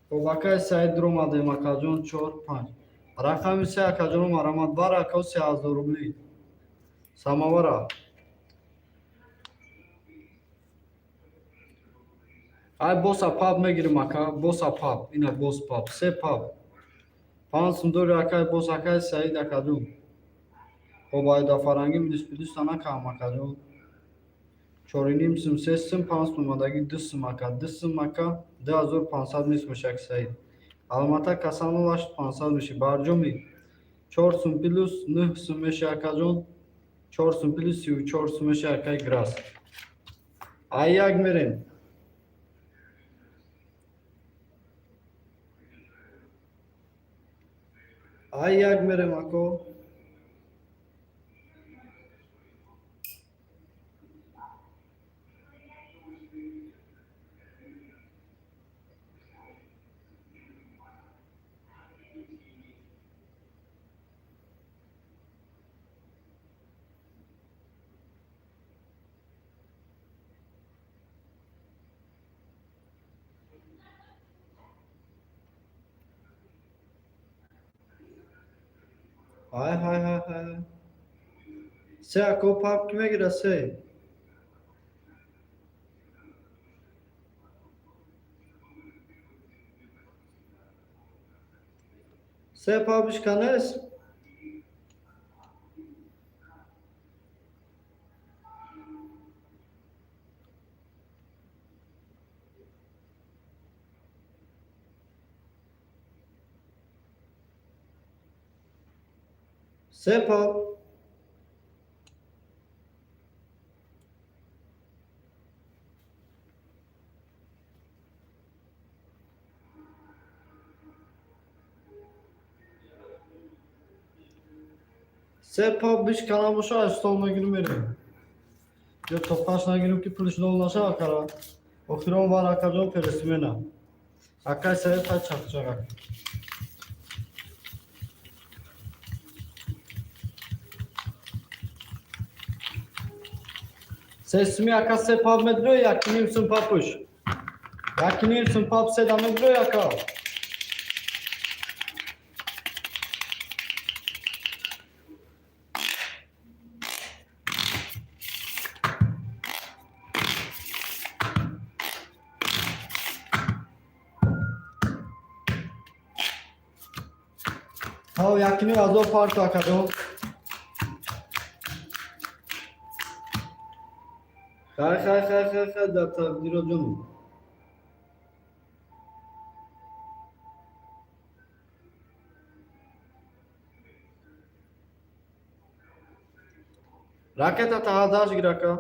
Хоб, акаи Саид, дуромадем, акаҷон, чор, панҷ. Рақами се, акаҷоно, марамат. Бар, ака, 3000 рубли. Самовара. Ай, боса паб мегирем, ака, боса паб, ина боз паб, се паб. 5 сум дори, акай, боз, акай Саид, акаҷон. Хоб, айда фарангӣ минус плюс накам, акаҷон. 4,5 сум, се сум, 5 сум омадагӣ, 2 сум, ака, 2 сум, ака, 2500 мис мешак, Саид. Алмата касанол 8500 меши. Барҷоми, 4 сум плюс 9 сум меши, акаҷон. 4 сум плюс 34 сум меши, акай Грас. Ай як мерем. Ай як мерем, ако. Ҳай, ҳай, ҳай, ҳай. Се, ако, паб ки мегира, се. Се пабиш канес? Се паб. Се паб бишкана боша, стол мегирим мерем. Ё тоқаш нагирим ки пулиш нол наша акара. Охирон вар акаҷон пересмена. Акай саид ха чақчақак. Се суми ака се паб медрои, яки ним сум папуш. Яки ним сум пап се да медрои ака. Ҳав якним ҳазор парто акаҷон. Хай хай хай хай хай дар тақдиро ҷону. Ракета таҳадаш гирака.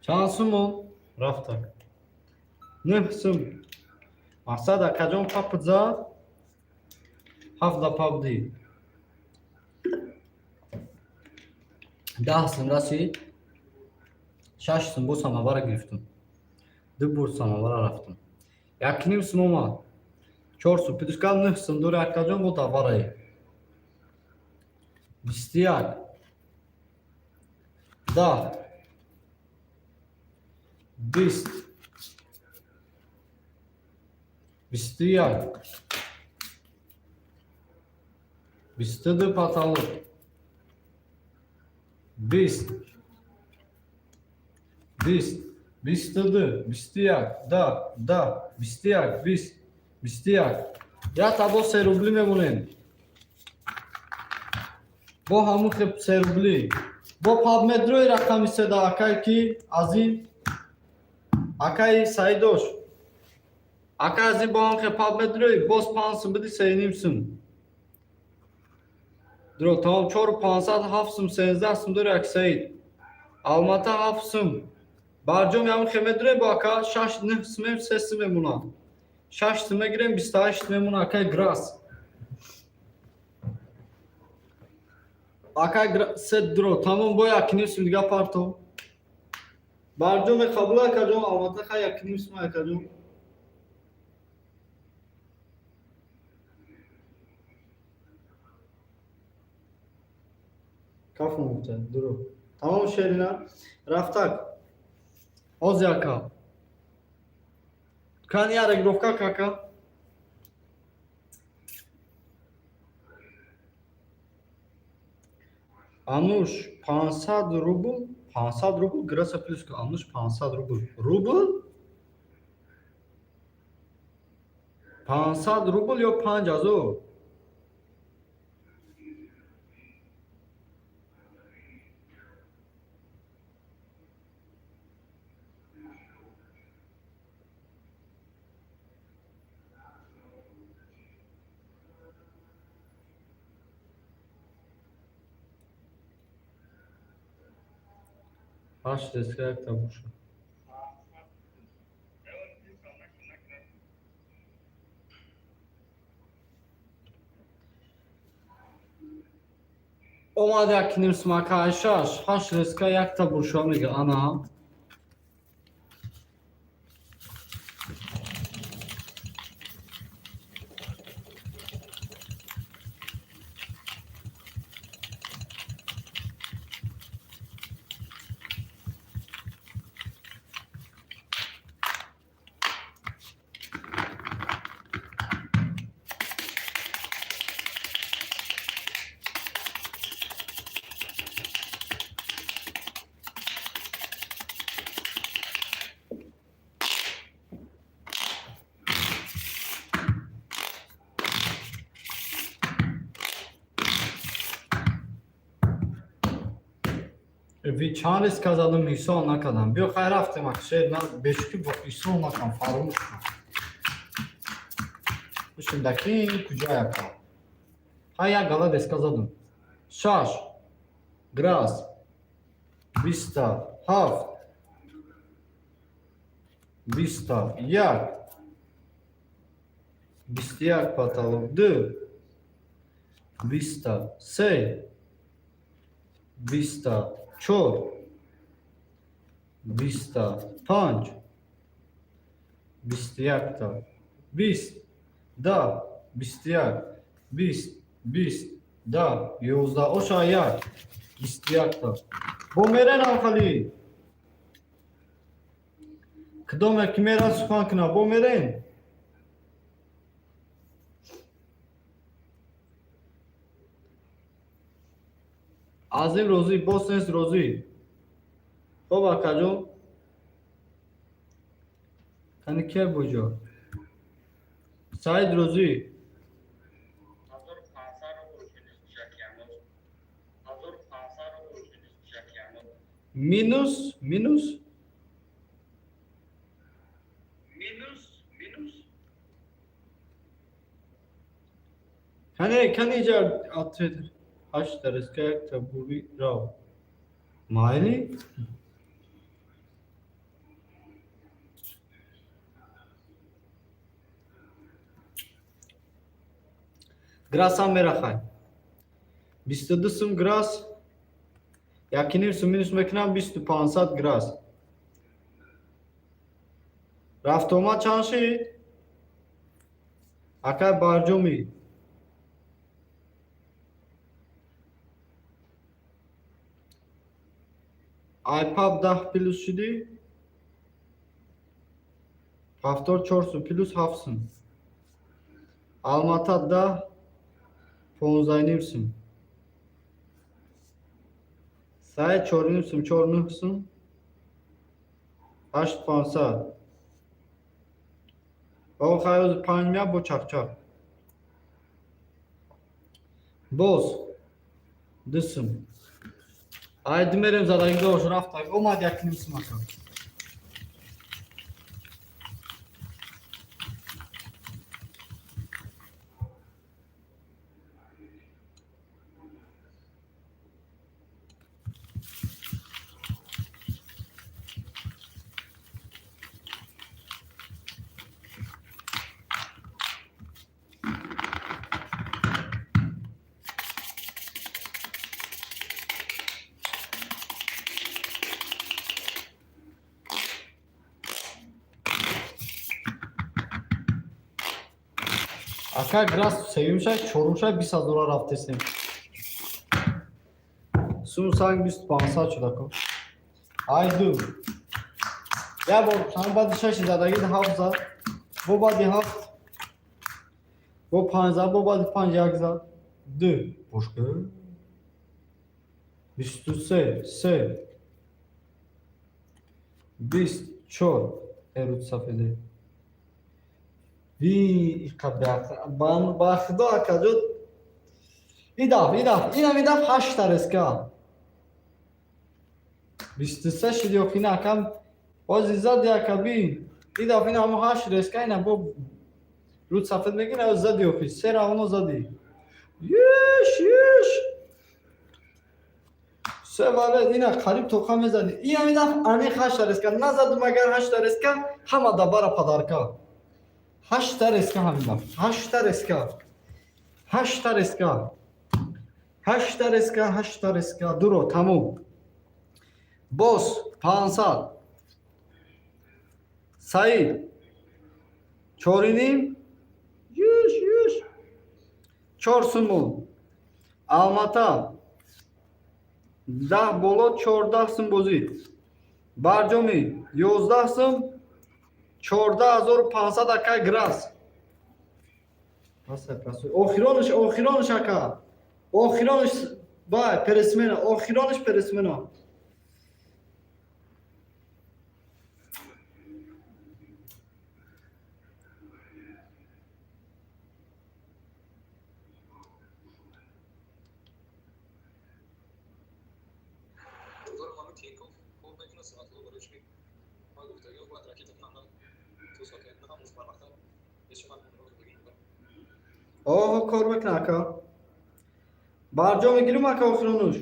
Чанд сумон? Рафтак. Нӯҳ сум. Мақсад акаҷон папд зад, ҳафт да пап дид. 10 сум расид, 6 сум бо самовара гирифтум. Ду бор самовара рафтум. Якним сум омад. 4 сум плюс кардам, 9 сум дори акаҷон бо давараи. 21. 10. 20. 21. 22 потолок. 20. 20. 22. 21. 10. 10. 21. 20. 21. Я табо 3 рубли мемонем. Бо ҳамун хеб 3 рубли. Бо пабметрои рақами се да акай ки азим акай Саидош. Акай азим бо ҳамун хеб пабметрои боз 5 сум биди 3.5 сум. Дро тамом 4 500 7 сум 13 сум дори ак Саид. Алмата 7 сум. Барҷом ҳамун хеб медрои бо ака 6 9 сум 3 сум мемона. 6 сум мегирем 28 сум мемона акай Грас. Акай се дро тамом бо 1.5 сум дига парто. Барҷоме қабул акаҷон Алмата хай 1.5 сум акаҷон. Каф муфта дро. Тамом шерина рафтак. Ози ака. Кан я регровка кака? Ануш 500 рубл, 500 рубл граса плюс Ануш 500 рубл. Рубл? 500 рубл ё 5000? Ҳашт деска якта боша. Омад як ним смака, шаш ҳашт резка, якта буршо мега, ана. Ви чанд резка задам, ҳисоб накардам. Биё, хай, рафтем, акшер на бешки ҳисоб накардам, фаромӯш кардам. Бишин даки куҷа яка. Хай, як гала резка задам. Шаш грас, 27, 21, 21 потолок, ду, 23, 24, 25, 21-та, 20, 10, 21, 20, 20, 10, 11, оша як, 21-та. Бо мерен алхали. Кадоме ки мерад, сухан кина, бо мерен. Азим розӣ, боз нест розӣ. Хоб, акаҷон. Кани ке буҷо? Саид розӣ. 1500 рубл минус мешакиямоз. 1500 рубл минус мешакиямоз. Минус, минус? Минус, минус. Кани, кани иҷа ответ. Ҳашта резка, якта бури рав. Майли? Грасам мерахай. 22 сум грас, якиним сум минус мекунам, 2500 грас. Рафтомад чанд шид? Акай барҷомӣ. Айпаб 10 плюс шудӣ? 74 сум плюс 7 сум. Алмата 10, 15,5 сум. Саид 4,5 сум, чор нӯҳ сум. Ҳашт 500. Бо хайози панҷ мия бо чақчақ. Боз 2 сум. Айди мерем, задагӣ дош рафтаг. Омад як ним сум, ака. Ака, грас сеюм шай, чорум шай, 20 ҳазора рафтесем. Сум санг 2500 шуд, ака. Ай ду. Як бор сан баъди шаши задагӣ ҳафт зад. Бо баъди ҳафт. Бо панҷ зад, бо баъди панҷ як зад. Ду. Бошка. 23, се. 24. Эруд сафеде. Ви ба худо, акаҷо, идаф, идаф, инам идаф ҳашта резка. 23 шуд ё ки на, акам бози зади, ака, бин. Идаф ина ҳамо ҳашт резка, ина бо руд сафед мегира, зади охи, се равно зади. Еш, еш. Се вале ина қариб тоқа мезади. Инам идаф аниқ ҳашта резка. Назаду магар ҳашта резка, ҳама дабара подарка. Ҳашта резка ҳамин даф. Ҳашта резка. Ҳашта резка. Ҳашта резка, ҳашта резка, дуро тамом. Боз 500. Саид, чориним, юш юш, 4 сумон. Алмата, 10 боло, 14 сум бозӣ. Барҷомӣ, 11 сум, 14 500. Акай Грас, охиронаш, охиронаш, ака, охиронаш, бай пересмена, охиронаш пересмена. Оҳо, кор мекуна, ака. Барҷо мегирим, ака, охиронуш.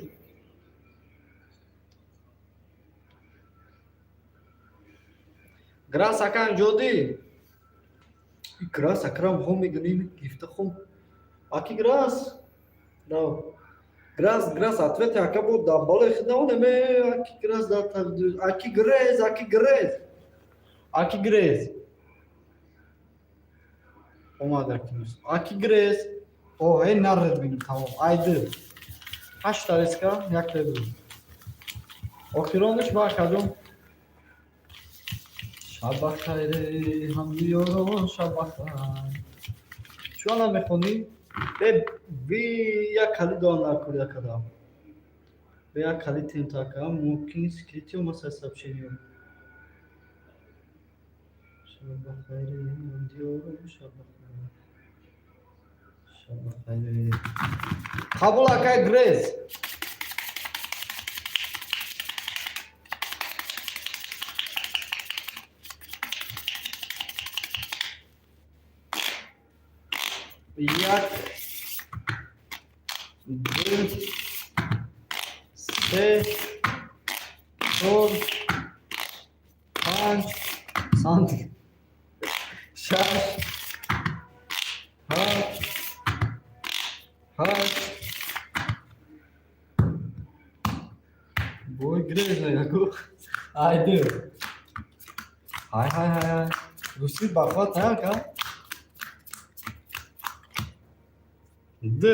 Грас, ака, ҷодӣ. Грас акрам хом мегирим, гифта хом. Аки Грас. Рав. Грас, Грас, ответ, ака, бо да балои хидна ме, аки Грас да, аки Грез, аки Грез. Аки Грез. Омад аки. Аки Грез. О, эй, наред бинем, тамом. Айды. Ҳашта резка, як ду. Охиронаш ба акаҷон. Шаб бахайре, ҳамдиёро, шаб бахайр. Чӯ намехонӣ? Э, би як кали дуан накур якада. Бе як кали тентака, мумкин скрытый омаса сообщение. Шаб бахайре, ҳамдиёро, шаб бахайр. Шаб бахайре. Қабул, акай Грез. Як, ду, се, чор, панҷ, санти, шаш, ҳафт, ҳашт. Бой Грез яку. Айду. Ҳай, ҳай, ҳай, ҳай. Русӣ бахват ака? Д.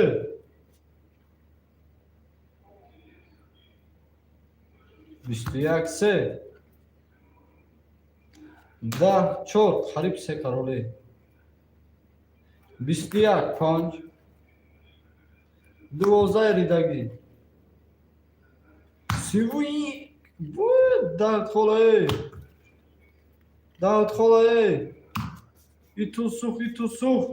21, се. 10, чор, қариб се кароле. 21, панҷ. 12 ридагӣ. Сивуи. Даҳт холае. Даҳт холае. Иту сух, иту сух.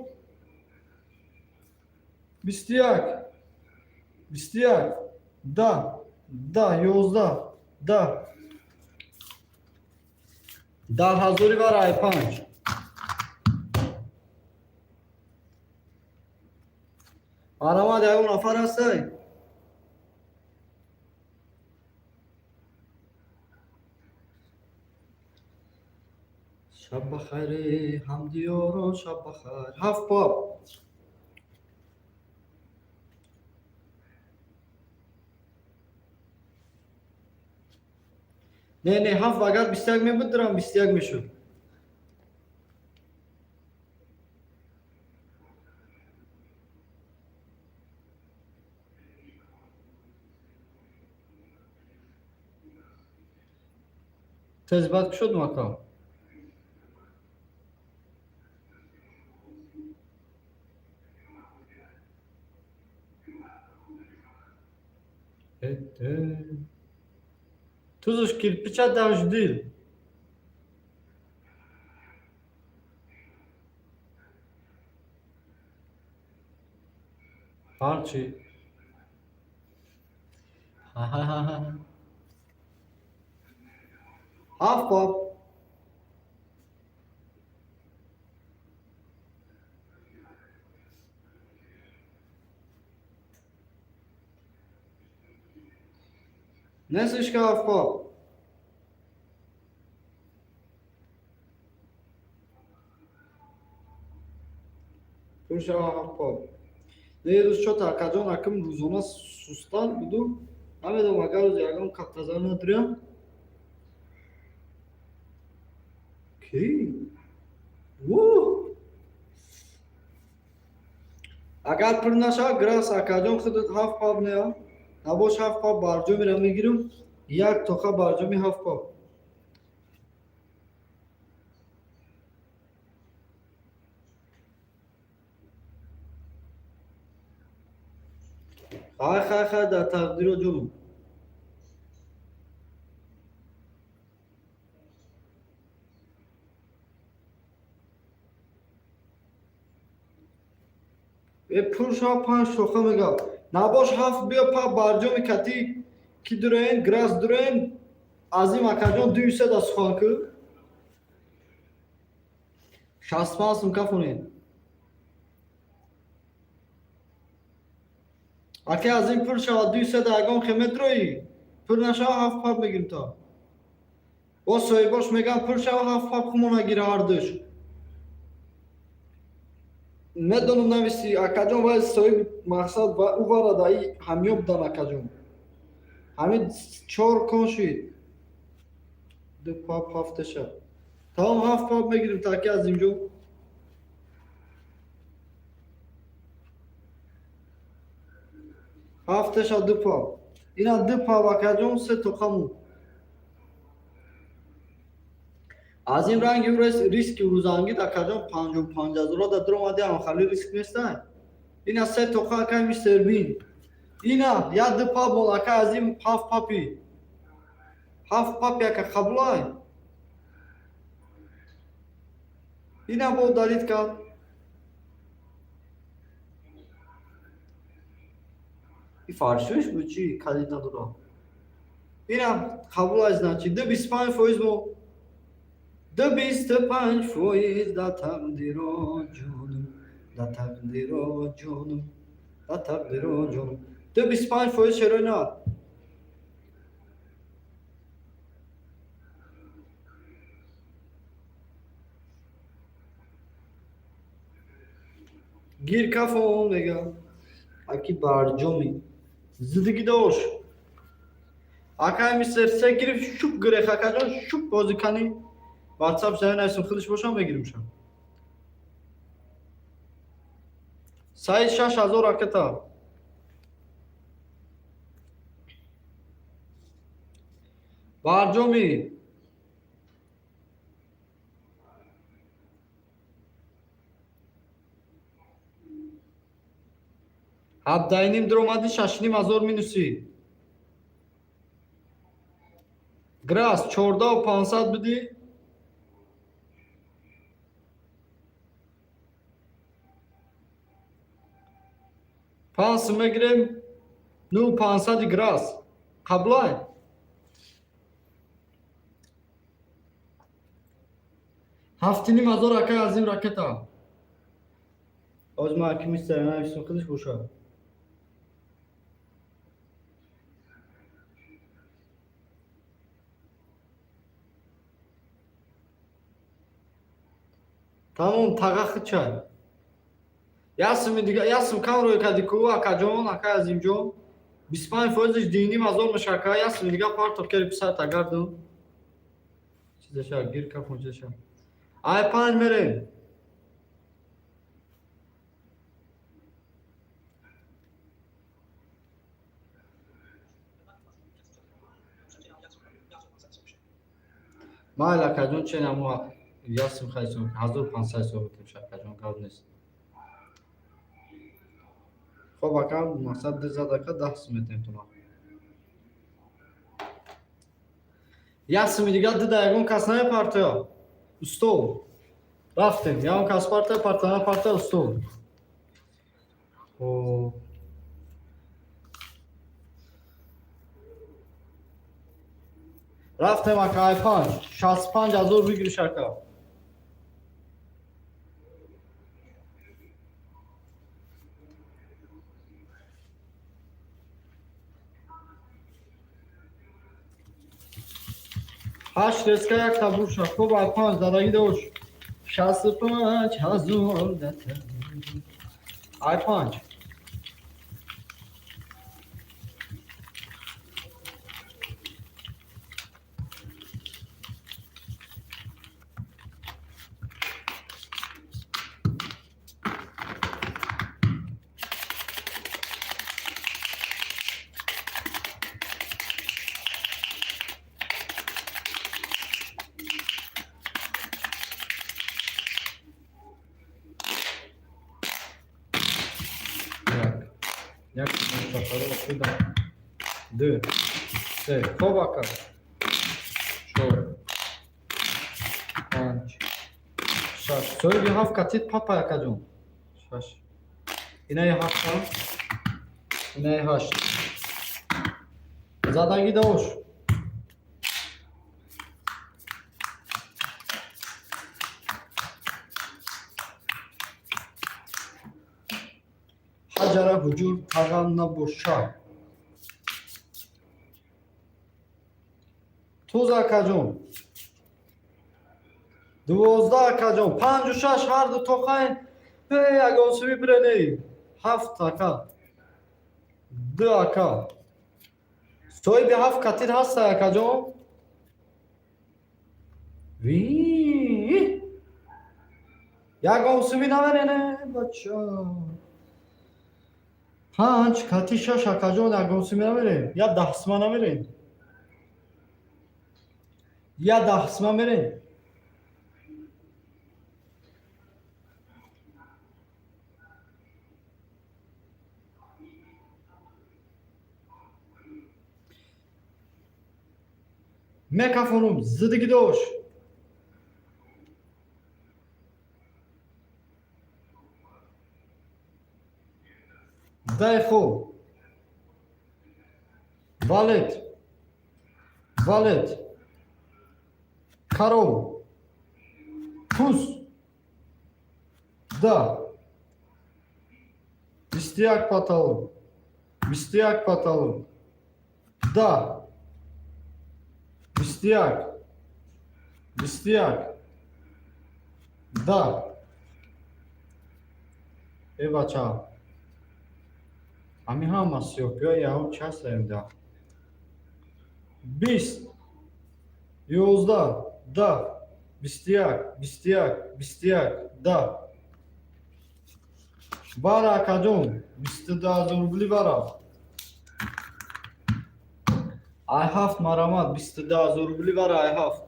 21. 21. 10. 10, 11. 10. 10 ҳазори ва рай панҷ. Марамад, ягон нафар ҳастай? Шаб бахайре, ҳамдиёро, шаб бахайр. Ҳафт боб. Не, не, ҳафт агар 21 мебуд, дирам 21 мешуд. Тез баъд кушодум, ака. Тузуш кирпича даждил. Ҳарчи. Ҳа-ҳа-ҳа. Ҳафт боб. Несишка ҳафт боб. Пуршава ҳафт боб. Не, рӯз чота, акаҷон, акм рӯзона сустар буду, намедонам, агар рӯз ягон каптазан надурям. Ки? Во! Агар пур нашавад, грас, акаҷон, худат ҳафт паб неа. Набош, ҳафт паб барҷомира мегирам, як тоқа барҷоми ҳафт паб. Хай, хай, хай, дар тақдиро, ҷонум. Э, пур шава, панҷ тоқа мега. Набош, ҳафт биё паб барҷоми кати ки дураен, грас дураен, азим акаҷон, дуюса да сухан ку. 65 сум кафонед. Ака азим, пур шава, дуюса да ягон хеметрои. Пур нашава, ҳафт паб мегирим то. Бо соҳибош мегам, пур шава, ҳафт паб хумона гира ҳардуш. Медонам, нависи, акаҷон, вай соҳиби мақсад ва ӯ вара да и ҳамёб дан, акаҷон. Ҳамин чор кон шид. Ду паб ҳафташа. Тамом, ҳафт паб мегирим таки азимҷон. Ҳафташа ду паб. Ина ду паб, акаҷон, се тоқаму. Аз ин ранги риски рӯзангид, акаҷон, 55 0-ро да дуромади, ҳамхали риск нестай. Ина се тоқа, акай мистер Бин. Ина як ду паб мол, ака азим, ҳафт папи. Ҳафт папи, ака, қабулай. Ина бо далид кард. И фаршӯш буд чӣ калид надора. Ина қабулай, значит. Ду 25% мо. Ду 25% да тақдиро, ҷонум, да тақдиро, ҷонум, да тақдиро, ҷонум. Ду 25% шерои на. Гир кафон мега. Аки барҷоми. Зиддиги дош. Акай мистер се гирифт, шуп гирех, акаҷон, шуп бозӣ кани. WhatsApp зая нависем, худаш бошам, мегиримшам. Саид, 6000 ракета. Барҷоми. 17,5 дуромади, 6500 минусӣ. Грас 14 500 будӣ. Панс мегирем, ну пансади грас. Қаблай. 7500, акай азим, ракета. Ҳозир ман аки мистер нависем, худаш бошад. Тамом, таға хичай. Ясми дига, ясм кам рӯй кади ку, акаҷон, акай азимҷон. 25 фоизиш 2,5 ҳазор меша, ака, ясми дига партов кери писарта гардун. Чизаша, гир кафон чизаша. Ай панҷ мерем. Майли, акаҷон, чен амо ясм хайсон 1500 ҳисоб метем, акаҷон, гап нест. Хоб, ака, мақсад ду зад, ака, 10 сум метем туна. Як суми дига дуда ягон кас намепартоя. Устод. Рафтем, ягон кас партоя, парта напартоя, устод. Хоб. Рафтем, ака, ай панҷ. 65 000 выигрыш, ака. Ҳашт реска, як табурша. Хоб, ай панҷ задаги дош. 65 000 ай панҷ. Як чаҳор, ду, се. Хоб, ака. Чор, панҷ, шаш. Соҳиби ҳафт катит папа, акаҷон. Шаш. Инаи ҳафта, инаи ҳашт. Задагӣ дош. Ҳаҷара ҳуҷур тағам набоша. Туз, акаҷон. 12, акаҷон. Панҷу шаш ҳарду тоқайн. Эй, ягон суми биреней. Ҳафт, ака. Ду, ака. Соҳиби ҳафт катир ҳаста, акаҷон? Ви ягон суми наверене, бача. Панҷ кати шаш, акаҷон, ягон суми намерем. Я 10 сума намерем. Я 10 сума мерем. Мекафонум зиддиги дош. Дай хуб. Валет. Валет. Король. Туз. Да. 21 потолок. 21 потолок. Да. 21. 21. Да. Э, бача. Ами ҳама сиёҳпиё яҳу часаем да. 20. 11. Да. 21. 21. 21. Да. Бара, акаҷон. 22 000 рубли бара. Ай ҳафт марамат 22 000 рубли бара ай ҳафт.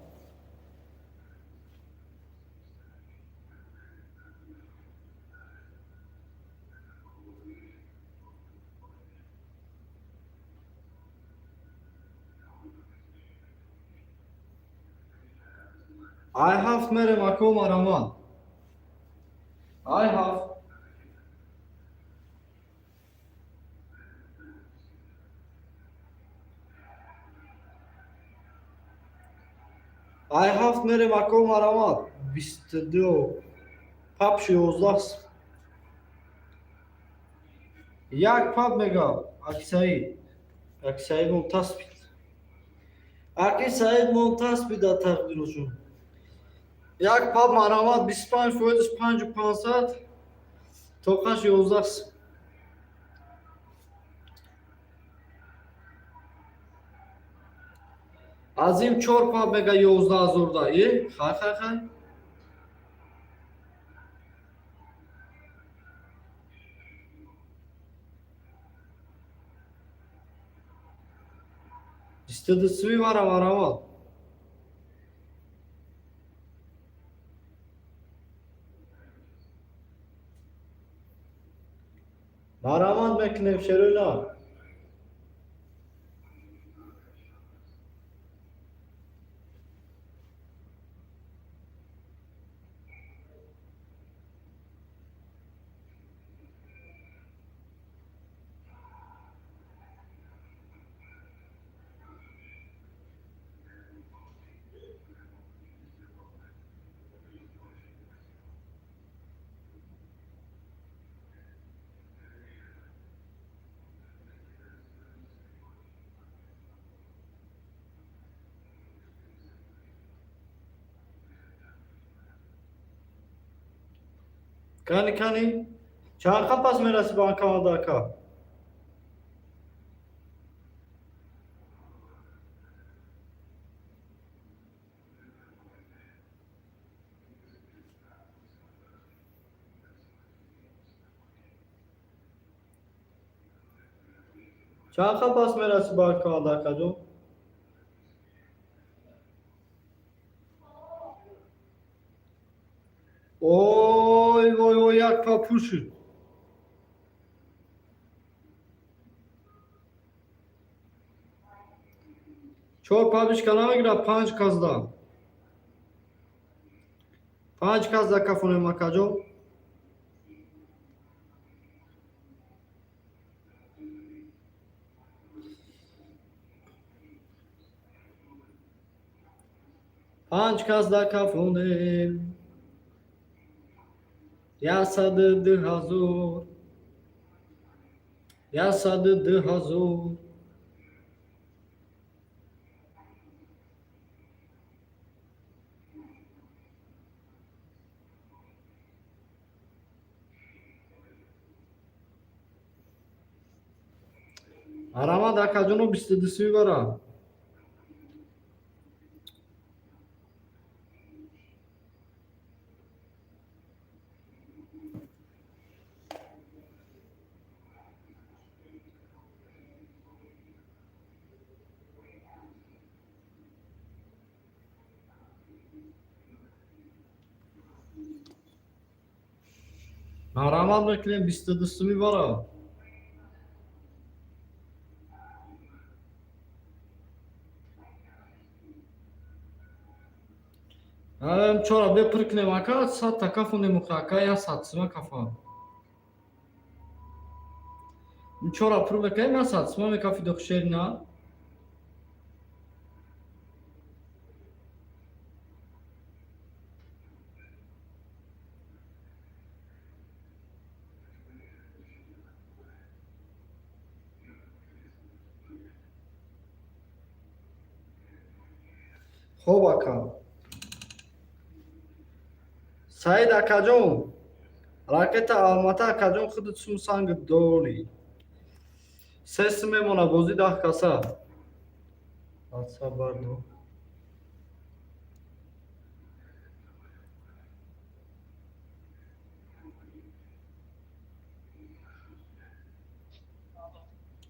Ай ҳафт мерем, ако, марамат. Ай ҳафт. Ай ҳафт мерем, ако, марамат. 22. Пап 16. Як пап мега. Аки Саид. Аки Саид мунтасбид. Аки Саид мунтасбида тақдирушун. Як пап марамат 25 фоизш 5500 тоқаш 11. Азим чор пап мега 11 000 да. Е, хай, хай, хай. 22 суи вара марамат. Марамат мекунем, шеруна. Кани, кани? Чанд қапас мераси банкамада, ака? Чанд қапас мераси банкамада, акаҷон? Ой, вой, вой, як папушид. Чор пабишка намегира, панҷ казда. Панҷ казда кафонем, акаҷон. Панҷ казда кафонем. 102 000. 102 000. Арамад, акаҷоно, 22 сӯй бара. Марамат мекунем, 22 сӯми бара. Чора бепур кунем, ака, 100-та кафонем, ака, 100 сӯма кафа. Чора пур мекунем, 100 сӯма мекафи дохшерина. Хоб, ака. Саид акаҷон, ракета Алмата, акаҷон, худат сум санг дорӣ. Се сум мемона, бозӣ 10 каса. Ватсап бардо.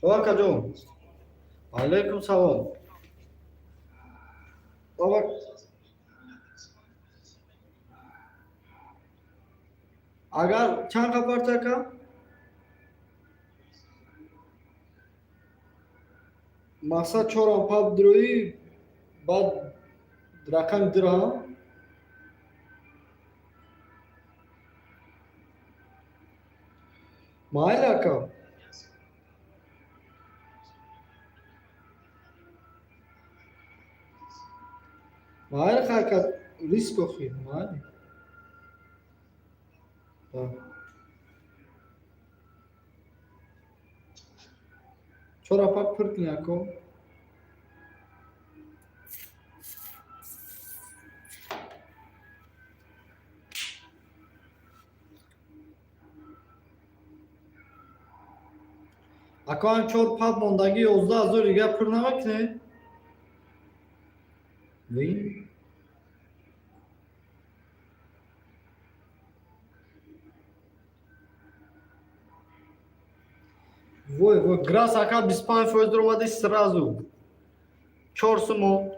О, акаҷон. Алейкум салом. Баба, агар чанд қапарча, ака? Мақсад чорам паб дроӣ, баъд рақами дирҳам. Майли, ака. Майли, ака, риск охи, майли. Да. Чора пак пур кунӣ, ако. Ако, ҳам чор паб мондагӣ, 11 000 дига пур намекунед? Вин? Вой, вой, грас, ака, 25% дуромади сразу. Чор сумо.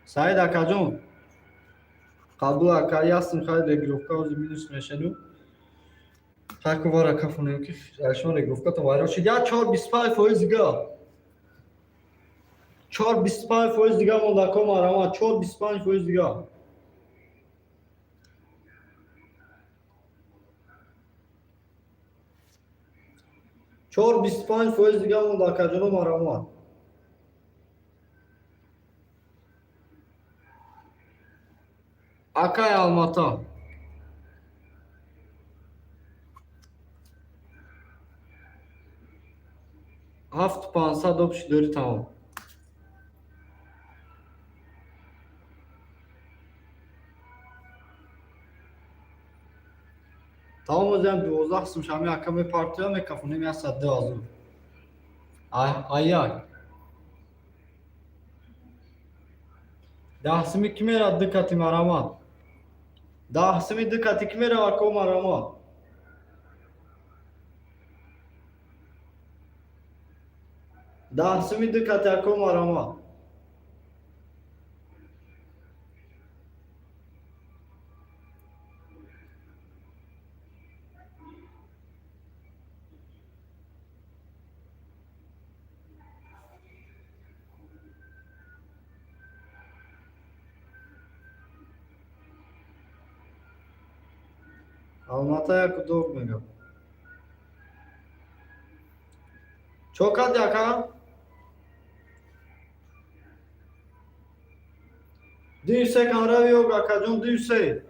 Саид акаҷон. Қабул, ака, ястм, хайр, регировка ҳозир минус мешаду. Таку вара кафонем ки шумо регировкатон вайрон шуд. Я чор 25% дига. Чор 25% дига монда, ко марама, чор 25% дига. Чор 25% дига монда, акаҷоно, марама. Акай Алмата. Ҳафт пансад общий дори, тамом. Тамом, озиам 12 сум шами, ака, мепартоя, мекафонем 102 000. Аяк. 10 суми ки мерад ду кати, марамат. 10 суми ду кати ки мерава, ако, марамат. 10 суми ду кати, ако, марамат. Алмата яку дог мега. Чо кади, ака? Дию се камрави ёг, акаҷон, дию се.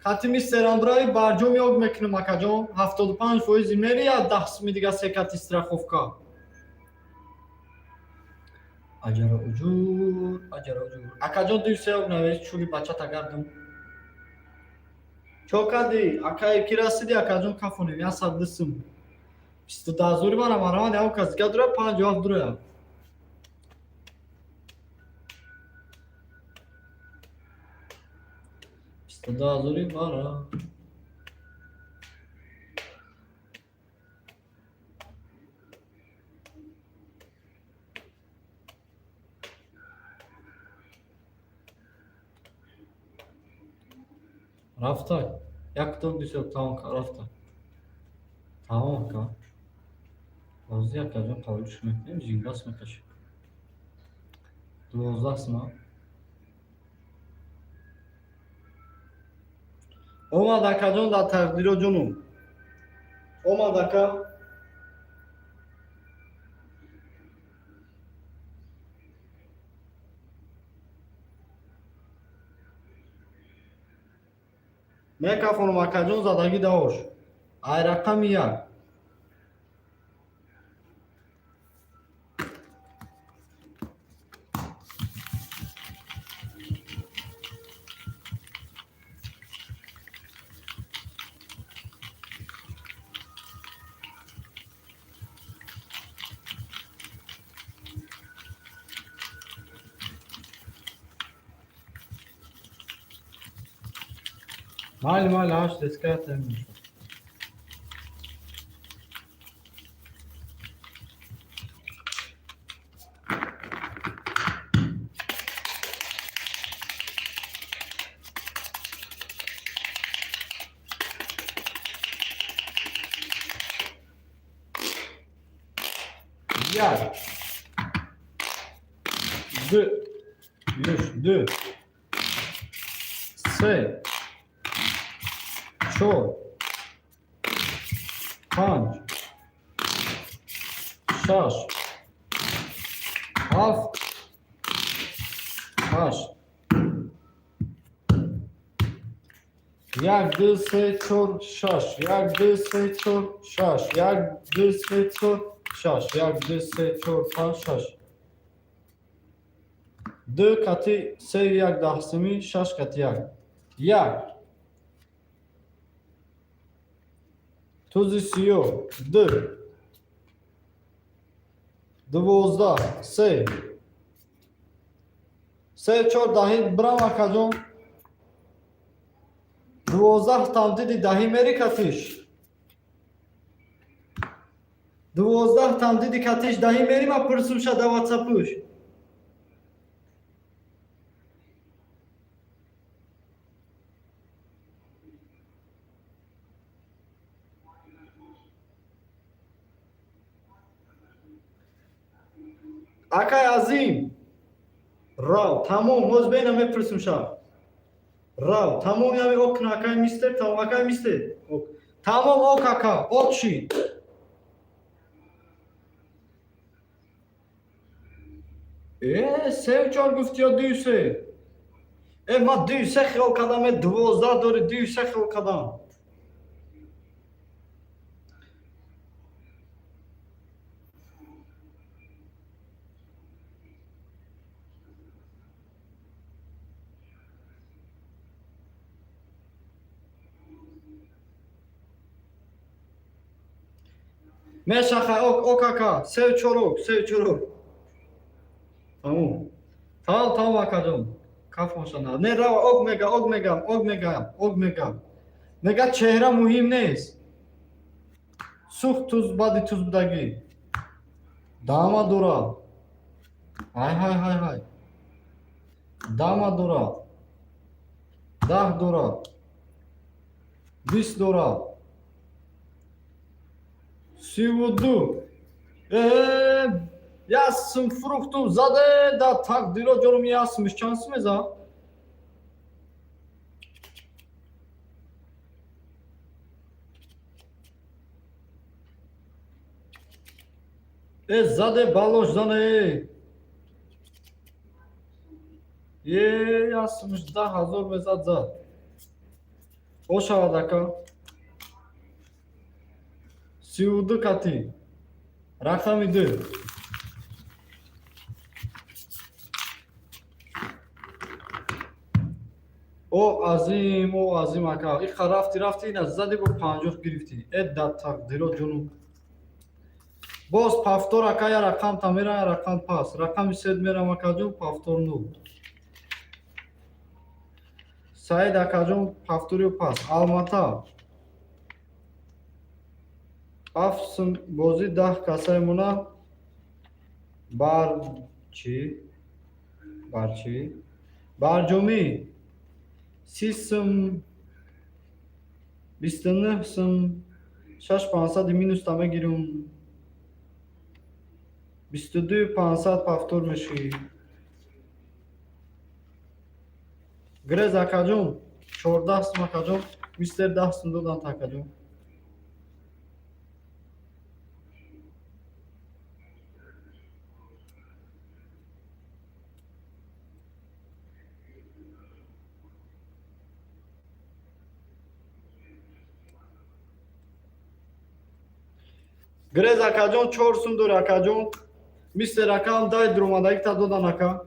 Хати мистер Андрави барҷом ёг мекунам, акаҷон. 75 фоизи мери, я 10 суми дига се кати страховка. Аҷара уҷур, аҷара уҷур. Акаҷон, дию се ёг навес, чули бачата гардум. Чо кади? Акай, ки расиди, акаҷон, кафонем, 102 сум. 22 ҳазори мана марамад, ягон кас дига дура, 57 дуроя. 22 ҳазори мара. Рафта. Як дон дусё тамом рафта. Тамом, ака. Ҳозир, акаҷон, қабулш мекунем, жингас мекашем. 12 сума. Омад, акаҷон, дар тақдиро ҷонум. Омад, ака. Мекафонам, акаҷон, задагӣ давош. Ай рақами як. Майли, майли, ҳашт деската мешавад. Як. Ду. Юш, ду. Се. Чор. Панҷ. Шаш. Ҳафт. Ҳашт. Як, ду, се, чор, шаш. Як, ду, се, чор, шаш. Як, ду, се, чор, шаш. Як, ду, се, чор, панҷ, шаш. Ду кати сею як даҳсумӣ, шаш кати як. Як. Тузи сиёҳ. Ду. 12. Се. Се, чор, даҳи бирам, акаҷон. 12 тамдиди даҳӣ мери катиш. 12 тамдиди катиш даҳӣ мери, ма пурсум шада ватсапуш. Акай Азим. Рав, тамом, ҳоз бена мепурсум ша. Рав, тамом, ями окна, акай мистер, тамом, акай мистер. Ок. Тамом, ок, ака, ок шид. Э, сев чор гуфти ё дую се? Э, ма дую се хиёл кардам, э, 12 дори, дую се хиёл кардам. Мешаха, ок, ок, ака, сев чорок, сев чорок. Тамом. Тамом, тамом, акаҷон. Кафоншана. Не, рава, ок мега, ок мегам, ок мегам, ок мегам. Мега, чеҳра муҳим нест. Сухт туз баъди туз будагӣ. Дама дора. Ҳай, ҳай, ҳай, ҳай. Дама дора. 10 дора. 20 дора. 32. Э, ясм фурӯхтум, заде да тақдиро ҷонум, ясмиш чанд сум меза? Э, заде балош зане. Е, ясмиш 10 000 мезад зад. Ошавад, ака. 32 кати. Рақами ду. О азим, о азим, ака. Иха рафти, рафти, ина зади, бо 50 гирифтӣ. Э, да тақдиро ҷуну. Боз повтор, ака, я рақам та мера, я рақам пас. Рақами сед мерам, акаҷон, повтор нул. Саид акаҷон, повторю пас. Алмата. Ҳафт сум бозӣ 10 касаи мона бар чӣ? Бар чӣ? Барҷомӣ 30 сум, 29 сум, шаш пансади минуста мегирум. 22 500 повтор мешӣ. Грез акаҷон, 14 сум, акаҷон, мистер 10 сум доданд, акаҷон. Грез акаҷон, чор сум дори, акаҷон. Мистер акаам дай дуромадагита додан, ака.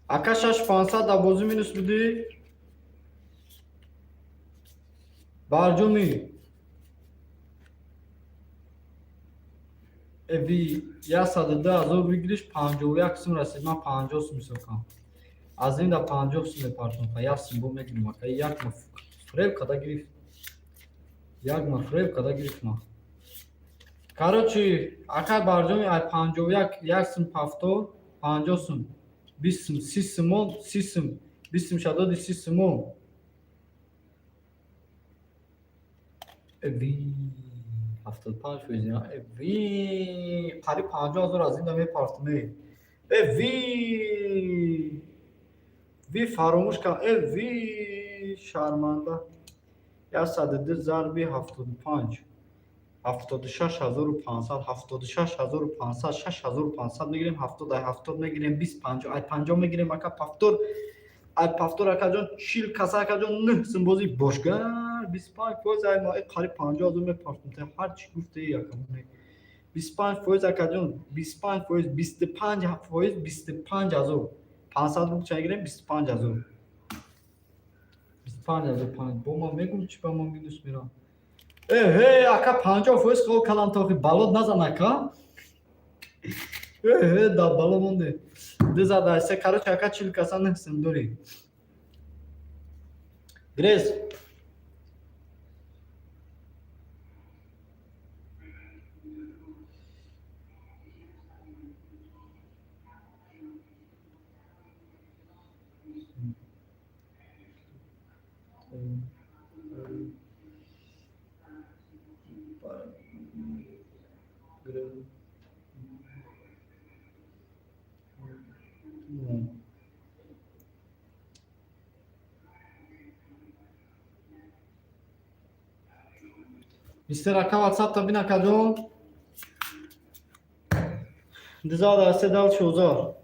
Ака, шаш пансад дар бозӣ минус будӣ. Барҷомӣ. Эви 102 000 выигрыш 51 сум расид. Ман 50 сум ҳисоб кардам. Аз ин да 50 сум мепартом. Як сум бо мегирим, ака. Як ма фреб када гирифт. Як ма фреб када гирифт ма. Короче, ака барҷоми, ай 51 як сум повтор, 50 сум, 20 сум, 30 сумон, 30 сум, 20 сум шадоди 30 сумон. Эви 75%, эви қариб 50 000 аз ин да мепартум. Эви ви фаромӯш кардам. Эви шарманда. 102 зарби 75. 76 500, 76 500, 6500 мегирем, 70 ай 70 мегирем, 20 50 ай 50 мегирем, ака, повтор. Ай повтор, акаҷон, 40 каса, акаҷон, нӯҳ сум бозӣ бошгар, 25% ай ма қариб 50 000 мепартум. Ҳар чӣ гуфтаи, ака, 25%, акаҷон, 25%, 25%, 25 000. 500 рубл ча гирем, 25 000. 25 000 панҷ. Бо ман мегум, чӣ ба ман минус мерам. Эҳе, ака, 50% қол калам тохи балот назан, ака. Эҳе, да бало монде. Дизада се, короче, ака, 40 каса нӯҳ сум дорӣ. Грез. Мистер ака, ватсап та бин, акаҷон. Дизада се дал шозор.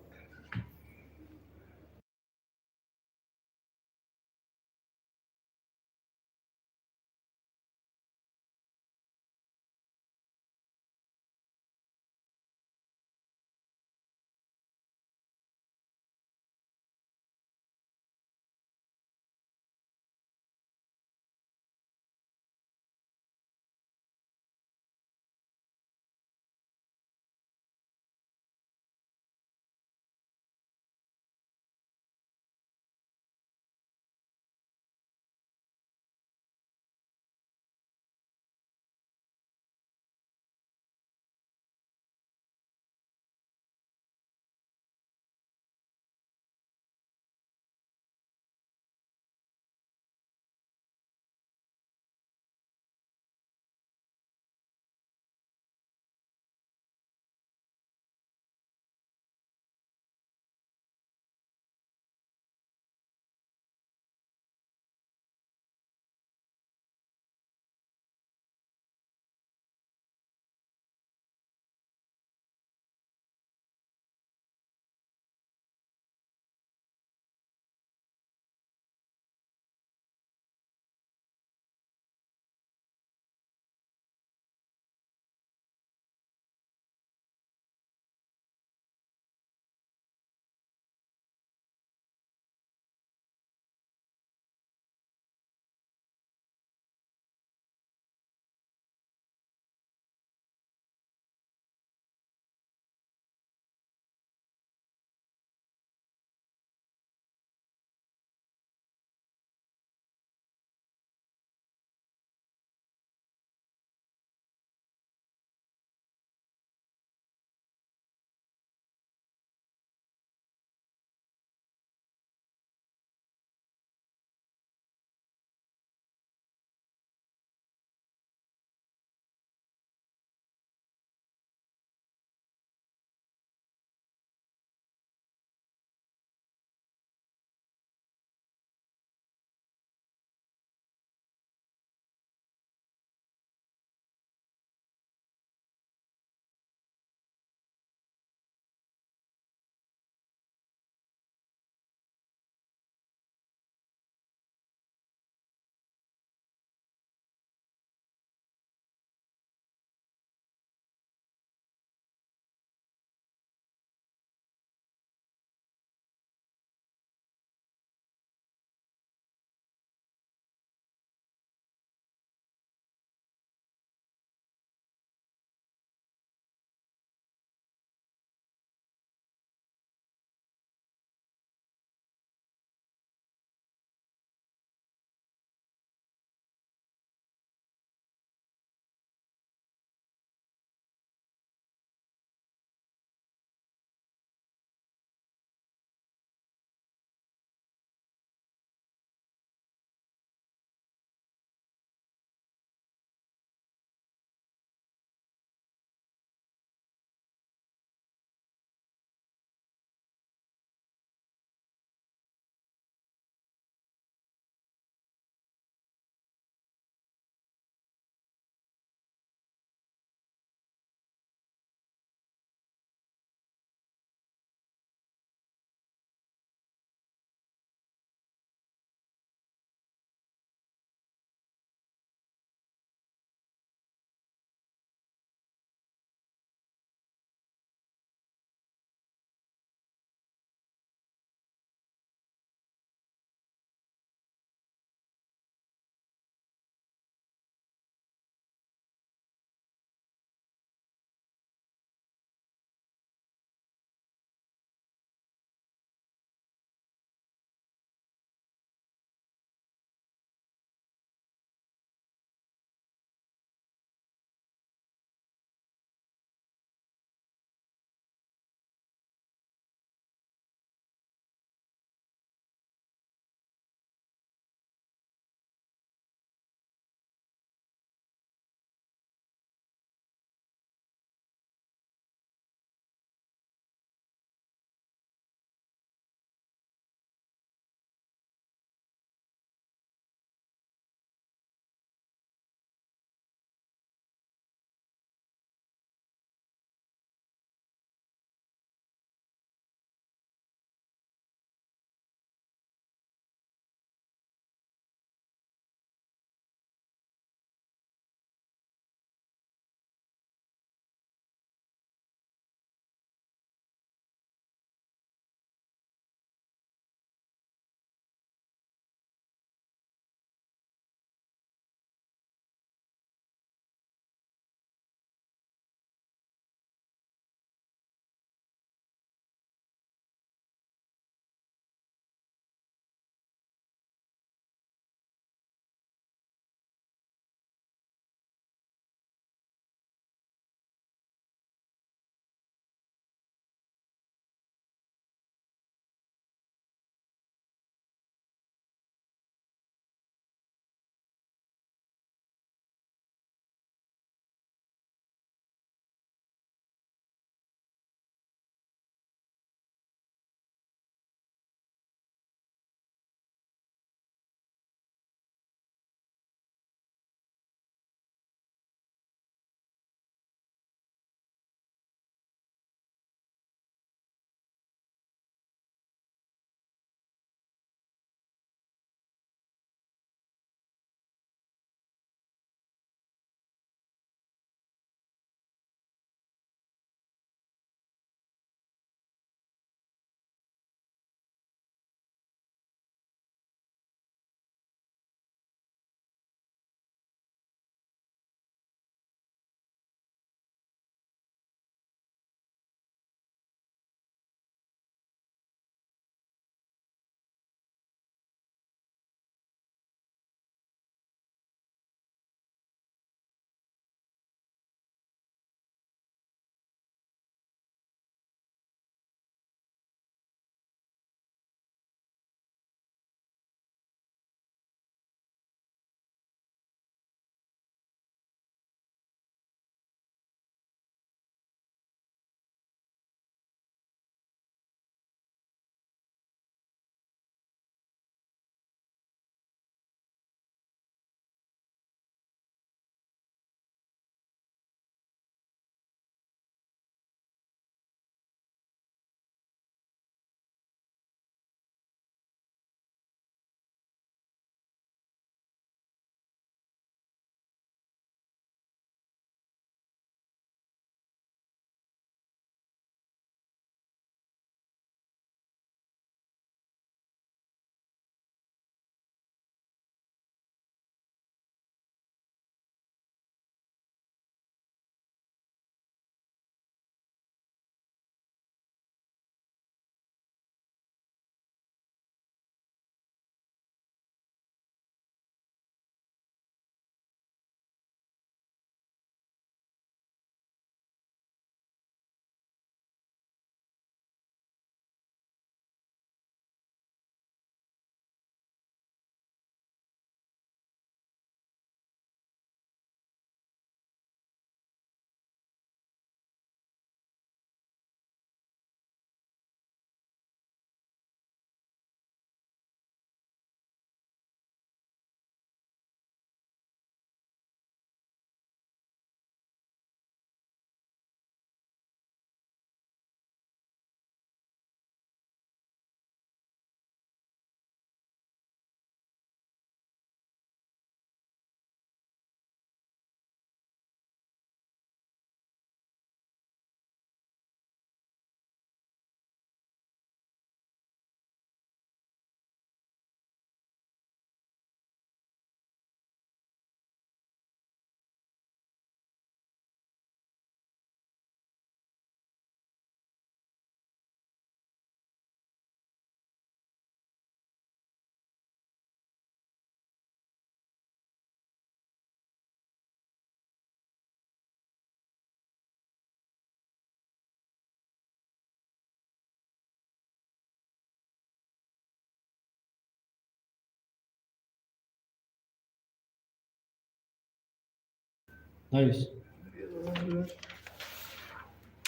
Навис.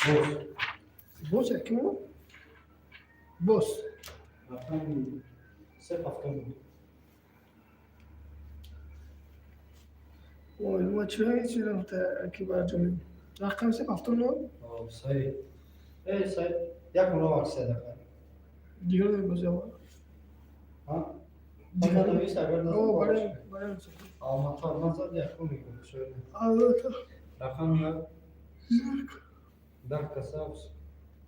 Боз. Бос якимо? Бос. Рақами се ҳафтоду. Ой, ма чиро ҳеҷ рафта ки барҷомӣ. Рақами се 79. Саид. Э, Саид, як муро аксия дака. Дигар бозиҳо. Ҳа? Дигар навис, агар О, назад. барем, барем. Алмато назад якум мекунӣ. Албатта. Рақами як Як. 10 каса ҳафт.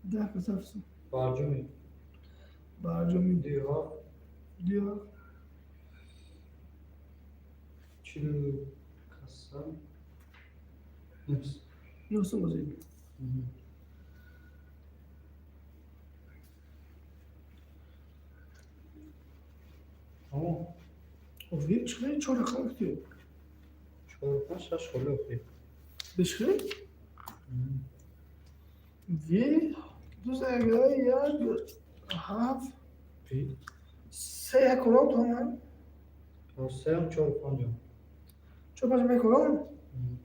10 каса ҳафт. Барҷумӣ. Барҷомӣ. 2 ҳафт. 2 ҳафт. 40 каса. Навис. Нӯҳ бозӣ. Тамом. Офи, чӣ чор рақам гуфтӣ? Чор, панҷ, шаш холӣ охи. Бешхе? Ви, ду зага, як, ҳафт, Пи. се як кором то ман. Сеам чор панҷ. Чор панҷ мекором?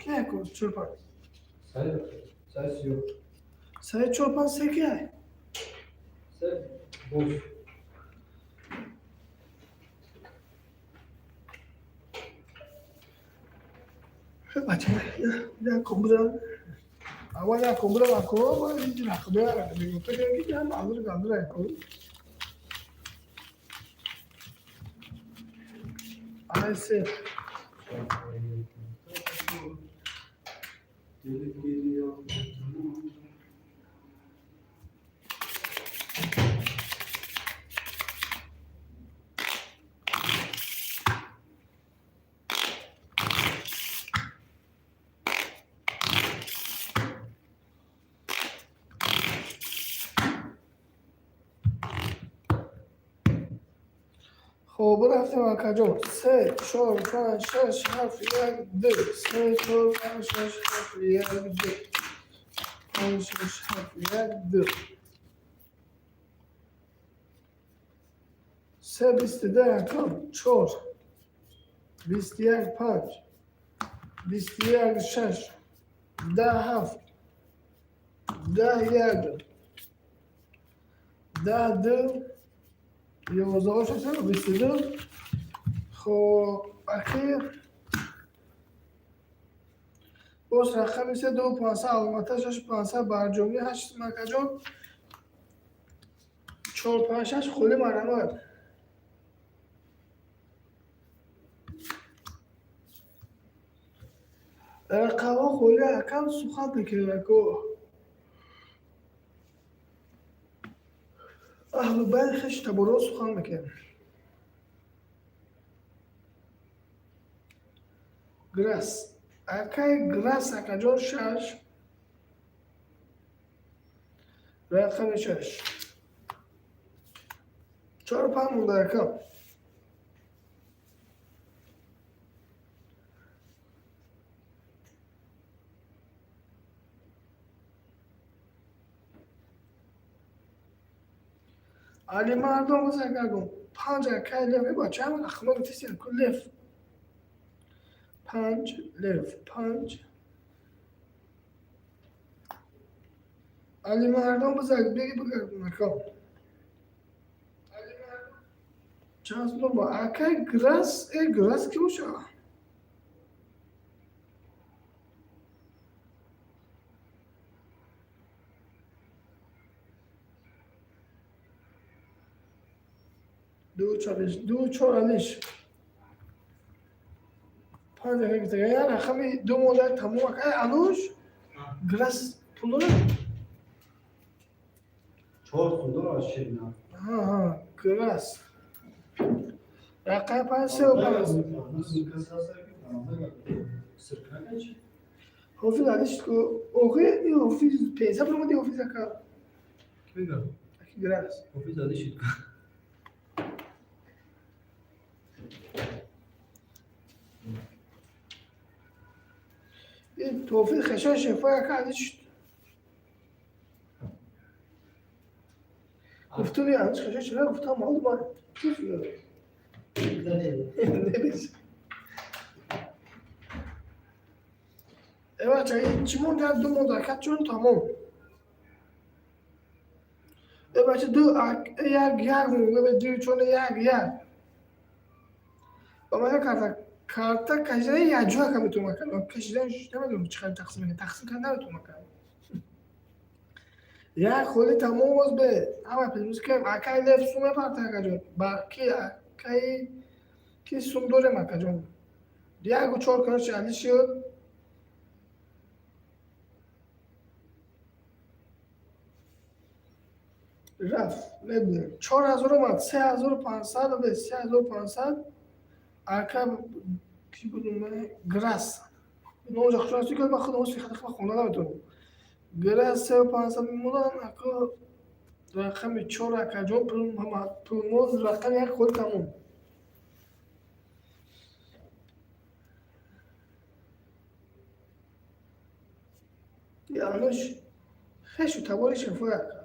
Ки як кор? Чор панҷ. Саид, Саид сиё. Се чор панҷ се ки ай? Се боз. Бача, як компютер. Аввал як компютер ако, баъд ин рақамҳоя мегуфта ки ҳам азр газр ако. Ай се. Gelip geliyor. Хоб, рафтем акаҷон. Се, чор, панҷ, шаш, ҳафт, як, ду. Се, чор, панҷ, шаш, ҳафт, як, ду. Панҷ, шаш, ҳафт, як, ду. Се 22 якум, чор. 21 панҷ. 21 шаш. 10 ҳафт. 10 як. 10 ду. 11 шаш, 22. Хоб, ахир. Боз рақами се ду пансад Алмата, шаш пансад Барҷомӣ, ҳашт макаҷон, чор панҷ шаш холи марҳамат. Рақамҳо холи акам сухан мекунем ако. Аҳлу байт хеш таборо сухан мекунем. Грас. Акай Грас акаҷон шаш. Рақами шаш. Чор панҷ монда акам. Али мардон бозакагон. Панҷ акай лев. Э бача ҳама рақамҳо гуфтеси ку лев. Панҷ лев. Панҷ. Али мардон бозак беги бигардон акам. Чанд нума акай Грас, э Грас ки боша? Ду чор ду чор алиш. Панҷ акай гуфта. Я рақами ду монда тамом акай Ануш. Грас пул дорад? Чор сум дорад ширина. Ҳа, ҳа, Грас. Рақами панҷ се панҷ. Ҳофиз алиш ку охи ин ҳофиз пенсия баромади ҳофиз ака. Мега. Аки Грас. Ҳофиз алишид. Ин Тофиқ хеша шефа ака алиш. Гуфтуни алиш хеша шефа гуфтам маълум аст. Небис. Бача, чӣ монда? Ду монда, ака чун, тамом. Э бача, ду, як, як монда, ду, чор, як, як. Ба ман карта кашидан якҷо, ака, метавонам, ака. Кашидан намедонам, чӣ қадр тақсим мекунам, тақсим карда наметавонам, ака. Як холи, тамом. Боз бе ҳама плюс кардем. Акай Лев сум мепарта, акаҷон. Ба ки, акаи ки сум дорем, акаҷон? Яку чор, короче, али шуд. Рафт, мебинем, 4000 омад, 3500, бе 3500. Ака ки будум? Грас номҷа хушрасти ки ба худам хонда наметавонам. Грас 3500 мемонанд, ака. Рақами чор, акаҷон, пулмо рақами як холи, тамом. Ануш хешу табори шифои, ака.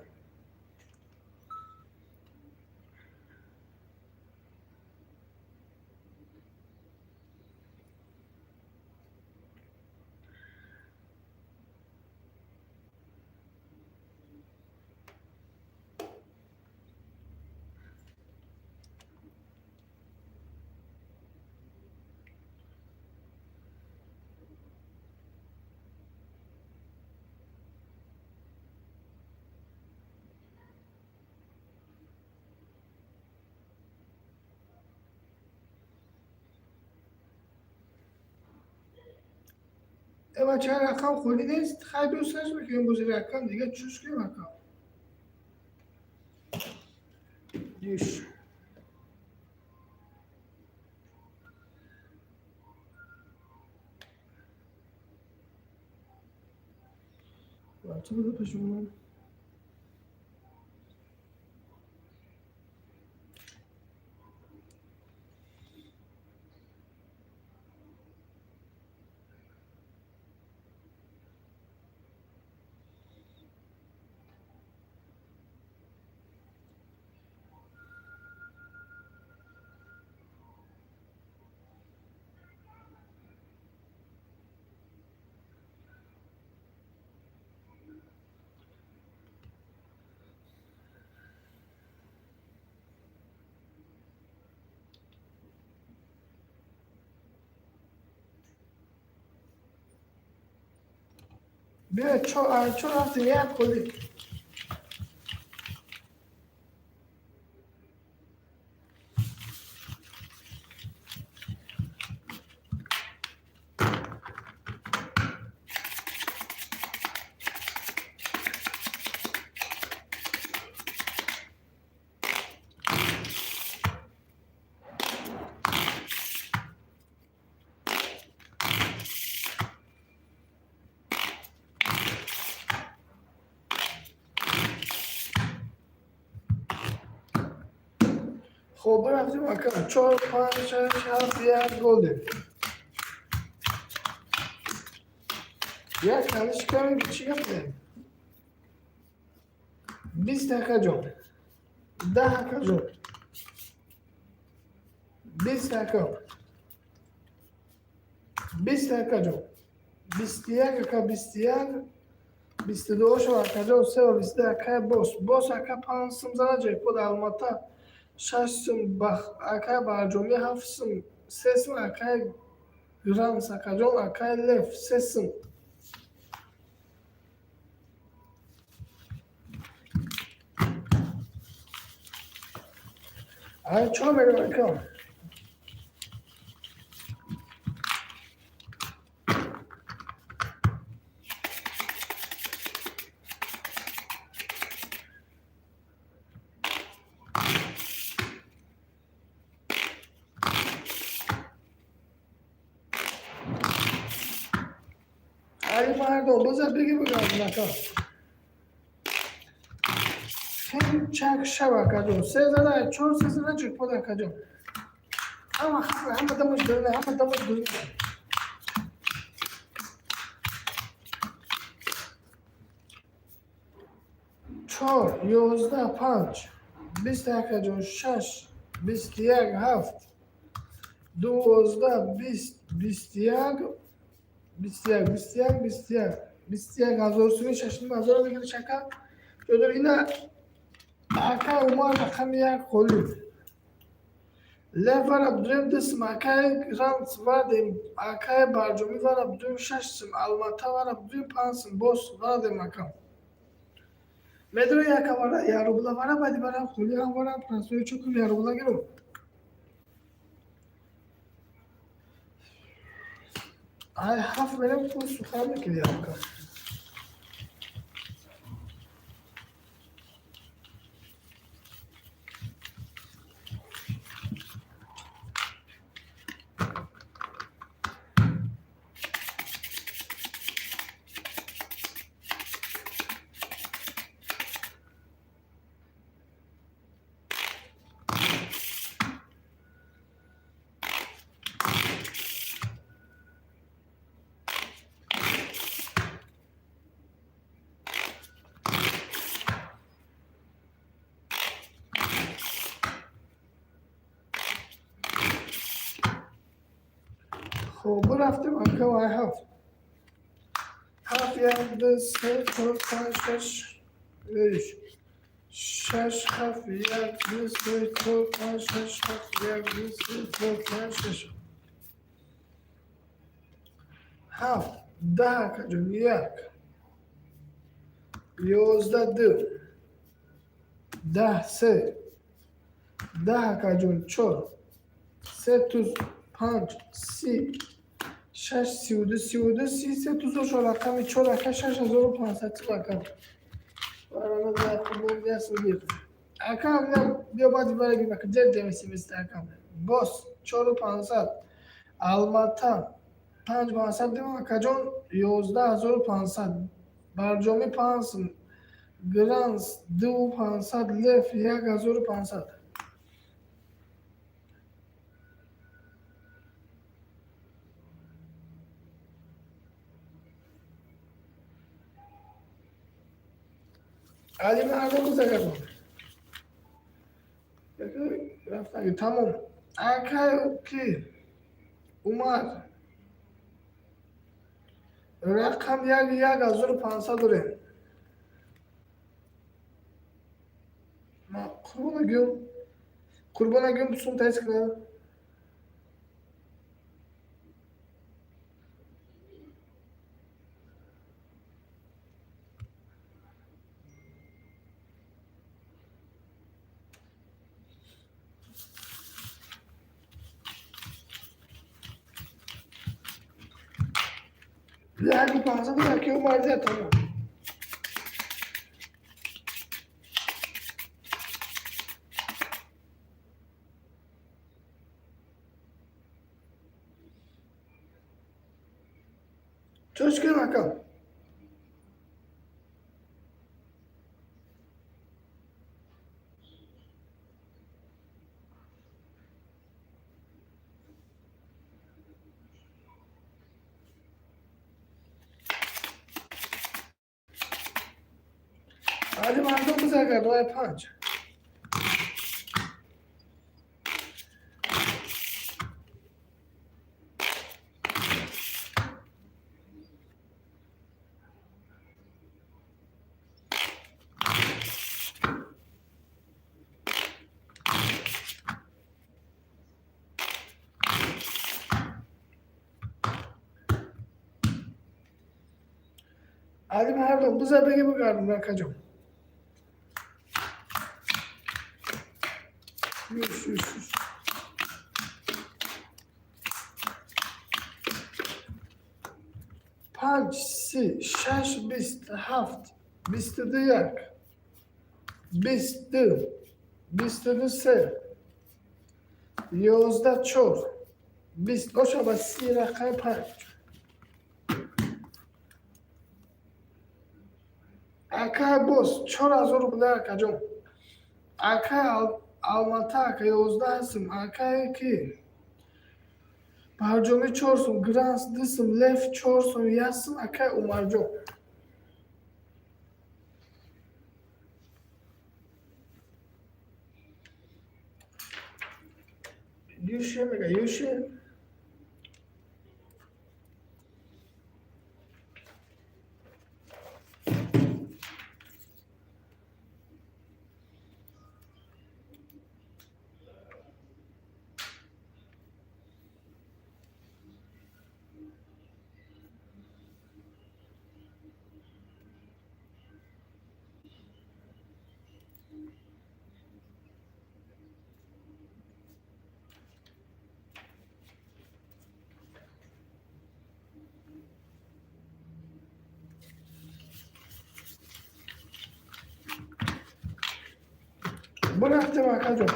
Эва, чанд рақам холӣ нест. Хай, дӯсташ мекунем, бози рақам дига чӯш кунем, ака. Диш чӣ буда пешумон? Биё, чор ҳафти як холӣ. Хоб, рафтем, ака. Чор, панҷ, шаш, ҳафт, як, голдем. Як таниш кардем. Чӣ гап дем? 20, акаҷон, 10, акаҷон, 20, ака, 20, акаҷон, 21, ака, 21, 22 шо, акаҷон, сева 22. Акай бос, бос, ака, панҷ сум зана ҷекпот Алмата, шаш сум акай Барҷомӣ, ҳафт сум, се сум, акай Гранс, акаҷон, акай Лев, се сум. Ай, чор мегӯям, ака. Али мардон, боза бигир, бигардон, ака. Чак шав, акаҷон. Се зана, чор, се зана ҷекпот, акаҷон. Ҳама ҳама дамаш дурина, ҳама дамаш дурина. Чор, 11, панҷ, 20, акаҷон, шаш, 21, ҳафт, 12, 20, 21. 21, 21, 21, 21 ҳазор суми, шашним ҳазора мегири шака. Ҷодор ина ака Умар рақами як қолиб. Лев вара будурем дисм, акаи Ранц вардем, акаи Барҷомӣ вара будурем шаш сим, Алмата вара будурем панҷ сим, боз вардем акам. Медро яка вара, я рубла вара, баъди вара холиам вара, прасои чукум я рубла гирум. Ай ҳафт мерем пул сухан мекунӣ ака. Хоб, рафтем ака вай ҳафт. Ҳафт, як, ду, се, чор, панҷ, шаш, беш. Шаш, ҳафт, як, ду, се, чор, панҷ, шаш, ҳафт, як, ду, се, чор, панҷ, шаш. Ҳафт, даҳ акаҷон, як. 11 ду. 10 се. 10 акаҷон, чор. Се туз панҷ, си. Шаш, 32, 32, си, се тузо шо рақами чор ака, 6500 сум ака. Барана да хуб ясм гир. Ака амна биё баъди бара гир ака, дер демеси мисли ака. Бос 4500. Алмата 5500 дем акаҷон, 11500. Барҷомӣ панҷ сум. Гранс 2500, Лев 1500. Али мардум бузагакун. Рафтаги тамом. Акай ки Умар рақам як 1500 дорем. Ма қурбона гюм. Қурбона гюм сум тайс кунам. 1500 аки Умар зе тамом. Чош кунам акам. Али мардум бизагар рой панҷ. Али мардум биза беги бигардум акаҷон. Юш, юш, юш. Панҷ, си, шаш, бист, ҳафт, 22 як, 20 ду, 22 се, 11 чор, 20, боша ба си рақами панҷ. Акай боз 4000 рубля акаҷон. Акай Алмата ака 11 сум, акай ки Барҷомӣ чор сум, Гранс ду сум, Лев чор сум, як сум, акай Умарҷон. Юше мега, юше. Бурафтем, акаҷон.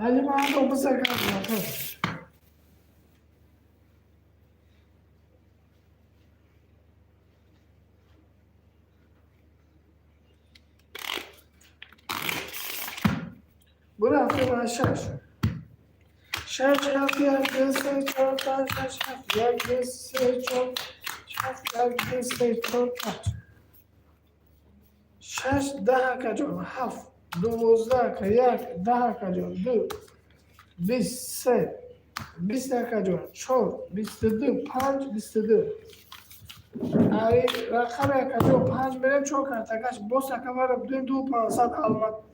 Али мардум, бизагардон, ака. Бурафтем аз шаш. Шаш, ҳафт, як, ду, се, чор, панҷ, шаш, ҳафт, як, ду, се, чор, ҳафт, як, ду, се, чор, панҷ. Шаш, 10, акаҷон, ҳафт, 12, ака, як, 10, акаҷон, ду, 20, се, 20, акаҷон, чор, 22, панҷ, 22. Ай рақами, акаҷон, панҷ мерем, чор картагаш боз, ака, вара будем ду 500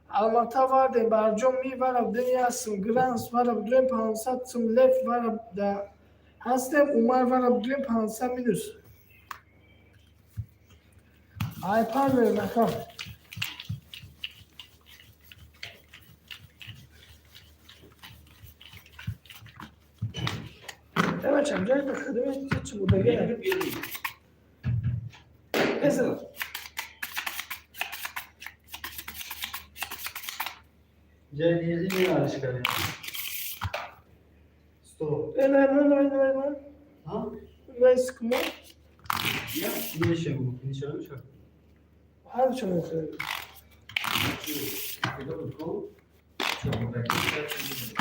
Алмата вардем, барҷом ми вара будем ясм гранс вара будем 500 сум, леф вара да ҳастем, Умар вара будем 500 минус. Ай панҷ мерем, ака. Бачам, ҷай бихадим, чӣ будага? Эса. Ҷай не алиш кардем. Стоп. Не, не, не, не, не. Ҳа? Рейскмо. Нишем, нишем мешавад. Ҳар чӣ мехоҳед.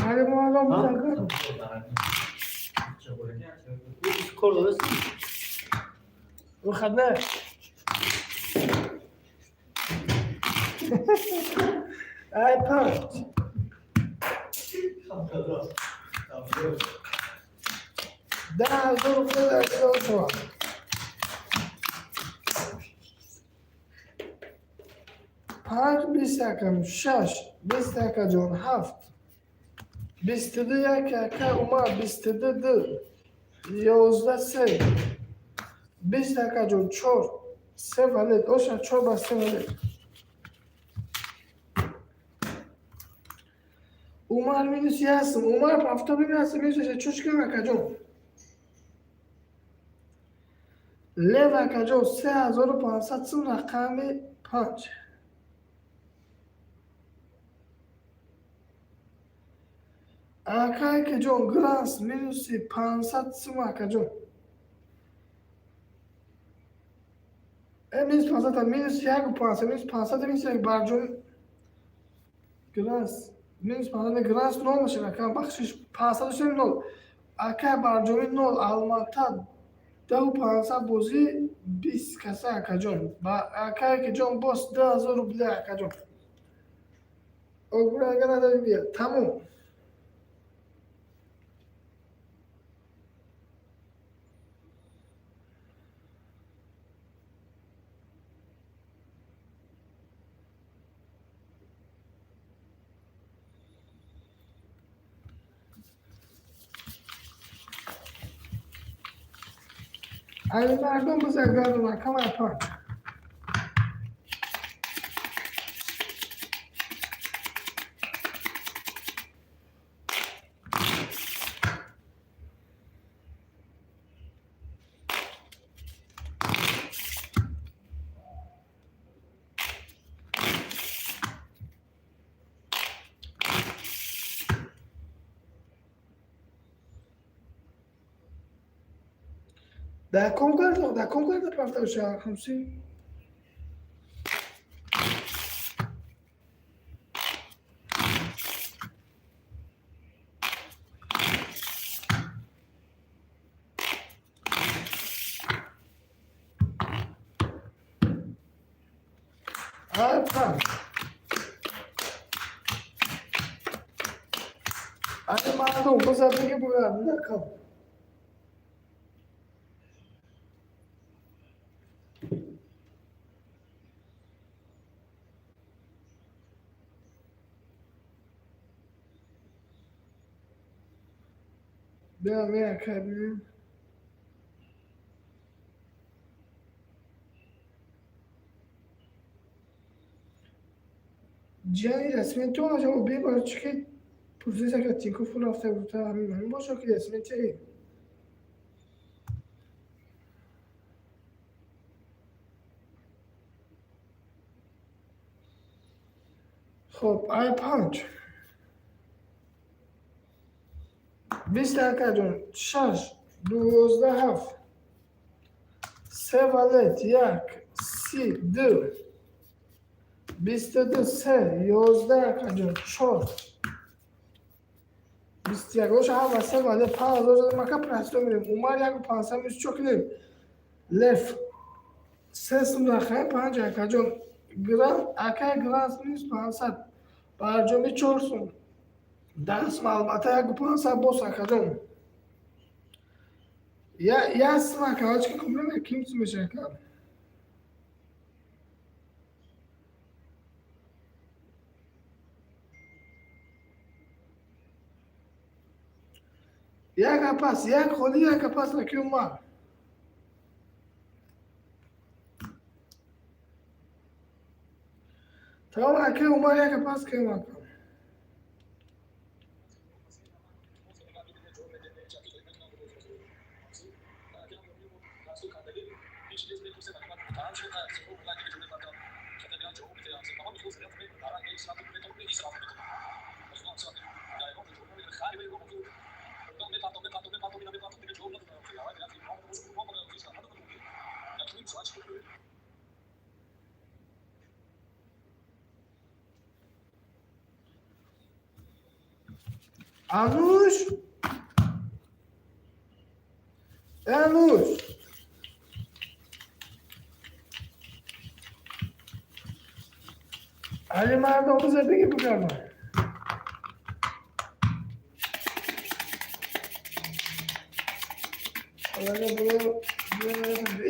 Али мардум, бизагар. Кор дорад? Выходная. Ай панҷ. 10 000 рубля дар шавад. Панҷ, 20, акам, шаш, 20, акаҷон, ҳафт, 22, як, ака Умар, 22, ду, 11, се, 20, акаҷон, чор, се валет оша, чор ба се валет. Умар минус ясм, Умар ҳафто бинасм минус чушкам, акаҷон. Лев, акаҷон, 3500 сум, рақами панҷ. Ака акаҷон, гранс минуси 500 сум, акаҷон. Минус 500, минус яку 500, минус 500, минус як барҷон гранс минус 500, гранс нол мешавад, ака, бахшиш, 500 шуд нол. Ака барҷоми нол, Алмата даҳу 500 бозӣ, 20 каса, акаҷон. Ака акаҷон, боз 2000 рубля, акаҷон. Огурага надори, бия, тамом. Али мардум, бизагардон, акамай панҷ. Дар ком кард, дар ком карда рафта ҳамси. Ай панҷ. Ай мардум, бизадиги буяд, накам. Бیا бیا, ака, бибин. Ҷияни дастмин ту наша бебар чӣ ки пурсиса ка Тинькофф пул рафта гуфта ҳамин ҳамин боша ки дастмин ти. Хоб, ай панҷ. Бист акаҷон, шаш, 12, ҳафт. Се валет, як, си, ду. 22, се, 11 акаҷон, чор. 21. Оша ҳама се валет, 5000 зада мака простой мерем. Умар яку пансад минус чо кунем? Лев. Се сум рақами панҷ акаҷон. Гран, акай гранс минус 500. Барҷоми чор сум. 10 сум албатта яку пансад бос акаҷон. Я я сум ака, чӣ кумле ким сум меша ака? Як апас, як холи, як апас раки Умар. Тамом ака Умар як апас кем ака. Ануш! Ануш! Али мардом биза беги бигардон.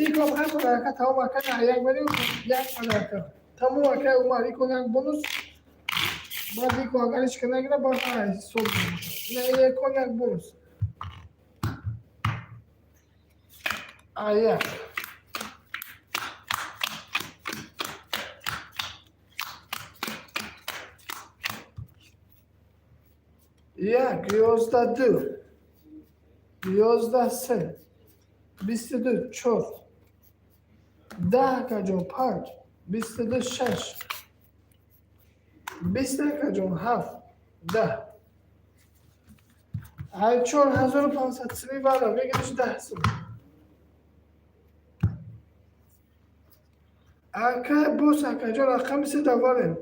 Иком ҳар подарка тамом ака як бари як подарка. Тамом ака Умар икон як бонус. Баъд ико агар ҳеч ка нагира баъд ҳисоб мешавад. Ина якон як бонус. А як. Як, 11 ду. 11 се. 22 чор. 10 акаҷон панҷ. 22 шаш. 20 акаҷон ҳафт. 10. Ай 4500 сими вара мегириш 10 сум. Ака бос акаҷон рақами се даварем.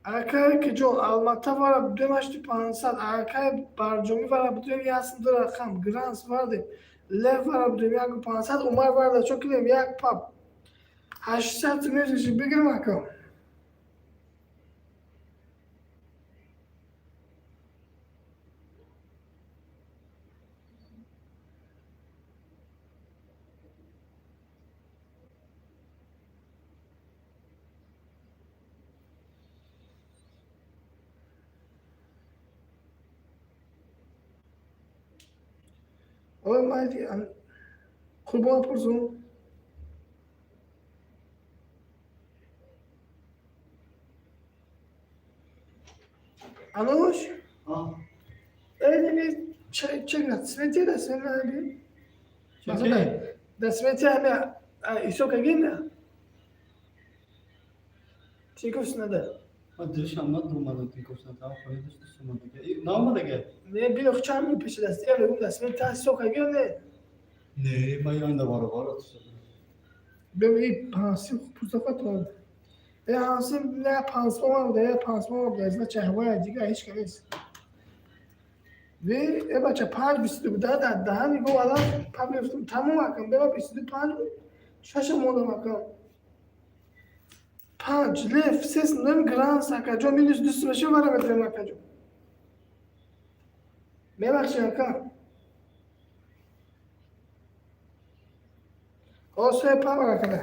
Акай ки ҷон Алмата вара будем ҳашти пансад. Акай Барҷомӣ вара будем ясм ду рақам. Гранс вардем. Лев вара будем яку пансад. Умар варда чо кунем як пап. 800 сум меши бигирам ака. Ой, майди, Қурбон пурсум. Ануш? Эй, чек дастменти дастмен ҳами? Дастменти ҳами ҳисоб кардем на? Тинькофф нада. Дишам омада Тинькофф там хоҳӣ дошт омадага. Наомадага? Не, биё чанд мил пеши даст. Я мегум дастмен та ҳисоб кардем не? Не, ма ёнда баробар. Бем и панси пурсафа то. Э ҳанси не пансмон буда, я пансмон буда, аз нача ҳавоя дига ҳеч ка нест. Ви э бача панҷ бисту ду буда, дар даҳани го ала паб тамом акам, беба 25 шаша мондам акам. Панҷ, лев, се ним гранс акаҷон, минус ду сумаша вара метавем акаҷон. Мебахши ака. О, се паб акада.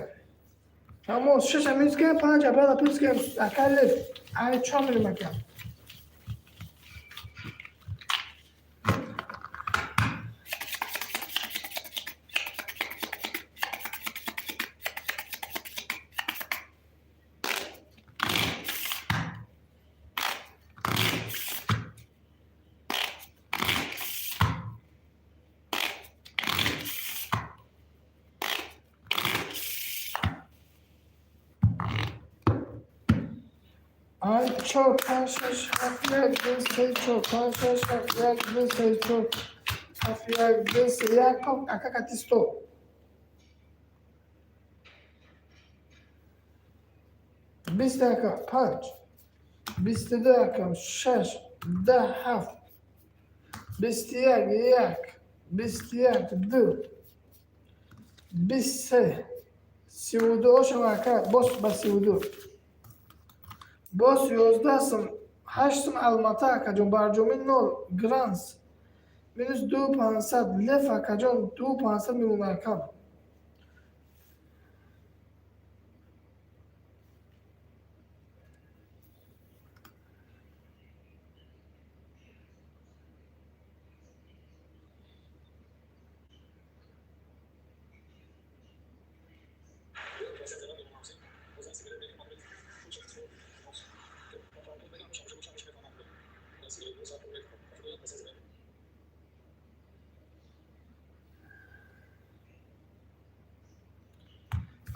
Тамом, шаша минус кардем, панҷ абрада плюс кардем, ака лев. Ай чор милим ака. Панҷ, чор, панҷ, шаш, ҳафт, як, ду, се, чор, панҷ, шаш, ҳафт, як, ду, се, чор, ҳафт, як, ду, се, як, ака кати сто. Бист ака, панҷ, 22 акам, шаш, 10, ҳафт, 21, як, 21, ду, 23, 32 ошам ака, боз ба 32. Боз 11 сум, ҳашт сум Алмата акаҷон, барҷомӣ нол, Гранс минус ду пансад, Леф акаҷон ду пансад мемона акам.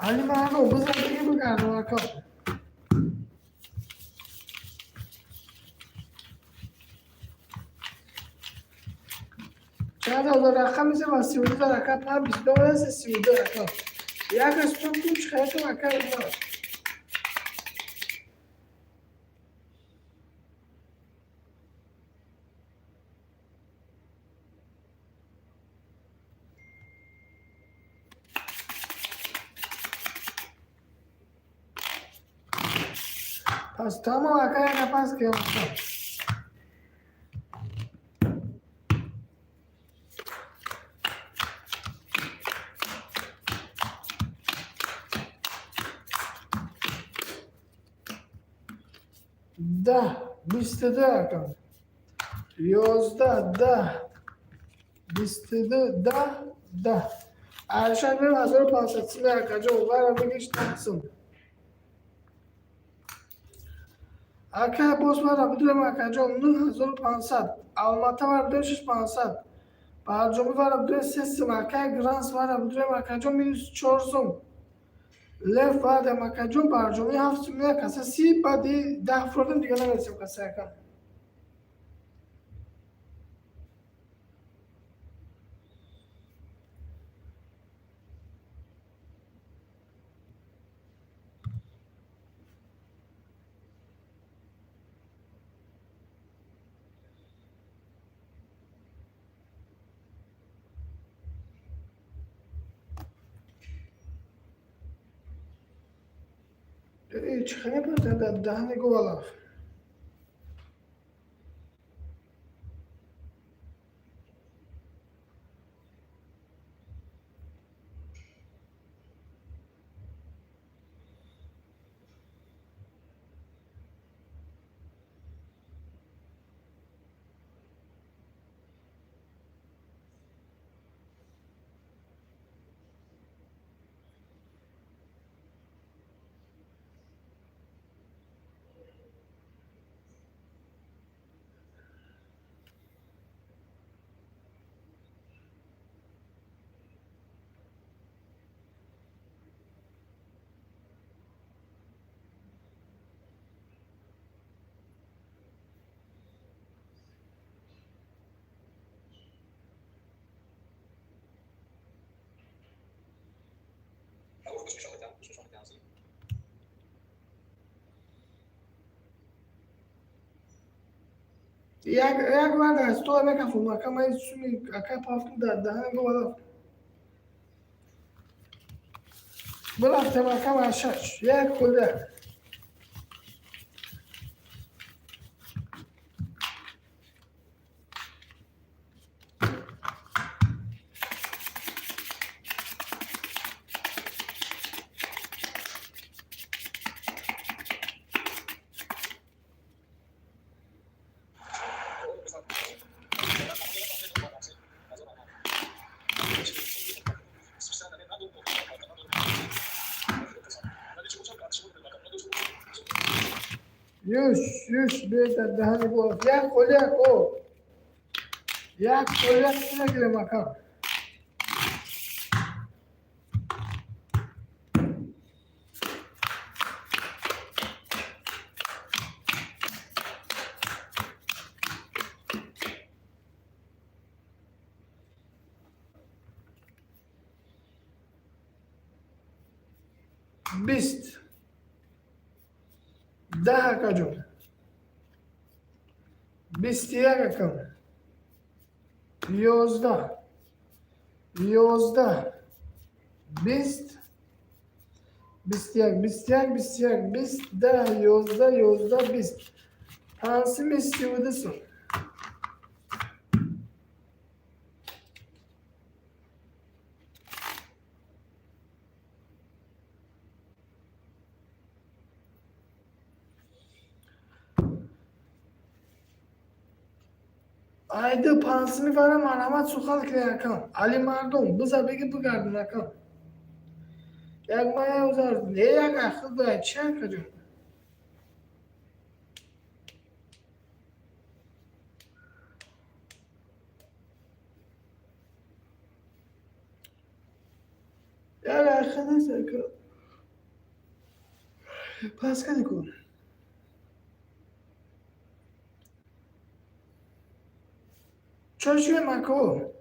Али мардум, бизан дига бигардам ака. Чанд ҳазор рақам мезе ва 32 ака, панҷ, 22, се, 32 ака. Як стоп кун, чиқаятам ака. Пас тамом ака, яка пас киям. 10, 22 акам. 11, 10, 22, 10, 10. Аршад мем 1500 сими акаҷон, вара бигиш тақсим. Ака, боз вара бидурем акаҷон, 9500. Алмата вара бидурем 6500. Барҷомӣ вара бидурем се сум. Ака, Гранс вара бидурем акаҷон минус чор сум. Лев вардем акаҷон, барҷомӣ ҳафт сум, як каса си, баъди 10 фуродем, дига намерасем каса ака. Чӣ хеле дар даҳани говалаф. Як як вар дар стол мекафум ака, ман суми ака пафтум дар даҳани говалаф. Бирафтем ака ва шаш, як кулля. Юш, юш, бе дар даҳани говалаф. Як кулля о. Як кулля нагирем ака. 20, 10, акаҷон, 21, акам, 11, 11, 20, 21, 21, 21, 20, 10, 11, 11, 20, пансими 32 сум. Айди пансими вара марҳамат, сухан кунед, акам. Алимардон, биза беги, бигардин, акам. Як мая не, як ахир дай чи, акаҷон? Як ахир нест, ака. Пас кани кун. Чошуем, ако.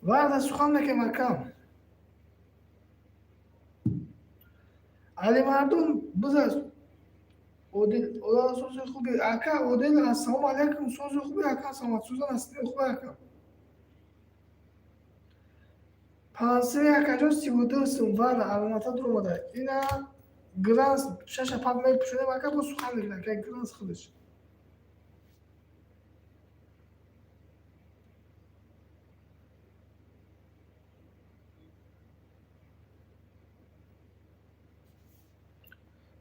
Варда сухан мекем, акам. Алимардон, биза. Одил, ода сози хуби. Ака, Одил, ассалому алайкум, сози хуби, ака, саломат, сузан астини хуби, ака. Пансиви, акаҷон, 32 сум, вара, аломата дуромада. Ина гранс шаша пап мепӯшонем, ака, бо сухан мекунем, ака, гранс худаш.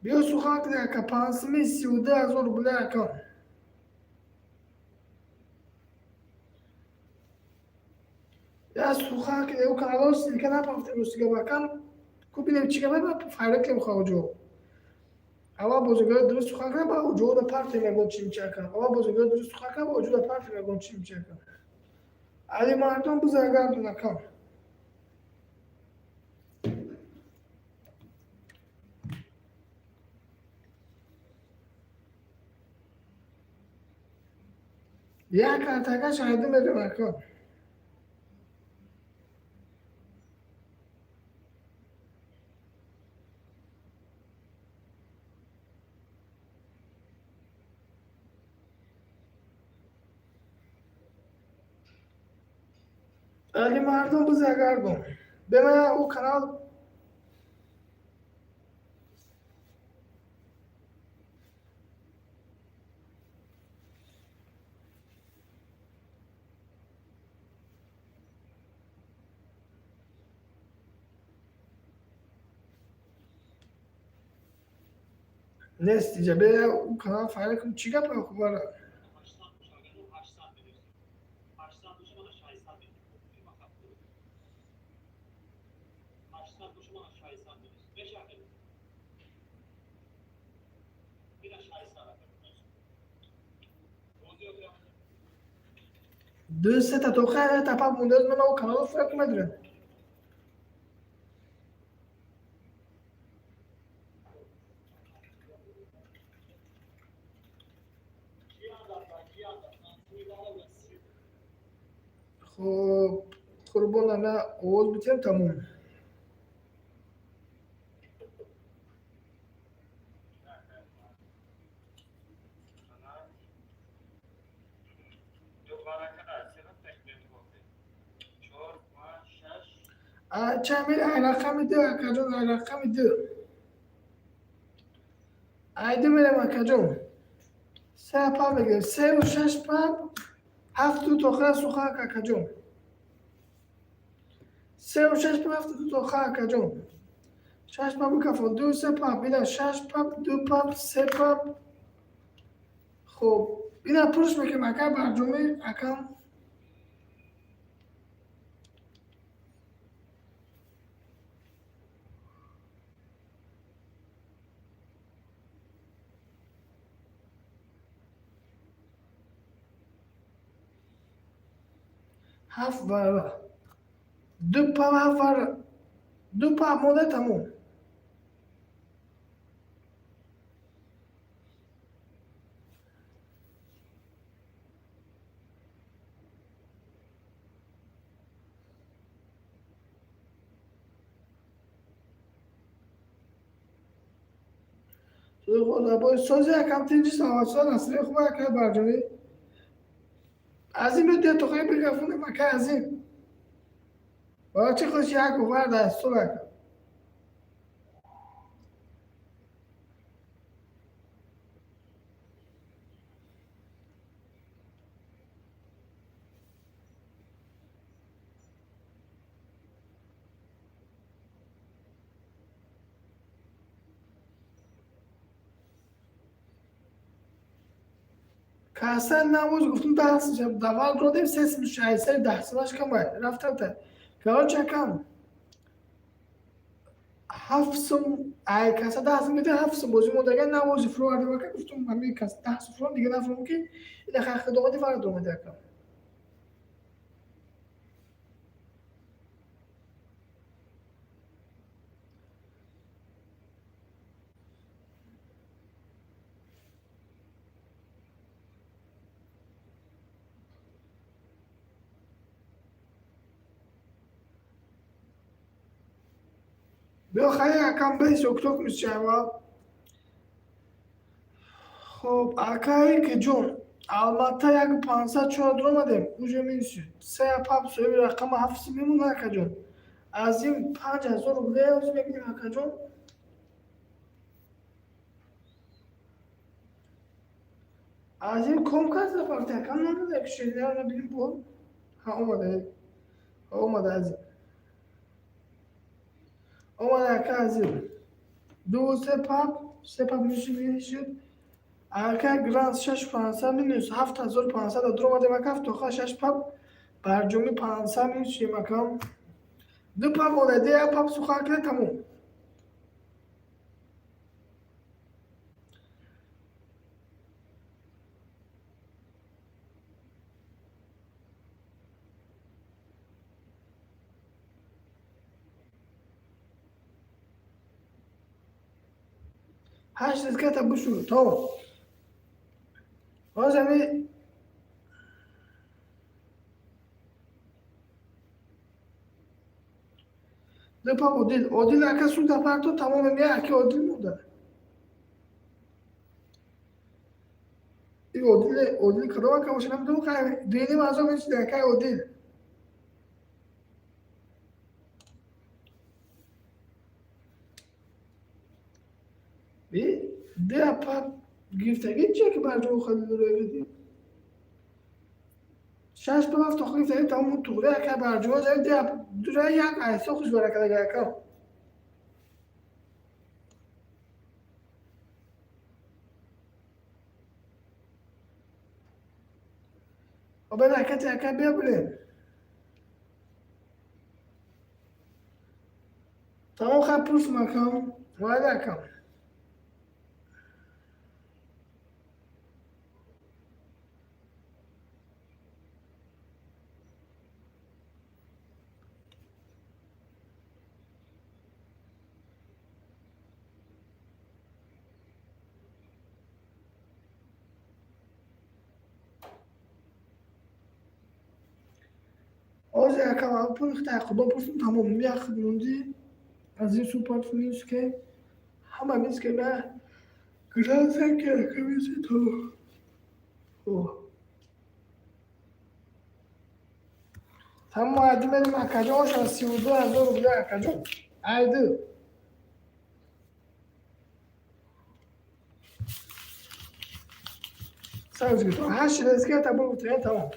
Биё сухан кунем, ака, пансими 32 000 рубля, ака. Я сухан кунем, ӯ каналҳо ссылка напафтем, ростига, акам. Ку бинем чӣ гап, файра кунем хоҷо. Аввал бозигаро дуруст сухан кунам, баъд ҷода партем ягон чӣ мичи, акам. Аввал бозигаро дуруст сухан кунам, баъд ҷода партем ягон чӣ мичи, акам. Алимардон, биза гардон, акам. Як картака шаҳидӣ медем, акам. Алимардон, биза гардон. Бема ӯ канал нест иҷа, бе ӯ канал файра кун, чӣ гап хубара? 800 боша, 800 боша, мана 600 медиҳем. 800 боша, мана 600 медиҳем. Мешавад? Ина 600. Ду сета то хайр тапа монда, ман ӯ каналро файра кун медурем. Хоб, қурбон, ана овоз битем, тамом. Чамил, ай рақами ду, акаҷон, ай рақами ду. Айду мерем, акаҷон. Се пап мегирем. Сеу шаш пап, ҳафту тохира сухан, акаҷон. Сеу шаш пап, ҳафту тохира, акаҷон. Шаш пап бикафон, ду се пап, ина шаш пап, ду пап, се пап. Хоб, ина пурш мекунем, ака барҷомӣ, акам. Ҳафт вара. Ду пап, ҳафт вара. Ду пап монда, тамом. Сози якам тинҷи саломатшуда насиби хуба акай барҷонӣ. Азим ё детохои микрофонем акай Азим. Барои чӣ хуш як увар дар стол ака. Каса намоз гуфтум 10 давал додем се 10 солаш камай рафтам та. Короче, акам 7 сум ай каса 10 сум медиҳ, 7 сум бозӣ мондага намози фурӯвардем ака. Гуфтум ҳамин кас 10 сум фурӯм, дига нафурӯм, ки ина хай омади, вард омади ака. Биё хай акам, бес окток мисчава. Хоб, акаи ки ҷон, Алмата 1504 дуромадем, уже минуси се пап соҳиби рақама 7 сум мемонад акаҷон. Аз ин 5000 рубле ҳозир мебинем акаҷон. Аз ин ком карда парти акам намода кишида набинем бо ҳа омада, ҳа омада, азим омада ака Азим. Ду се пап, се пап мешуд ака. Грант 6500 минус 7500 дуромадем ака. Ҳафтоха шаш пап барҷоми 500 минус шудем ака. Ду пап омада, як пап сухан кида, тамом. Ҳашт риската бушу тамом. Ҳозир ами ду пап Одил, Одил ака суда парто, тамомем. Яки Одил монда. И Одил, Одил кадом ака боша, намедонам. Хай, 2500 мешида акай Одил. Би ду пап гирифтагӣ чия ки барҷо халилро шаш пап ҳафт охир гирифтагӣ, тамом, туғри ака барҷо дура як айсо хуш баракадага ака. Баракати ака, бия билем. Тамом, хай, пурсм акам, майли акам. Ҳозир акам пункта худо пурсм, тамом. Як монди аз ин супер минус ке ҳама минус ке на гранса ке ака минуси тамом. Тамом, айди мерем акаҷон, ошан 32 000 рубля акаҷон айди. Ҳашт резкета бугуфтем, тамом.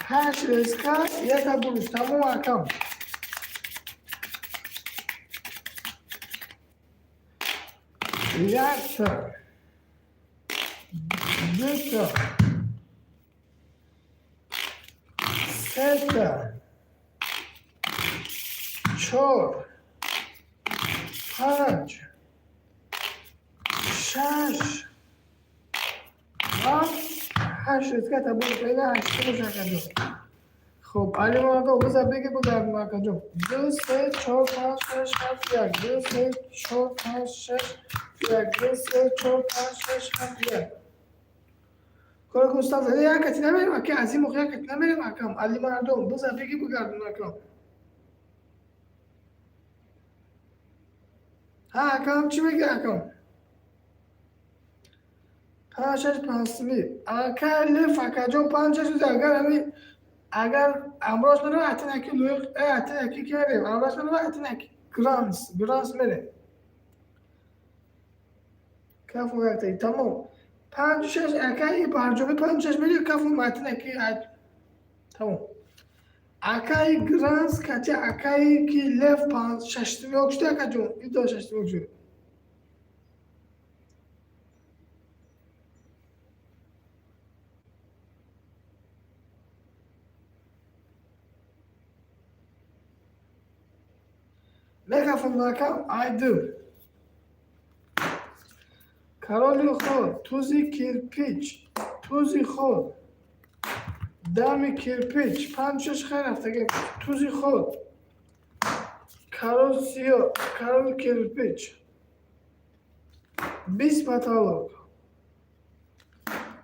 Ҳашт резка яка буруш, тамом акам. Якта, дута, сета, чор, панҷ, шаш, ҳафт, ҳашт резката буруш. Ина ҳашт буруш акаҷон. Хуб, Алимардон, бизар беги бигардем, акаҷон. Ду, се, чор, панҷ, шаш, ҳафт, як. Ду, се, чор, панҷ, шаш, як. Ду, се, чор, панҷ, шаш, ҳафт, як. Кора устаз, як кати намерем, ака, аз ин моҳ як кати намерем, акам. Алимардон, бизар беги бигардем, акам. Ҳа, акам, чӣ мегӣ, акам? Панҷ, шаш, панҷ сими. Ака леф, акаҷон, панҷ, шаш, агар ҳами агар амрош мерава, атинаки лӯиқ, атинаки ки мерем, амрош мерава, атинаки гранс, гранс мерем. Кафу якта, тамом. Панҷу шаш, ака, и барҷоми панҷу шаш мери, кафу атинаки, тамом. Акаи гранс кати акаи ки лев панҷ шаш симиёк шуда, акаҷон, и до шаш симиёк шуда. Мегафон акам, айду. Короли худ, тузи кирпич, тузи худ, дами кирпич, панҷ шаш хайр рафтага, тузи худ, король сиё, король кирпич, 20 потолок,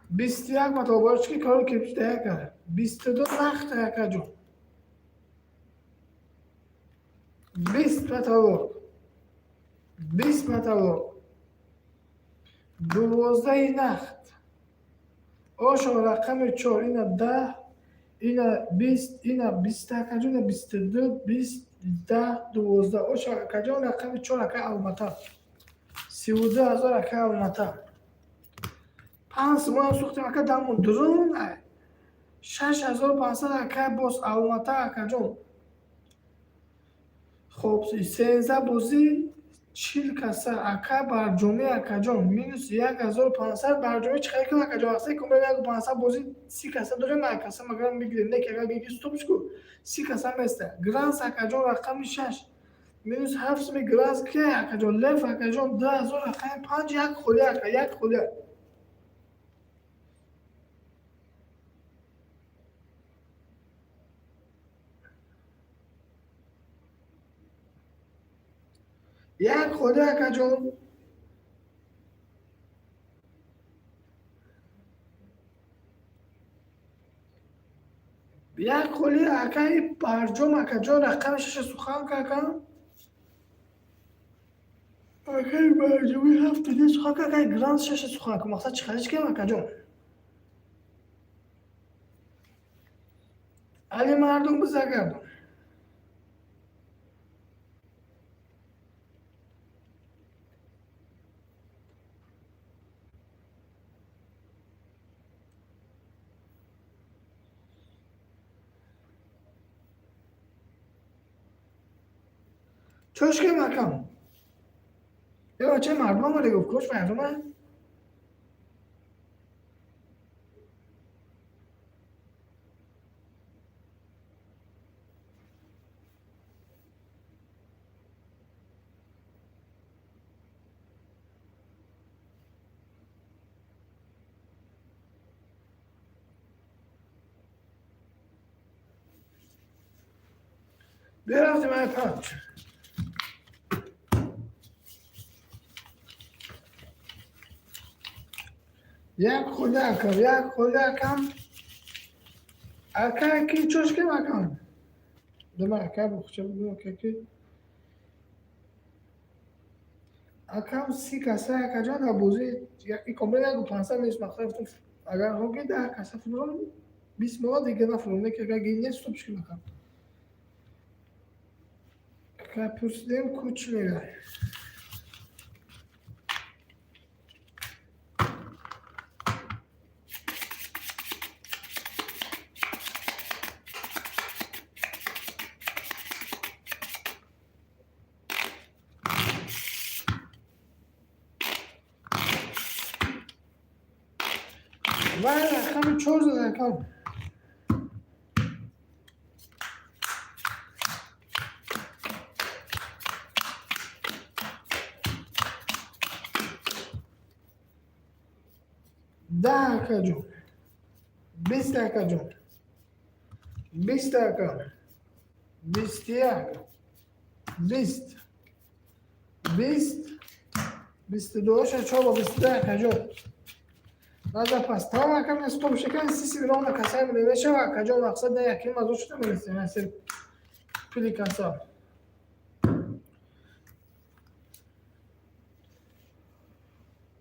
21 потолок, барои чӣ ки король кирпич да яка, 22 нахта, якаҷон. 20 потолок, 20 потолок, 12-и нахт. Ошо рақами чор, ина 10, ина 20, ина 20, акаҷон, ина 22, 20, 10, 12. Ошо, акаҷон, рақами чор, ака Алмата. 32 000, ака Алмата. Панҷ сомонам сӯхтем, ака, дамон дурун. 6500, ака, боз Алмата, акаҷон. Хоб, 13 бозӣ, 40 каса, ака барҷомӣ, акаҷон, минус 1500 барҷомӣ чӣ хел кун, акаҷон? Вақте ки як 500 бозӣ, 30 каса дорем, як каса магар мегирем, не ки агар беги стопш ку, 30 каса места. Гранс, акаҷон, рақами шаш, минус ҳафт суми гранс ки, акаҷон, лев, акаҷон, 2000, рақами панҷ, як холӣ, ака, як холӣ. Як холӣ, акаҷон. Як холӣ, акаи барҷом, акаҷон, рақами шаша сухан какам. Акаи барҷоми ҳафт сухан ка, акаи гранс шаша сухан ка. Мақсад чӣ хариш кем, акаҷон? Али мардум, бизагардон. Чошкем, акам? Ё че мардум омада гуфт, кош мардума? Бирафтем ай панҷ. Як холӣ, акам, як холӣ, акам. Ака ки чошкем, акам? Дума, ака, бухча бугум, ака ки. Акам, 30 каса, акаҷон, дар бозӣ и комил яку 500 нест, мақсад гуфтам, агар хоги 10 каса фурӯм, 20 мола дига нафурӯм, не ки агар ги нест, стоп шкем, акам. Ака, пурсидем ку чӣ мегӯяд. Вай, рақами чор зад, акам. 10, акаҷон. 20, акаҷон. 20 ака, 21, 20, 20, 22, чор ба 22, акаҷон. Наза пас тамом, акам, стоп шикан, сиси ровно касаи мешава, акаҷон. Мақсад на яким азо шуда мерасем, насир пули каса.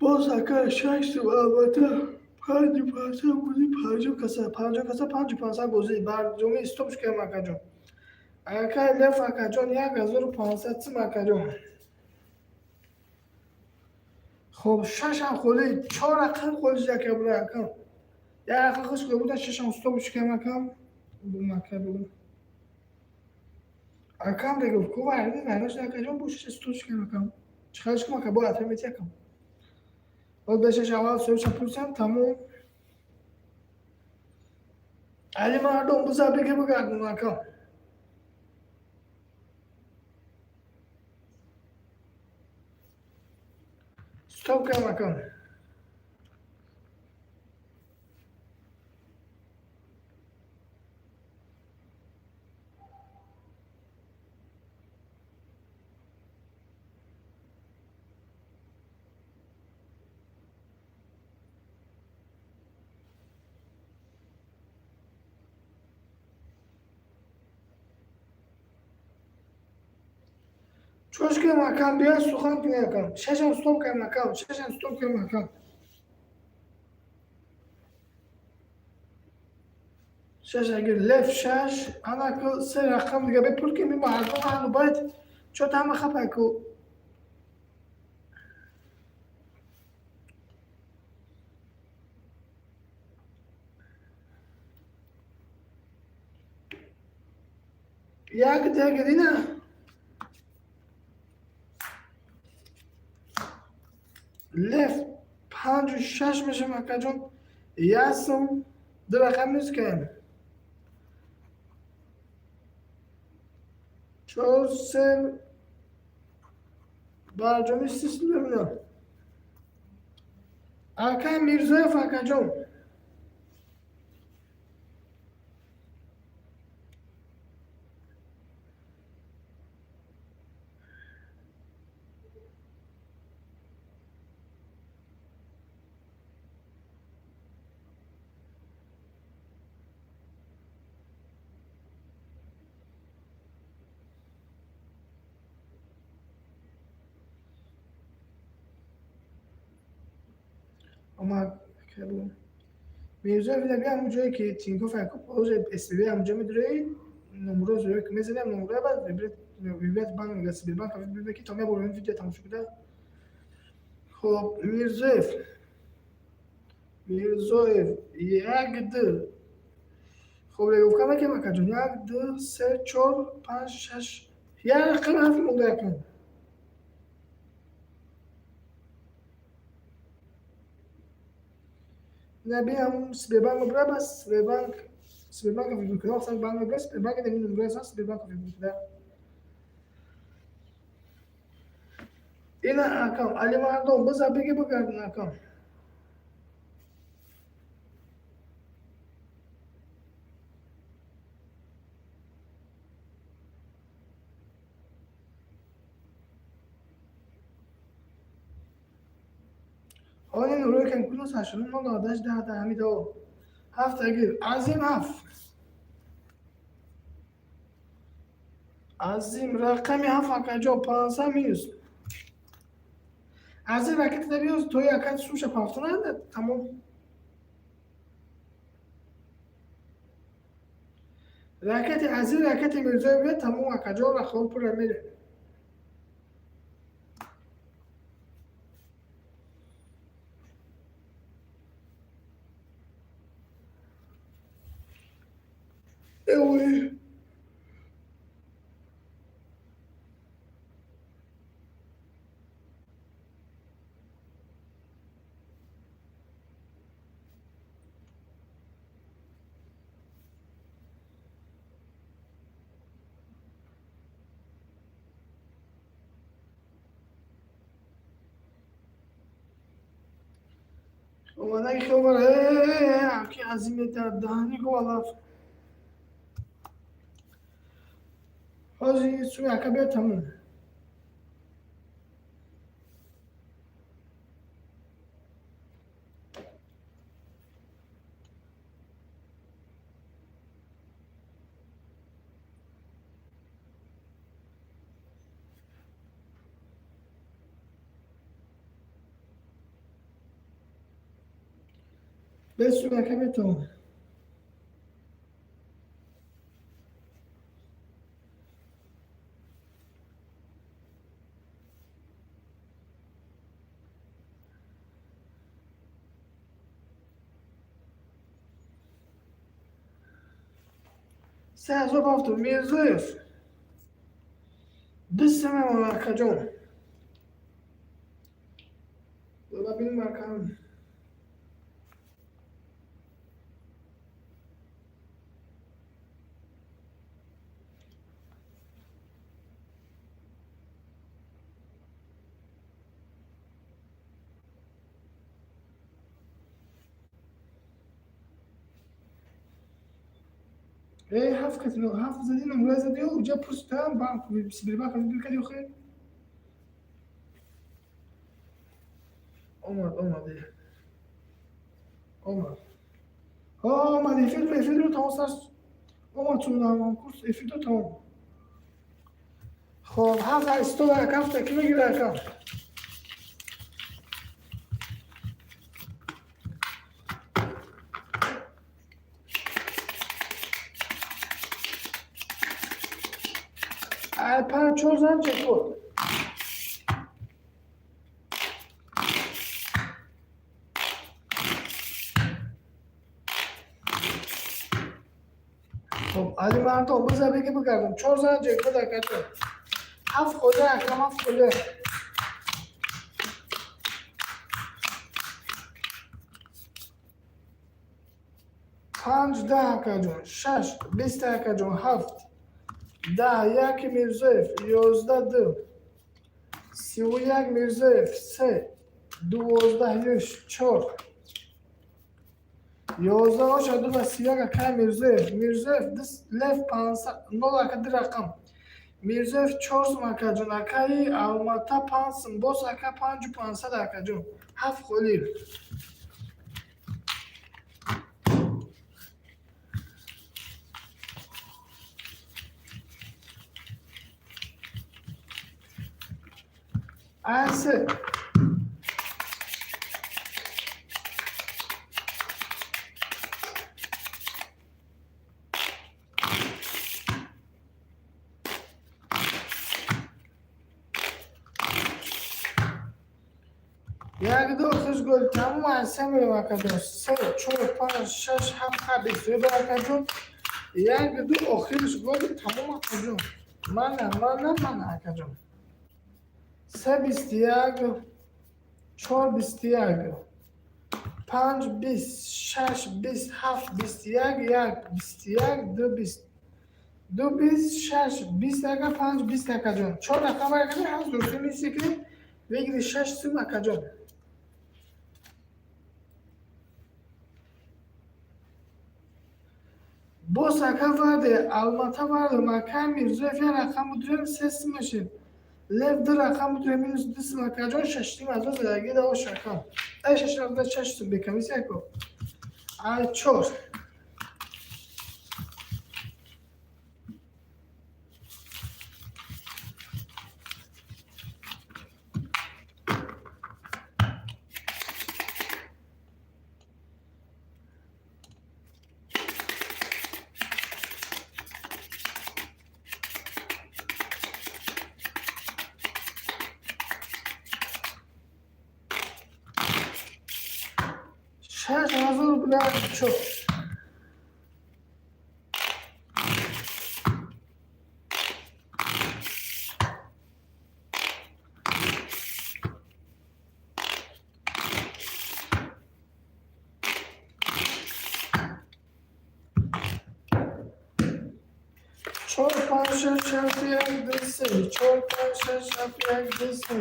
Боз, ака, шаш, албатта, 5500 бозӣ, 50 каса, 50 каса, 5500 бозӣ барҷоми. Стоп шикам, акаҷон. Ака Лев, акаҷон, 1500 сим, акаҷон. Хоб, шашам холи, чор рақам холи шака буда, акам. Як рақам хуш буда, шашам стоп шикам, акам. Бумака бу. Акам регуфт, ку вайрни вайраш, акаҷон, бу шаш стоп шикам, акам. Чиқариш кум, ака, бо атамети, акам. Боз ба шаш аввал соҳибша пурсам, тамом. Али мардум, буза беги бигардун, акам. Стоп кам, акам. Чош кам, акам, бия сухан кунӣ, акам. Шашам стоп кам, акам, шашам стоп кам, акам. Шаш агар лев шаш, анаку се рақам дига бепур ки ми мардум аҳлу байт чо та ҳама хапай ку. Як дагрина лев панҷу шаш мешам, акаҷон. Ясм ду рақам нест кам. Чор, се барҷоми сис бибинам. Акай Мирзоев, акаҷон. Омад Мирзоев, бия ҳамун ҷое ки Тинькофф яко положи СБ, ҳамунҷо медурои, номро зӯё ки мезанем, номро баъд выбрать банк мега, Сбербанк выбрать, ки то меборем видео тамошо куда. Хоб, Мирзоев, Мирзоев, як, ду. Хоб, регуфка мекем, акаҷон, як, ду, се, чор, панҷ, шаш, як рақам ҳафт монда, якам. Наби ҳамун Сбербанк мебура, бас Сбербанк, Сбербанк выбор куда, мақсад банк мебура, Сбербанк нами номро Сбербанк выбор куда. Ина, акам, Алимардон, биза беги бигардун, акам. Ҳоли нурӯи кам кунус ҳаштоду нол 98 10 да ҳамидо. Ҳафт агир Азим, ҳафт. Азим рақами ҳафт, акаҷон, 500 минус. Азим ракета биёз, тои ака суша пафтонад, тамом. Ракети Азим, ракети Мирзоев биёд, тамом, акаҷон, рахом пура мере. Эой. Омадаги хелбар, ки Азиме дар даҳани ку алаф. Ҳозир суми ака биё, тамом. Бе, суми ака биё, тамом. 3070 Мирзоев. 2 сомон, акаҷон. Дода бинем, акам. Э, ҳафт кати ҳафт зади, номра зади, уҷа пурсидам, банк Сбербанк кади охе. Омад, омад. Омад. Омад, эфир тамом сар. Омад чун курс эфир тамом. Хоб, ҳафт истод, ака, ҳафта ки мегира, ака? Ай, панҷ, чор зан чекод. Хоб, Алимардон, биза беги бигардам. Чор зан ҷекод, акаҷон. Ҳафт хоҷа, акам, ҳафт хоҷа. Панҷ, 10, акаҷон. Шаш, 20, акаҷон. Ҳафт, 10, яки Мирзоев, 11, ду. 31 Мирзоев, се, 12, юш, чор. 11 оша ду ва 31, акай Мирзоев. Мирзоев, лев пансад, нол, ака, ду рақам. Мирзоев чор сум, акаҷон. Акаи Алмата 5 сум. Боз, ака, панҷу пансад, акаҷон. Ҳафт холӣ. Ай се. Як, ду, хуш гул, тамом. Ай се мерем, акаҷон. Се, чор, панҷ, шаш, ҳафт, ха, 21, акаҷон. Як, ду, охириш гол, тамом, акаҷон. Мана, мана, мана, акаҷон. Се, 21, чор, 21, панҷ, 20, шаш, 20, ҳафт, 21, як, 21, ду, 20, ду, 20, шаш, 20, ака, панҷ, 20, акаҷон. Чор рақам, акаҷон, ҳафт дурусти мисикли бигири, 6 сум, акаҷон. Боз, ака, варде Алмата вардем, ака Мирзоев, як рақам будурем, 3 сум мешед. Лев ду рақам будурем, минус 2 сум, акаҷон, шашним ҳазор задаги да ош, акам. Ай шашним ҳазор, 6 сум бекомиссия ко. Ай чор. 6000 билан чор. Чор, панҷ, шаш, ҳафт, як, ду, се. Чор, панҷ, шаш, ҳафт, як, ду, се.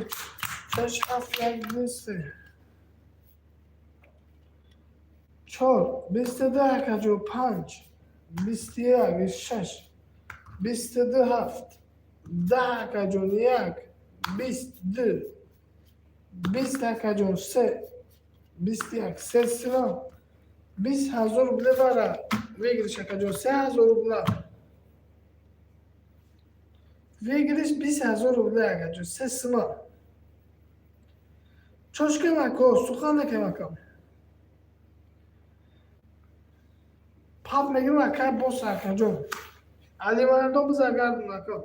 Шаш, ҳафт, як, ду, се. Чор, 22, акаҷон, панҷ, 21, шаш, 22, ҳафт. 10 акаҷон, як, 20, ду, 20 акаҷон, се, 21, се сима, 20 000 рубля вара выигрыш, акаҷон, 3000 рубля выигрыш, 20 000 рубля, акаҷон, се сима. Чошкем, ако, сухан накем, ака. Пап мегирам, ака, бос, акаҷон. Алимардон, биза гардун, ака.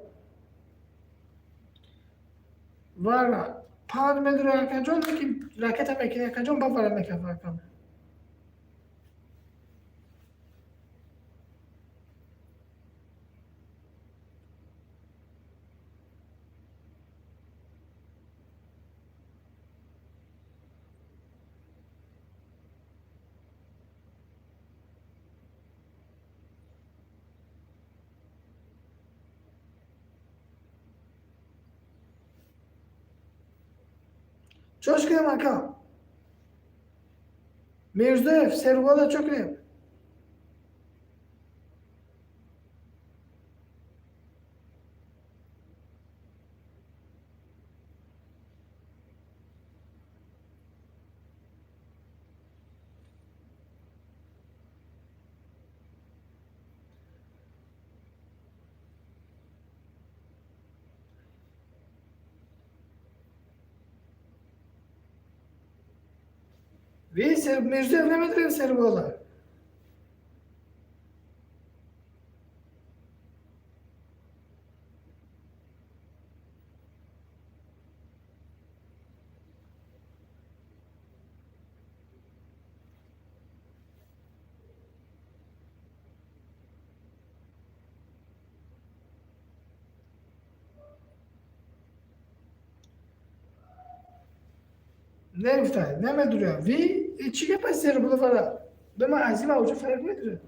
Вара панҷ медури, акаҷон, ки ракета мекунӣ, акаҷон, ба вара мекафа, ака. Чош кунем, ака? Мирзоев, сервода чо кунем? Мирзоев, намедонем, сервода. Нагуфта, намедуря. Ви чӣ гапа, сервода вара? Бема азима уҷо фарқ медура.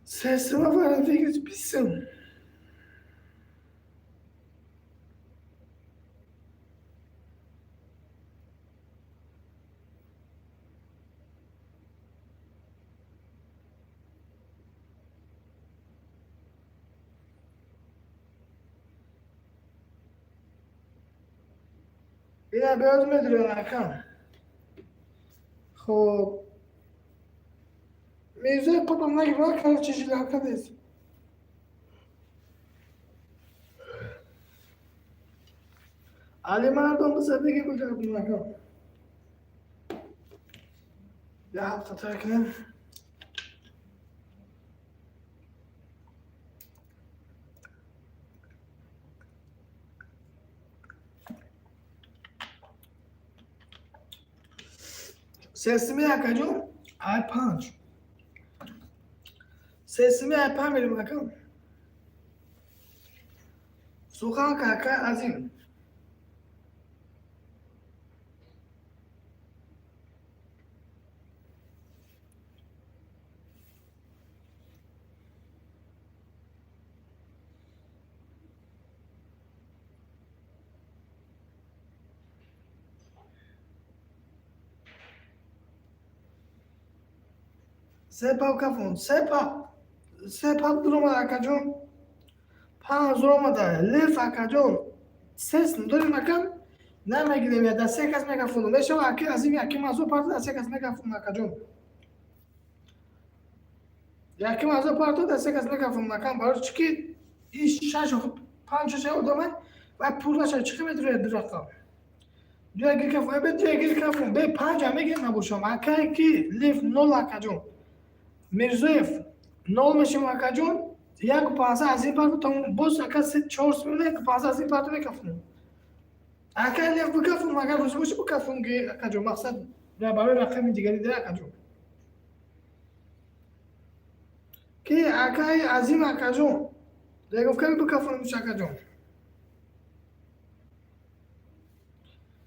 Сесима вара выигрыш, 20 сум. Ина беоз медурен, ака. Хоб. Мирзои папам нагирва, короче, жилака нест. Алимардон, биза беги гулгардун, ака. Я ҳафта тар кунем. Сесими, акаҷон, ай панҷ. Сесими ай панҷ мерем, ака. Сухан кака, азим. Се пап кафон, се пап. Се пап дуромад, акаҷон. 5000 омада. Леф, акаҷон. Се дорем, ака. Намегирем, я да се кас мегафону. Мешава, аки азим, яки мазо парто да се кас мегафону, акаҷон. Яки мазо парто да се кас мегафону, ака. Барои чӣ ки иш шаш панҷ шаш одама ва пул наша чӣ медуре ду рақам. Дуя гир кафон, бе дуя гир кафон, бе панҷ мегир набошам. Акай ки леф нол, акаҷон. Мирзоев нол мешем, акаҷон, 1,500 аз ин парто тамом, боз, ака, се чор сум, 1,500 аз ин парто мекафонам. Ака леф бикафонам, агар рӯзи боши бикафон, ки акаҷон, мақсад барои рақами дигари да, акаҷон. Ки акаи азим, акаҷон. Регофками бикафонам, акаҷон.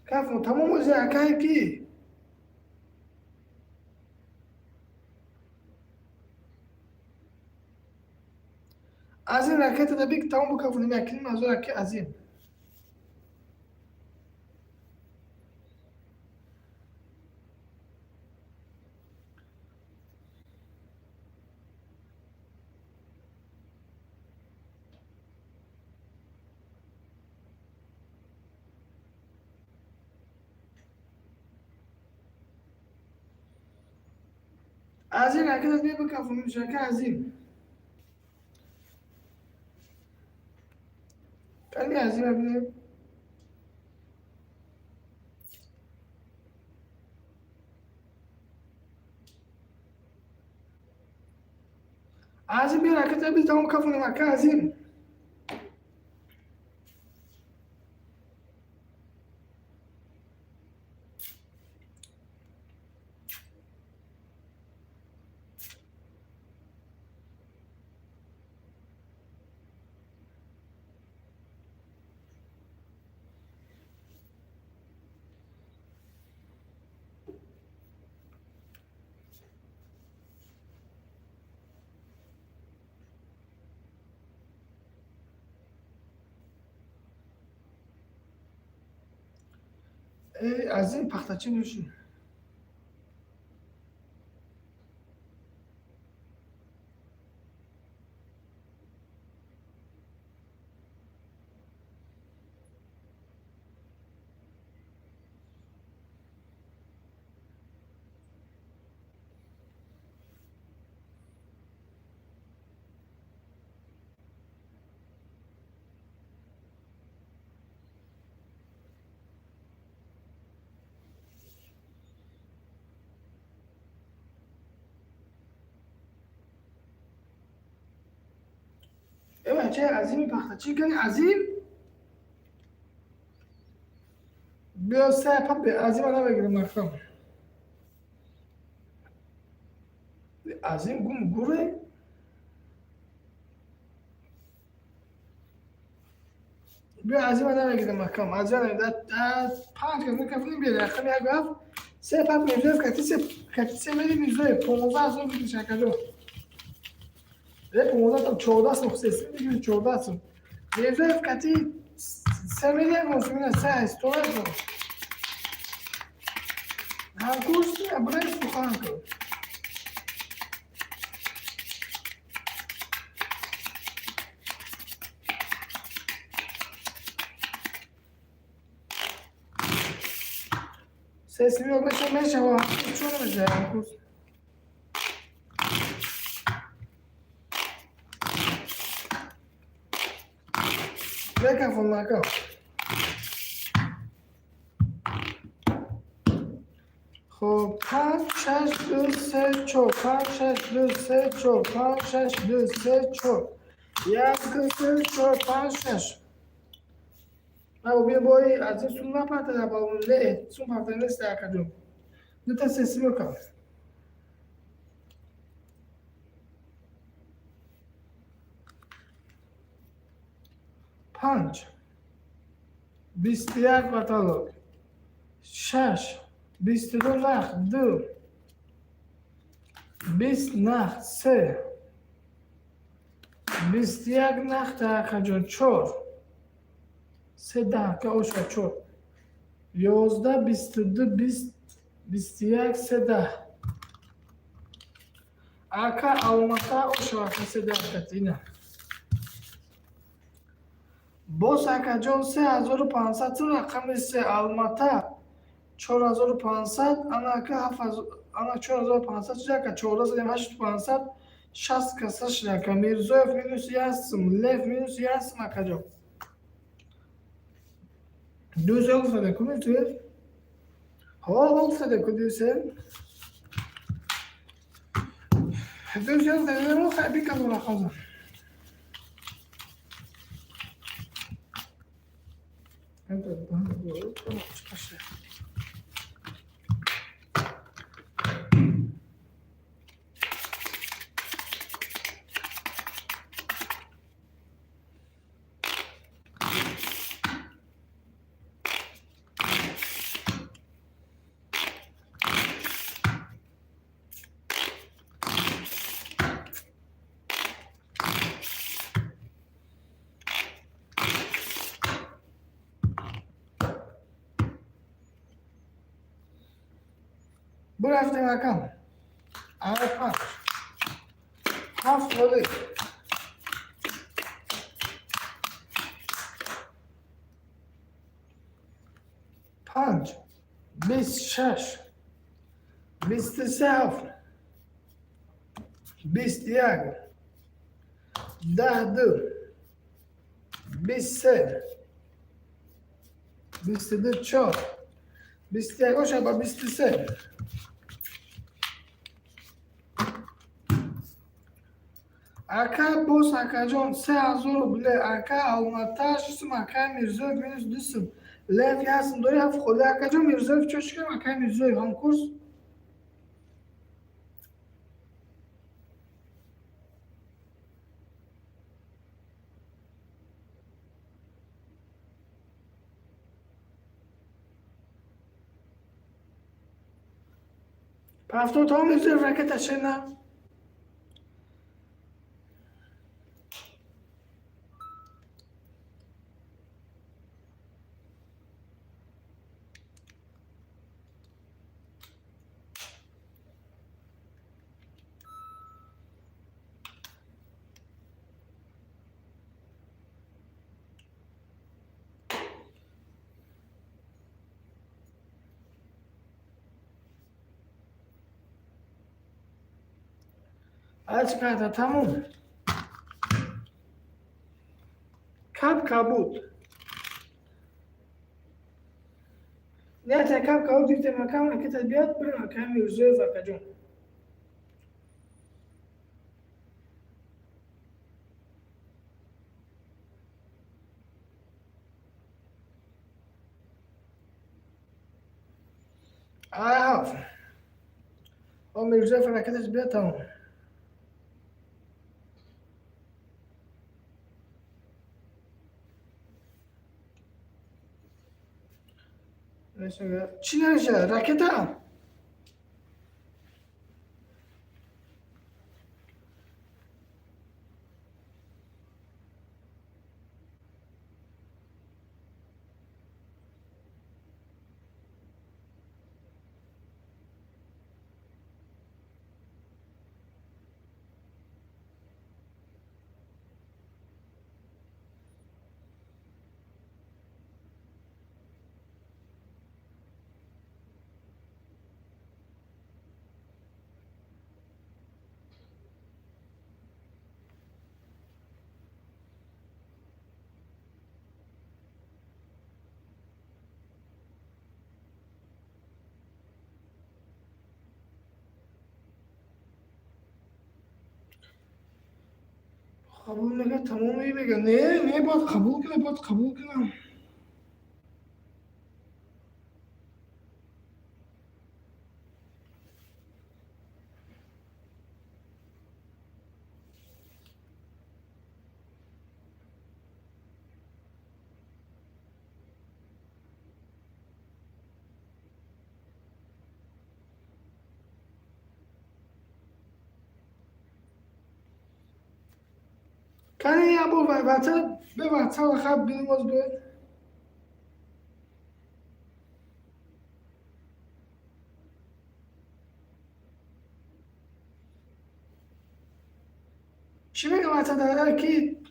Кафон тамом ози, акаи ки азим ракета да бик тамом бикафонем, якиним ҳазор, аки азим. Аз ин ракет бия бикафонем, шака Азим. Кани Азима бинем. Азим, бия ракета биз тамом кафонем, ака Азим. Азим пахтачӣ нӯши. Э бачаи Азими пахтачӣ, кани Азим? Биё се па Азима намегирем махрам. Азим гум гуре? Биё Азима намегирем махрам. Азима панҷ кас мекафонем, биё рақами як ҳафт се па Мирзоев кати се кати се мери Мирзоев 15 сом бигир шакаҷо. 15 там 14 сом се бигир 14 сом. Мирзоев кати се мери мусумина се стора сом. Ҳамкурс абрай сухан кун. Сесим yok меша мешава. Чо намешава ҳамкурс? Мекафон мака. Хоб, панҷ шаш ду се чор, панҷ шаш ду се чор, панҷ шаш ду се чор, як ду се чор панҷ шаш. Або биё бои аз ин сум напартада балон ле сум партада нест акаҷон. Дута сесимёка. Панҷ 21 потолок, шаш 22 нах ду, 20 нах се, 21 нах акаҷон чор, се даҳ ка оша чор, 11 22 20 21 се даҳ. Ака Алмата оша ака се даҳ катина. Боз акаҷон 3500 сум рақами се Алмата 4500 ана ака ана 4500 шуда ака 14 задем 8500 60 каса шуда ака. Мирзоев минус як сум, Лев минус як сум акаҷон. Ду се гуфтаде ку Мирзоев? Ҳо гуфтаде ку ду се? Ду се гуфтаде, мо хай бикам рақамза. Бурафтем акам. Ара панҷ. Ҳафт воли. Панҷ. 26. 23 ҳафт. 21, 10 2, 23, 22 4, 21 оша ба 23. Ака боз, акаҷон, 3000 рубле. Ака Алмата шисум, ака Мирзоев минус 2 сум. Лев ясм дори ҳафт холи. Акаҷон Мирзоев, чо шикам, ака Мирзоев ҳамкурс. Пафто то Мирзоев ракета шена. Ачката тамом. Кап кабуд. Не, кап кабуд дифтем, акам ракета биёд, бирем, акам Мирзоев, акаҷон. Ай ҳафт. О Мирзоев ракеташ биёд, тамом. Чӣ навиша? Ракета? Қабул мега, тамом мега. Не, не, бояд қабул кунам, бояд қабул кунам. Кани ябо ватсап, бе ватсап хаб бинем оз бе. Чӣ мега ватсап дар ки?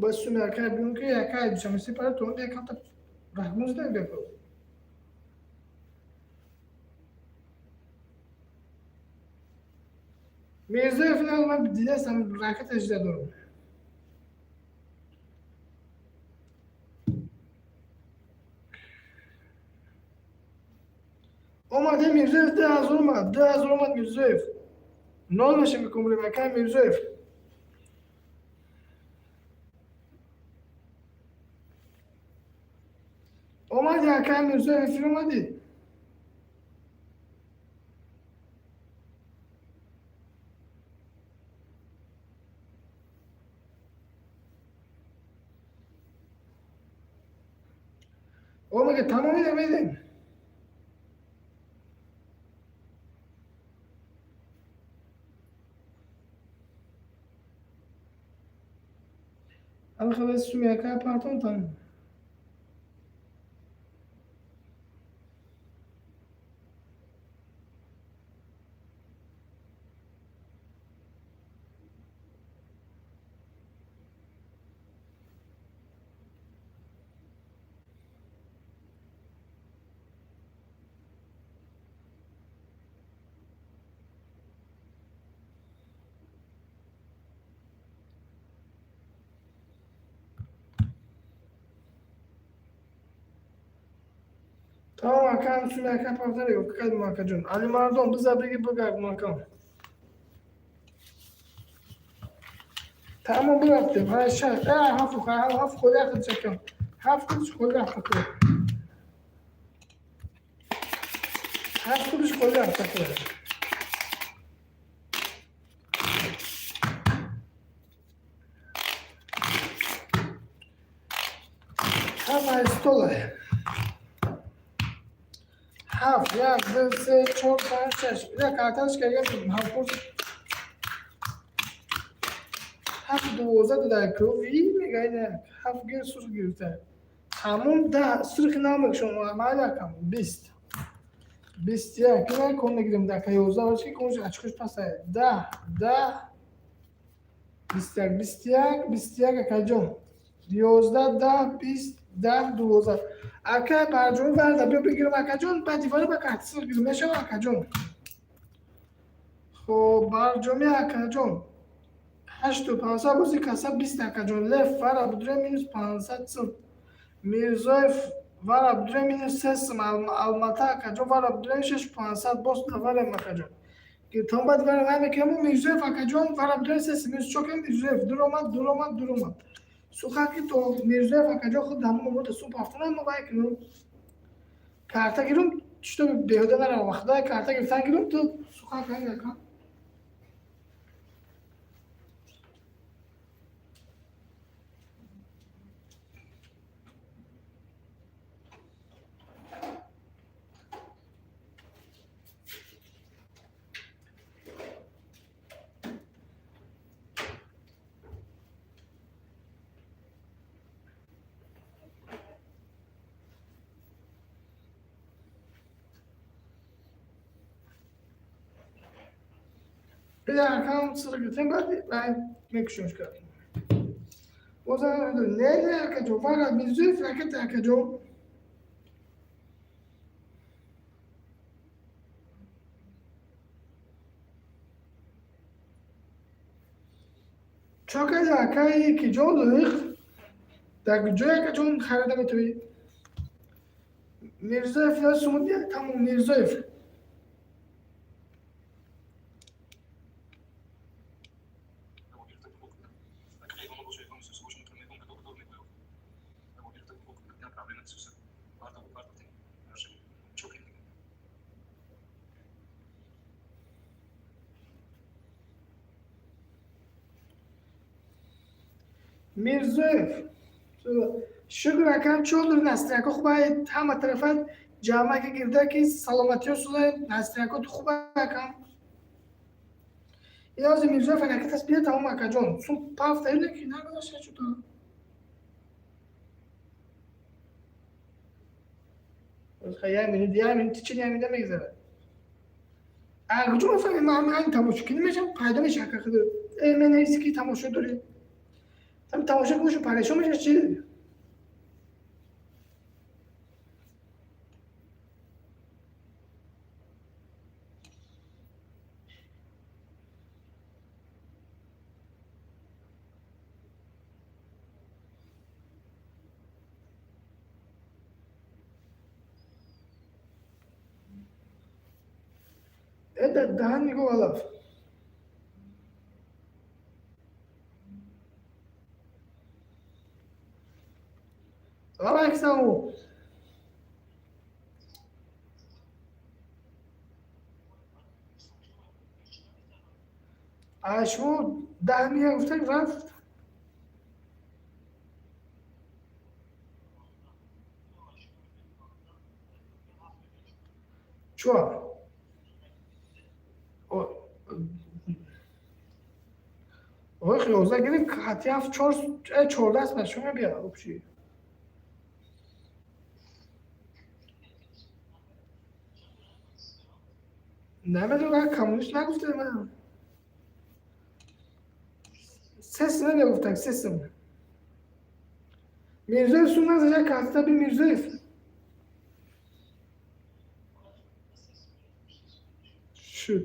Ба суми ака бинем ки ака душанбе пара то якамта раҳмуз да бе. Мирзоев ман дидастам, ракеташ дорам. Омаде Мирзоев, 2000 омад, 2000 омад Мирзоев. Нол меша мекумрем, ака Мирзоев. Омади, ака Мирзоев, эфир омадӣ? Омаге тамом медем. Алхабе суми ака партон тамом. Тамом, акам, суми ака пафтари кадм, акаҷон. Алимардон, биза биги, бигардм, акам. Тамом, бирафтем. Ҳай, шаш, ҳафт, ҳафт холи ахд шакам. Ҳафт худш холи афта кунад. Ҳафт худш холи афта кунад. Ҳафт стола. Ҳафт, як, ду, се, чор, панҷ, шаш. Як карташ карган ҳафт ҳафт 12 дода кӯви мегай, ҳафт гир сурх гирифта. Тамом, 10 сурхи намекшон, майли, акам, 20. 21 ина кон мегирем, дака 11 бошки конш ачкош паса. 10, 10, 21, 21, 21, акаҷон. 11, 10, 20, 10, 12. Ака барҷоми варда биё бигирам, акаҷон, ба дивора ба карти сурх гирам мешава, акаҷон. Хоб, барҷоми, акаҷон. 8500 бози каса 20, акаҷон. Лев вара будре минус 500 сум. Мирзоев вара будре минус 3 сум. Алмата, акаҷон, вара будре 6500 боз варем, акаҷон. Там баъд вара намекунем. Мирзоев, акаҷон, вара будре 3 сум. Минус чокем. Мирзоев дуромад, дуромад, дуромад. Сухаки то Мирзоев, акаҷон, худ ҳамон мода сум пафтанам, мо вай кунем. Карта гирум, что беҳуда наравам. Вақта карта гирифтан гирум, ту сухак ака. Акам сир гирифтем, баъд мекушемш кардем. Бозам не, не, акаҷон, вара Мирзоев ракета, акаҷон. Чо карди, акаи ки ҷон лоиқ дар ҷои, акаҷон, харида метавӣ. Мирзоев сумуд, тамом, Мирзоев. Мирзоев, шукр, акам, чолдур настроение ко хуба, ҳама тарафат ҷамъака гирда ки саломатиё суза, настроение ко хуба, акам. Инози Мирзоев ракетас бия, тамом, акаҷон, сум пафта ине ки нагузашта чуто. Як минут, як минут, чи як минут мегзарад. Куҷо мефаҳмем, ман тамошо ки намешам, пайдо меша, ака, худ. Э, менависи ки тамошо дорӣ. Там тамошо куншу парешон меша чи? Это даҳан нигоҳ алаф. Салом алейкум. Шумо 10 мия гуфтак, рафт. Чо? Ой, 11 гирифт, хати ҳафт чор 14 аст, шумо бия общий. Намедонам, коммунист нагуфта ман. Се сум мегуфтак, се сум. Мирзоев сум назаша карта би Мирзоев. Шуд.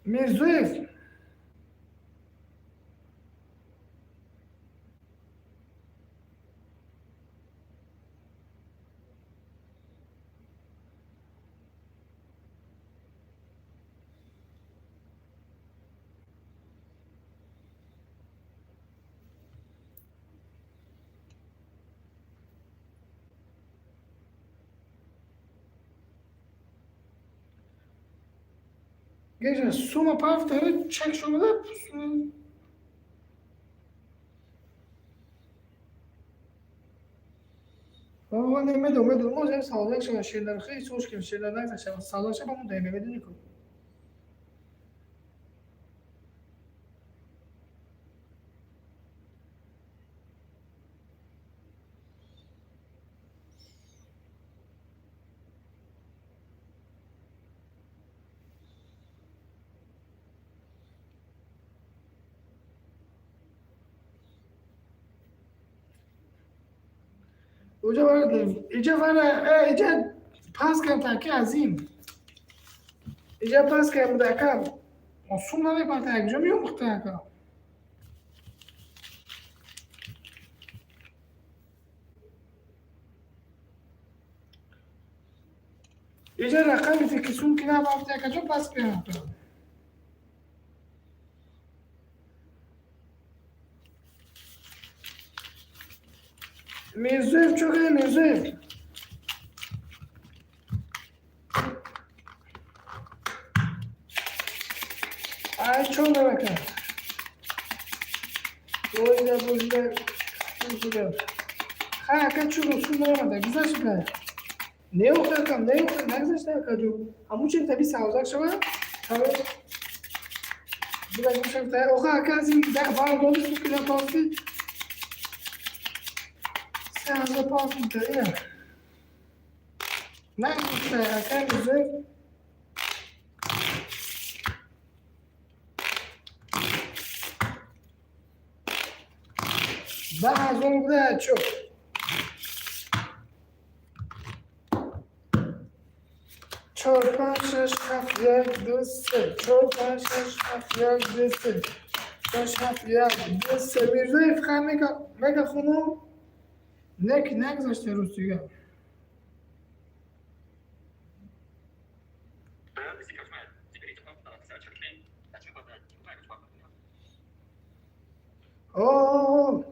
Мирзоев. Геша сума пафта чек шумада. Баба не меду мо зем саволак шава шедар хей сош кем шедар нагзашава саволак шава мо дай мемедуни ку. Иҷа вара иҷа пас кардам таки азим. Иҷа пас кардам дака. Сум намепарта якҷо меомӯхта ака. Иҷа рақами ки сум ки напарта якаҷо пас кардам. Мирзоев чо кардем Мирзоев? Ай чо намекард? Боида боида боида. Хай ака чо русу наомада гузашт ка? Неохта акам неохта нагзашта акаҷо. Ҳамун чен таби савзак шава? Оха ака аз ин дака баъд доди сукила пафти. Се пафти ина. Нагзашта ака Мирзоев. 10,000 буда чо. 4 5 6 7 1 2 3 4 5 6 7 1 2 3 6 7 1 2 3 Мирзоев хай мега хунум нек нагзашта рӯз дига. О,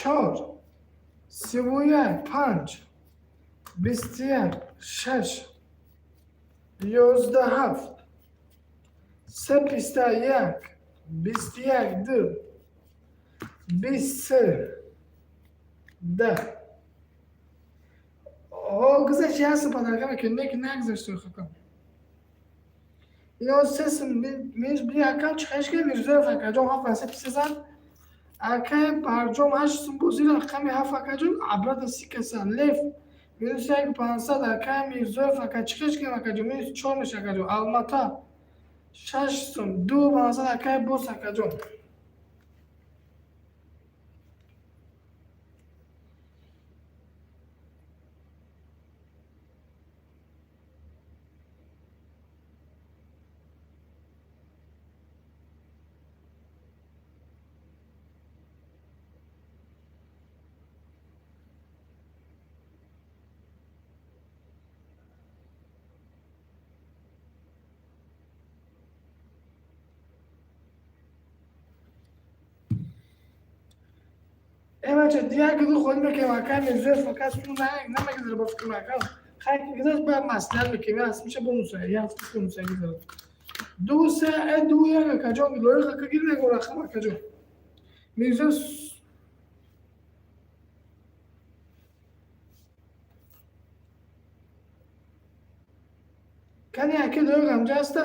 4 31 5 21 6 11 7 3 51 21 2 23 10. О, гузашт ясно падаркама ки не ки нагзашт хакам. Ино сесм меш би акам чихеш ки Мирзоев акаҷон ҳафт васе писазан. Акай барҷом ҳашт сум бозӣ рақами ҳафт акаҷон абрата си каса лев минус як пансад акай Мирзоев ака чихеш ки акаҷон минус чор меша акаҷон Алмата шаш сум ду пансад акай бос акаҷон. Бача дигар ки худ мекунем ака Мирзоев ака сум намегзара ба фикр ака. Хай ки гузашт ба маслиҳат мекунем аст меша бонус як ҳафта бонус гузарад. 2 3 2 1 акаҷон лоиқ ака гир мегӯ рақам акаҷон. Мирзоев кани аки лоиқ ҳамҷа ҳаста?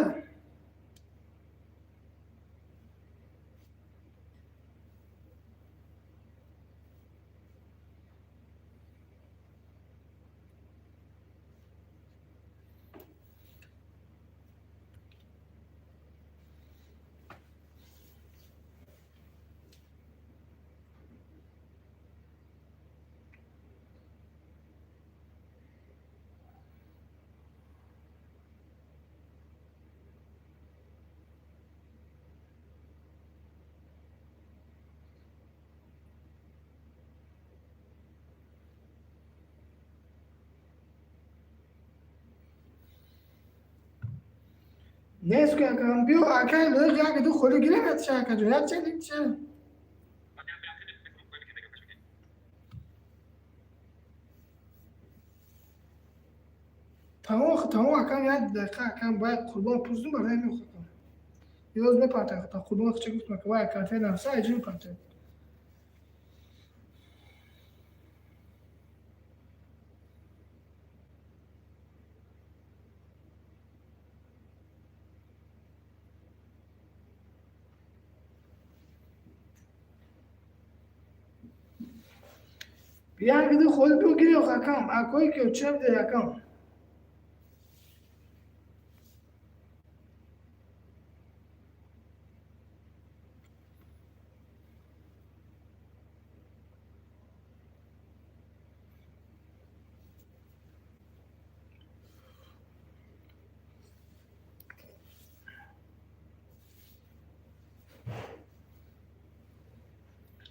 Нест ки акам, биё акай лоиқ як ду холи гирем ятша акаҷон, як ча ча. Тамом, тамом акам, як дақиқа акам, бояд қурбон пурсум барои мех акам. Ёз мепартояд, та қурбон хича гуфтам ака, вай картаи нафса аҷи мепартояд. Як ду холи биё гирем акам, акое ки ча бидед акам.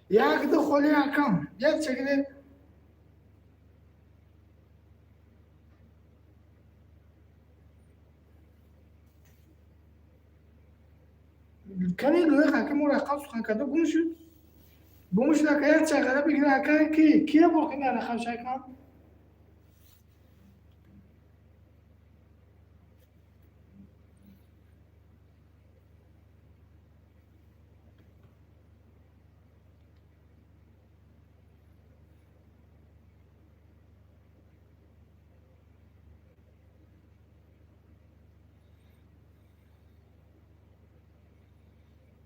Як ду холи акам, як ча гирем. Кани лоиқ ака мо рақам сухан карда гум шуд. Гум шуд ака, як чағара бигира ака, ки кия боқӣ на рақам шакам?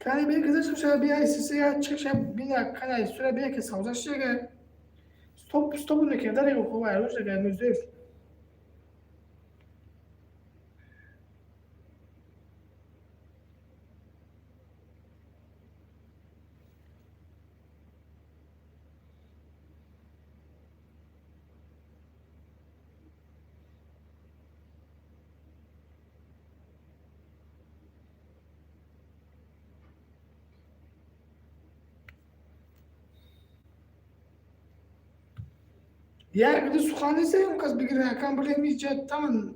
Кани бин гузашт шуда бия СС я чек ша бина кани сура бия ки савза шега. Стоп стоп не дари хо вай рӯз шега мюзеф. Як ду сухан нест он кас бигира акам билем иҷа таман.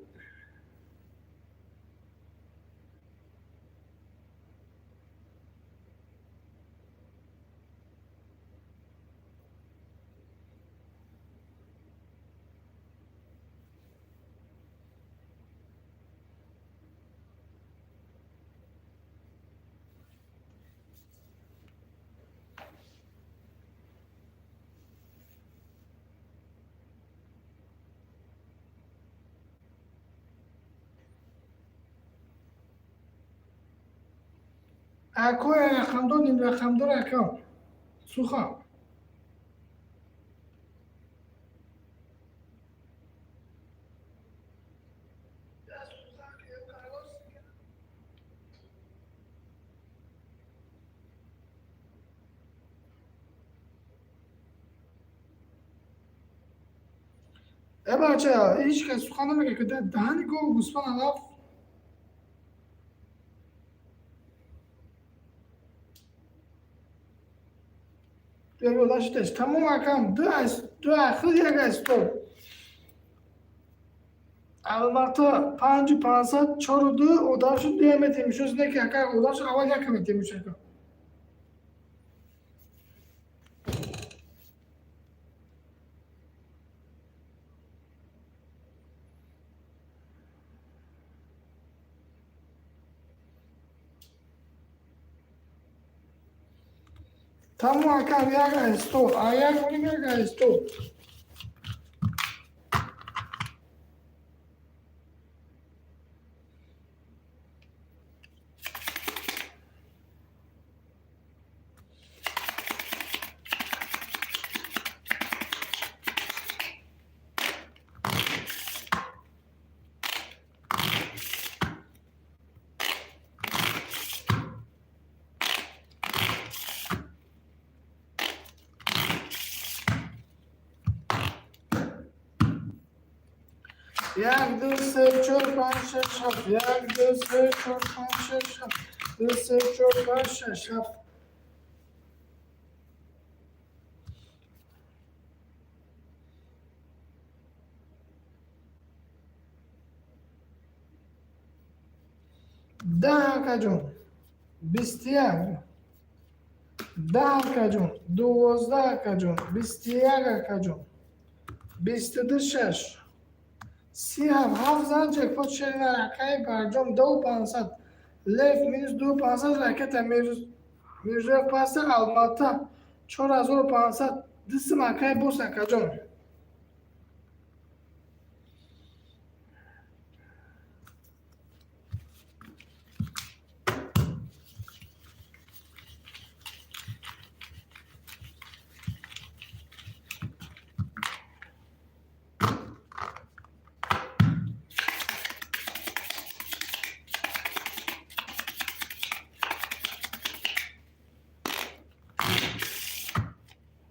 Акоя рақамдор ним рақамдор акам. Сухан. Э бача, ҳеҷ кас сухан намегӯяд ки даҳани гову гӯсфанд алаф. Шудаш. Тамом акам, ду аз ду ахир як аз стоп. Алмато 5500 4 2 одам шуд ду метем шуд не ки ака одам шуд аввал як метем шуд ака. Тамом акам, як аз стоп, а як оним як аз стоп. Як, ду, се, чор, панҷ, шаш, ҳафт. Як, ду, се, чор, панҷ, шаш, ҳафт. Ду, се, чор, панҷ, шаш, ҳафт. 10, акаҷон, 21, 10, акаҷон, 12, акаҷон, 21, акаҷон, 22, шаш, 37, ҳафт зан ҷекпот шерина. Акаи Барҷом 2500, лев минус 2500, ракета Мирзоев паста, Алмата 4500, дисм, акаи бос, акаҷон.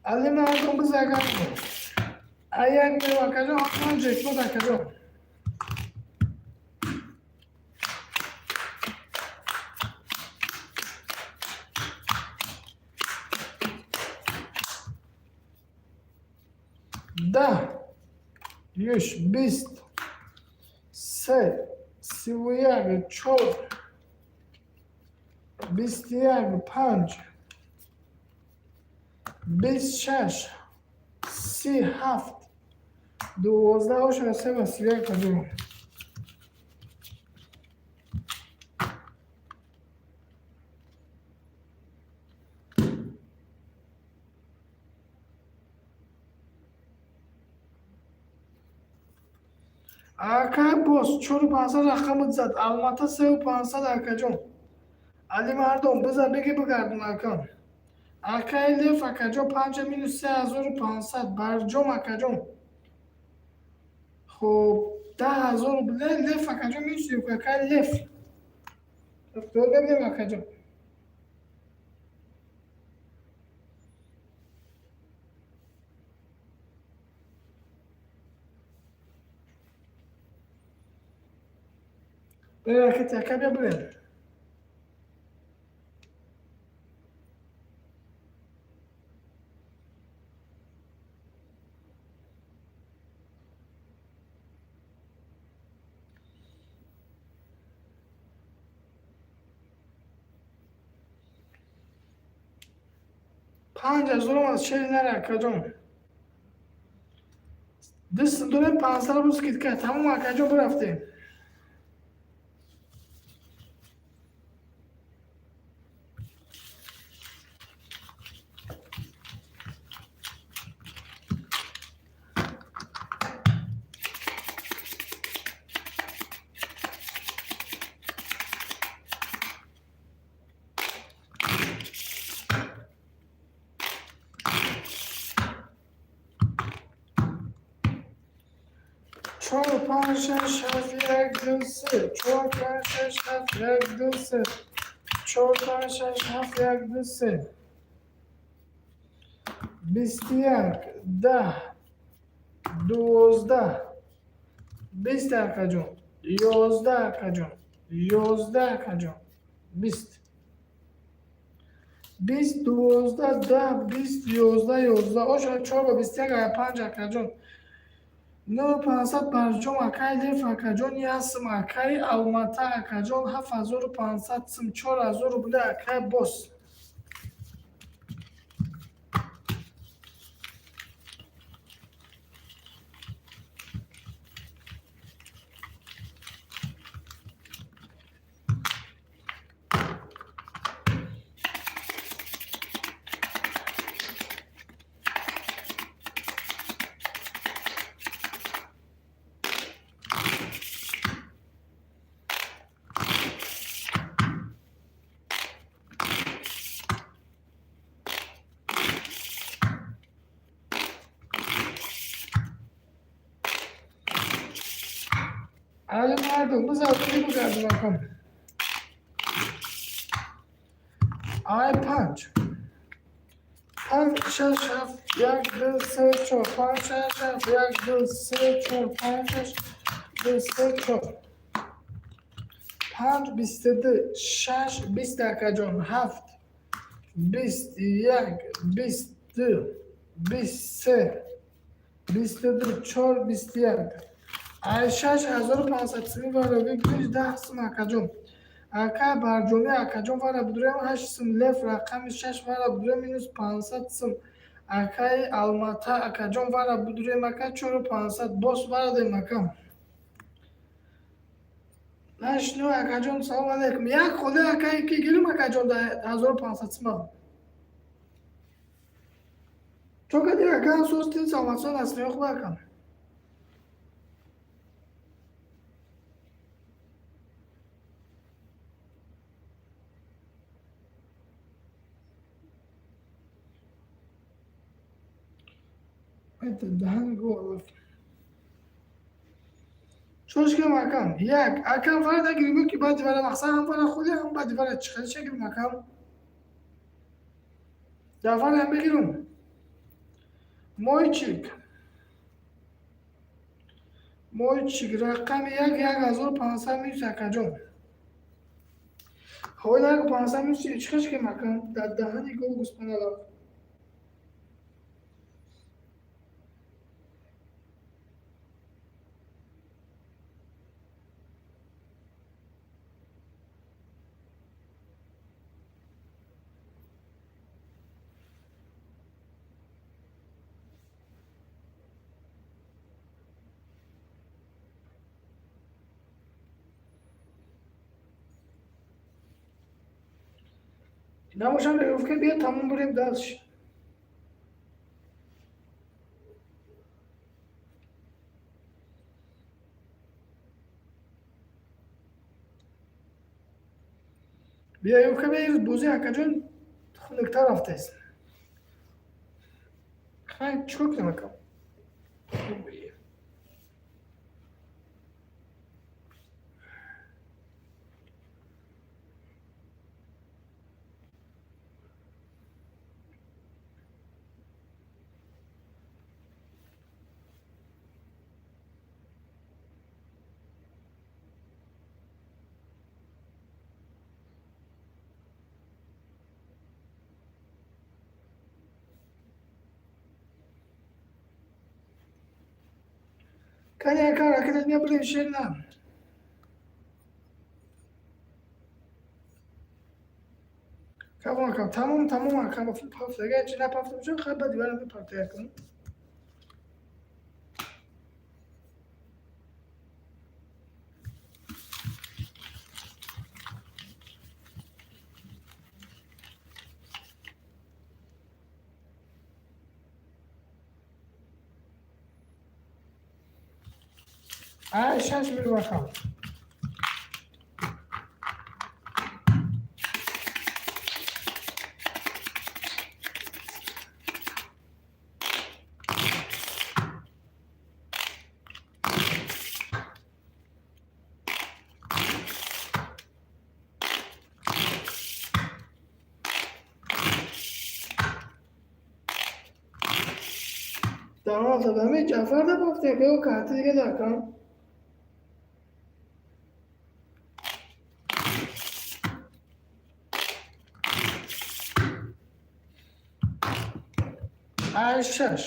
Али мардум, бизаган аяк мева, акаҷон, ҳатман ҷекпот, акаҷон. 10, юш, 20, се, 31, чор, 21, панҷ, 20, шаш, 37, 12, оша, се ва 31, акаҷон. Акай бос 4500 рақамат зад, Алмата 3500, акаҷон. Али мардум, биза, беги, бигардон, ака. Акай лев, акаҷон, панҷа минус 3500, Барҷом, акаҷон. Хуб, 10 000 рубля, лев, акаҷон, минус, акай лев. Бибинем, акаҷон. Ракета, ака, бия, бирем. 5000 омад, шери наре, акаҷон. Дӯст дорем, 500 рубл скидка. Тамом, акаҷон, бирафтем. Чор, панҷ, шаш, ҳафт, як, ду, се, чор, панҷ, шаш, ҳафт, як, ду, се, чор, панҷ, шаш, ҳафт, як, ду, се, 21, 10, 12, 20, акаҷон, 11, акаҷон, 11, акаҷон, 20, 20, 12, 10, 20, 11, 11, оша, чор ба 21, панҷ, акаҷон, 9500, Барҷом, акай лев, акаҷон, ясм, акай Алмата, акаҷон, 7500 сум, 4000 рубля, акай бос. Али мардум, бизар, бигардум, акам. Ай панҷ, панҷ, шаш, ҳафт, як, ду, се, чор, панҷ, шаш, ҳафт, як, ду, се, чор, панҷ, шаш, ду, се, чор, панҷ, 22, шаш, 20, акаҷон, ҳафт, 21, 20, 23, 22, чор, 21, ай 6500 сими вароги гириш, 10 сум, акаҷон. Ака Барҷомӣ, акаҷон, вара будурем 8 сум. Лев рақами 6, вара будурем минус 500 сум. Акаи Алмата, акаҷон, вара будурем, ака, 4500 бос вара дем, ака. Нашну, акаҷон, салом алейкум. Як холе, акаи, ки гирим, акаҷон, да 1500 сума. Чо кади, ака, состин, саломатсон, аслиё хуб, ака. Это даҳан голов. Чошкам, акам. Як, акам, вара нагирим, ки баъди вара мақсад ҳам вара худи, ҳам баъди вара чихелиша гирим, акам. Дар вара ҳам бигирум. Мойчик. Мойчик рақами як, 1500 минус, акаҷон. Ҳоли 1500 минус чихелиш гирим, акам? Дар даҳани гол гӯспаналав. Набошам, регировка биё, тамом, бурем дальше. Биё, ювка, биё, бозӣ, акаҷон, хунуктар рафтааст. Хай, чикор кунем, ака? Кани, ака, ҳаракатат мебурем, шер на. Кавон, ака, тамом, тамом, ака, пафт. Агар чи напафта бошад, хай, баъди вара мепарта, акам. Ай, шаш миру, акам. Дар дадами Ҷафар да пафти, ака, ё карти дига да, акам. Ай, шаш.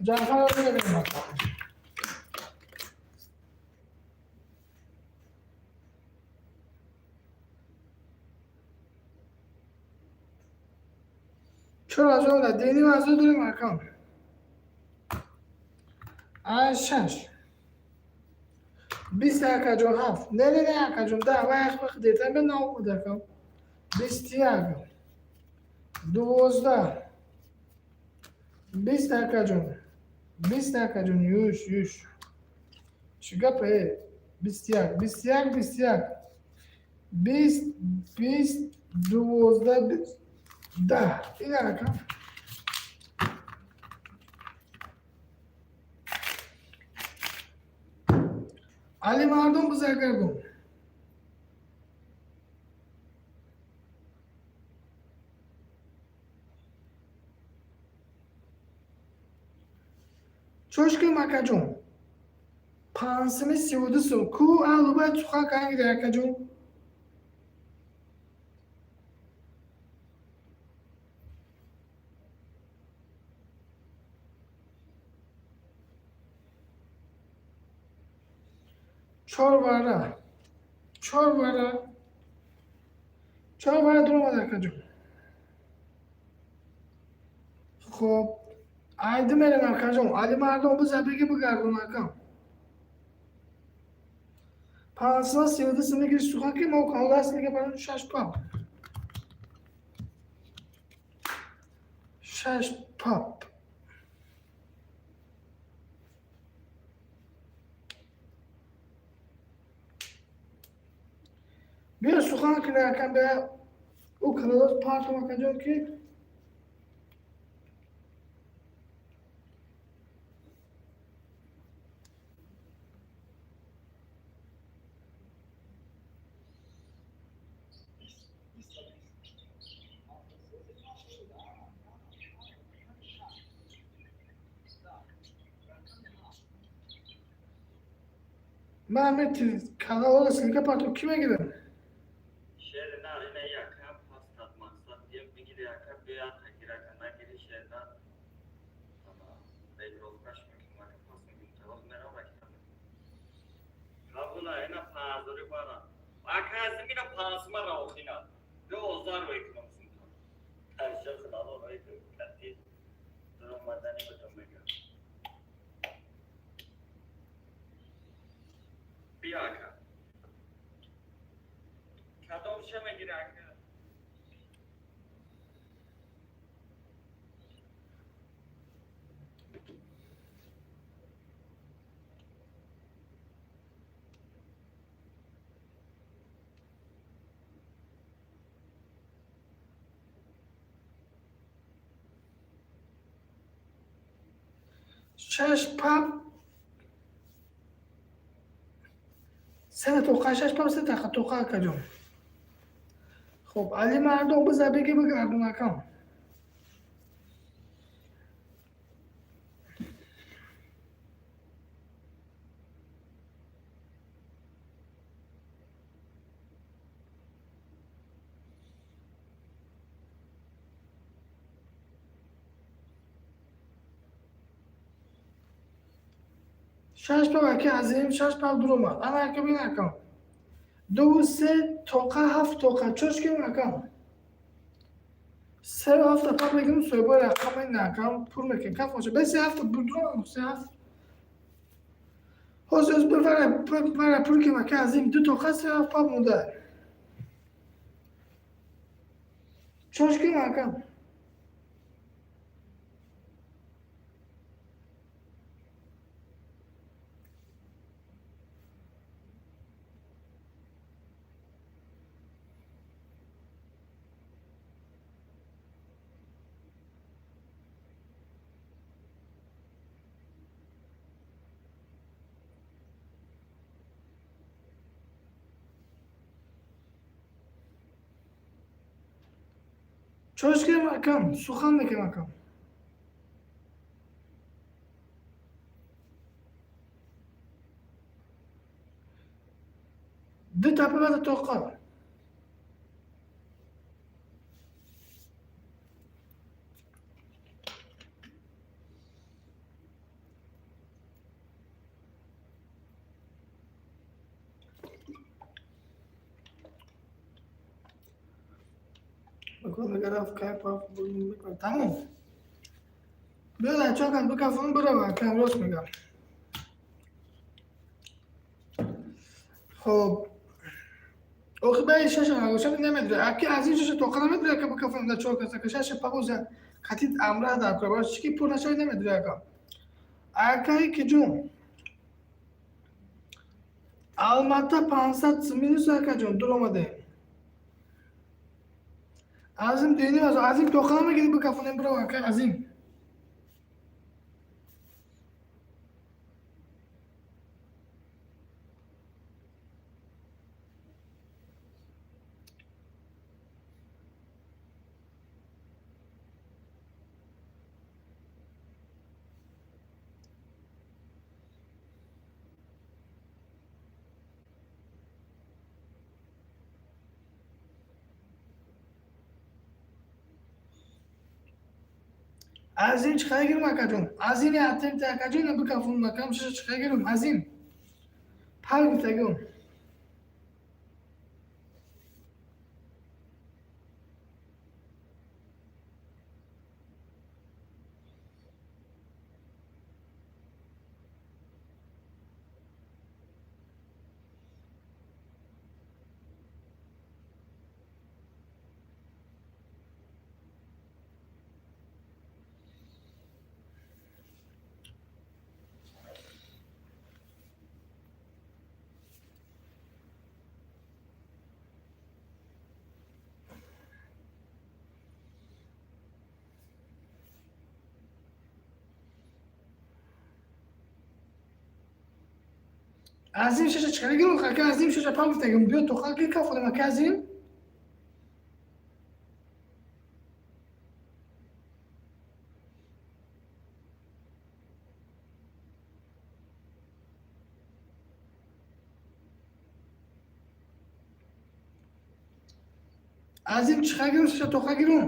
Ҷафар бигирем, ака. 4000 да дени ҳазор дорем, акам. Ай, шаш. 20, акаҷон, ҳафт. Не, не, не, акаҷон, 10. Вай вақт дертар бе наомад, акам. 21. 12. 20, акаҷон. 20, акаҷон, юш, юш. Чӣ гап, э? 21, 21, 21. 20, 20, 12, 10. Ин, акам. Али мардум бизагардум. Чошким, акаҷон. Пансими 32 сум. Ку алубай сухан кангида, акаҷон. Чор вара. Чор вара. Чор вара дуромад, акаҷон. Хоб, айди мерем, акаҷон. Али мардон, биза беги бигардон, акам. 532 сум мегири, сухан ки мо каналаст мега барои шаш пап. Шаш пап. Биё сухан кунӣ, акам, бия ӯ каналот партом, акаҷон, ки ман каналҳоро ссылка партом, кӣ мегирад? Шер на ина яка пас кад мақсад дем бигири, яка бия тагирака нагири шер на регировкаш мекунам, ака, пас мегирим, тавоз мерам ракета. Қабула ина панзори бара. Ака, аз мина пансма раохина. 2000 рой кунам сунта. Таша худало рой кати дуромадани бутон мега. Бия, ака. Кадом ша мегири, ака? Шаш пап се тоқа, шаш пап се тақа тоқа, акаҷон. Хоб, али мардон, биза беги бигардон, акам. Шаш пап, аки азим, шаш пап дуромад. Ана, ака, бин, акам. Ду, се тоқа, ҳафт тоқа. Чош кунем, акам? Се ҳафта пап мегирем, соҳибои рақам ин, акам, пур мекунем. Каф боша. Бе се ҳафта дуромад, се ҳафт. Ҳозир бивара вара пур кунем, ака азим. Ду тоқа, се ҳафт пап монда. Чош кунем, акам? Чош кунем, акам? Сухан мекунем, акам. Ду тапа бада тоқа. Тамом. Биё, чокан бикафон бирава, акам, рост мегам. Хоб. Охи баи шаша нагошам намедура. Аки аз ин шаша тоқа намедура, ака, бикафон да чок ака шаша пауза катид амра да кура баш чики пур нашавид намедура, ака. Акаи ки ҷон. Алмата 500 минус, акаҷон, дур омадем. Азим дини аз азим тоқа намегири, бикафонем бирава, ака азим. Азим чӣ хел гирам, акаҷон? Азим аттемта, акаҷон, бикафон, акам, шаша чӣ хел гирам, азим? Пар гуфтагиам. Азим шаша чӣ гирум, хака Азим шаша пам гуфтагиам, биё тоқа гир, кафонем, ака Азим. Азим чӣ гирум, шаша тоқа гирум.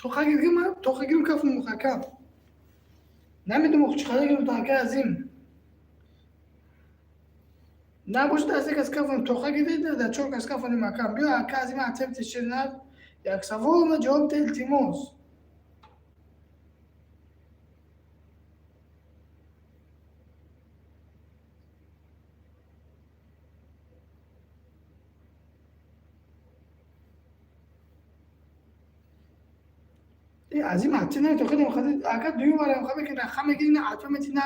Тоқа гиргим, тоқа гирум, кафонем, хака. Намедонам чӣ гирум, ака Азим. Набошад, аз як кас кафонем, тоқа гиред, дар чор кас кафонем, ака. Биё, ака Азим, атепти ширнат. Як савол ма ҷавоб де, илтимос. Азим ҳатти не, тоқа намехоҳад, ака дуюм вара мехоҳад, ки рақам мегири, на атва мети, на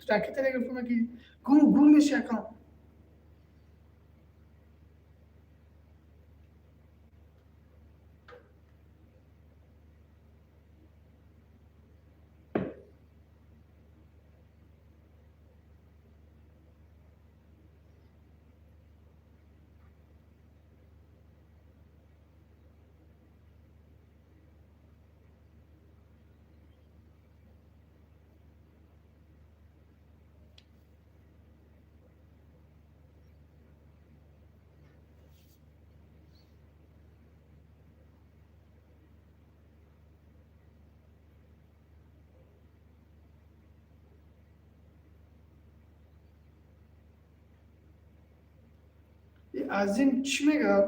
ракета мегирифта мегири. Гум гум меши, ака. Азим чӣ мегӯяд?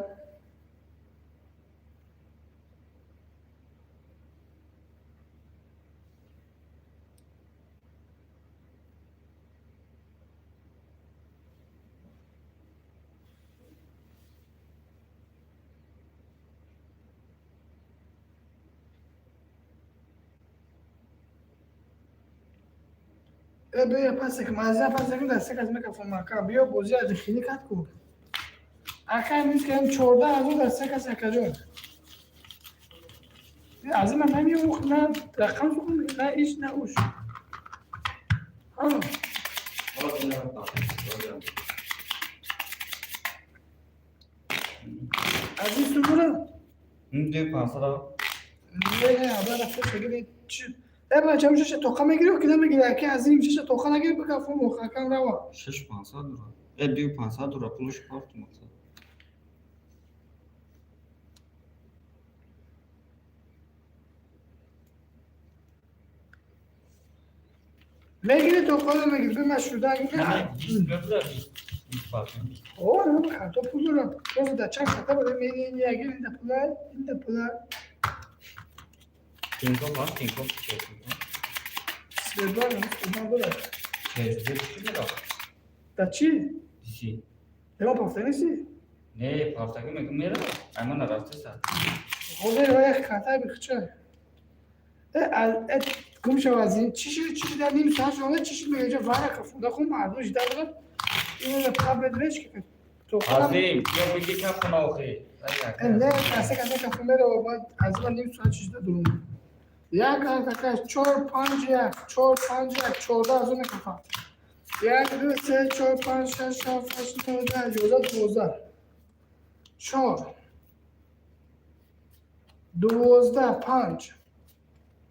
Биё, пасек, маза пасек, дастек аз микрофон мака. Биё, бозӣ аз хеле кат ку. Ака, имрӯз кардем 14 000 дар се кас, акаҷон. Аз ин ман намеомӯхт, на рақам сухан, на иш, на уш. Боз ина. Аз ин сумура? Ду пансад. Не, не, аба рафта шагири чи? Э, бача, шаша тоқа мегири ё ки намегири? Ака Азим, шаша тоқа нагири, бикафон, акам рава. Шаш пансад дура. Э, ду пансад дура, пулуш парту мақсад. Мегири тоқа намегири, бе шуда. Бист мебуда, бист. Бист парту. О, не, хато пул дорам. Просто дар чанд хата бада мени ин ягир, инда пула, инда пула. Тинькофф ҳаст, Тинькофф чӣ? Сбербанк, Сбербанк дорад. Чӣ чӣ мера? Дар чӣ? Диси. Лема пафта нести? Не, пафтагӣ мегум мера. Ай ман нарафтеса. Ҳозир ва як хата бихча. Э, э, гум шав аз ин. Чӣ шуд, чӣ шуд, дар ним соат шуд, чӣ шуд, мега вара кафуда хун мардум жида дорад. Ин пабред реш ки тоқа. Азим, биё биги кафона охи. Э, не, касе касе кафу мерава, баъд аз ин ним соат чӣ шуда дурум. Як такаш чор панҷ як, чор панҷ як, 14 000 мекафам. Як, ду, се, чор, панҷ, шаш, ҳафт, ҳашт, нӯҳ, даҳ, 11, 12. Чор. 12, панҷ.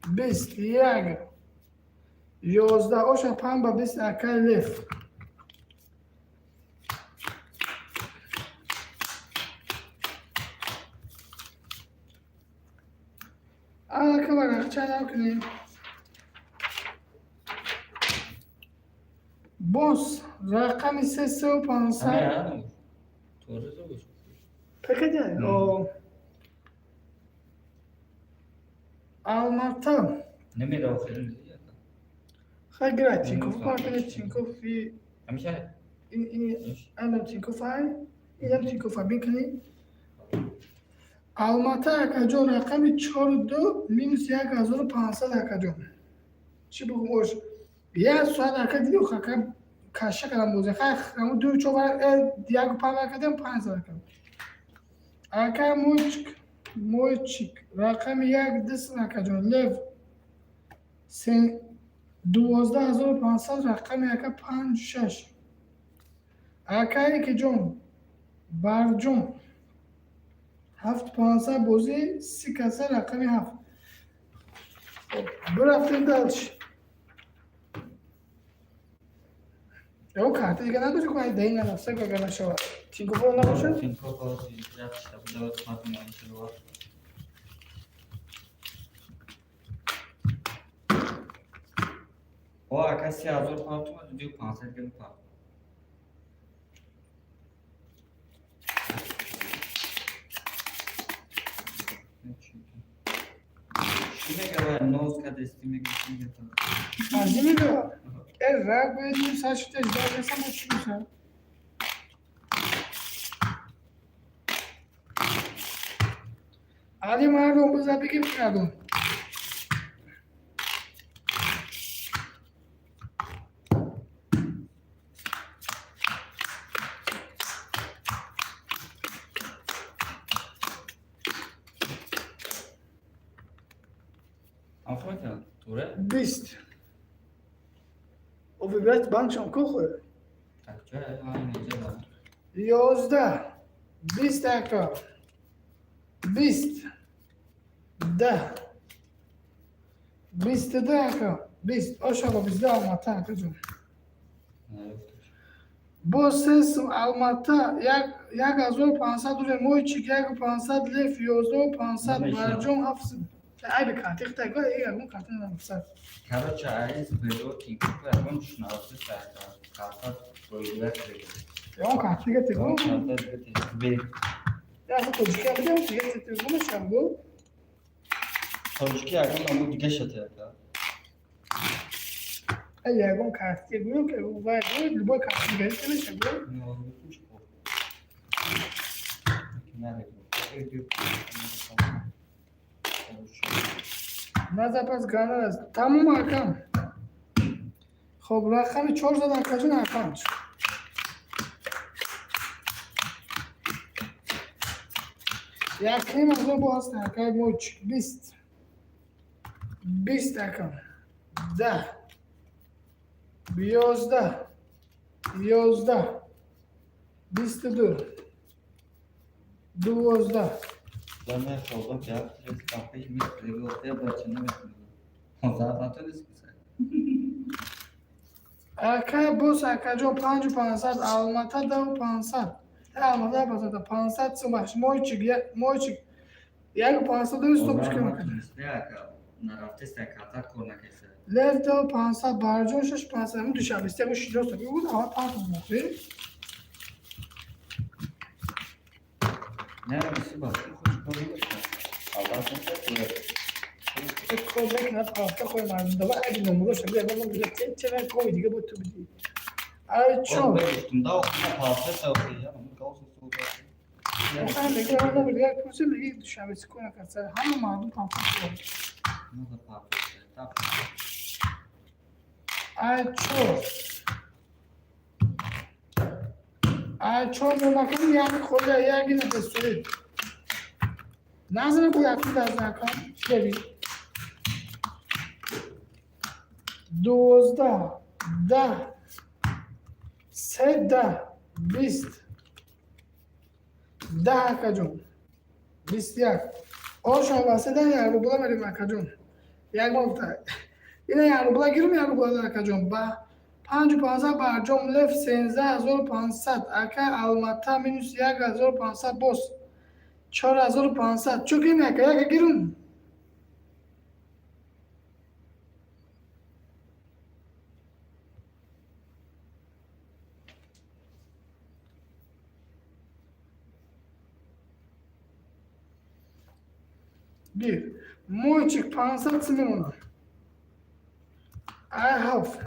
20, як. 11, оша панҷ ба 20, акай леф. Ака, варақча накунем. Боз рақами се, сеу пансад. Пекади. Алмата. Хай гирай Тинькофф картаи Тинькофф и ин анам Тинькофф ай, инам Тинькофф ай бикунӣ. Алмата, акаҷон, рақами чору ду, минус 1500, акаҷон. Чӣ бугум, ош як соат, ака, диди, ака, каша кардам бозе. Хай, ҳамун ду чор яку панҷ кардем, панҷ ака. Ака Мойчик, Мойчик, рақами як дис, акаҷон. Лев 12 500, рақами, ака, панҷ шаш. Ака ҷон, Барҷон, ҳафт пансад, бозӣ 30 каса, рақами ҳафт. Бирафтем дальше. Ё карта дига надошт, ки даи нарафта, агар нашавад. Тинькофф набошад? Тинькофф як шта буда, хатм шуда. О, ака, 3000 партум, ду пансад гирм партум. Чӣ мега, ноз кадести мега, чӣ мега? Аз ин мега? Э, раг бояд ним соат шуда, ждал ресам, бо чӣ мешавад? Али мардум, биза бигим кардум. Амхота, туре? 20. О, выбирать банкшон кухо. Так, ча, ай, не. 11. 20, ака. 20. 10. 22, ака. 20. Ошаба бизда Алмата, ака ҷон. Бо сес Алмата 1500 дурем, Мойчик 1500, Лев 11 500, Барҷон ҳафт. Айби карти хитай, го ягон карта нафсад. Короче, айз беро Тинькофф ягон шунаваси карта боида. Ягон карта дига тего. Карта дига бе. Я тоҷики ам бидем, дига тего мешам го. Тоҷики ягон намуд дига шата, ака. Ай, ягон карта гӯё ки вай гӯё любой карта дига меша го. Ну, чӣ кор? Наре. На запас ганар аст. Тамом, акам. Хоб, рақами чор зад, акаҷон, панҷ. Якним ҳазор бо ҳаст, акай Мойчик. 20. 20, акам. 10. 11. 11. 22. 12. Ла мехобам, як трес кафеш мис бача наметонам. Ҳозир натонест писар. Ака бос, акаҷон, панҷу пансад, Алмата даву пансад. Алмата пансад, 500 сум бахш. Мойчик, Мойчик. Яку пансад дори стоп чикар мекунад. Нарафтеста карта кор накеса. Лев даву пансад, Барҷон шаш пансад. Ҳамин душанбе сте широста. Буд ҳама панҷ мохи. Не, спасибо. Худ кор намекунад. Албатта, Кор мекунад, пафта хои мардум. Давай айби номуроша. Бия, ягон дига чера кови дига бо ту биди. Ай чо. Гуфтум да, пафта савхи. Гаус су. Охир мега номер дига пурсем, меги душанбе си кор накард. Ҳама мардум пафта кор. Ну пафта. Так. Ай чор. Ай чор накунӣ, яъне холя яги нафасурид. Назара бо яку дазнака. Бери. 12, 10, се, 10, 20, 10, акаҷон. 21. Ошон васе да як рубла мерим, акаҷон. Як мофта. Ина як рубла гирм, як рубла, акаҷон. Ба панҷу пансад, Барҷом, Лев 13 500, ака Алмата минус 1500, боз 4500. Чо гирм, ака, яка гирм. Гир. Мойчик 500 сум мемонад. Ай ҳафт.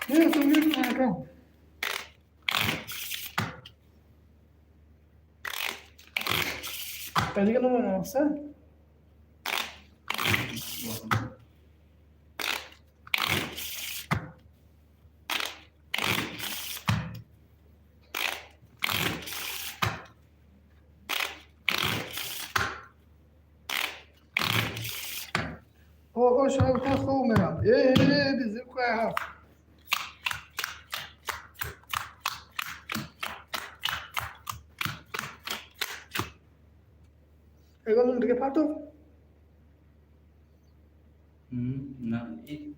Гирифтум, гирифтум, акам. Та дига номонам са? О, шаб хоб мерам. Э, бизир куай ҳафт. Ягон ном дига партов? На, и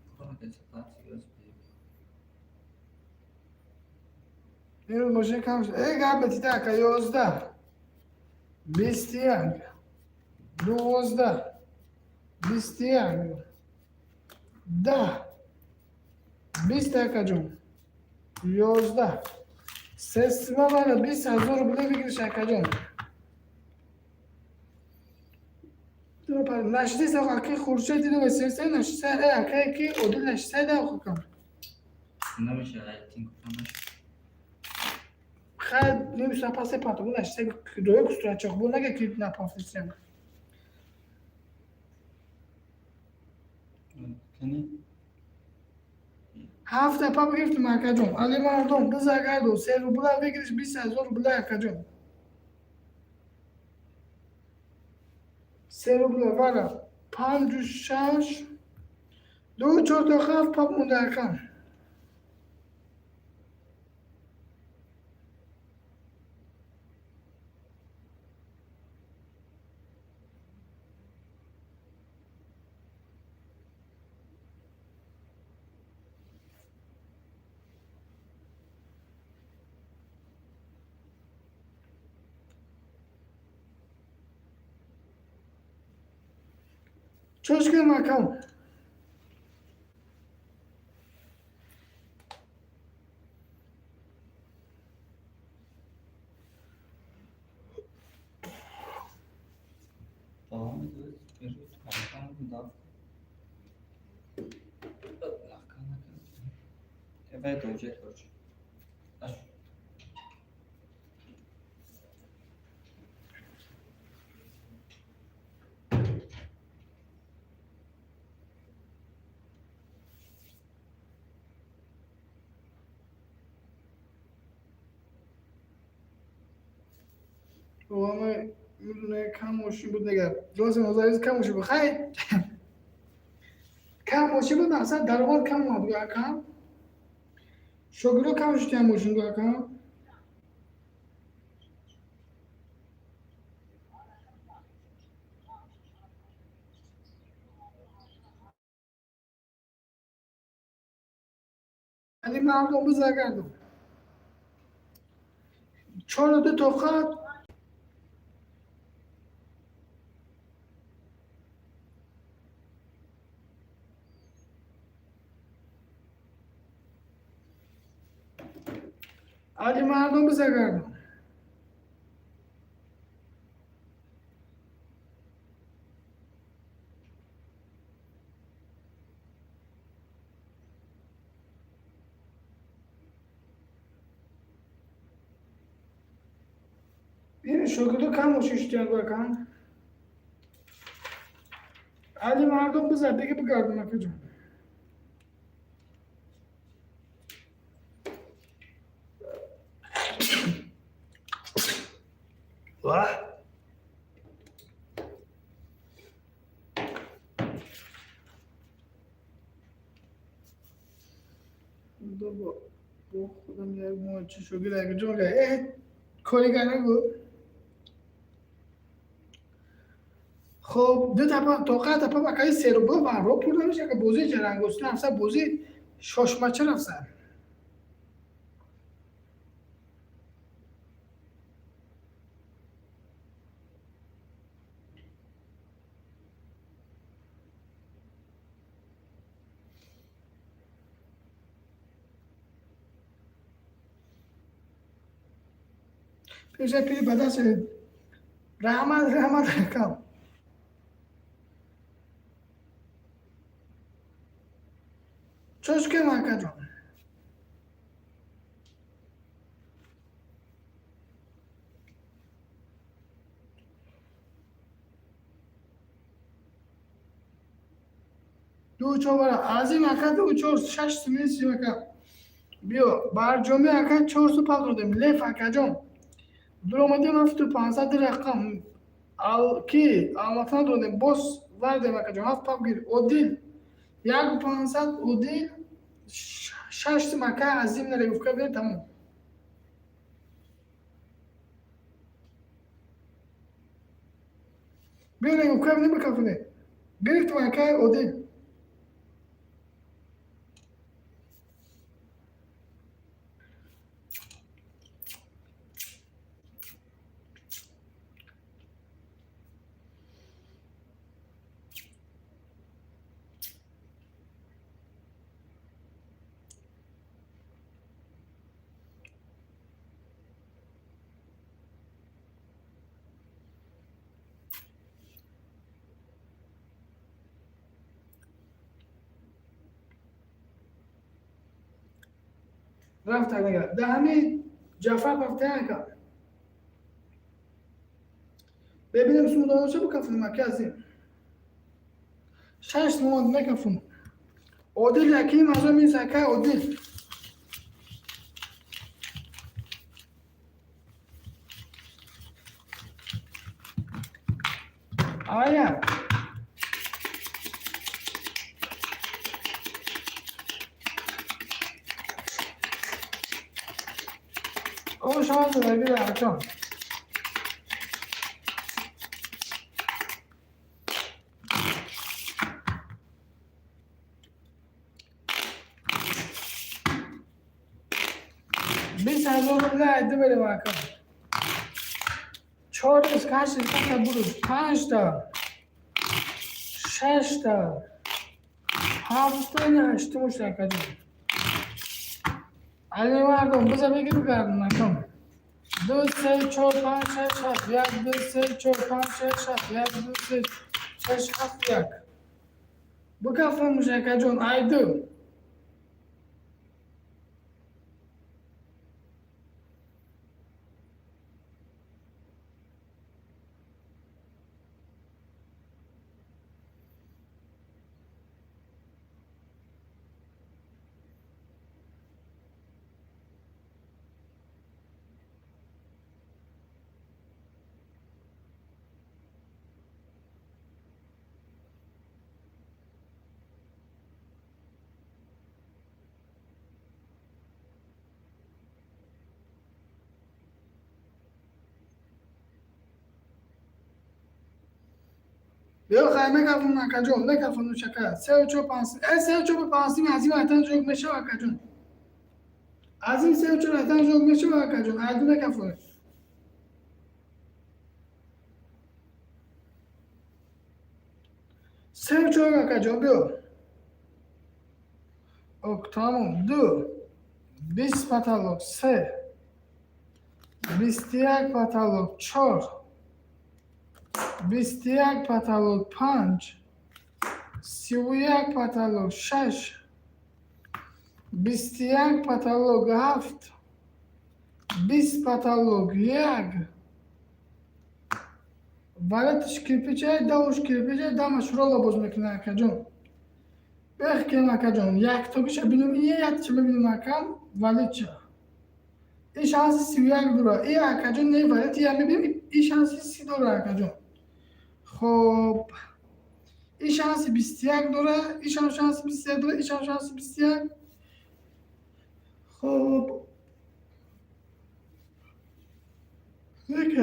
Имрӯз мошин кам шуд. Э, гап бетида, ака, 11, 21, 12, 21, 10, 20, акаҷон. 11. Се сима бара 20 000 рубля бигириш, акаҷон. Нашиди аки Хуршед дида се нашиса э акае ки Одил нашиса да хукам. Намеша, рейтинг намеша. Хай немисам пасе пато бу нашиса доя кустура чох бу нага ки напафисям. Кани? Ҳафт апа бигирифтим, акаҷон. Али мардум бизагарду се рубла бигириш 20 000 рубла, акаҷон. Се рубла вара панҷу шаш ду чор то ҳафт пап монда, акам. Чош кардам, акам. Давом медиҳад, берут, аркан, дав. Аркан, аркан. Эвай доҷа, короче. Аш. Обама медоне кам мошин буд негар. Дозим озариз кам мошин буд. Хай кам мошин буд, мақсад даромад кам омад гу, акам. Шогирдо кам шуд мошин гу, акам. Али мардум бизагардум. Чору ду тоқат. Али мардум бизагардум. Бини шогирдо кам мошин шудиян гу, акам. Али мардум биза биги бигардум, акаҷон. Ваҳ. Бо худам як моҳ шогирд, акаҷон, э коригар нагу. Хоб ду тапа тоқат апа акаи се рубла варро пур намеша ка бозии ҷарангосӣ рафса, бозии шошмача рафса. Пеша пири ба даст шавед. Раҳмат, раҳмат, акам. Чошкем, акаҷон. Ду чор бара азим ака, ду чор шаш симесим, ака. Биё, барҷоми, ака, чорсу пал додем. Леф, акаҷон, дуромадем, 7500 рақам ки Алматана додем, боз вардем, акаҷон, ҳафт пап гир. Одил, 1500, одил шаш сим, ака. Азим нарегуфка бир, тамом. Биё, регуфка бикафуне, гирифтем, ака, одил. Рафт, ага. Даҳами Ҷафар рафта, ака. Бибинем, сумудоноша бикафунем, ака азим. Шаш сумод мекафун. Одил, яким азо минус, ака, одил. Ая. О, шанс бира, акам. 20,000 рубля айди берем, ака. Чор рӯз каши та буруд. Панҷта. Шашта. Ҳафта, ҳаштум шуд, акаҷон. Али мардум, биза бигир гардон, акам. Ду, се, чор, панҷ, шаш, ҳафт. Як, ду, се, чор, панҷ, шаш, ҳафт. Як, ду, се, шаш, ҳафт, як. Бикафон муш, акаҷон, айду. Биё, хай, мекафон, акаҷон, мекафон, шака. Сеу чор панҷ. Э, сеу чор панҷ азим ҳатан ҷог мешава, акаҷон. Азим сеу чор ҳатан ҷог мешава, акаҷон. Айду мекафон. Сеу чор, акаҷон, биё. Ок, тамом. Ду. 20 потолок, се. 21 потолок, чор. 21 потолок, панҷ. 31 потолок, шаш. 21 потолок, ҳафт. 20 потолок, як. Валетиш кирпичай, давуш кирпичай, дамаш рола боз мекунад, акаҷон. Бехкем, акаҷон, яктогиша бинем, ин якча мебинем, акам, валетча. И шанси 31 дора. И, акаҷон, не, валети я мебинем, и шанси 30 дора, акаҷон. Хоб. И шанси 21 дора, и шанси 21 дора, и шанси 21. Хоб. Яке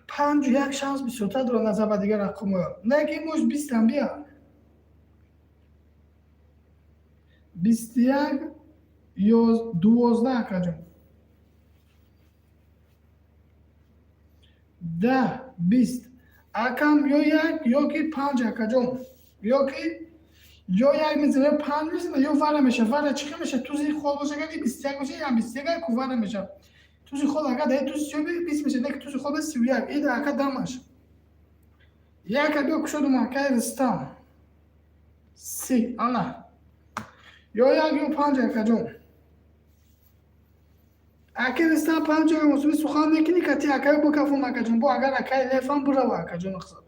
панҷу як шанс бисёртар дора назар ба дигар рақамҳо. Не ки муш бистам бия. 21 ё 12, акаҷон. 10, 20. Акам, ё як, ё ки панҷ, акаҷон. Ё ки ё як мезана, ё панҷ мезана, ё вара меша. Вара чӣ хел меша? Тузи хол боша, ки 21 боша, ям 21 ку вара меша. Тузи хол ака даи тузи сиё 20 меша, не ки тузи хол 31. Ида ака дамаш. Яка биё кушодум акаи Рустам. 30 ана. Ё як ё панҷ акаҷон. Аки Рустам панҷ ё мусуби сухан мекунӣ кати акаи букафум акаҷон. Бо агар акаи лефам бурава акаҷон мақсад.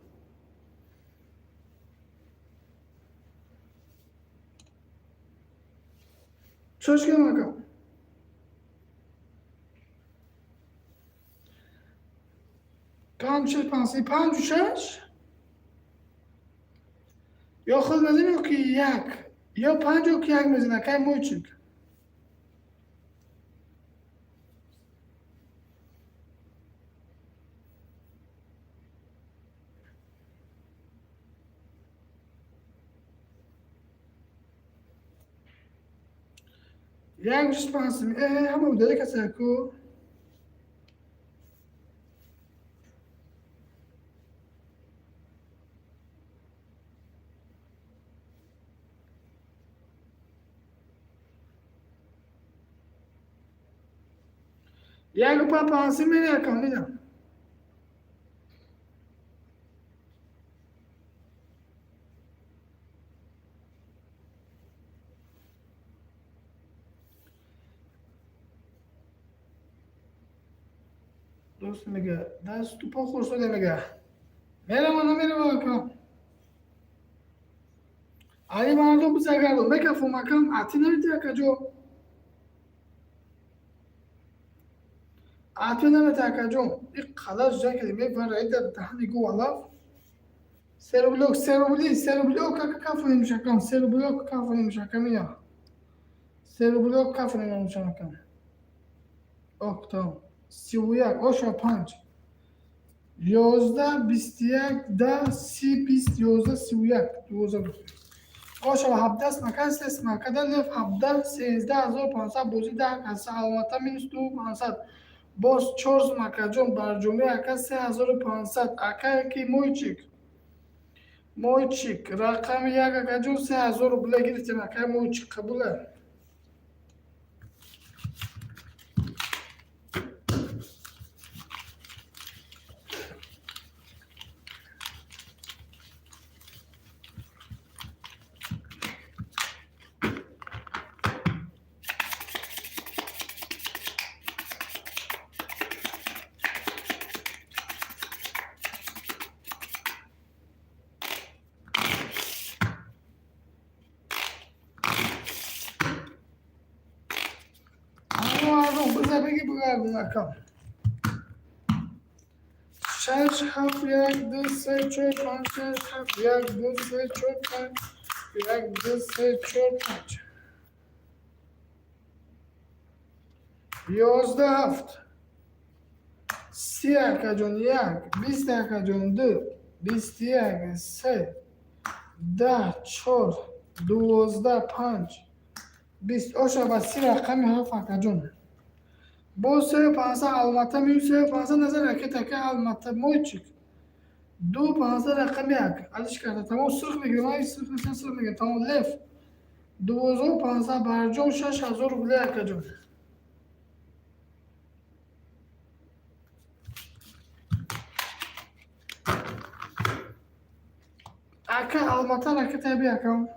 Чош кардам ака? Панҷ шаш панҷ си панҷу шаш ё худ мезанӣ ё ки як ё панҷ ё ки як мезанӣ акаи мойчик. Як шаш панҷ си ҳама удали каса ку. Яку панҷ панҷ си мери акам мидам. Дӯст мега дасту по хурсода мега. Мерава намерава акам. Али мардум бизагардон мекафум акам ати намеди акаҷо. Ати намеди акаҷон. И қадар жан кардем мебара ида даҳани гу алаф. Серублёк серубли серублёк ака кафонем шакам серублёк кафонем шакам ия. Серублёк кафонем шакам. Ок тамом. 31 оша панҷ. 11 21 10 30 20 11 31 12 оша 17 смака се смака да лев 17 13500 бозӣ 10 каса Алмата минус 2500 боз 4 смакаҷон барҷомӣ ака 3500 ака ки мойчик мойчик рақами як акаҷон 3000 рубля гирифтем акаи мойчик қабула. Акам. Шаш ҳафт як ду се чор панҷ шаш ҳафт як ду се чор панҷ як ду се чор панҷ. 11 ҳафт. 30 акаҷон як, 20 акаҷон ду, 21 се, 10 чор, 12 панҷ, 20 оша ба 30 рақами ҳафт акаҷон. Боз 3500 Алмата минус 3500 назар ракета ака Алмата мойчик. 2 500 рақами як. Алиш карда тамом сурх мегирем, ай сурх насан сурх мегирем. Тамом лев. 12500 барҷом 6000 рубля акаҷон. Ака Алмата ракета би акам.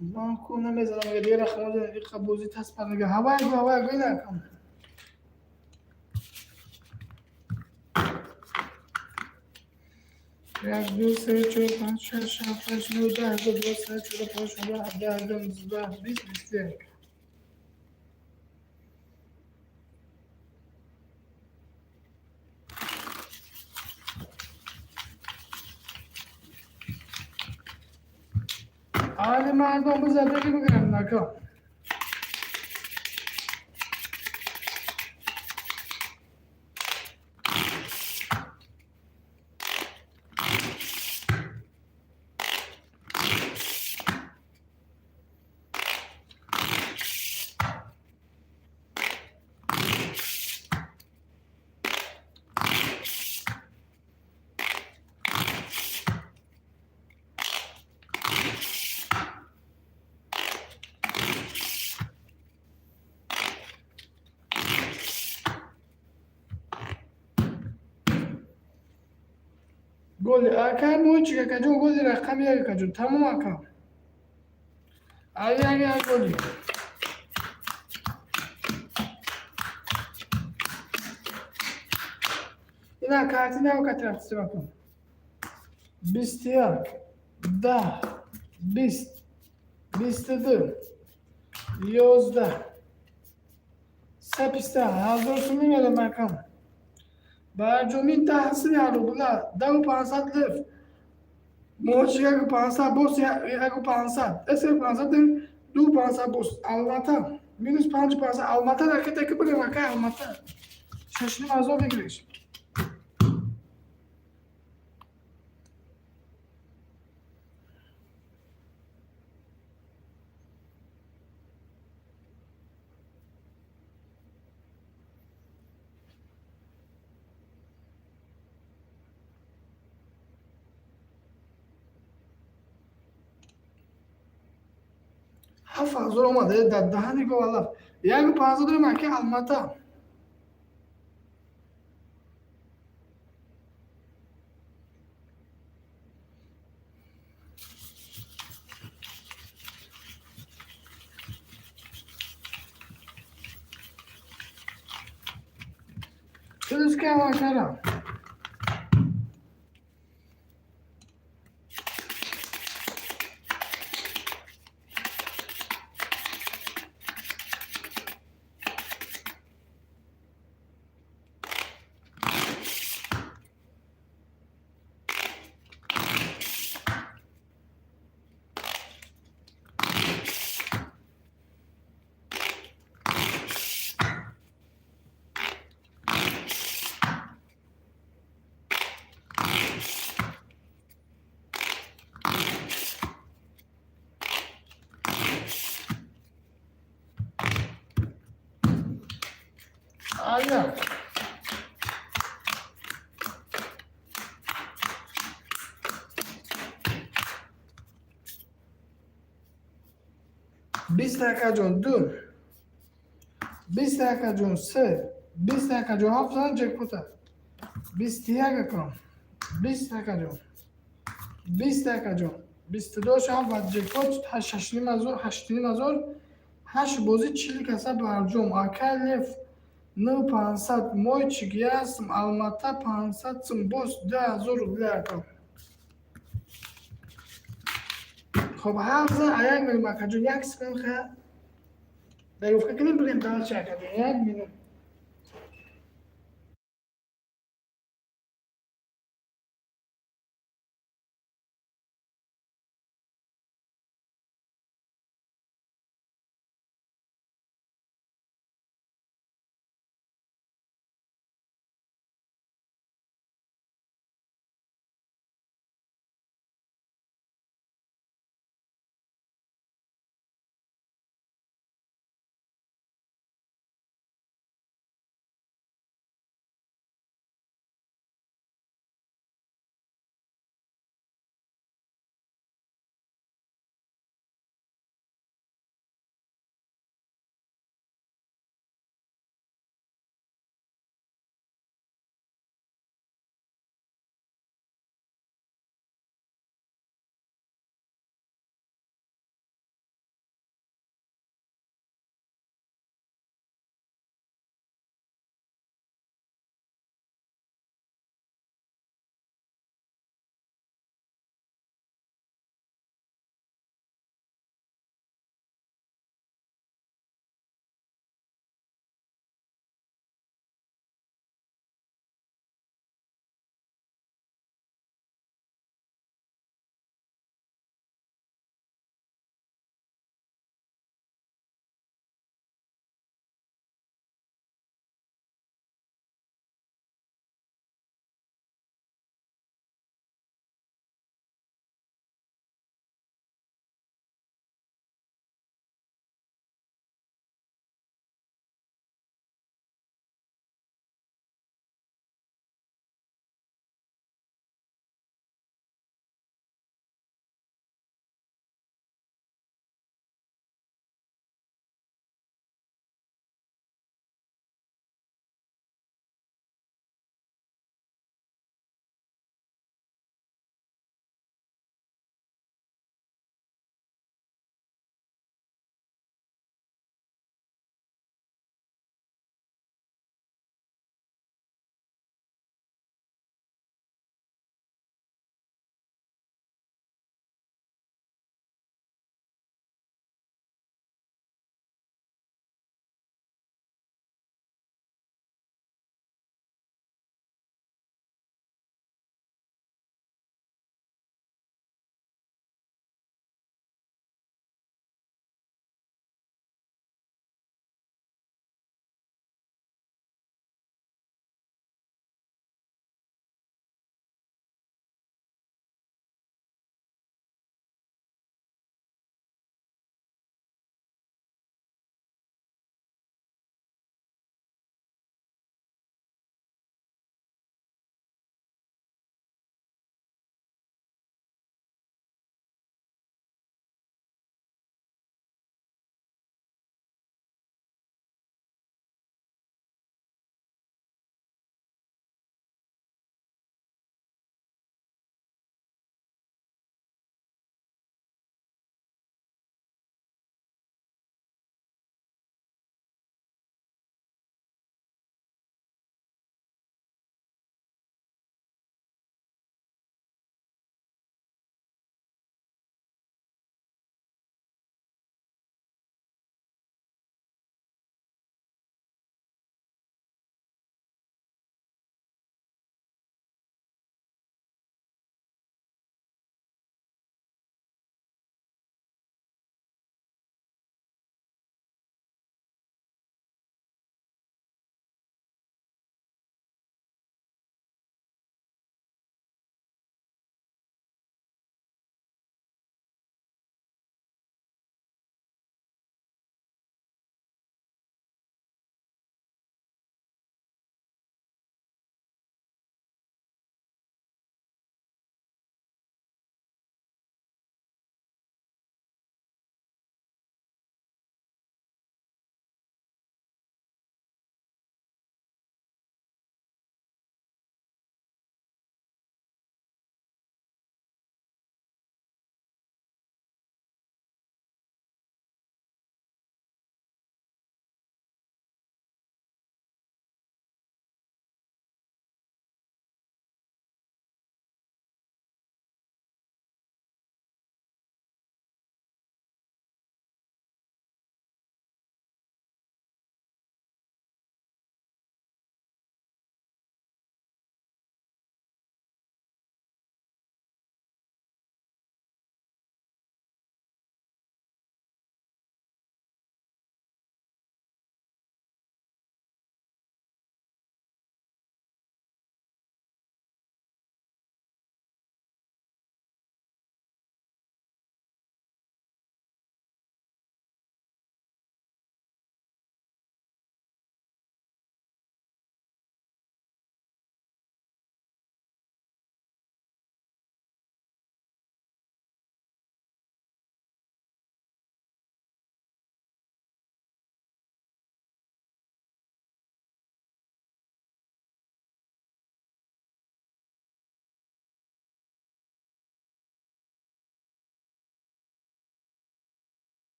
Ман ку намезанам мега дигар рақамҳо иқа бозӣ таспар мега ҳавай гу ҳавай гу инакам. Як ду се чор панҷ шаш ҳафт ҳашт нӯ даҳ 11 12 13 14 15 16 17 18 19 20 21. Али мардум биза беги бигирем нака. Голи ака мӯчик акаҷон, голи рақами як акаҷон, тамом ака. Ай як як голи. Ина картина ока тараф кун. 21, 10, 20, 22, 11, 3 ҳазор сум мемедам акам. Барҷоми 10 сими рубла, 10 500 лев. Мочи 1 500, бос 1 500. Эсе 500, 2 500 бос. Алмата. Минус 5 500. Алмата ракета ки бирем ака Алмата. 6,5 ҳазор выигрыш. 7 ҳазор омад дар даҳани говалаф. 1 500 дорем аки Алмата. Плюс кам акара. Ая. 20 акаҷон, ду. 20 акаҷон, се. 20 акаҷон, ҳафт зан ҷекпота. 21 акам. 20 акаҷон. 20 акаҷон. 22 шав ва ҷекпот 6,5 ҳазор, 8,5 ҳазор. Ҳашт бозӣ 40 каса барҷом. Ака лев 9 500, мойчик ясм, Алмата 500 сум, боз 2000 рубля акам. Хоб, ҳафт зан аяк мерем акаҷон, як секунд ха. Договка кунем, бирем дальше акаҷон, як минут.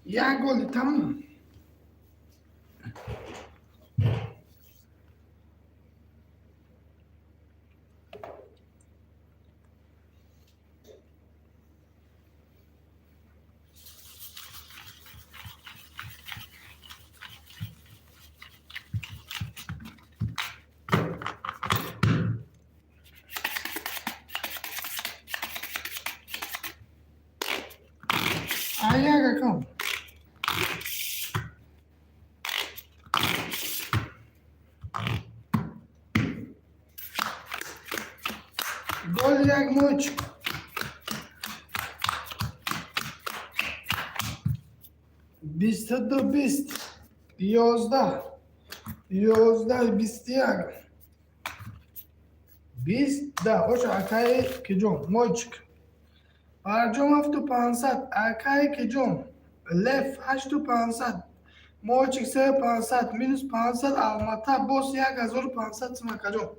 Як голи, тамом. Аяга кам. Гол, як муч. 22, 20, 11, 11, 21, 20, 10. Оша, акаи киҷон, мойчик. Барҷом 7500, акаи киҷон. Лев 8500, мойчик 3500, минус 500, Алмата боз 1500 сум, акаҷон.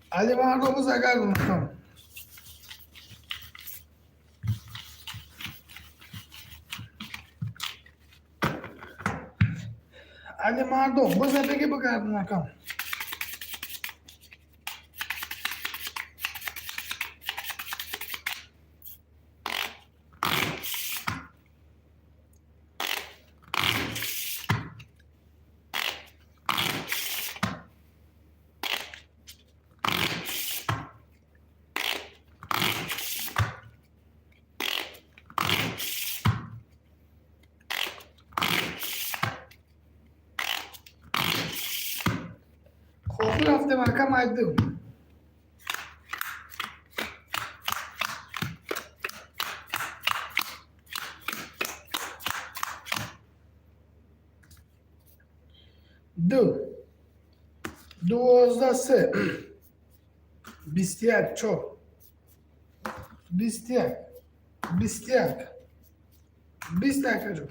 Али мардому загар гуфтам. Али мардум, боза беги бигардон, акам. Хоху рафтем, акам, айду. Ду, 12, се, 21, чор, 21, 21, 20, акаҷон,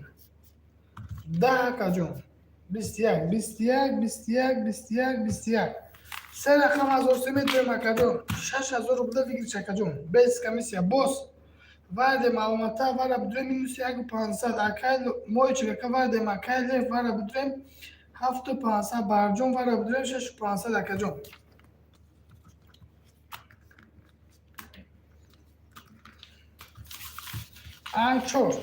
10, акаҷон, 21, 21, 21, 21, 21. Се рақам ҳазор се метавем, акаҷон. 6000 рубля выигрыш, акаҷон, без комиссия. Боз вардем Алмата, вара будурем минус 1500, акай мойчик, ака, вардем, акай Лев, вара будурем 7500, Барҷон, вара будурем 6500, акаҷон. Ай чор.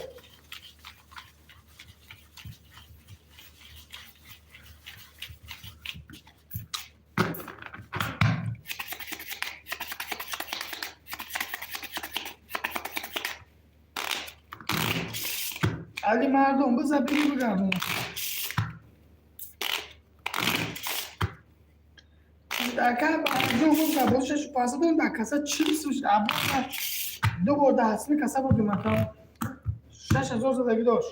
Али мардум, биза бигӣ бигардон. Ака Барҷон, гуфта боз 6500 дорем, дар каса 40 сум шуд. Ду бор даҳсими каса бурдем, ака. 6000 задагӣ дошт.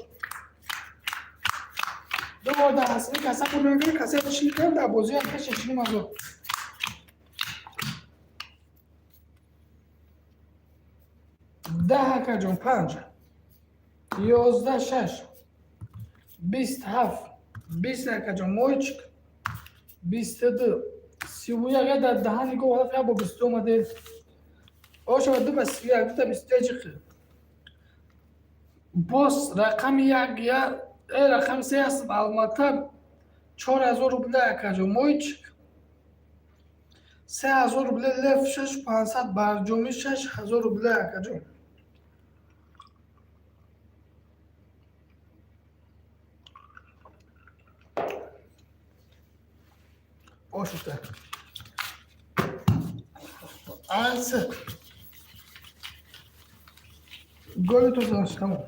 Ду бор даҳсими каса бурдем, каса 40 кард, дар бозӣ ака 6500. 10, акаҷон, панҷ, 11, шаш, 20, ҳафт, 20, акаҷон, мойчик, 22, 31, я дар даҳани гов ҳафт, як бо 22 омаде. Ошава, ду ба 31, дута 21 ҷиқи. Боз рақами як, я рақами се аст, Алмата 4000 рубля, акаҷон, мойчик 3000 рубля, Лев 6500, Барҷомӣ 6000 рубля, акаҷон. Ошута. Алсы. Голи тозалаш, тамом.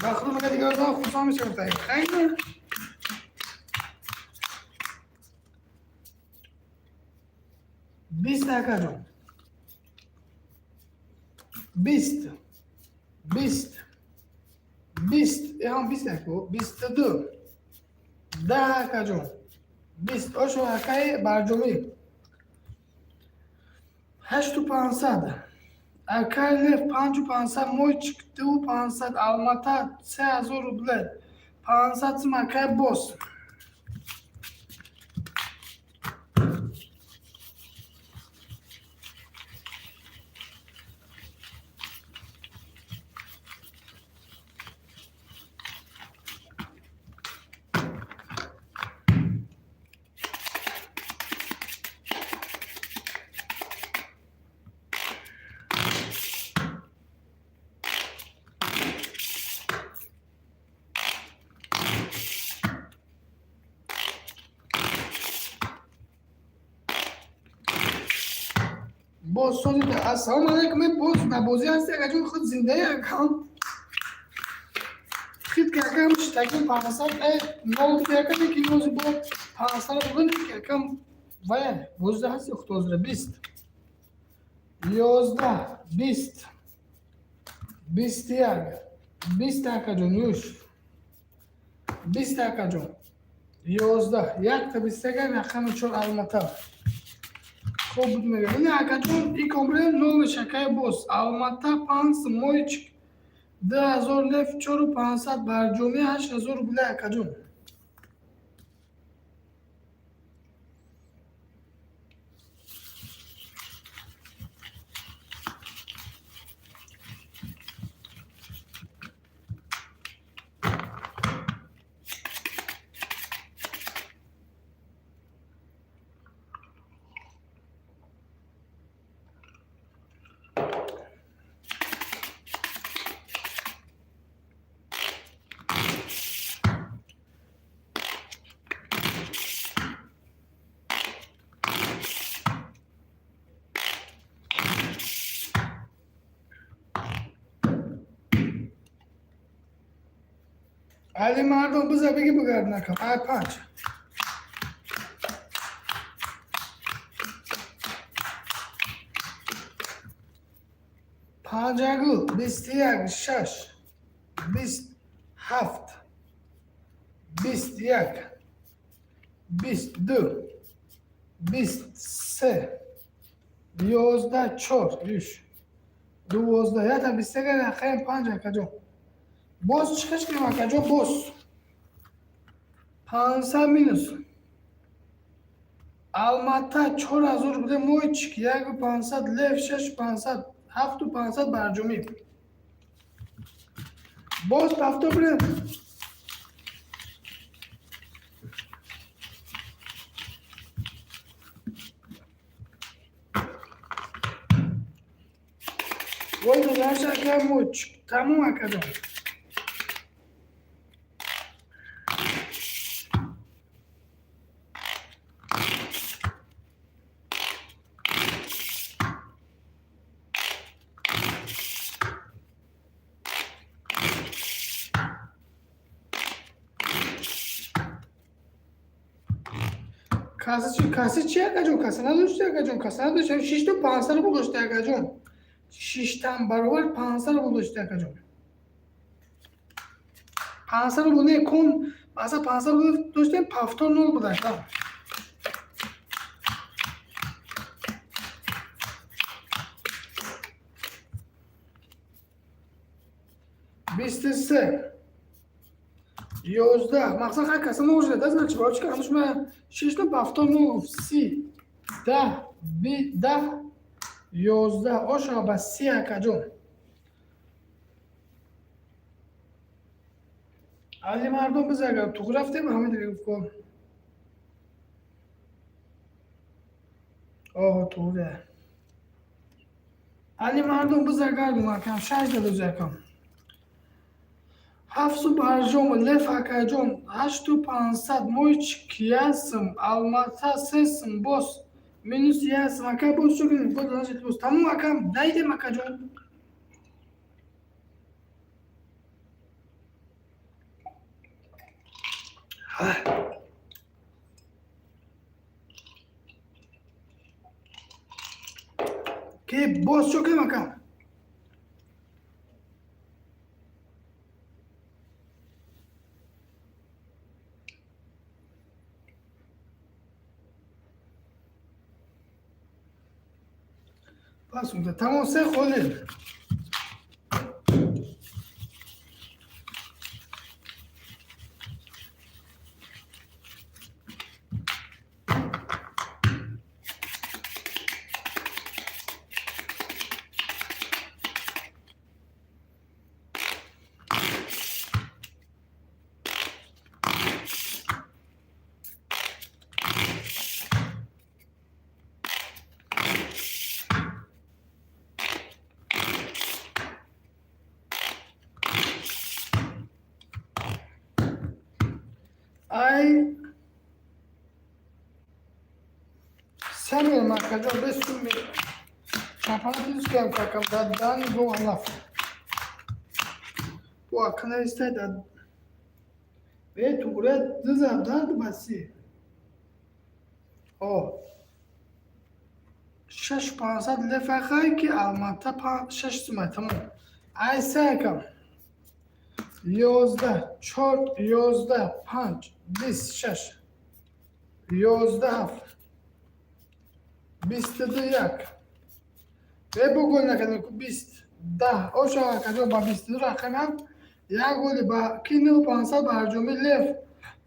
Вақт дигар хурсанд мешавам. Хайр. 20, акаҷон. 20, 20, 20, эҳам 20 яку, 22, 10, акаҷон, 20. Ошо, акаи барҷомӣ, 8500, акаи Лев, 5500, мойчик, 2500, Алмата, 3000 рубле, 500 сум, акаи Бос. Боз сози. Ассалому алайкум, боз дар бозӣ ҳасти, акаҷон? Худ зиндаи, акам? Хит ки, акам, штакин 500 нол буди, акам, ки нози бо 500 буд, ки, акам, вая бозида ҳасти худозира. 20, 11, 20, 21, 20, акаҷон, юш, 20, акаҷон, 11, якта бистага, рақами чор, Алмата. Хоб буд, мегӯям, ина, акаҷон, и комплект нол мешакай. Боз Алмата, панҷ, мойчик, 2000, Лев, 4500, барҷомӣ, 8000 рубля, акаҷон. Али мардум, биза биги, бигард накам. Ай панҷ. Панҷагу, 21, шаш, 20, ҳафт, 21, 22, 23, 11, чор, юш, 12, ята бистага, рақами панҷ, акаҷон. Боз чиқиш кунем, акаҷон, боз 500 минус. Алмата, 4000 рубля, мойчик, 1500, Лев, 6500, 7500, барҷомӣ. Боз повтор бирем. Вой, додарш, ака, мойчик, тамом, акаҷон. Каса чи, каса чи, акаҷон? Каса надошти, акаҷон, каса надошти. Шишту 500 рубл дошти, акаҷон, шиштан баробар 500 рубл дошти, акаҷон. 500 рубл не кун, аса 500 рубл доштем, повтор нол буд, ака. 23, 11, мақсад ҳар каса нол да, значит, барои чи ҳамуш ма шишту повтор нол гуфт. 30, 10, 10, 11, ошо ба 30, акаҷон. Али мардум, биз агар туғ рафтем, ҳама дига гуфт ко оҳо, туғре. Али мардум, биз агар акам, шаш дадози, акам, ҳафту барҷом, Леф, акаҷон, 8500, мойчик, ясм, Алмата, сесм, боз минус ясм, ака. Боз чо кунем? Боз, значит, боз тамом, акам, дайдем, акаҷон. Ки боз чо кунем, акам? Пас тамом, се холӣ. Ай семер акаҷон, бесуми чемпионати дискам какам дадан гол алаф. Бо ака навистай да бе тугура дизабдан баси. О 6500 лефахай ки Алмата шаш сумай, тамом. Ай се акам. 11 чор 11 панҷ 26 11 ҳафт 22 як бе бо гол накардем, 20 10 оша акаҷон, ба 22 рақами ҳафт як голи ба ки 9500 ба ҳарҷоми лев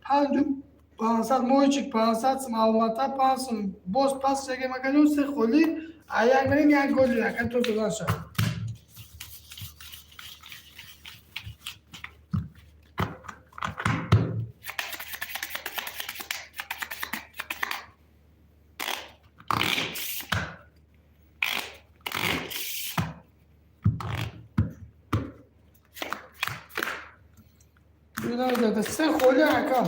5500, мойчик 500 сум, Алмата 5 сум. Боз пас шагем, акаҷон, се холӣ, а як мерем, як голи ака то додан шавад. Се холӣ, ака.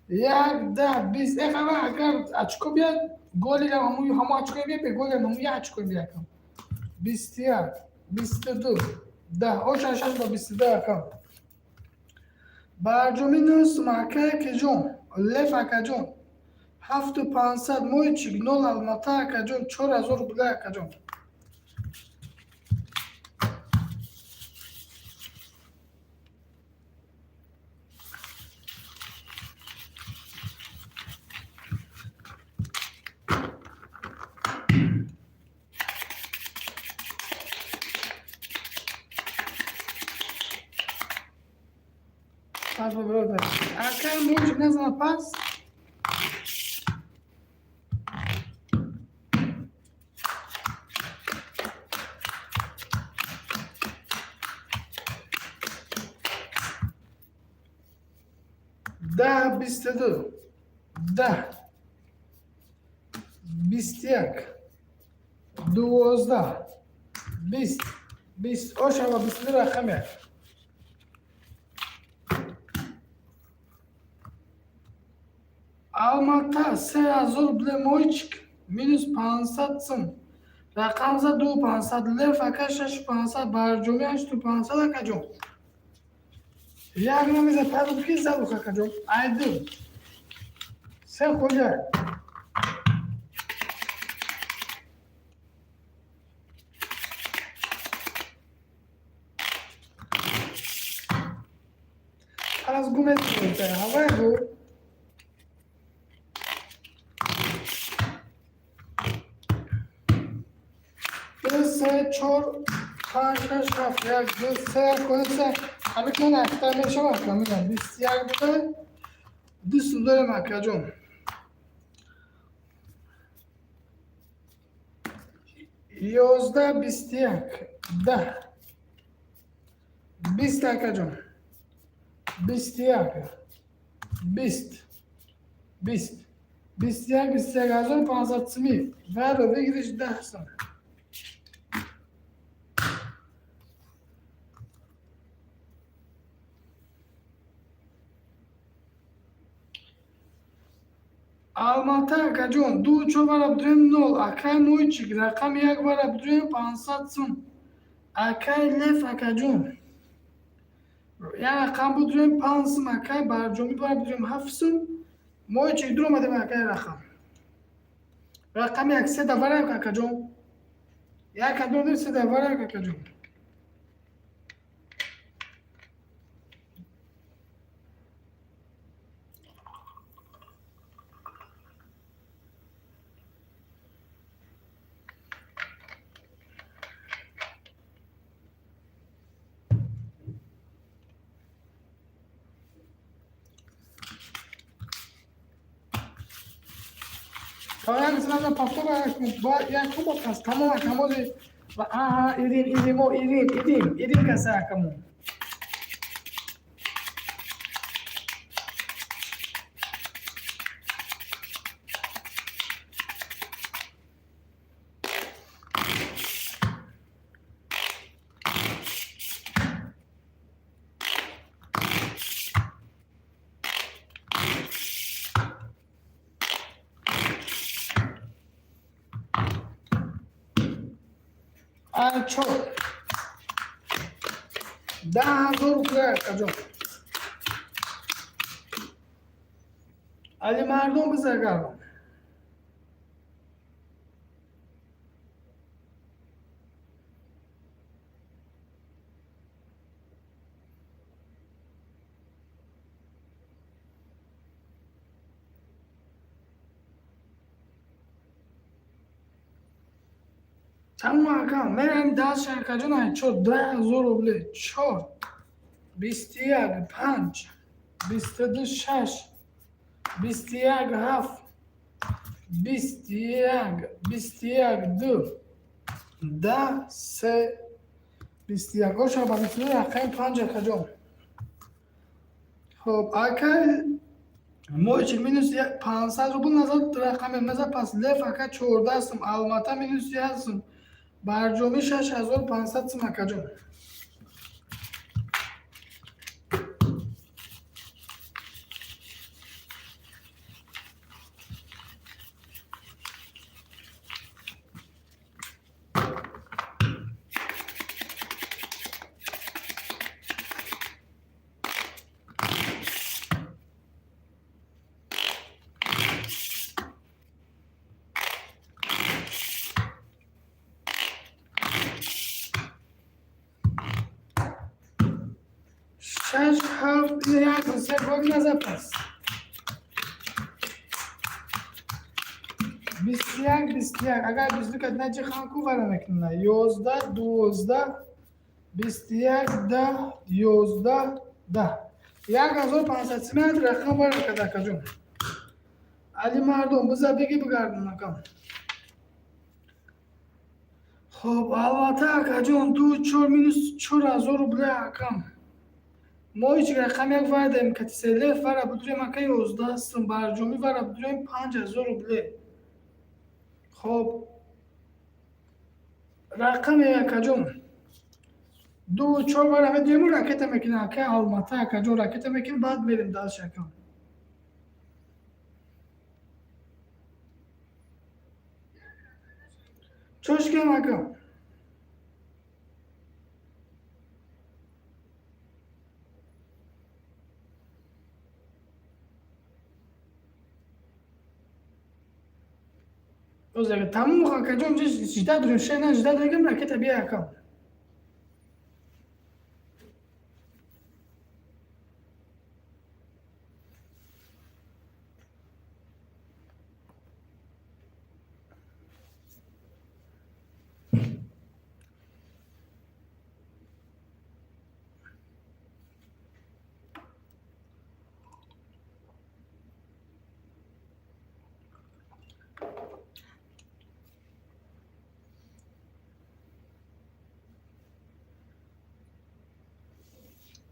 Як 10 20 эхава агар очко бияд, голи ҳамо очко бияд, бе голи ҳамо як очко бияд, акам. 21 22 10 оша шаш ба 22, акам. Барҷоми нӯсум, акае киҷон, леф, акаҷон, 7500, мойчик нол, Алмата, акаҷон, 4000 рубля, акаҷон. Пас ба бародар. Ака мойчик назана пас. 10 22 10 21 12 20 20 ошава 22 рақам як. Алмата 3000 рубле, мойчик минус 500 сум. Рақам за ду 500, лев ака 6500, барҷоми 8500, акаҷон. Як намеза паду ки заду, акаҷон. Айду. Се холия. Пас гумез ҳавай гу. Ду се чор панҷ шаш ҳафт як ду се кони се ҳамин кон акта мешавад, мегам 21 буда, ду сум дорем, акаҷон. 11 21 10 20, акаҷон, 21 20 20 21 21 500 сми варо выигрыш 10 сум. Алмата, акаҷон, ду чор вара бидурем нол, акай мойчик рақами як вара бидурем 500 сум, акай леф, акаҷон, як рақам будурем 5 сум, акай барҷомӣ вара бидурем 7 сум, мойчик дур омадем, акай рақам рақами як се давара, акаҷон, як кадом се давара, акаҷон. Та як зразу повтора як кубок пас тамом акамози ва аҳа идин идимо идин идин идин каса акамо. Чор 10,000 рубля акаҷон. Али мардум бизагардон. Тамом акам, мераем дальше акаҷон. Ай чор 10,000 рубле чор 21 панҷ 22 шаш 21 ҳафт 21 21 ду 10 се 21 оша ба 22 рақами панҷ акаҷон. Хоб акай моҳичи минус 500 рубл назад рақами назад пас лев ака 14 сум, Алмата минус 1 сум, барҷомӣ 6500 сум акаҷон. Шаш ҳафт як се бор назад пас 21 21 агар 22 кад наҷи ханку вара мекунна 11 12 21 10 11 10 1500 симат рақам вара кад акаҷон. Али мардум биза беги бигардон акам. Хоб албатта акаҷон ду чор минус 4000 рубля акам. Мо ҳеҷ рақам як вара даем катиселеф вара будурем ака 11 сум, барҷомӣ вара будурем 5000 рубле. Хоб рақаме акаҷон ду чор вара медуем ракета мекунем ака Алмата акаҷон ракета мекунем баъд мерем дальше акам. Чошкем акам. Тамом акаҷон жида дорем шена жида дорем ракета бия акам.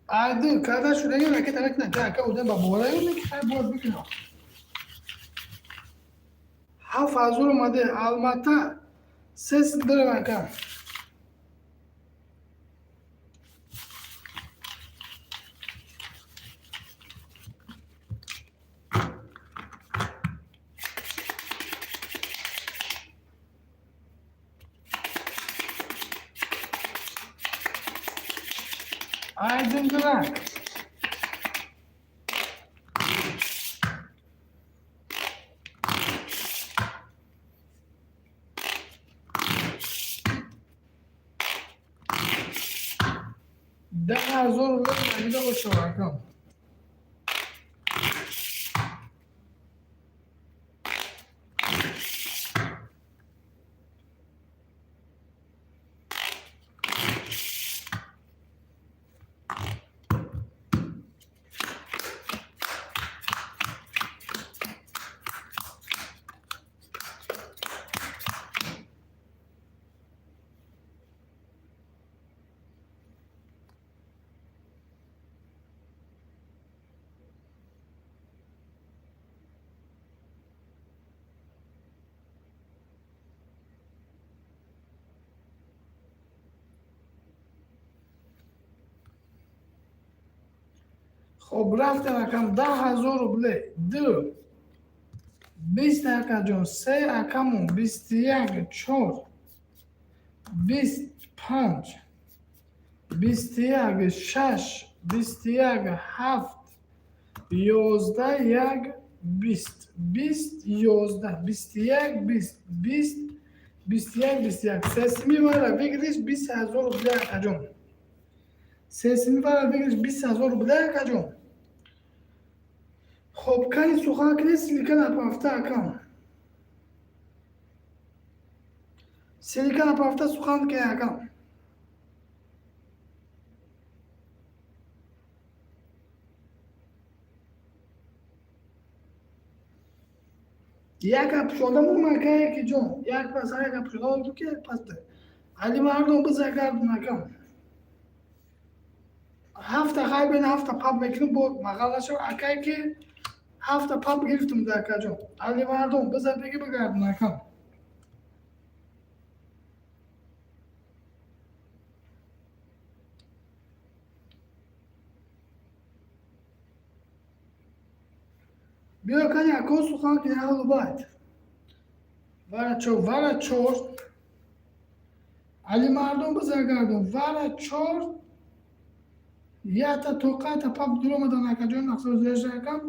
Айду када шудаги ракета ракна ака одам ба бора ки хай боз бикунам. 7000 омаде Алмата се дорем ака. Айдинграк. 10,000 рубля надида бошад акам. Хоб, рафтем, акам, 10 000 рубле. Ду, 20, акаҷон, се, акамон, 21, чор, 25, 21, шаш, 21, ҳафт, 11, як, 20, 20, 11, 21, 20, 20, 21, 21. Сесими вара выигрыш 20 000 рубля, акаҷон. Сесими вара выигрыш 20 000 рубля, акаҷон. Хоб, кани сухан кунед, ссылка напафта, акам. Ссылка напафта, сухан кунед, акам. Як апшода мумакае ки ҷон, як пас, як апшода ки як пас. Али мардум, бизагардун, акам. Ҳафта хай бен, ҳафта паб мекунем, бо мағал нашав, акае ки ҳафта паб гирифтум да, акаҷон. Али мардум, биза беги, бигардун, акам. Биё, кани, ако, сухан кини, аҳлу байт. Вара чор, вара чор. Али мардум, бизагардун, вара чор. Ята тоқата паб дуромадан, акаҷон, нақсозашакам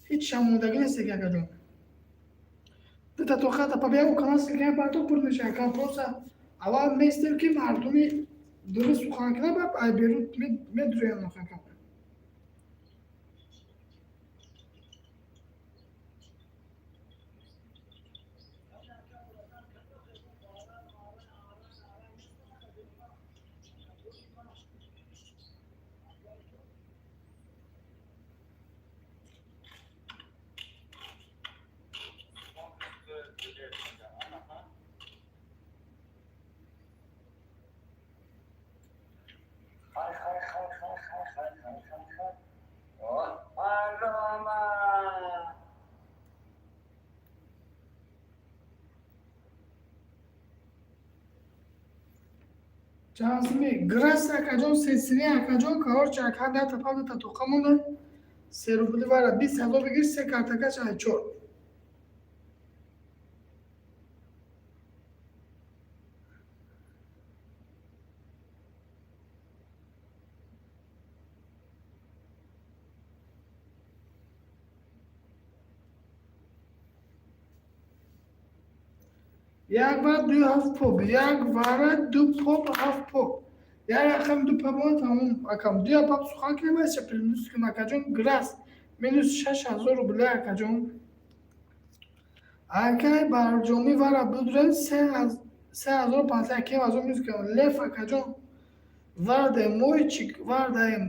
ҳеҷ шамондагӣ нест, акаҷон. Дута тоқата паб яку канал ссылка парто, пур меша, акам. Просто аввал местем, ки мардуми дуруст сухан кунад, баъд ай берун медуроям, акам. Aroma. Ҷазми грас, акаҷон, сесини, акаҷон. Короче, ака, дата паб, дата тоқа монда, се рубли. Вара 20 000 бигир, се картакаш ай чор. Як вара ду, ҳафт поп, як вара ду поп, ҳафт поп, як рақам ду пап монда, тамом, акам. Дуя пап сухан кунем, аша плюс кун, акаҷон. Грас минус 6000 рубля, акаҷон. Акай барҷомӣ, вара будурем, 3500, кем азо минус кунем. Леф, акаҷон, вардаем, мойчик вардаем,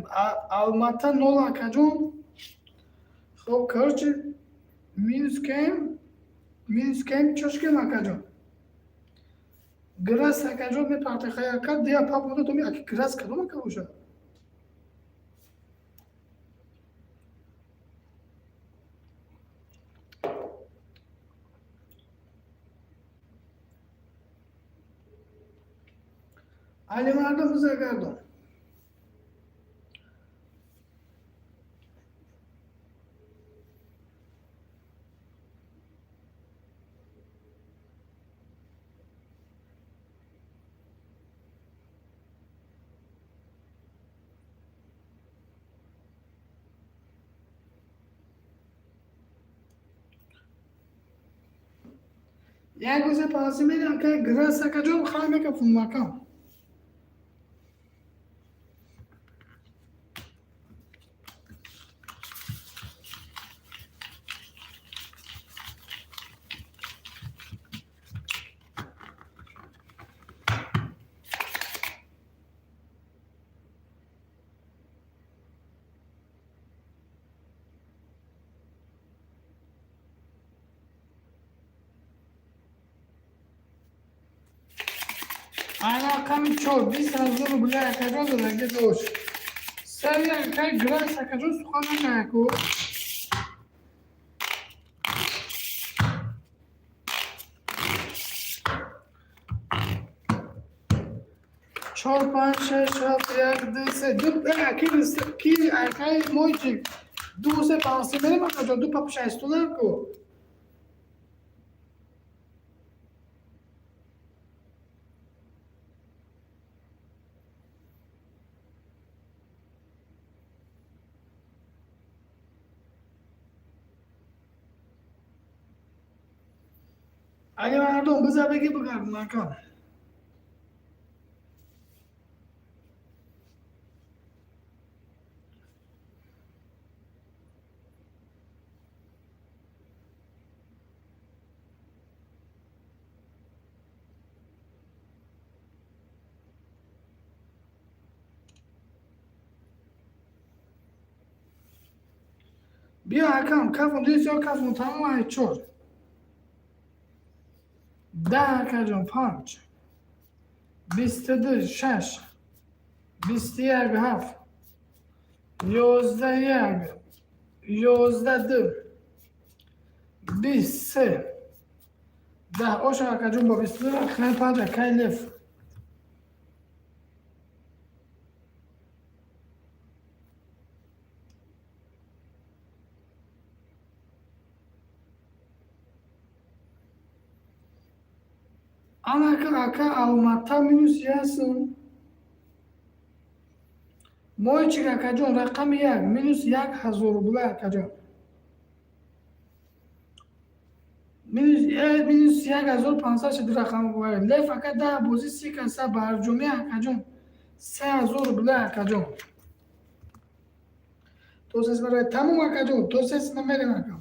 Алмата нол, акаҷон. Хоб, короче, минус кем, минус кем, чош кем, акаҷон. Грас, акаҷон, мепартехай, ака, дия пап монда, томи, аки. Грас кадом, ака, боша? Али мардум, бизагардон. Як рӯзе паси мерам, ка грас, акаҷон, хай мекафум, акам. Рақами чор, 20 000 рубля, акаҷон, додаги дош. Сари, акай грас, акаҷон, сухан накаяку. Чор, панҷ, шаш, ҳафт, як, ду, се, ду. Ки акай мойчик ду, се, панҷ, се мерем, акаҷон, ду папу шашстона ку. Али мардум, биза беги бигардон, ака. Биё, акам, кафон дидӣ, кафон тамом. Ай чор, 10, акаҷон, панҷ, 22, шаш, 21, ҳафт, 11, як, 11, ду, 20, се, 10. Оша, акаҷон, бо 22 хай панҷ, акай леф. Анака, ака, Алмата минус ясм. Мойчик, акаҷон, рақами як, минус 1000 рубла, акаҷон. Минус 1500 шуд рақам. Леф, ака, 10 бозӣ 30 каса барҷумӣ, акаҷон, 3000 рубла, акаҷон. То сес тамом, акаҷон, то сес намерем, ака.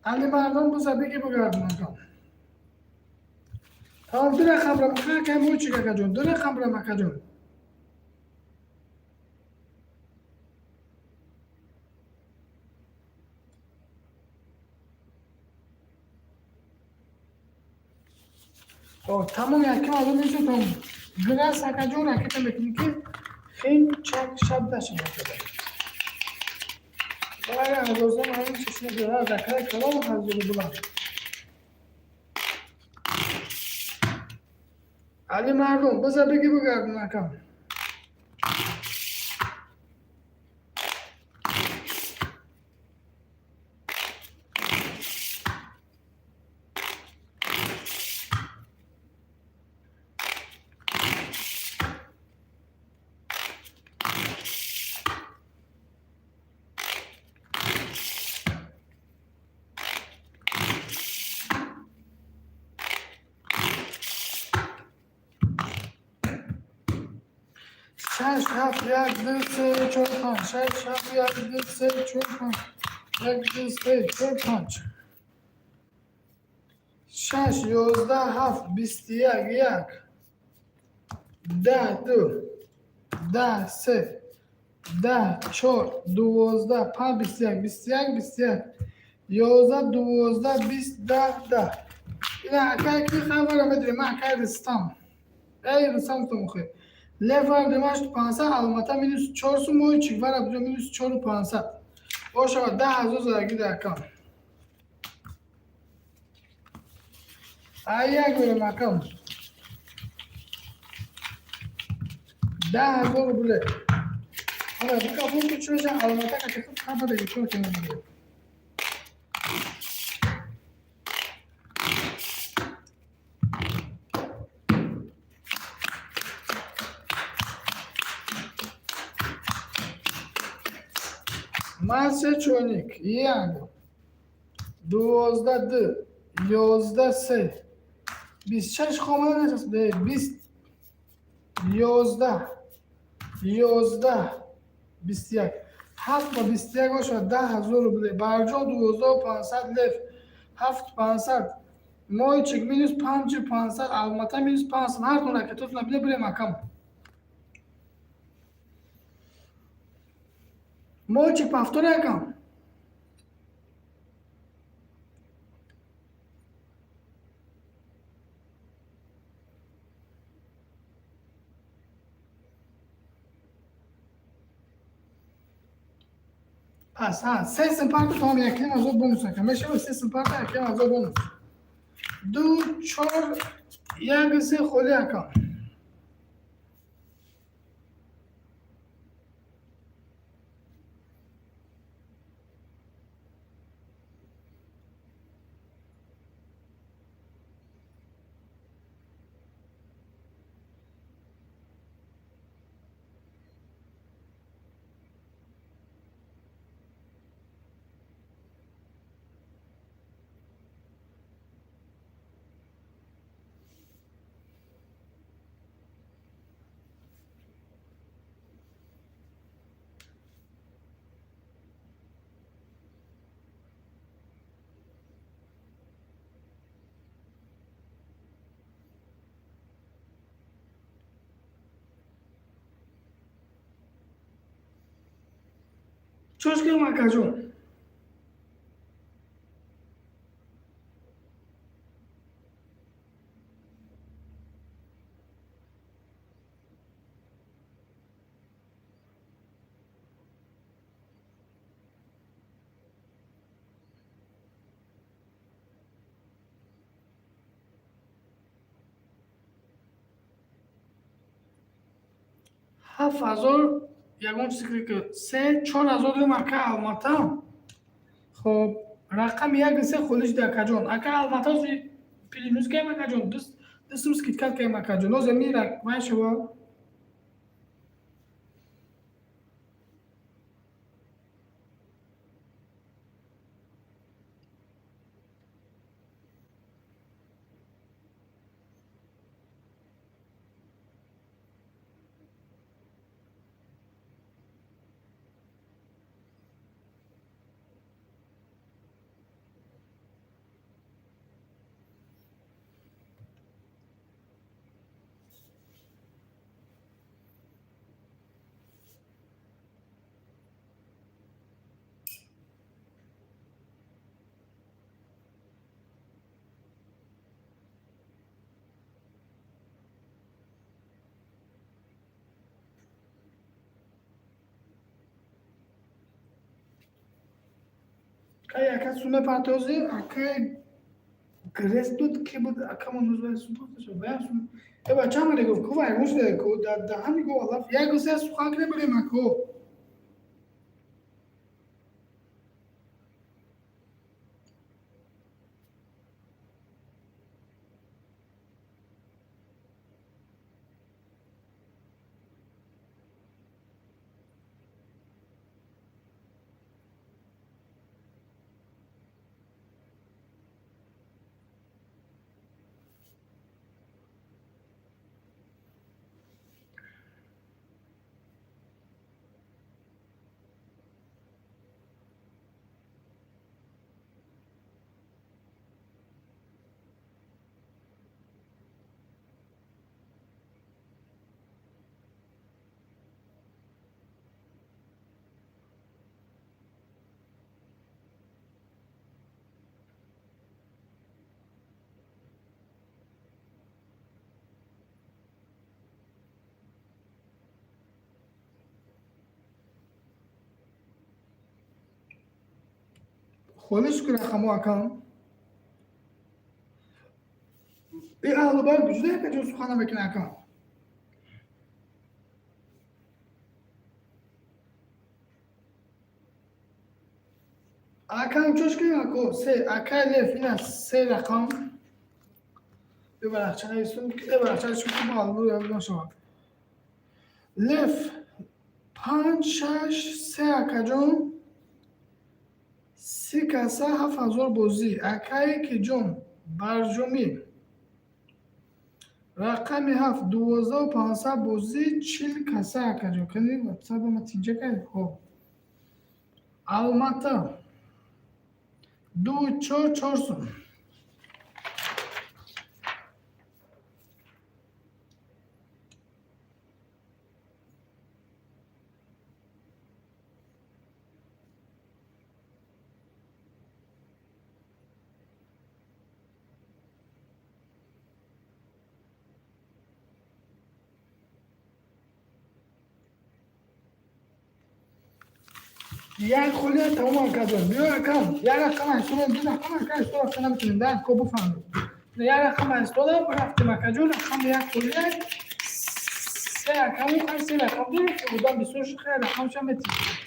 Али мардум, буза беги бигардон, ака. Тамом, ду рақам рам, акай мойчик, акаҷон, ду рақам рам, акаҷон. Хоб, тамом, якам азон нишуд, тамом. Грас, акаҷон, ракета мекунӣ, ки хел чак шаб дашад, акаҷон. Бара ҳазорсом ҳамин чишна дорад, акай калон ҳазор рубла. Али мардум, биза беги бигардон, ака. Шаш, ҳафт, як, ду, се, чор, панҷ, шаш, ҳафт, як, ду, се, чор, панҷ, як, ду, се, чор, панҷ, шаш, 11, ҳафт, 21, як, 10, ду, 10, се, 10, чор, 12, панҷ, 21, 21, 21, 11, 12, 20, 10, 10. Ина, акай, ки хабара медонем, акай Рустам, эй Рустам, томохе лев вар 500, Алмата минус чор сум, мойчик вара минус чору 500 бошава, 10 000 зараги акам. Ай як берем, акам, 10 000 рубле. Ана бука фунту чӣ меша? Алмата кати хабара кор кунам. Масе чойник як, 12, ду, 11, се, 26 хомада нечаспида, 20, 11, 11, 21, ҳафт ба 21 бошад, 10 000 рубле. Барҷон 12 500, леф ҳафт 500, мойчик минус панҷу 500, Алмата минус 500. Ҳар ракетотона бина бирем, акам. Мойчик, повтори, акам. Пас ҳа, се сум парта, тамом, 1500 бонус, ака. Мешава се сум парта, 1500 бонус. Ду, чор, як, се холи, ака. Чош кардам, акаҷон. 7000 ягон чиз ки се 4000 дорем, ака Алмата. Хоб, рақами як се холиш да, акаҷон. Ака Алмата, плюс каем, акаҷон, дустум скидка каем, акаҷон. Ҳозир мира вай шава. Кай ака суме партози, акай грес буд, ки буд, акамон нузвай сум партоша, баям сум. Э, бача мане гуфт, ку вай мушде, ку да да ҳами гу алаф, як се сухан кне бирем, аку. Холиш ку рақамо, акам. И аҳлу бар гуҷда, акаҷон, сухана мекунӣ, акам. Акам, чош кунем, ако, се ака леф ина се рақам. Бибарахча нависум, бибарахча шуку маълум ёд шавад. Леф панҷ, шаш, се, акаҷон, 30 каса, 7000 бозӣ. Акае ки ҷон барҷомӣ, рақами ҳафт, 12 500 бозӣ, 40 каса, акаҷон. Кани ватсапама тинҷа кай. Хоб, Алмата, ду, чор, чор сум. Як холия тамом, акаҷон. Биё, акам, як рақам ҳаштодам, ду рақам, ака, 80 рафта наметонем, да, ко буфаҳмед. Як рақам ҳаштодам рафтем, акаҷон, рақами як холия се рақаму хай се рақам дорем, ки одам бисёр шуд, хай рақамша метиҳем.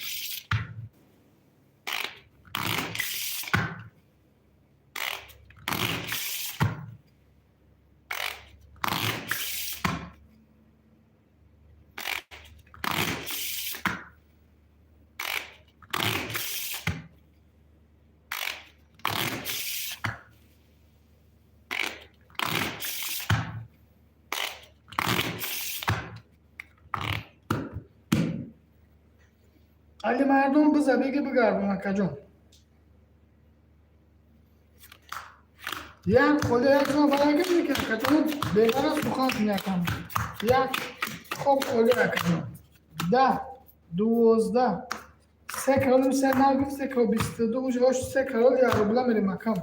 Алимардон, биза, беги, бигардон, акаҷон. Як холи як барагим ки, акаҷон, беғараз сухан кун якам. Як хоб холи, акаҷон. 10, 12, се король, се нагуфт, се король, 22, уже ош се король, як рубла мерем, акам.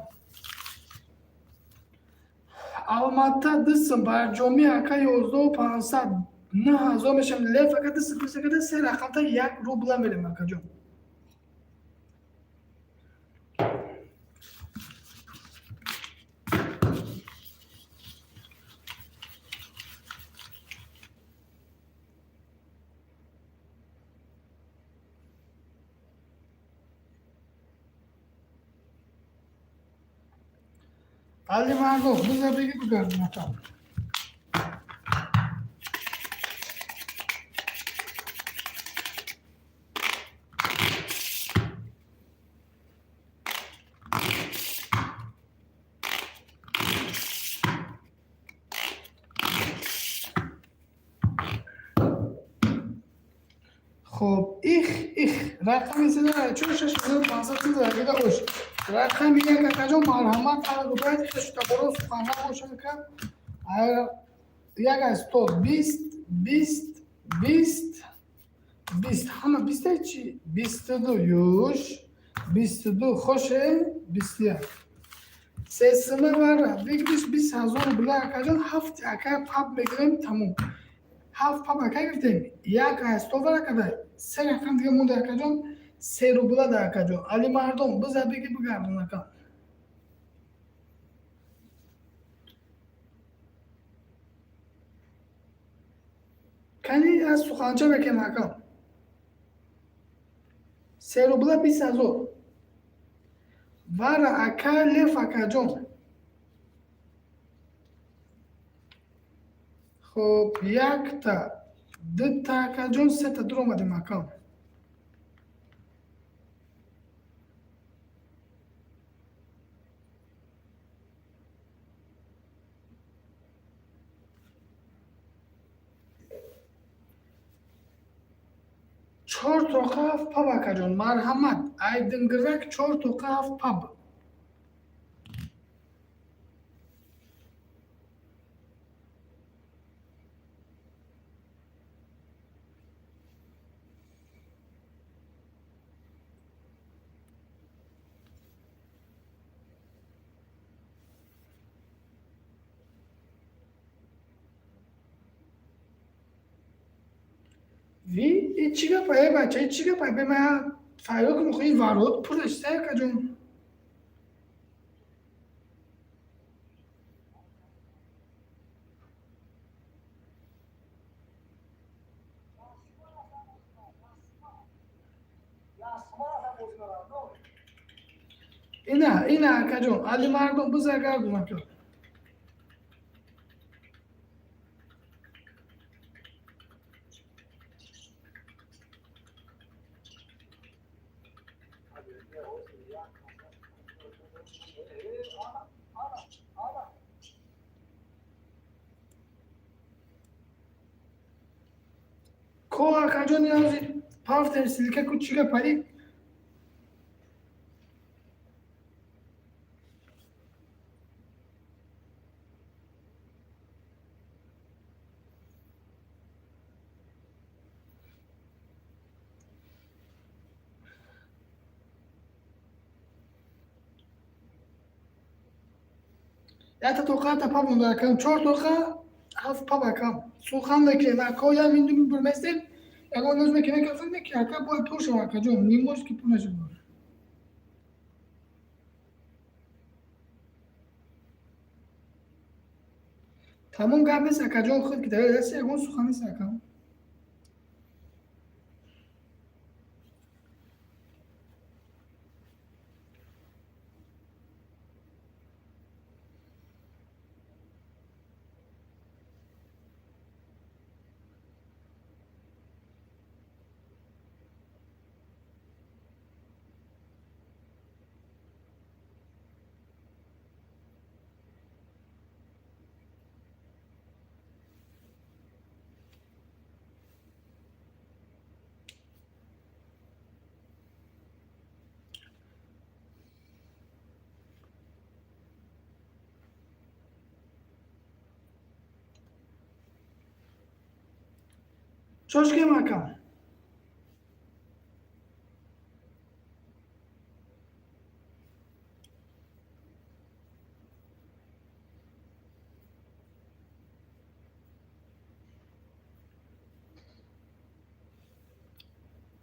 Алмата дисм барҷомӣ, ака, 11 500, 9000 мешам. Лев, ака, дисм писакада се рақамта як рубла мерем, акаҷон. Алимардон, биза, беги, бигардон, акам. Хоб, их их рақами седа чор 6500 рагида ош. Рақами як, акаҷон, марҳамат, арубайт хештаборо суханра бошад, ака. Як аз то 20, 20, 20, 20, ҳама биста чи 22 юш 22 хоше 21 сесима вара бигириш 20 000 рубла, акаҷон. Ҳафт, ака, паб мегирем, тамом. Ҳафт паб, ака, гирифтем. Як аз то вара када се рақам дига монда, акаҷон, се рубла да, акаҷон. Алимардон, биза, беги, бигардон, ака. Кани аз суханча мекем, ака. Се рубла, 20 000 вара, ака. Лев, акаҷон. Хоб, якта, дута, акаҷон, сета дуромадем, ака. Чор тоқа ҳафт паб, акаҷон, марҳамат. Айдингирак, чор тоқа ҳафт паб. Ви и чӣ гапа, э бача, и чӣ гапа? Бе ма фарёд кунам, ин варот пур шида, акаҷон. Ина, ина, акаҷон, Алимардон, биза, гардон, ака. Ко, акаҷон, инази пафтем ссылка ку, чӣ гапа и? Якта тоқа та паб монда, акам, чор тоқа ҳафт паб, акам. Сухан мекунем, ако, я минду бурместем. Ягон ноз мекунем, ки ки ака бояд пур шава, акаҷон, не может ки пур нашава. Тамом, гап нест, акаҷон, худ ки дар даст ягон сухан нест, ака. Чошкем, ака.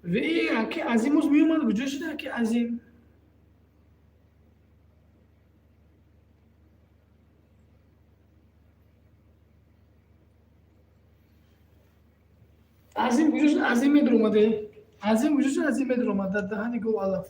Ви аки Азимоз меомад, куҷо шуда аки Азим? Азим куҷо шуд? Азим медуромаде. Азим куҷо шуд? Азим медуромад дар даҳани гов алаф.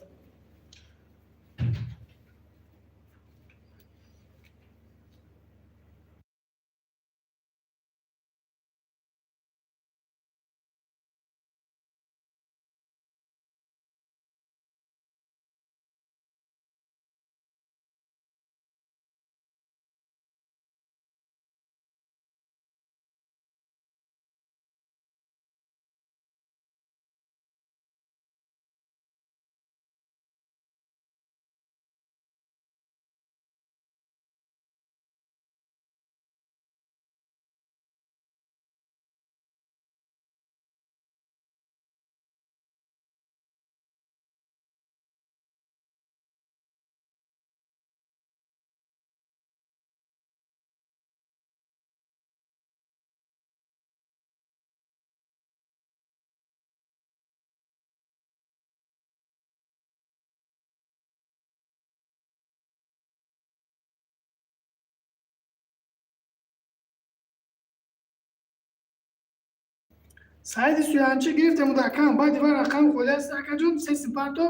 Саиди Суянчӣ гирифтем рақам, баъди вай рақам холӣ аст, акаҷон, се сипарто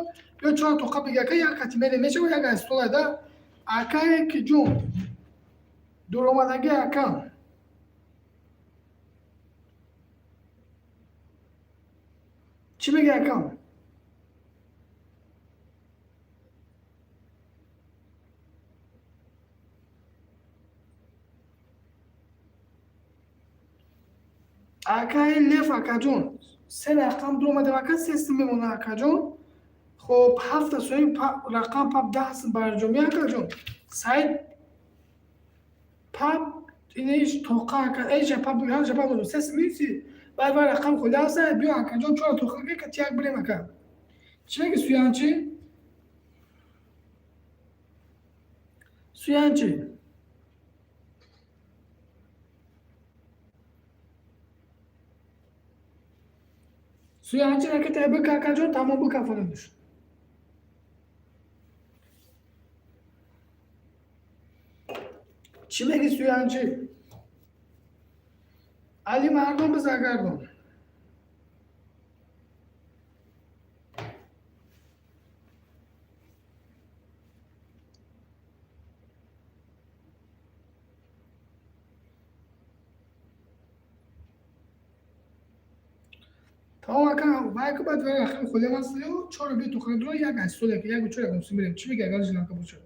ё чор тоқа биги, ака, як қати мерем, мешава як аз стола да акае ки ҷон дуромадагӣ, ака. Чӣ меги, ака? Акаи Лев, акаҷон, се рақам дуромадем, ака, се сим мемона, акаҷон. Хоб, ҳафта сои рақам пап 10 сим барҷомӣ, акаҷон. Саид пап инеш тоқа, ака, эша пап ҳаша пап се сим миси, баъд вай рақам холӣ аст, биё, акаҷон, чора тоқа ка як бирем, ака. Чӣ меги, Суянчӣ? Суянчӣ. Суянчӣ, ракета бика, акаҷон, тамом бикафонедуш. Чӣ меги, Суянчӣ? Али мардум бизагардон. Тамом, ака, вай ка баъд вай рақами холӣ аст, чора би тоқа дуро як аз стола як чора як сим бирем. Чӣ меги, агар жиланка бошад?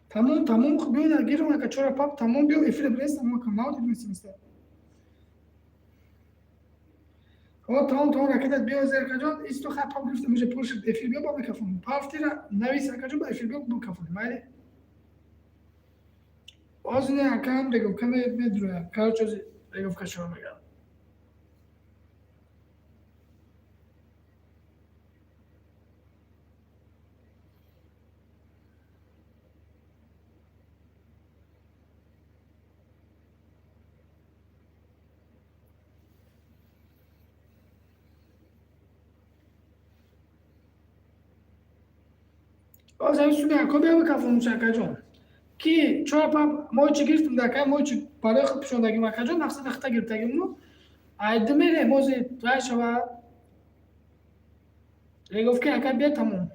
Тамом, тамом, биё, гирам, ака, чора пап, тамом, биё, эфир бирес, тамом, ака, нав дидем семестр. О, тамом, тамом, ракетат биё зер, акаҷон, исто хай пап гирифта, меша пур шуд, эфир биё ба микрофон. Пафтира навис, акаҷон, ба эфир биё микрофон. Майли? Боз не, акам реговка медроям. Короче, реговка шумо мегам. Боз ҳамин суми ако биё бикафонуш, акаҷон, ки чор пам мо чи гирифтем дака, мо чи барои худ пишондагим, акаҷон, мақсад ахта гирифтагимну айди мерем ози вай шава гуфт ки ака бия, тамом.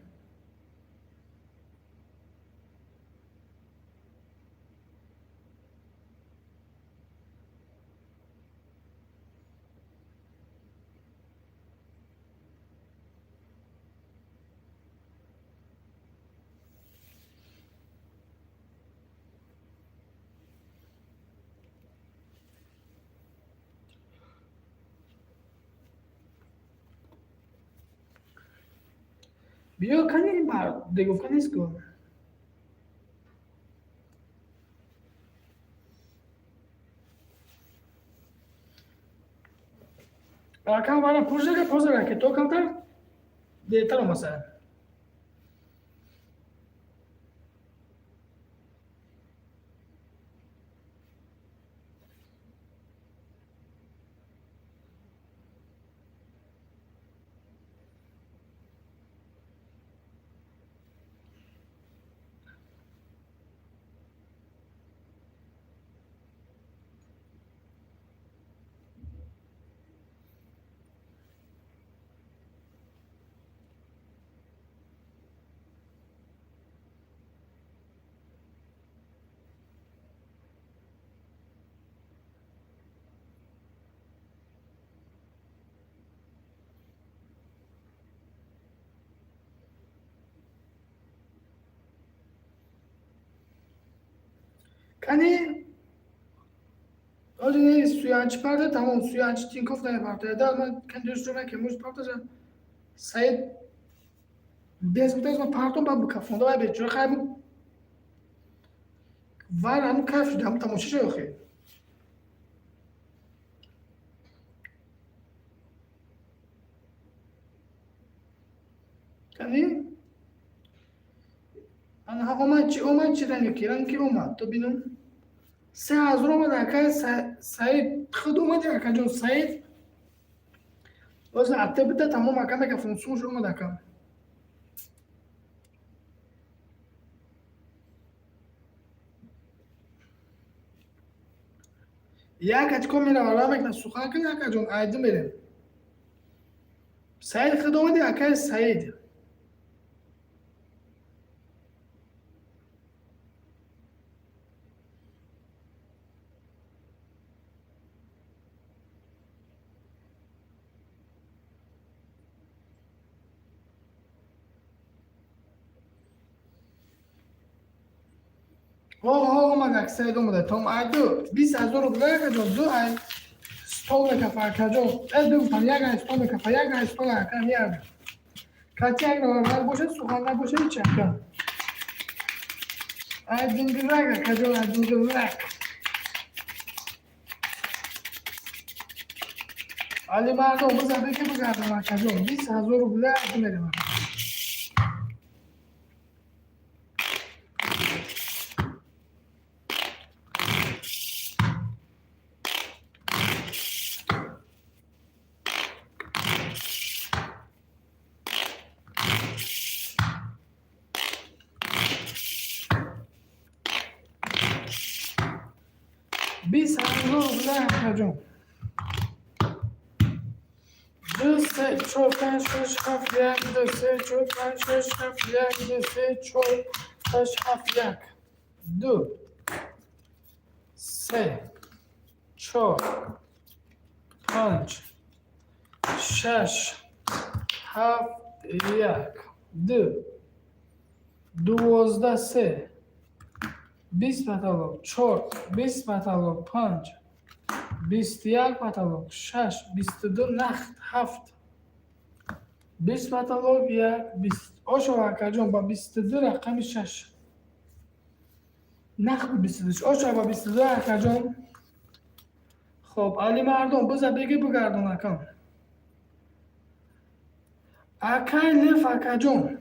Биё, кани деговка нест ку. Акам вара пуржага позара ки то камтар дертар омаса. Кани ози суянчи парда, тамом, суянчи Тинков намепарта. Да, ман кани дӯст ки муж парташа Саид без бутаз ман партом ба бикафонда вай бечора хай вар ҳамун кайф шуда, ҳамун тамоша шуд охи. Кани анаҳа омад, чи омад, чи ранге ки ранг ки омад, то бинам, 3000 омад. Ака Саид худ омади, акаҷон Саид боз атта бита, тамом, ака мекафон сумш омад, ака. Як очко мерава, ра мекна сухан кунӣ, акаҷон, айди мерем. Саид худ омади, акаи Саид. Ҳо, омад, ак Саид омада, том, айду 20 000 рубл, акаҷон, ду ай стол мекафа, акаҷон, э, ду гуфтам, як ай стол мекафа, як ай стол, акам, як кати як навар бошад, сухан набошад, ҳеч, ака. Айдингирак, акаҷон, айдингирак. Али мардум бизан беки бигардам, акаҷон, 20 000 рубл айду мерем, ака. 20 000 рубл, акаҷон. Ду, се, чор, панҷ, шаш, ҳафт, як, ду, се, чор, панҷ, шаш, ҳафт, як, ду, се, чор, шаш, ҳафт, як, ду, се, чор, панҷ, шаш, ҳафт, як, ду, 12, се, 20 потолок, чор, 20 потолок, панҷ, 21 потолок, шаш, 22 нахт, ҳафт, 20 потолок, як, 20 ошо, акаҷон, ба 22 рақами шаш нахт, 22 ошо, ба 22, акаҷон. Хоб, Али мардум биза беги бигардон, акам, акай Лев, акаҷон.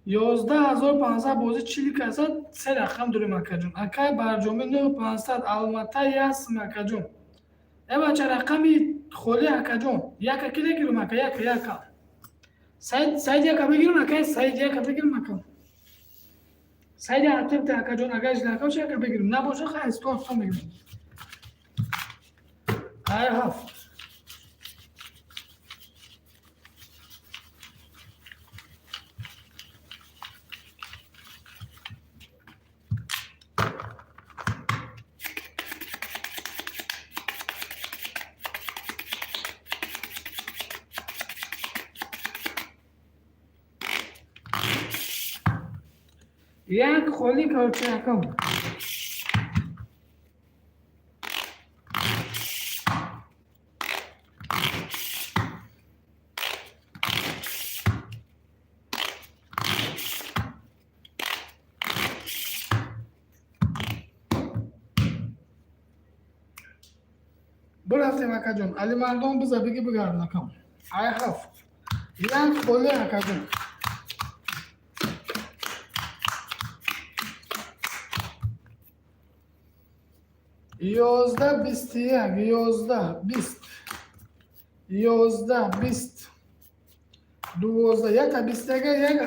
11 500 бозӣ чили касад, се рақам дорем, акаҷон. Акай Барҷомӣ, 9500, Алмата ясм, акаҷон. Э бача, рақами холӣ, акаҷон, яка ки нагирем, ака, яка, яка. Саид, Саид яка бигирам, ака, Саид яка бигирам, ака. Саид атеб та, ака ҷон, агар жлака боша, яка бигирам. Набоша, хай, сто мегирам. Ай ҳафт. Як холӣ, короче, акам. Бирафтем, акаҷон. Алимардон, биза биги, бигардон, акам. Ай ҳафт. Як холӣ, акаҷон. 11:21, 11:20, 11:20, 12, якта бистага, як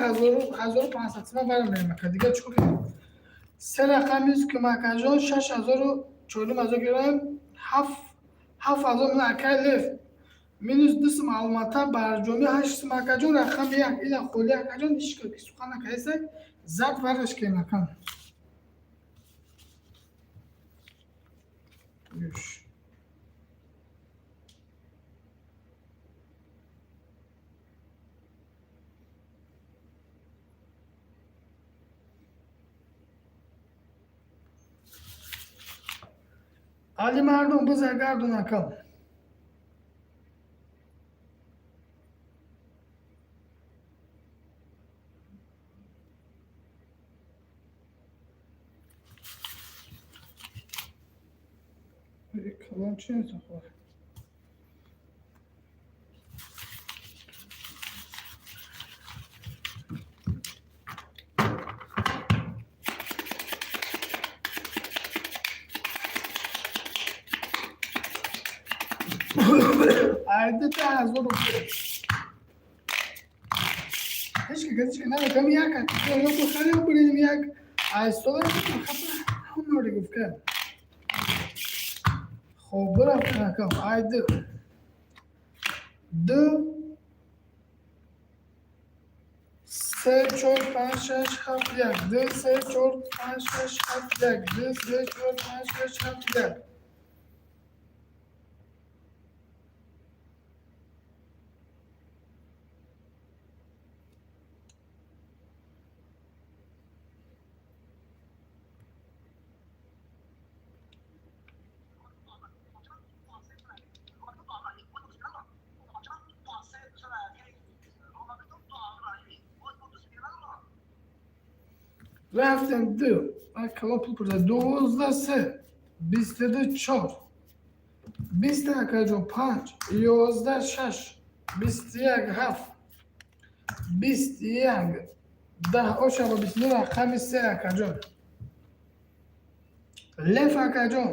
ҳазору пансад сима барам мерем, ака. Дига чӣ кунем? Се рақами ки, акаҷон, шаш ҳазору чорним ҳазор гирам, 7000 мина, акай Лев, минус ду сум Алмата барҷоми ҳашт сум, акаҷон. Рақами як ина холи, акаҷон, ҳеч ки сухан накардисак, зад вараш кем, акам. Юш. Алимардон, биза гардон, акам. Калон чи нетохор? Айдата ҳазору ҳеч ки ҳеч ки наметам, як ё бихарем, бирем, як айсола ҳамаре гуфт ка. Хоб, бирафтем, акам. Ай ду, ду, се, чор, панҷ, шаш, ҳафт, як, ду, се, чор, панҷ, шаш, ҳафт, як, ду, се, чор, панҷ, шаш, ҳафт, як. Рафтем, ду, калон пул пурда, 12, се, 22, чор, 20, акаҷон, панҷ, 11, шаш, 21, ҳафт, 21, 10, ошаба, 22, рақами се, акаҷон. Леф, акаҷон,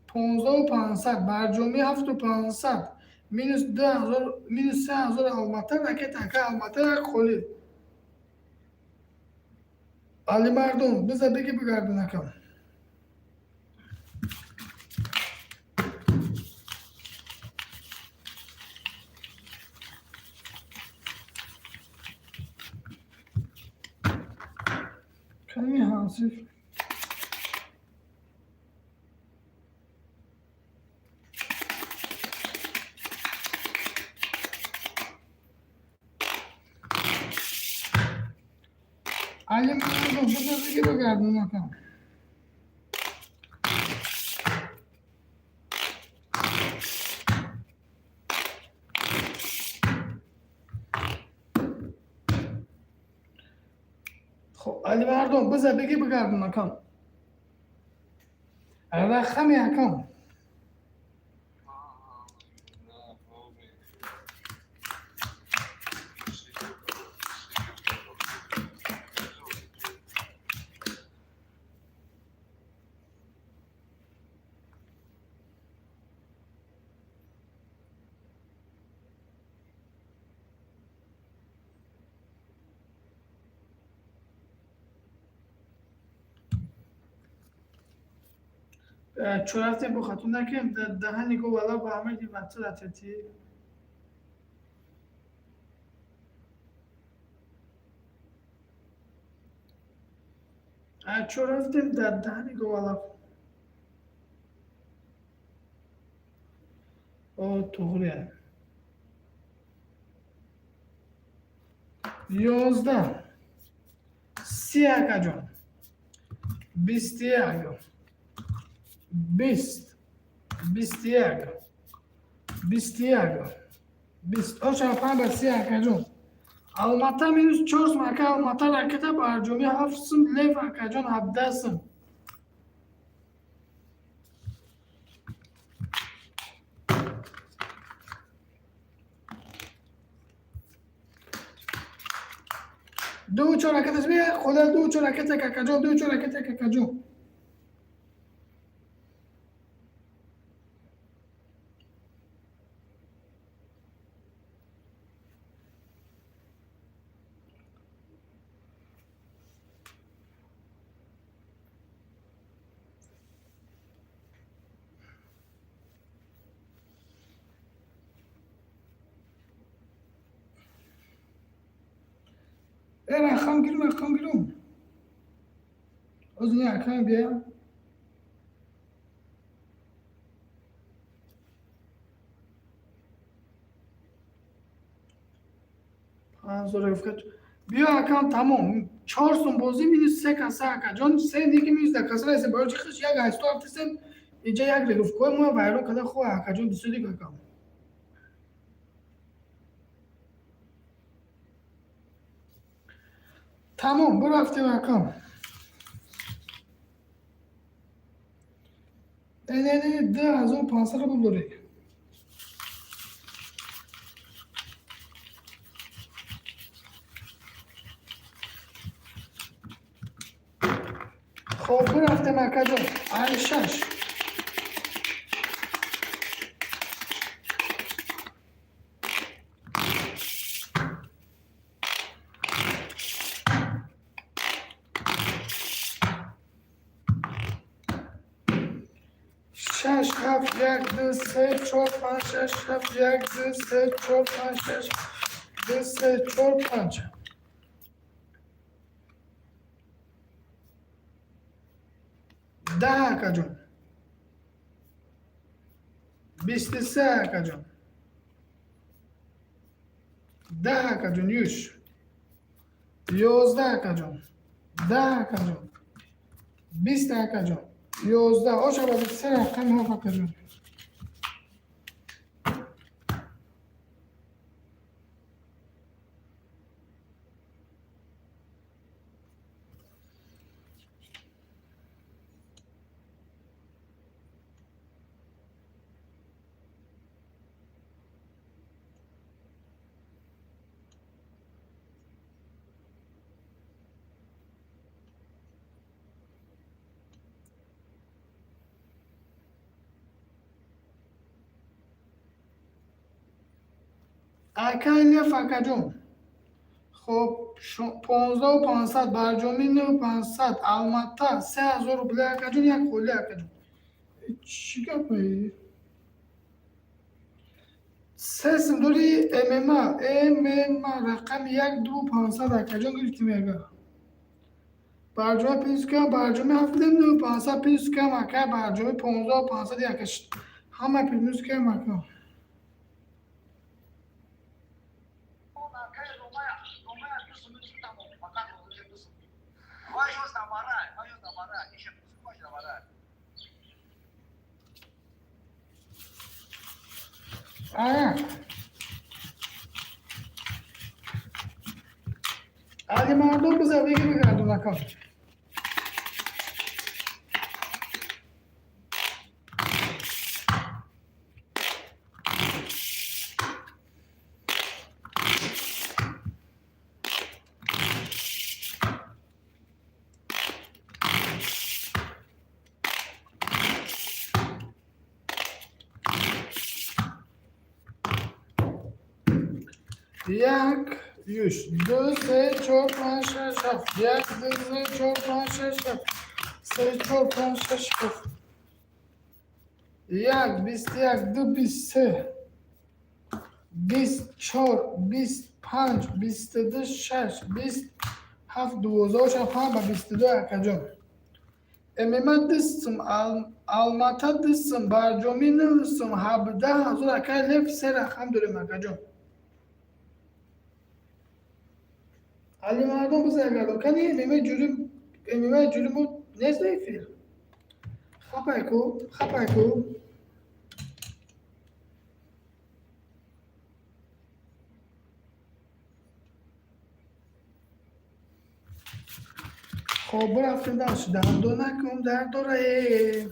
15 500, барҷомӣ 7500, минус 2000, минус 3000 Алмата ракета, ака, Алмата як холӣ. Алимардон, биза биги, бигардон, акам. Ками ҳансиф. Алимардон, биза биги, бигардон, акам. Хоб, Алимардон, биза биги, бигардон, акам. Рақами, акам. Чо рафтем, бо хатун накем, даҳани го вала ба ҳамаи бача ратети. Чо рафтем, дар даҳани говала. О, туғрия. 11, 30, акаҷон, 21, 20, 21, 21, 20, оша панҷ ба 30, акаҷон. Алмата минус 4 сум, ака. Алмата ракета барҷомӣ 7 сум, лев, акаҷон, 17 сум. Ду чор ракеташ бия, худо, ду чор ракета, какаҷон, ду чор ракета, какаҷон. Рақам гирум, рақам гирум. Оз не, акам, бия. 5000 гуфт. Биё, акам, тамом. 4 сум бозӣ, минус се каса, акаҷон, се диги минус да каса ресем. Барои чи хиш як ҳашту ҳафтесем инҷа як регуфкои мо вайрон карда. Хо, акаҷон, бисёр диг, акам. Тамом, бурафтем, акам. Не, не, не, 2500 рубл дорӣ. Хоб, бурафтем, акаҷон. Ай шаш. Шаш, ҳафт, як, ду, се, чор, панҷ, шаш, ҳафт, як, ду, се, чор, панҷ, шаш, ду, се, чор, панҷ. 10, акаҷон. 23, акаҷон. 10, акаҷон, юш. 11, акаҷон. 10, акаҷон. 20, акаҷон. 11. Оша ба се рақами ҳафт, акаҷон. Акай лев, акаҷон. Хоб, 15 500, барҷомӣ 9500, Алмата 3000 рубля, акаҷон, як холи, акаҷон. Чӣ гапе? Се сум дори. ММА, ММА рақами як, ду пансад, акаҷон, гирифтем яга. Барҷоми плюс кам, барҷоми ҳафт будем, 9500 плюс кам, ака, барҷоми 15 500, яка, ҳама плюс кам, ака. Ая. Али мардум бизар, беги, бигардон, ака. Як, юш, ду, се, чор, панҷ, шаш, ҳафт. Як, ду, се, чор, панҷ, шаш, ҳафт. Се, чор, панҷ, шаш, ҳафт. Як, 21, ду, 23, 20, чор, 20, панҷ, 22, шаш, 20, ҳафт, 12 панҷ ба 22, акаҷон. ММА дистум, Алмата дистум, Барҷомӣ нӯҳсум, 17 000, акай Лев, се рақам дорем, акаҷон. Алимардон, бизагардон. Кани ММА ҷури, ММА ҷури мо нест эфир. Хапайку, хапайку. Хоб, бурафтем дальше. Дардо накун, дард дорем.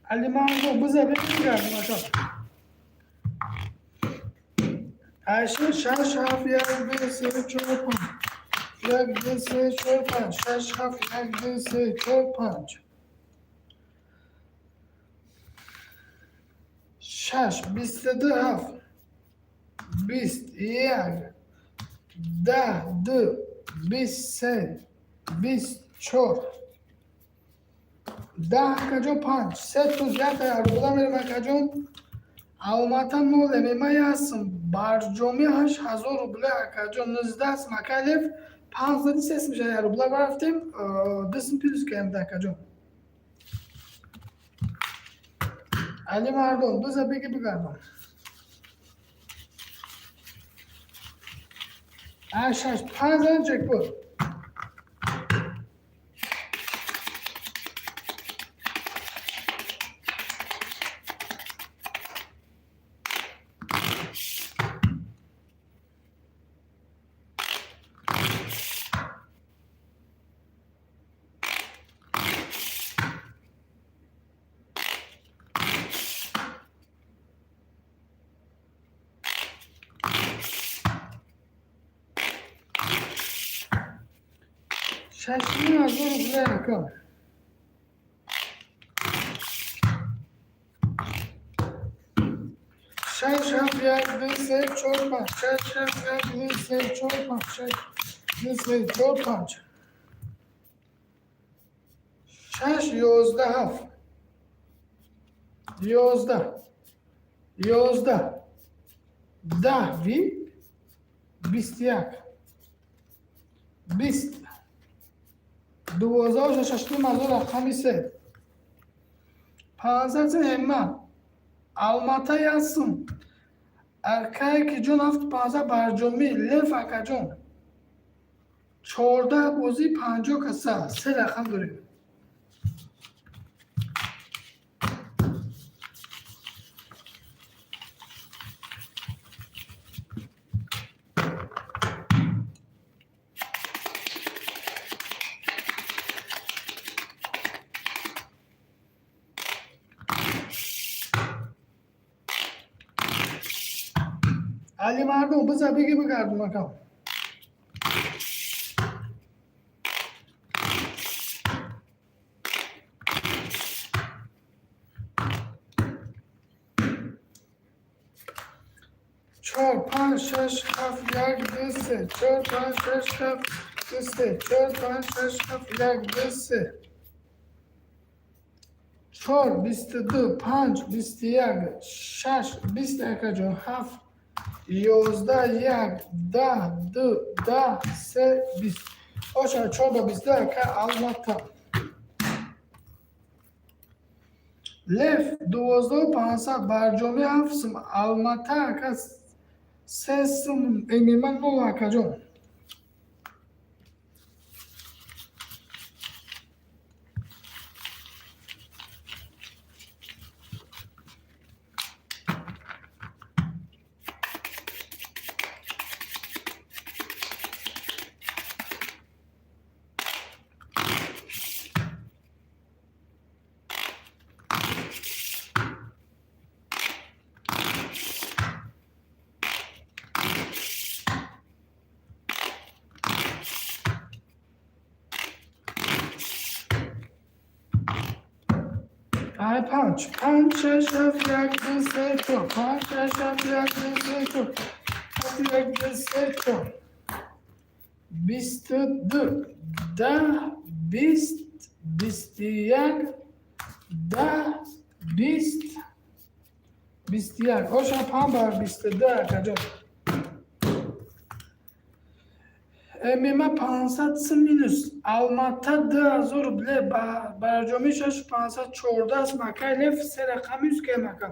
Алимардон, биза бигардем, ака. Ҳашт, шаш, ҳафт, як, ду, се, чор, панҷ. Як, ду, се, чор, панҷ. Шаш, ҳафт, як, ду, се, чор, панҷ. Шаш, 22, ҳафт. 20, як, 10, ду, 20, се, 20, чор. 10, акаҷон, панҷ. Се туз, як рубла мерем, акаҷон. Алмата нол, ММА ясм, Барҷомӣ 8000 рубла, акаҷон, 19 сум, акай Лев, панҷ зади, се сум шада, рубла рафтем, 2 сум плюс кардем, акаҷон. Али Мардон, биза беги бигардон. Ҳашт, шаш, панҷ зади, ҷекпот. 6500 рубля, ака. Шаш, ҳафт, як, ду, се, чор, панҷ. Шаш, ҳафт, як, ду, се, чор, панҷ. Шаш, ду, се, чор, панҷ. Шаш, 11, ҳафт. 11, 11, 10, ви 21, 20, 12, 6500, рақами се. 15 ҳемма. Алмата ясум. Акае ки ҷон, ҳафту 15, Барҷомӣ, Лев, акаҷон. 14 бозӣ, 50 каса. Се рақам дорем. Алимардон, биза беги бигардон, акам. Чор, панҷ, шаш, ҳафт, як, ду, се. Чор, панҷ, шаш, ҳафт, ду, се. Чор, панҷ, шаш, ҳафт, як, ду, се. Чор, 22, панҷ, 21, шаш, 20, акаҷон, ҳафт, 11, як, 10, ду, 10, се, 20. Оша, чор ба 22, ака Алмата. Лев, 12 500, Барҷомӣ ҳафт сум, Алмата, ака, се сум, ММА нол, акаҷон. Ай, панҷ, панҷ, шаш, ҳафт, як, ду, се, чор, панҷ, шаш, ҳафт, як, ду, се, чор, ҳафт, як, ду, се, чор, 22, 10, 20, 21, 10, 20, 21. Оша панҷ бар 22, акаҷон. ММА 500 сум минус. Алмата 2000 рубле. Барҷоми шаш 514 аст. Макай лев се рақам минус ке мака.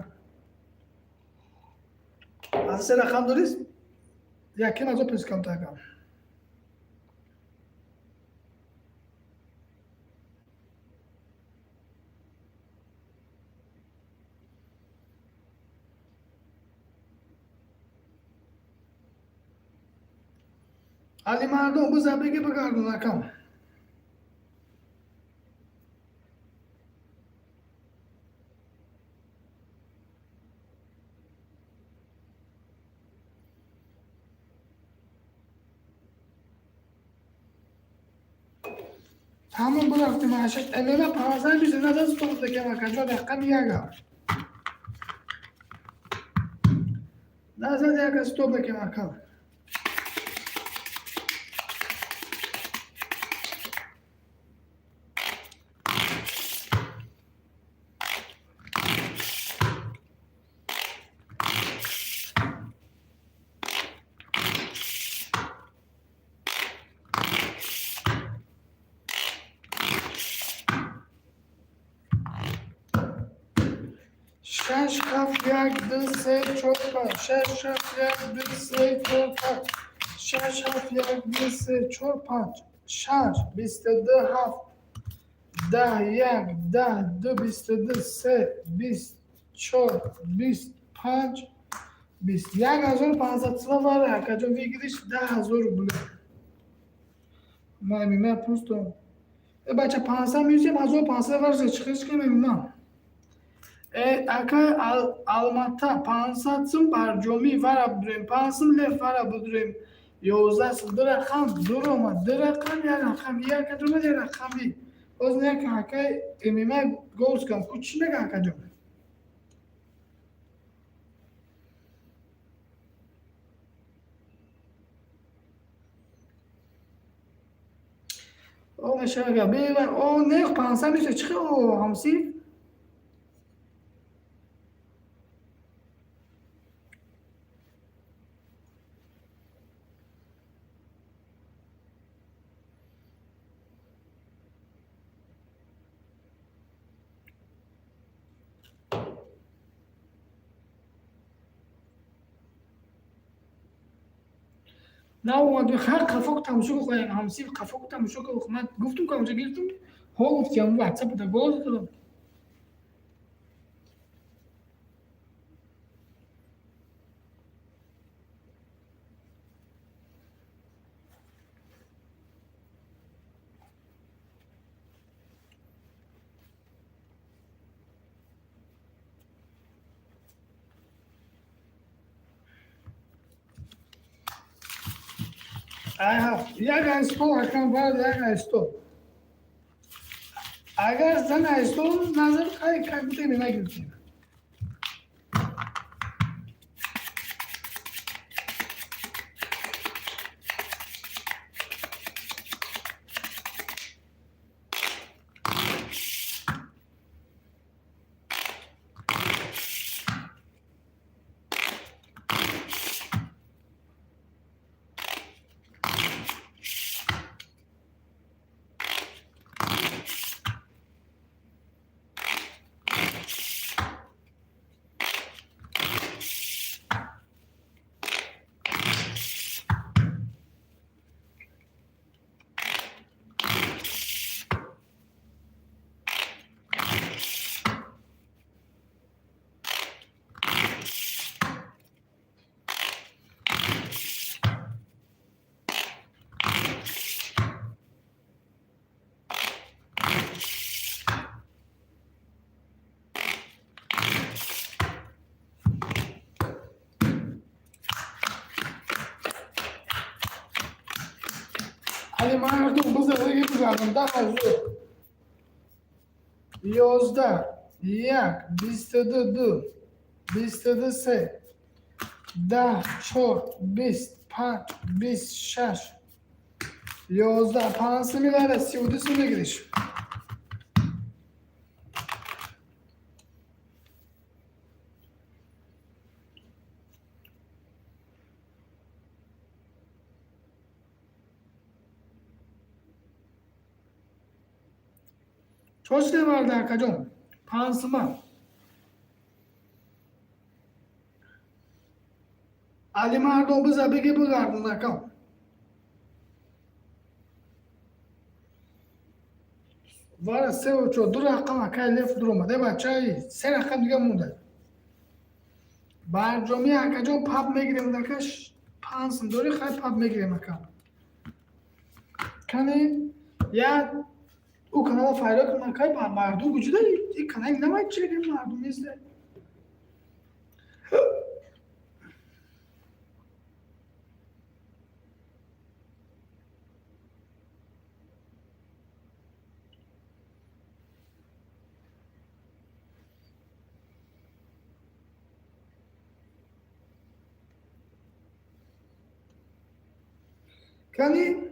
Аз се рақам дорист? Якин аз плюс кам така. Али мардум, бизан беги бигардон, акам. Тамом, бурафтим. Ашак ММА 15 минус назад стоп декем, акаҷон, рақами яга. Назад яга стоп декем, акам. Шаш, ҳафт, як, ду, се, чор, панҷ, шаш, ҳафт, як, ду, се, чор, панҷ, шаш, ҳафт, як, ду, се, чор, панҷ, шаш, 22, ҳафт, 10, як, 10, ду, 22, се, 20, чор, 20, панҷ, 20, 1500 сима вара, акаҷон, выигрыш 10 000 рубле. Ма ММА просто э бача 500 минусем 1500 варза чихиш ки ММА. Ака, Алмата 500 сум барҷомӣ вара будурем, 5 сум лев вара будурем, 11 сум. Ду рақам дур омад, ду рақам, як рақам, як омад, як рақами боз як. Акай ММА голс кам ку, чӣ мега, акаҷон? О мешава бева о не 500 меша чӣ о ҳамсиф. На омад, ҳар қафо тамошо кун, ҳамсиф, қафо тамошо кун. Ман гуфтум ки онҷа гирифтум, ҳо гуфтиам, ватсап да голос додам. Ай ҳафт, як айстол, акам, баъд як айстол. Агар зан айстол назар хай как будто нагирифтем. Али мардум, бизаги бизанам, 10 000, 11. Як, 22 ду, 22 се, 10 чор, 20 панҷ, 26, 11, 5 мебара, 32 сум мегириш. Чоште варда, акаҷон, 5 сума. Алимардон, биза беги, бигардон, акам. Вара севу чор, ду рақам, акай леф дуромад. Э, бачаи, се рақам дига монда. Барҷомӣ, акаҷон, пап мегирем, ака, 5 сум дорӣ, хай, пап мегирем, ака. Кани як ӯ канала файда кунам, акай, мардум вуҷуда и канали намай чиги мардум нест. Кани.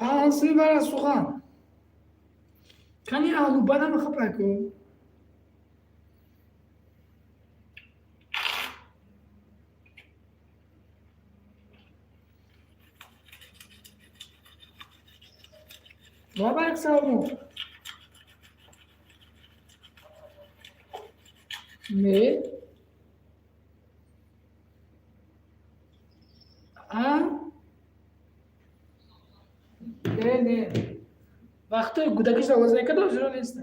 5 суми бара, сухан. Кани, алубанама хапайку. Лабак, салом. Не. А? Не, не. Вақтои кӯдакиш овоз мекард, ҳозиро нест.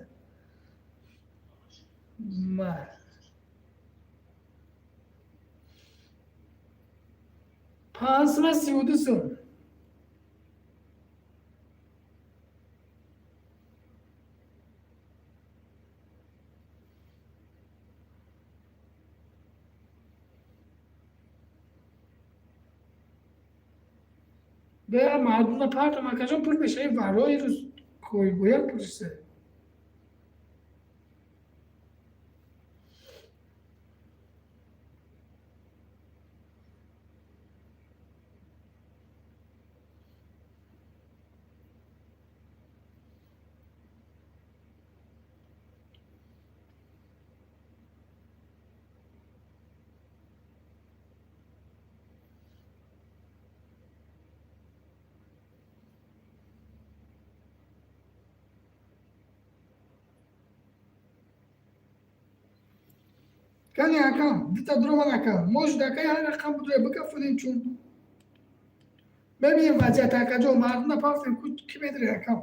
Ма. 5 сума 32 сум. Бе, мардума партом, акаҷон, пур мешаи варои рӯз койгӯя пурсе. Кани, акам, дита дуроман, акам. Может, акай, ҳар рақам будуре бикафонем, чун бибинем вазъият, акаҷон, мардума пафтем, ки медире, акам.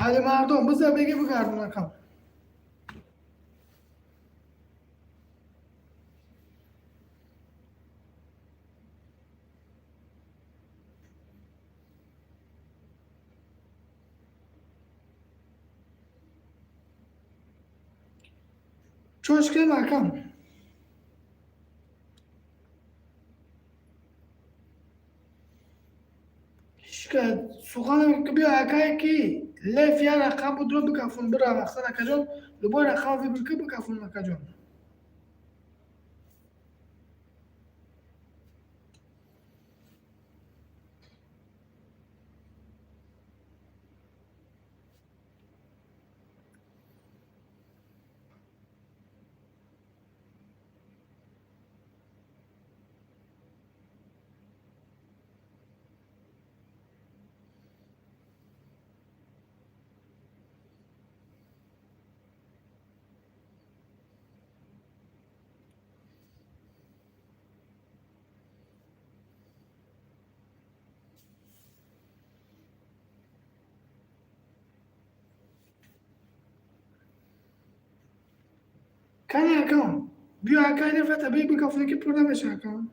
Алимардон, биза беги, бигардон, акам. Чошкем, акам. Суханам ки биё, акае ки леф як рақам буд, ро бикафон, бира мақсад, акаҷон, любой рақам выбор ки, бикафон, акаҷон. Кани, акам, биё, акай лефата би бикафоне ки пур намеша, акам.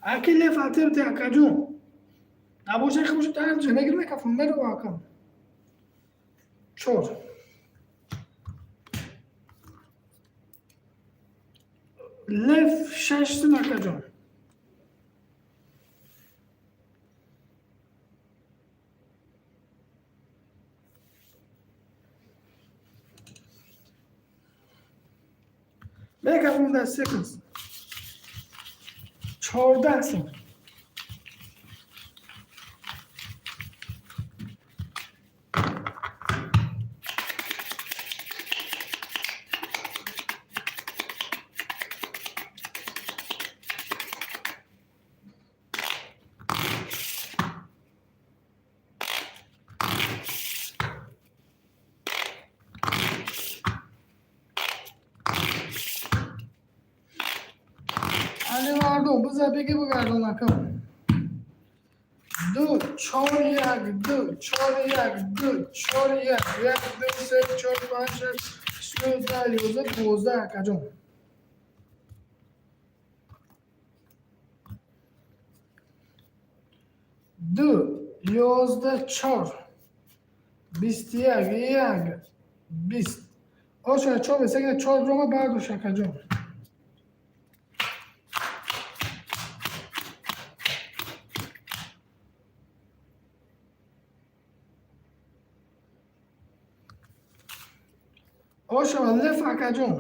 Аки леф атебте, акаҷон, набоша хуб тарҷа мегир, мекафон, меро, акам. Чор леф шаш сум, акаҷон. Мекафон дар секунс 14 сум. Али мардум, биза беги, бигардон, акам. Ду, чор, як, ду, чор, як, ду, чор, як, як, ду, се, чор, панҷ, шаш, 16, 11, 12, акаҷон. Ду, 11, чор, 21, як, 20. Оша чор бесегина, чор рома бардош, акаҷон. Ошава леф, акаҷон,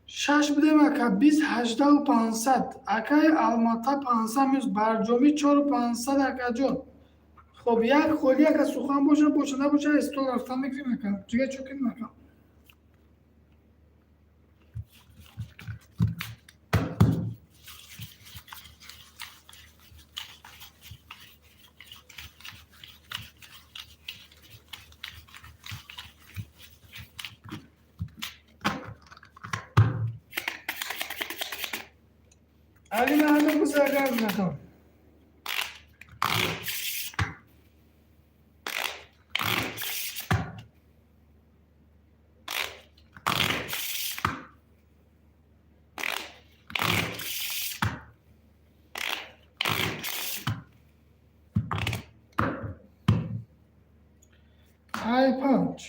шаш будем, ака, 20, 18 500, акаи Алмата, 500 минус барҷомӣ, 4500, акаҷон. Хоб, як холи, ака, сухан боша, боша, набоша, стол рафтан мегирем, ака. Ҷига чо кунем, ака? Али мардум, бузаргар накун. Ай панҷ,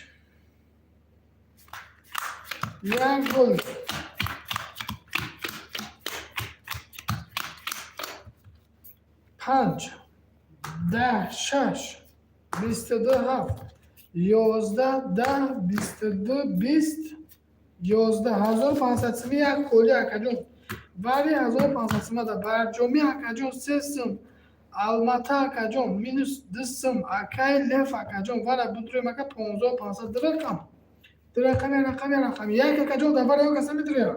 як гол, панҷ, 10, шаш, 22, ҳафт, 11, 10, 22, 20, 11 500 сими, як холи, акаҷон. Вари 1500 симада барҷомӣ, акаҷон, се сум. Алмата, акаҷон, минус ду сум. Акай леф, акаҷон, вара будурем, ака, 15 500. Ду рақам, ду рақам, як рақам, як рақам, як, акаҷон, дар вара як каса медуря.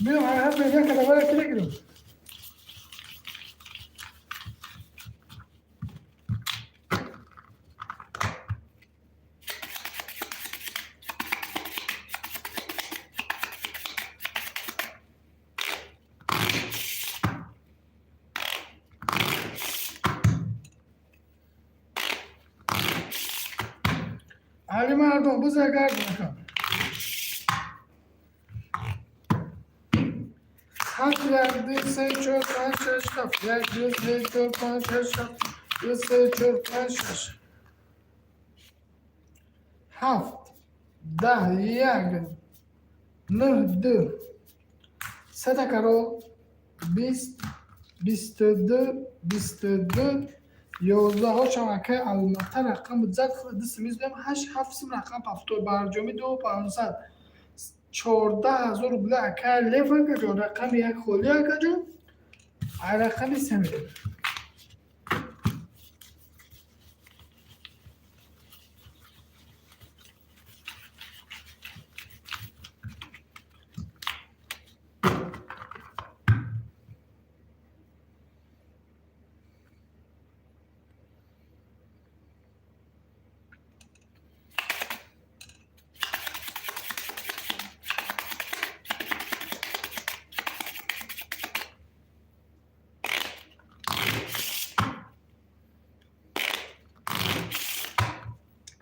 Биё, ҳар як кадавара ки мегирем. Али мардум, биза гардон. Ҳафт, як, ду, се, чор, панҷ, шаш, ҳафт. Як, ду, се, чор, панҷ, шаш, ҳафт. Ду, се, чор, панҷ, шаш. Ҳафт, 10, як, нӯҳ, ду. Сета карол, 20, 22, 22, 11. Ошам акай Алмата рақам зад, ду симиз дем, ҳашт, ҳафт сим рақам пафтор, барҷоми ду пансад. 14 000 рубля акай Лев акаҷон, рақами як холи акаҷон, ай рақами се мерем.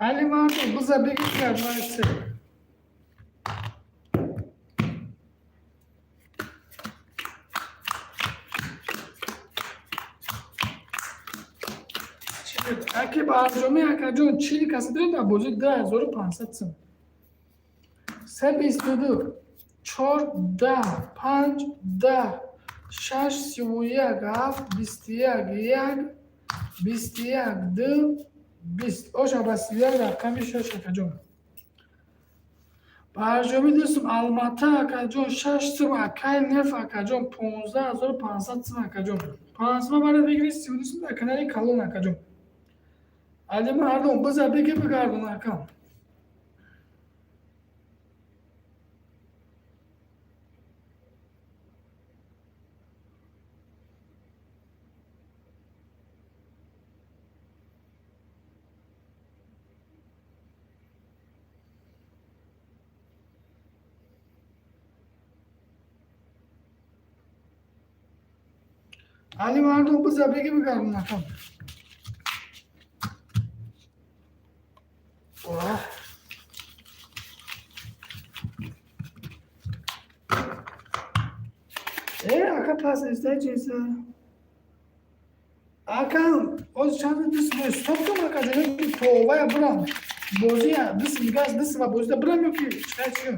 Али мардум, биза бигир кард се. Аки барҷомӣ акаҷон, 40 каси дорем дар бозӣ, 2500 сум. Се, 22, чор, 10, панҷ, 10, шаш, 31, ҳафт, 21, як, 21, ду, 20. Оша ба 31 рақами шаш акаҷон. Барҷомӣ дӯстум Алмата акаҷон, шаш сум акай Лев акаҷон, 15 500 сум акаҷон. Панҷсума баред бигиред, 32 сум дар канали калон акаҷон. Али мардум, биза бигир бигардон акам. Али мардум, биза бигир бигардон акам. Оҳ. Э, ака пас неста чиза. Ака, оз чанд дӯст стоп кун акаҷон, ки товая бирам. Бозӣ дӯст мигас, дӯст ма бозида бирам ё ки чикар чӣ?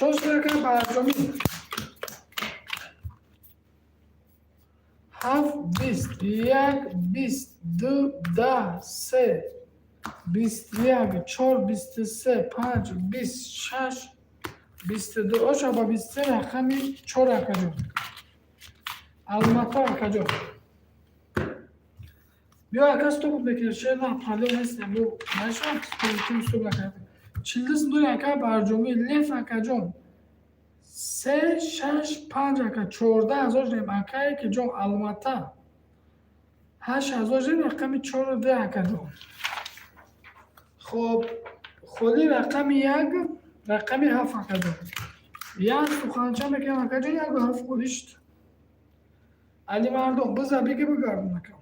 Чор ака барҷомӣ. Ҳафт, 20, як, 20, ду, 10, се, 21, чор, 23, панҷ, 20, шаш, 22. Оша ба 23 рақами чор акаҷон. Алмато акаҷон. Биё ака, стоп мекунем, шер на проблем нест, бо нашавад стоп, стоп накард. 42 сум дори ака барҷомӣ Лев акаҷон. Се, шаш, панҷ ака, 14 000 рем акае ки ҷон Алмата. 8000 рем рақами чору ду акаҷон. Хоб, холи рақами як, рақами ҳафт акаҷон. Як суханча мекунем акаҷон, як ҳафт холӣ шуд. Али мардум, биза бигир бигардон ака.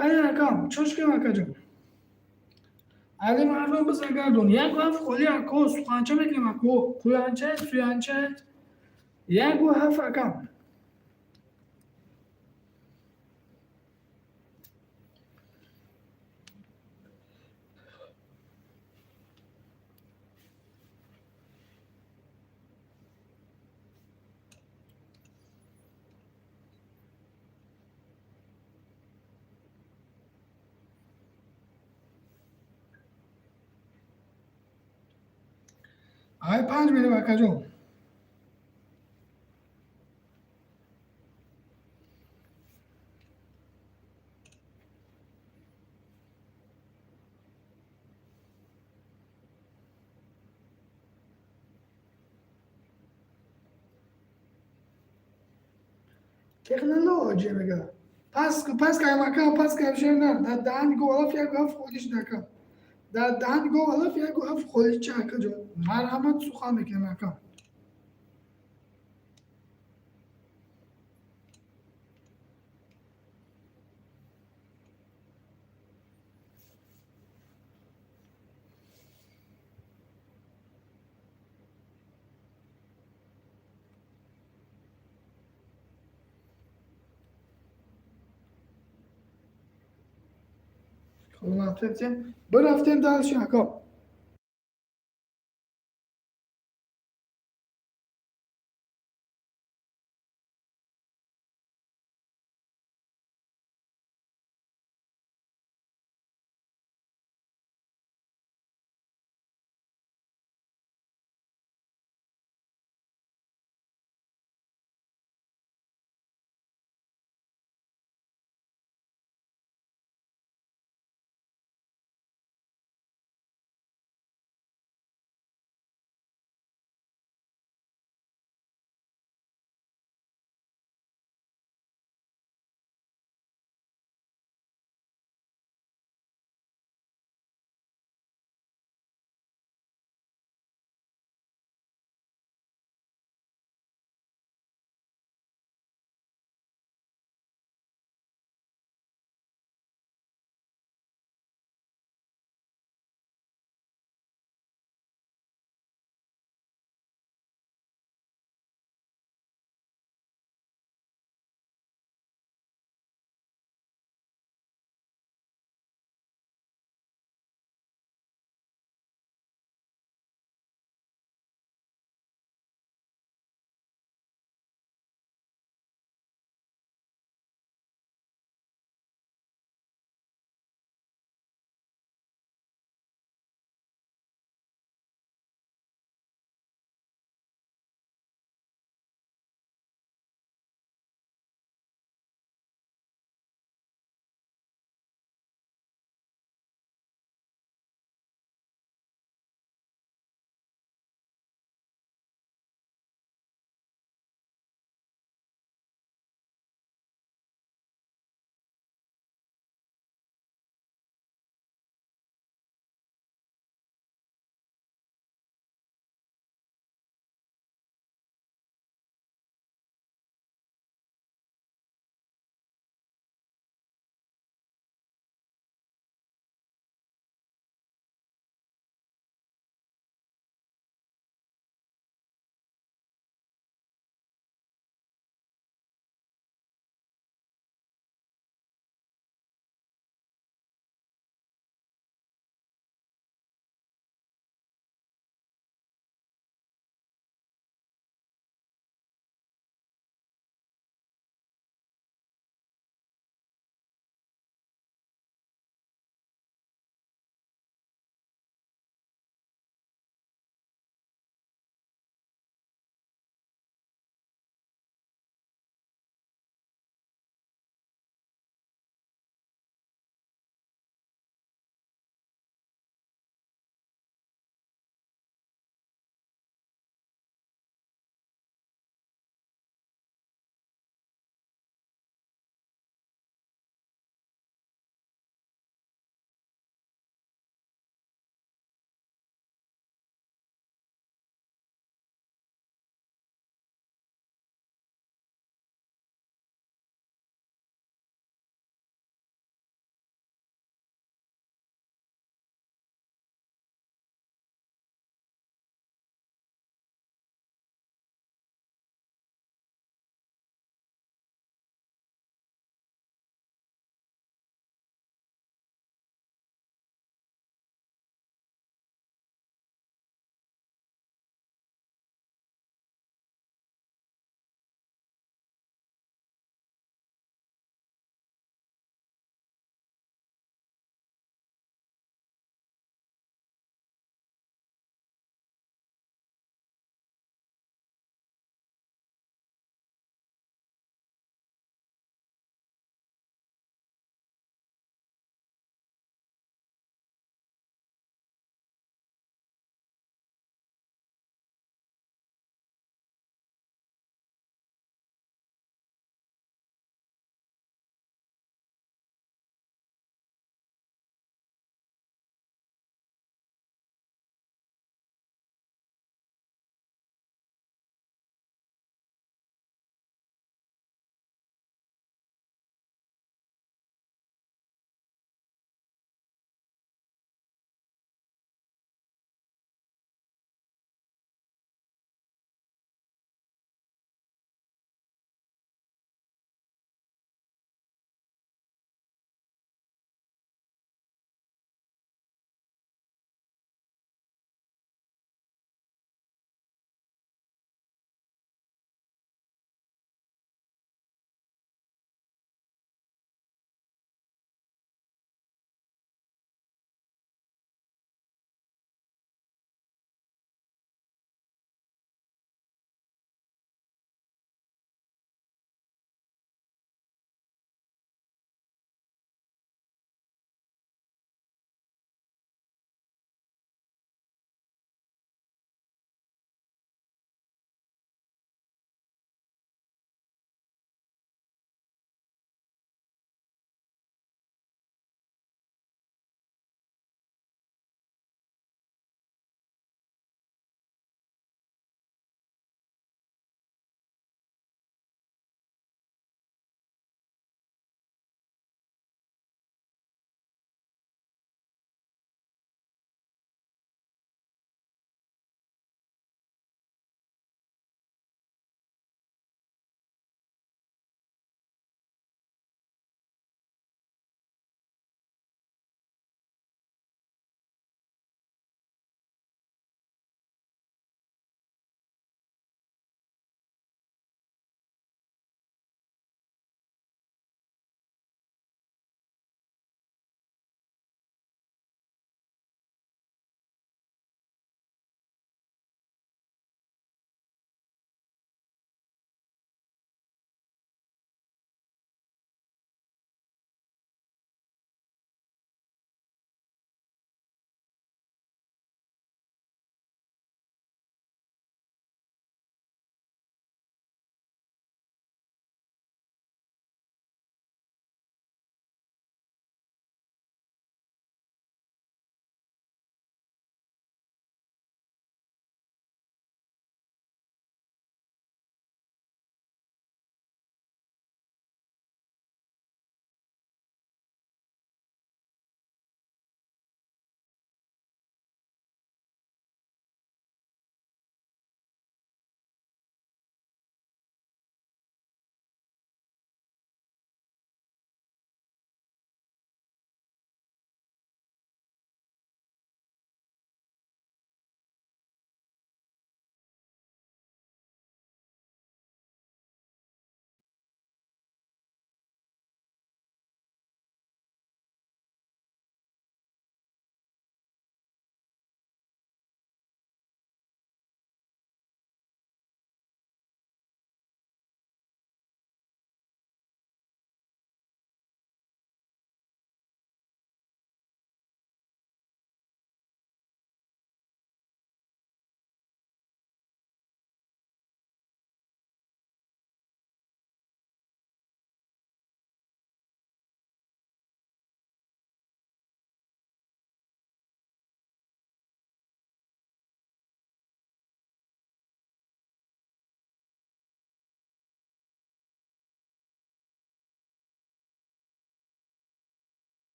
Кани, акам, чош кем, акаҷон? Али мардум биза гардон. Яку ҳафт холи, ако, суханча мекунем, ако. Қуянча, суянча. 1-7, акам. Ай панҷ мерем, акаҷон. Технология мега. Пас пас каем, акам, пас каем, шер на. Дар даҳани гов алаф 1-7 холӣ шуд, акам. Дар даҳани гов алаф 1-7 холӣ ча, акаҷон. Марҳамат, сухан мекунем, акам. Хоб, рафтем. Бирафтем дальше, акам.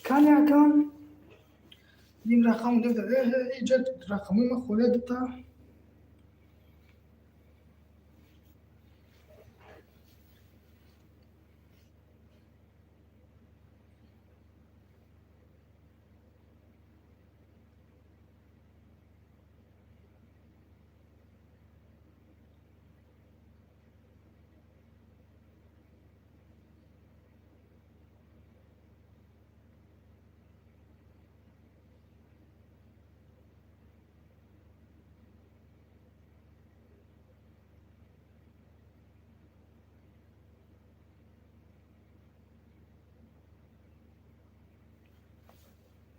Кани, акам, ним рақам иҷа, рақамои ма холия дута.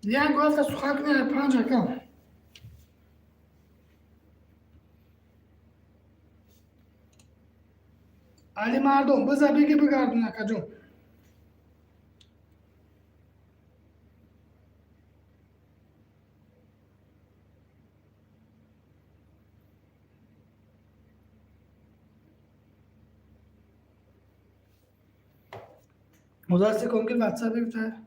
Як вақта сухан кунӣ, панҷ, акам. Али Мардум, биза, беги, бигардун, акаҷон. Мудасти кон ки ватсап бифта.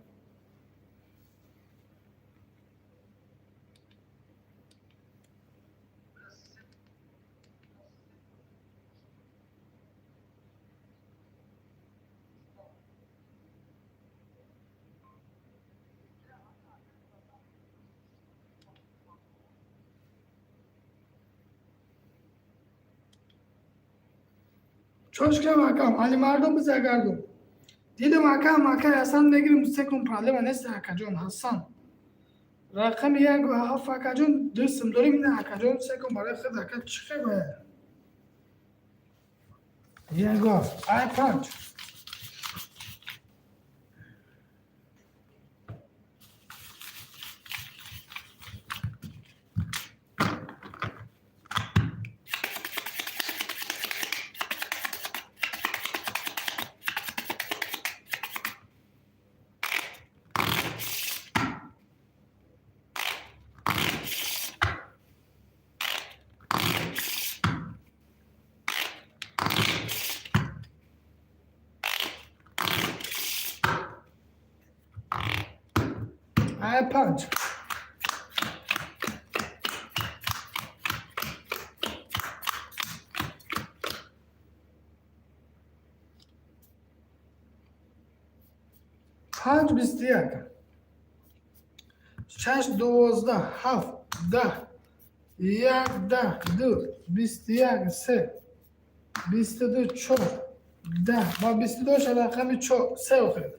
Чошкам, акам, Али Мардум, биза, гардун. Дидам, акам, акай Ҳасан мегирим, секун, проблема нест, акаҷон Ҳасан. Рақами як ҳафт, акаҷон, дӯстм дорим, ина, акаҷон, секун барои худ, ака, чӣ хебая? Як ҳафт, ай панҷ. Ай панҷ. Панҷ, 21, шаш, 12, ҳафт, 10, як, 10, ду, 21, се, 22, чор, 10 ва 22 рақами се охир.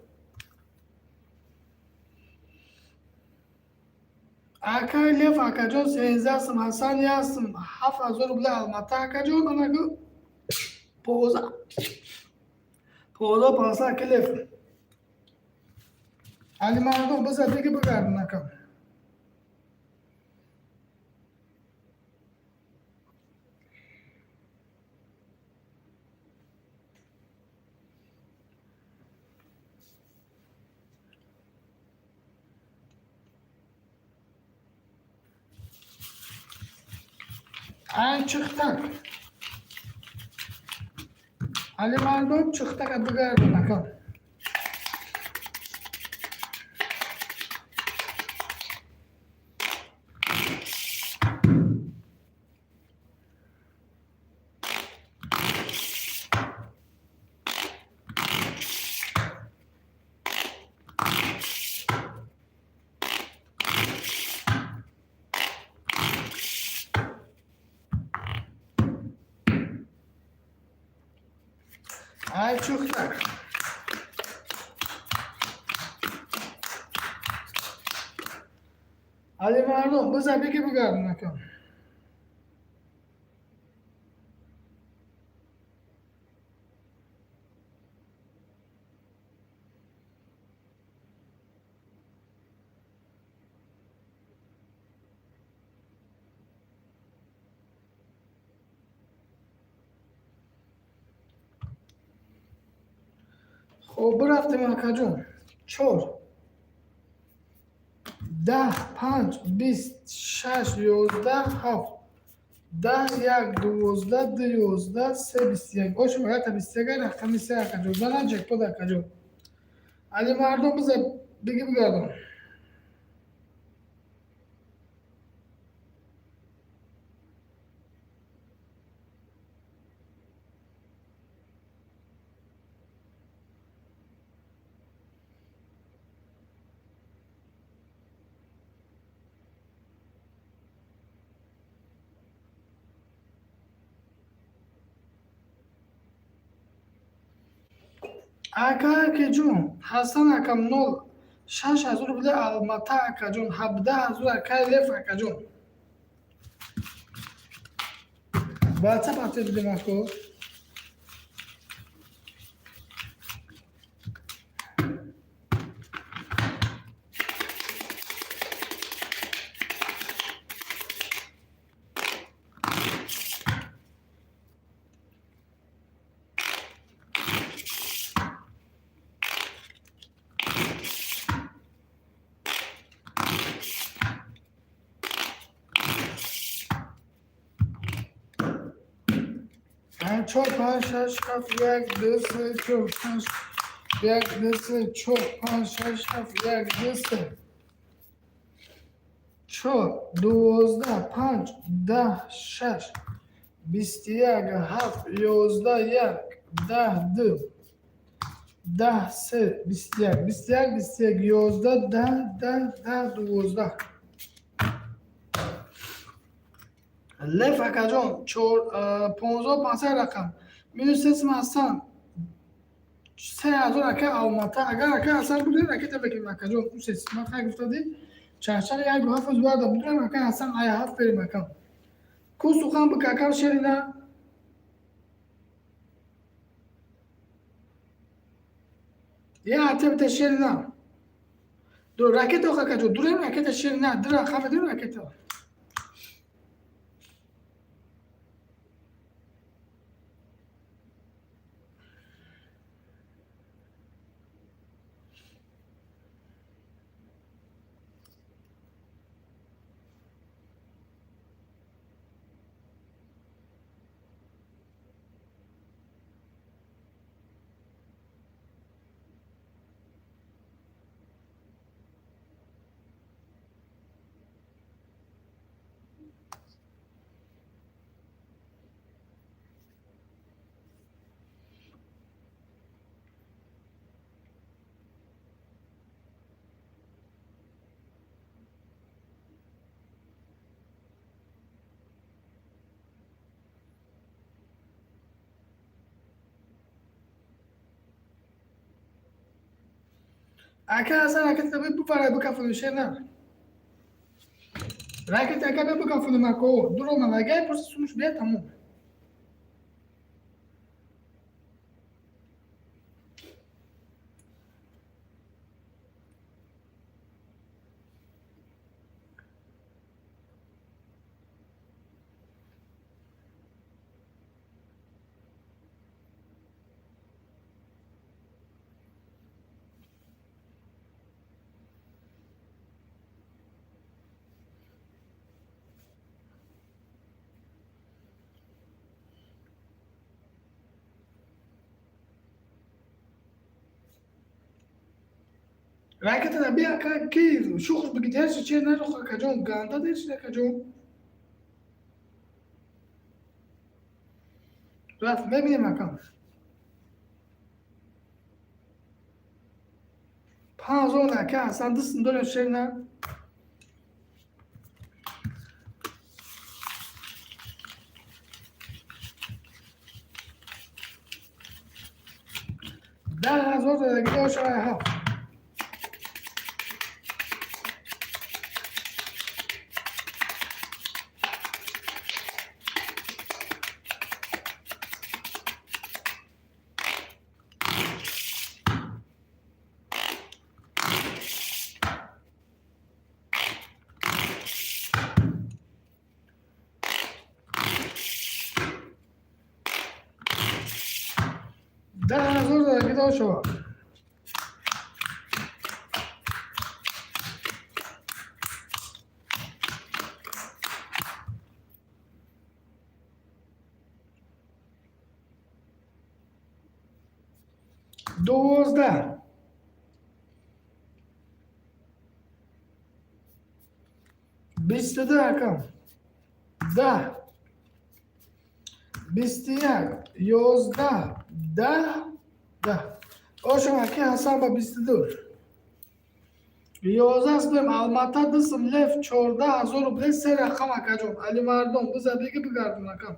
Акай Лев, акаҷон, 13 сум, Ҳасан 1 сум, 7000 рубля, Алмата, акаҷон, анаку поза поза панса, ака Лев. Али Мардум, биза, беги, бигардун, акам. Ай чиқтак. Али Мардум, чиқтака бигардун, акам. Ай чухтак. Али Мардум, биза, беги, бигардун, акам. Хоб, бирафтем, акаҷон. Чор, 10, панҷ, 20, шаш, 11, ҳафт, 10, як, 12, ду, 11, се, 21. Ошо якта 21, рақами се, акаҷон. Зана ҷекпот, акаҷон. Али Мардум, биза. Биги бигардон. Ака, акаҷон, Ҳасан акам, нол 6000 рубля. Алмата акаҷон, 17 000. Акай Лев акаҷон, ватсап ответ бидем, ако. Чор, панҷ, шаш, ҳафт, як, ду, се, чор, панҷ, як, ду, се, чор, панҷ, шаш, ҳафт, як, ду, се, чор, 12, панҷ, 10, шаш, 21, ҳафт, 11, як, 10, ду, 10, се, 21, 21, 21, 11, 10, 10, 10, 12. Лев акаҷон, 15 500 рақам минус сесм ҳасан, 3000. Ака Алмата, агар ака Ҳасан будем, ракета бекунем, акаҷон. Усес ман хай гуфтади, чарчари як ду ҳафт рӯз бояд будем. Ака Ҳасан, ай ҳафт берем, акам. Ку сухан бика, акам шерина. Я атебте шерина ду ракета, акаҷон, дурем ракета шерина ду рақам дурем ракета. Ака Ҳасан, ракета бупара, бикафони, шер на. Ракета, ака, бикафони, мако дуро малагай, просто сумуш бия, тамом. Ракета бия, ака, ки шухш биги, дерши че нарух, акаҷон, ганда дерши, акаҷон. Рафт, мебинем, акам. 5000, ака Ҳасан, дистн дорем, шер на. 10 000 дадагӣ ҳафт. 10 000 дадагӣ шавад. 12. 22 акам, 10, 21, 11, 10, 10. Ошам, аки Ҳасан, ба 22, 11 сум. Алмата 2 сум. Лев 14 000 рубле, се рақам. Акаҷон Алимардон, биза беги, бигардон, акам.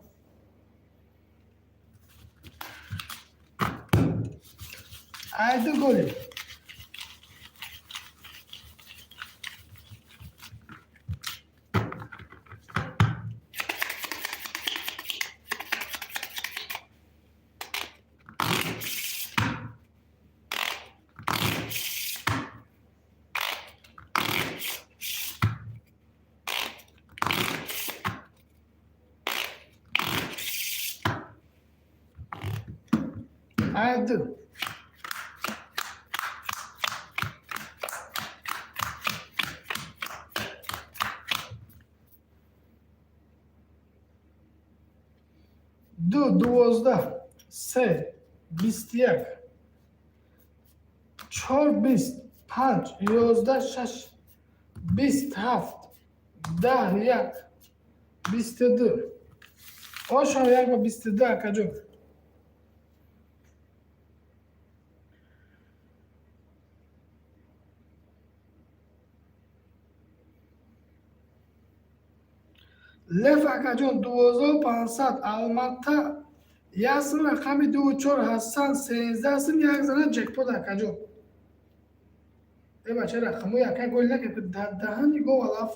Айду голи. Айду. Ду, 12, се, 21, чор, 20, панҷ, 11, шаш, 20, ҳафт, 10, як, 22. Ошам як ба 22, акаҷон. Лев, акаҷон, 12 500. Алмата 1 сум, рақами дуву чор. Ҳасан, 13 сум, як зана ҷекпот, акаҷон. Э, бача, рақамо яка гол накард, даҳани гов алаф.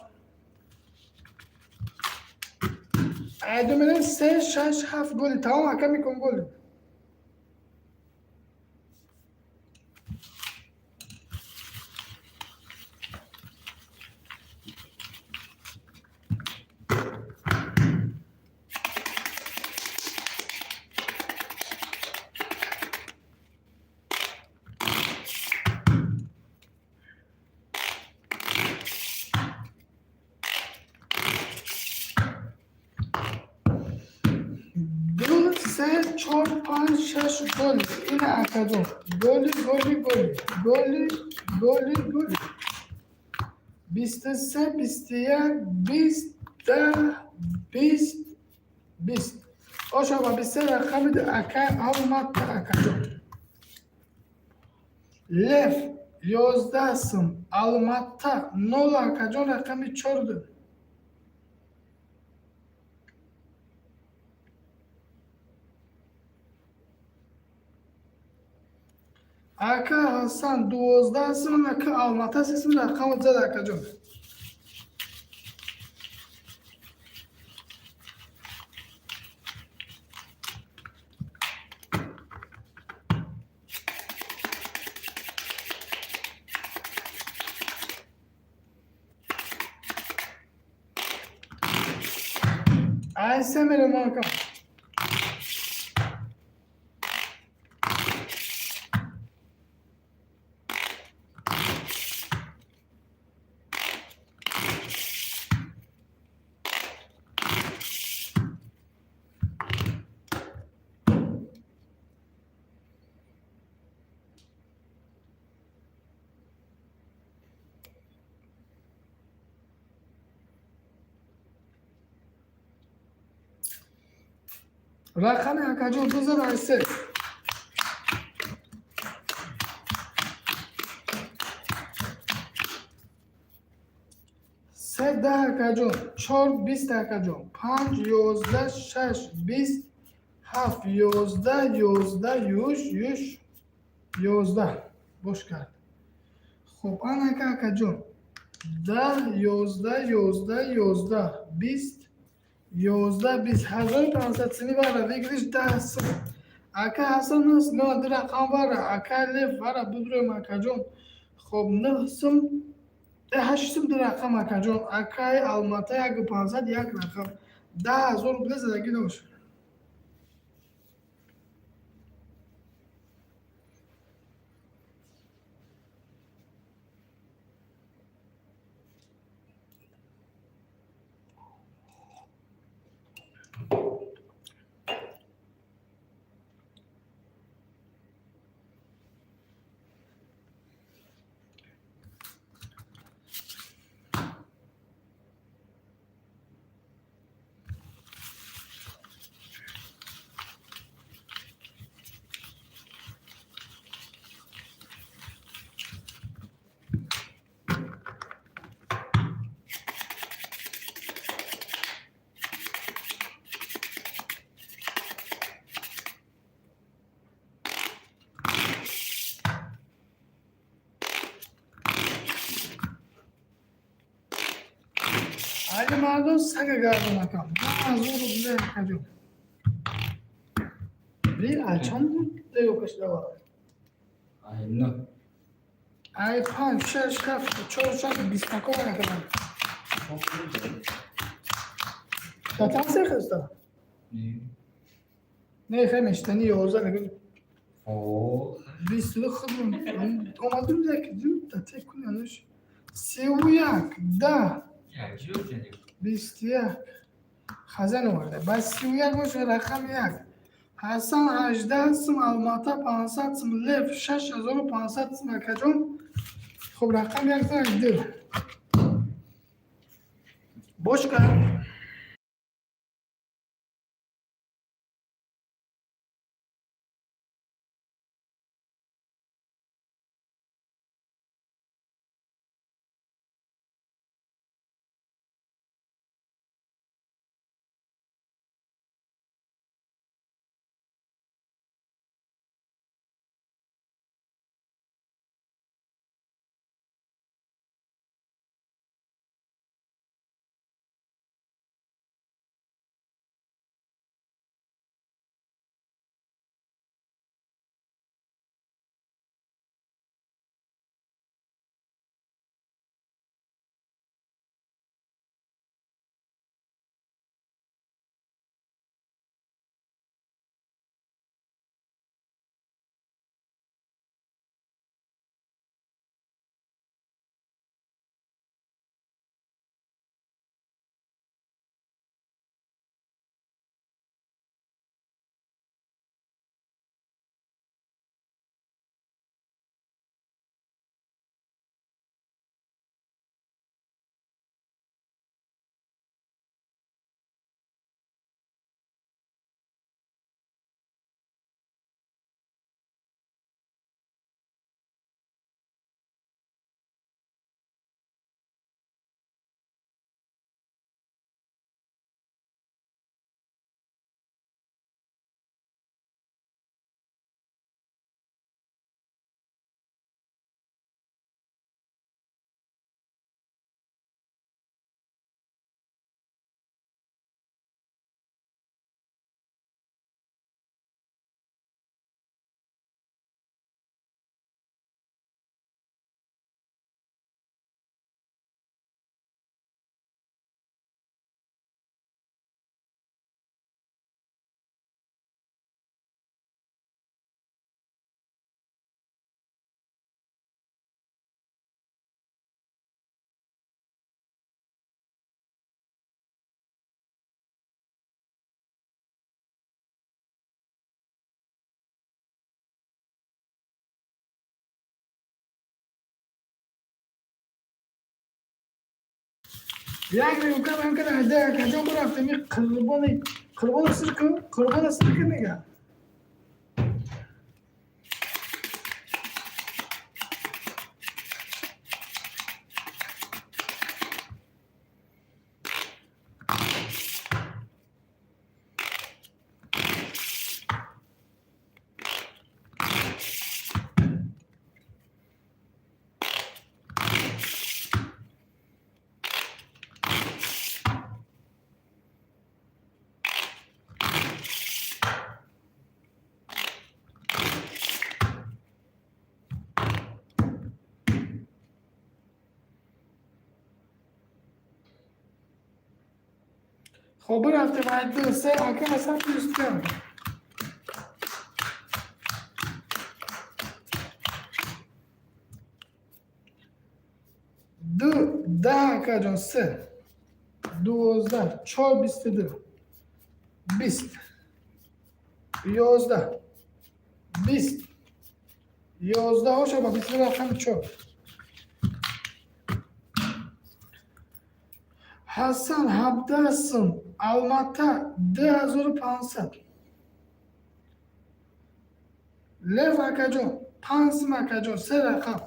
Айду мерем, се, шаш, ҳафт голи. Тамом, ака, мекун голи. Ду, се, чор, панҷ, шаш голи. Ина, акаҷон, голи, голи, голи, голи, голи, голи. 23, 21, 20, 10, 20, 20. Ошо ба 23, рақами ака Алмата, акаҷон. Лев, 11 сум. Алмата нол, акаҷон, рақами чорду. Ака Ҳасан, 12 сум. Ака Алмата, 3 сум, рақами зад, акаҷон. Ай, се мерем, ака. Рақами, акаҷон, бизар ай се. Се, 10, акаҷон, чор, 20, акаҷон, панҷ, 11, шаш, 20, ҳафт, 11, 11, юш, юш, 11. Бош кард. Хуб, анака, акаҷон, 10, 11, 11, 11, 20, 11, 20. 1500 сими бара выигрыш, 10 сум. Ака Ҳасан аст, но ду рақам бара. Ака Лев, бара будроем, акаҷон. Хоб, 9 сум, 8 сум, ду рақам, акаҷон. Акаи Алмата, 1500, як рақам. 10 000 рубле задагӣ дошт. Али мардон сага гардон акам. 10 000 рубля, акаҷон. Бир а чанд лего кашидава? Ай, ну. Ай панҷ, шаш, ҳафт, чор, шаш, бистакова накардам. Татан се хеста? Не. Не, хе мештани 11 нагӯ. О, 22 худм омадум як ду та те куни ануш. 31 10. Я чё тебе? 21 хазан оварда. Ба 31 боша рақами як. Ҳасан 18 сум, Алмата 500 сум, Лев 6500 сум, акаҷон. Хуб, рақами як занг ду. Бошка. Як рюмка мумкин ҳаждаҳ, акаҷон, бурафтем. И қурбони қурбони сир кун, қурбони сир кун мега. Хоб, бирафтем. Ай ду се, ака, асан плюс панҷ. Ду 10, акаҷон, се 12, чор 22, 20, 11, 20, 11 ҳоша ба 22 рақами чор. Ҳасан 17 сум, Алмата 2500, Лев, акаҷон, 5 сум, акаҷон, се рақам.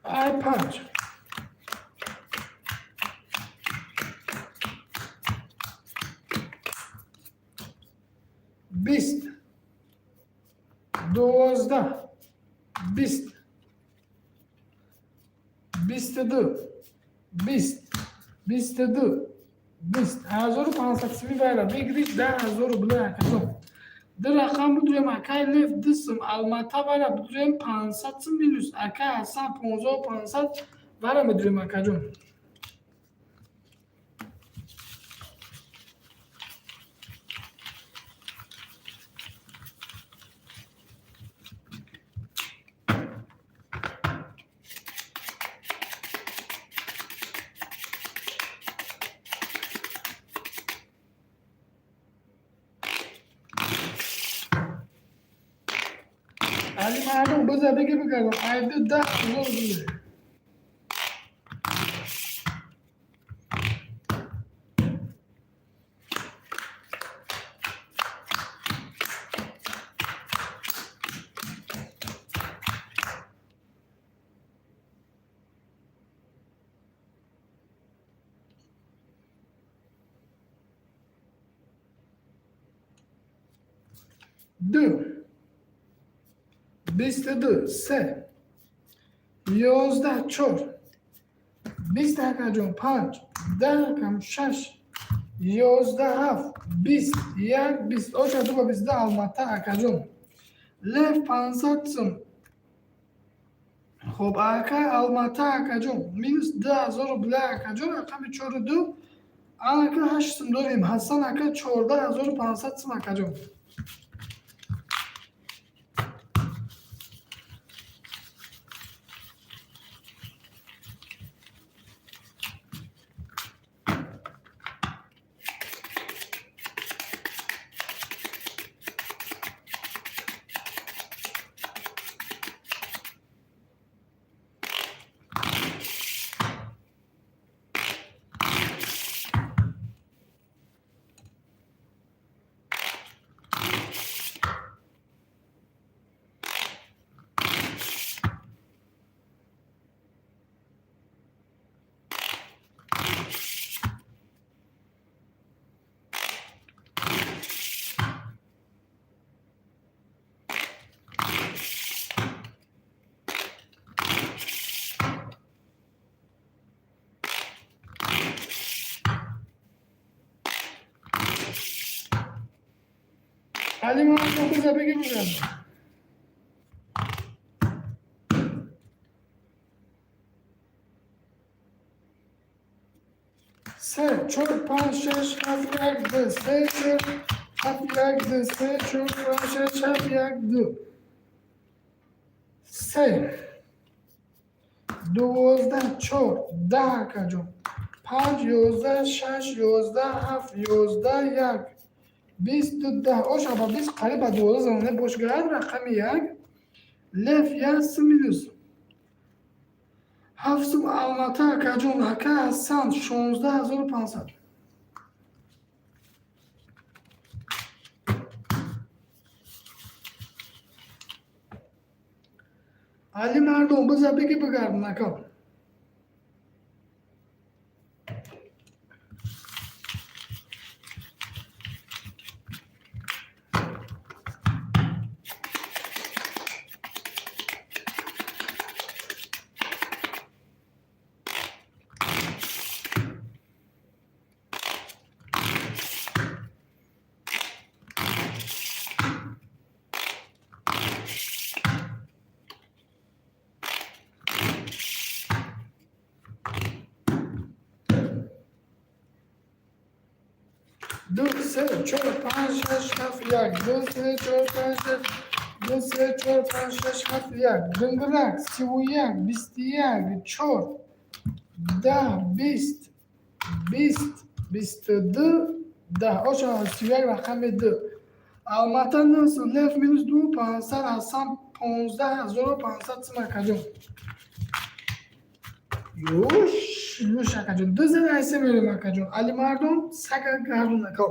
Ай панҷ. 20, 12, 20, 22, 20, 22, 20. 1500 сими вайра выигрыш 10 000 рубля, акаҷон. Ду рақам будурем, акай Лев, 2 сум Алмата вайра будурем, 500 сум минус, акай Ҳасан, 15 500 вайра медурем, акаҷон. Али мардум, биза беги бигардам. Айду 10 000 рубля. Ду, 22, се, 11, чор, 20, акаҷон, панҷ, 10, акам, шаш, 11, ҳафт, 20, як, 20. Оша ду ба 22 Алмата, акаҷон. Лев, 500 сум. Хоб, ака Алмата, акаҷон, минус 2000 рубля, акаҷон, рақами чору ду. Анака ҳашт сум дорем. Ҳасан ака, 14 500 сум, акаҷон. Али мардум, биза беги бигардам. Се, чор, панҷ, шаш, ҳафт, як, ду, се, чор, ҳафт, як, ду, се, чор, панҷ, шаш, ҳафт, як, ду, се, 12, чор, 10, акаҷон, панҷ, 11, шаш, 11, ҳафт, 11, як, 20, 10. Оша ба 20 қариб ба 12 замоне бошгард, рақами як. Лев, як сум минус ҳафт сум Алмата, акаҷон. Ака Ҳасан, 16 500. Али мардум, биза беги бигардон, ака. Ду, се, чор, панҷ, шаш, ҳафт, як, ду, се, чор, панҷ, шаш, ду, се, чор, панҷ, шаш, ҳафт, як. Динглак, 31, 21, чор, 10, 20, 20, 22, 10. Оша 31, рақами ду. Алмата, нӯ, лев, минус ду 500. Ҳасан, 15 500 сум, акаҷон. Юш юш, акаҷон, ду зада айса мерем, акаҷон. Али мардум, сага гардун, ака.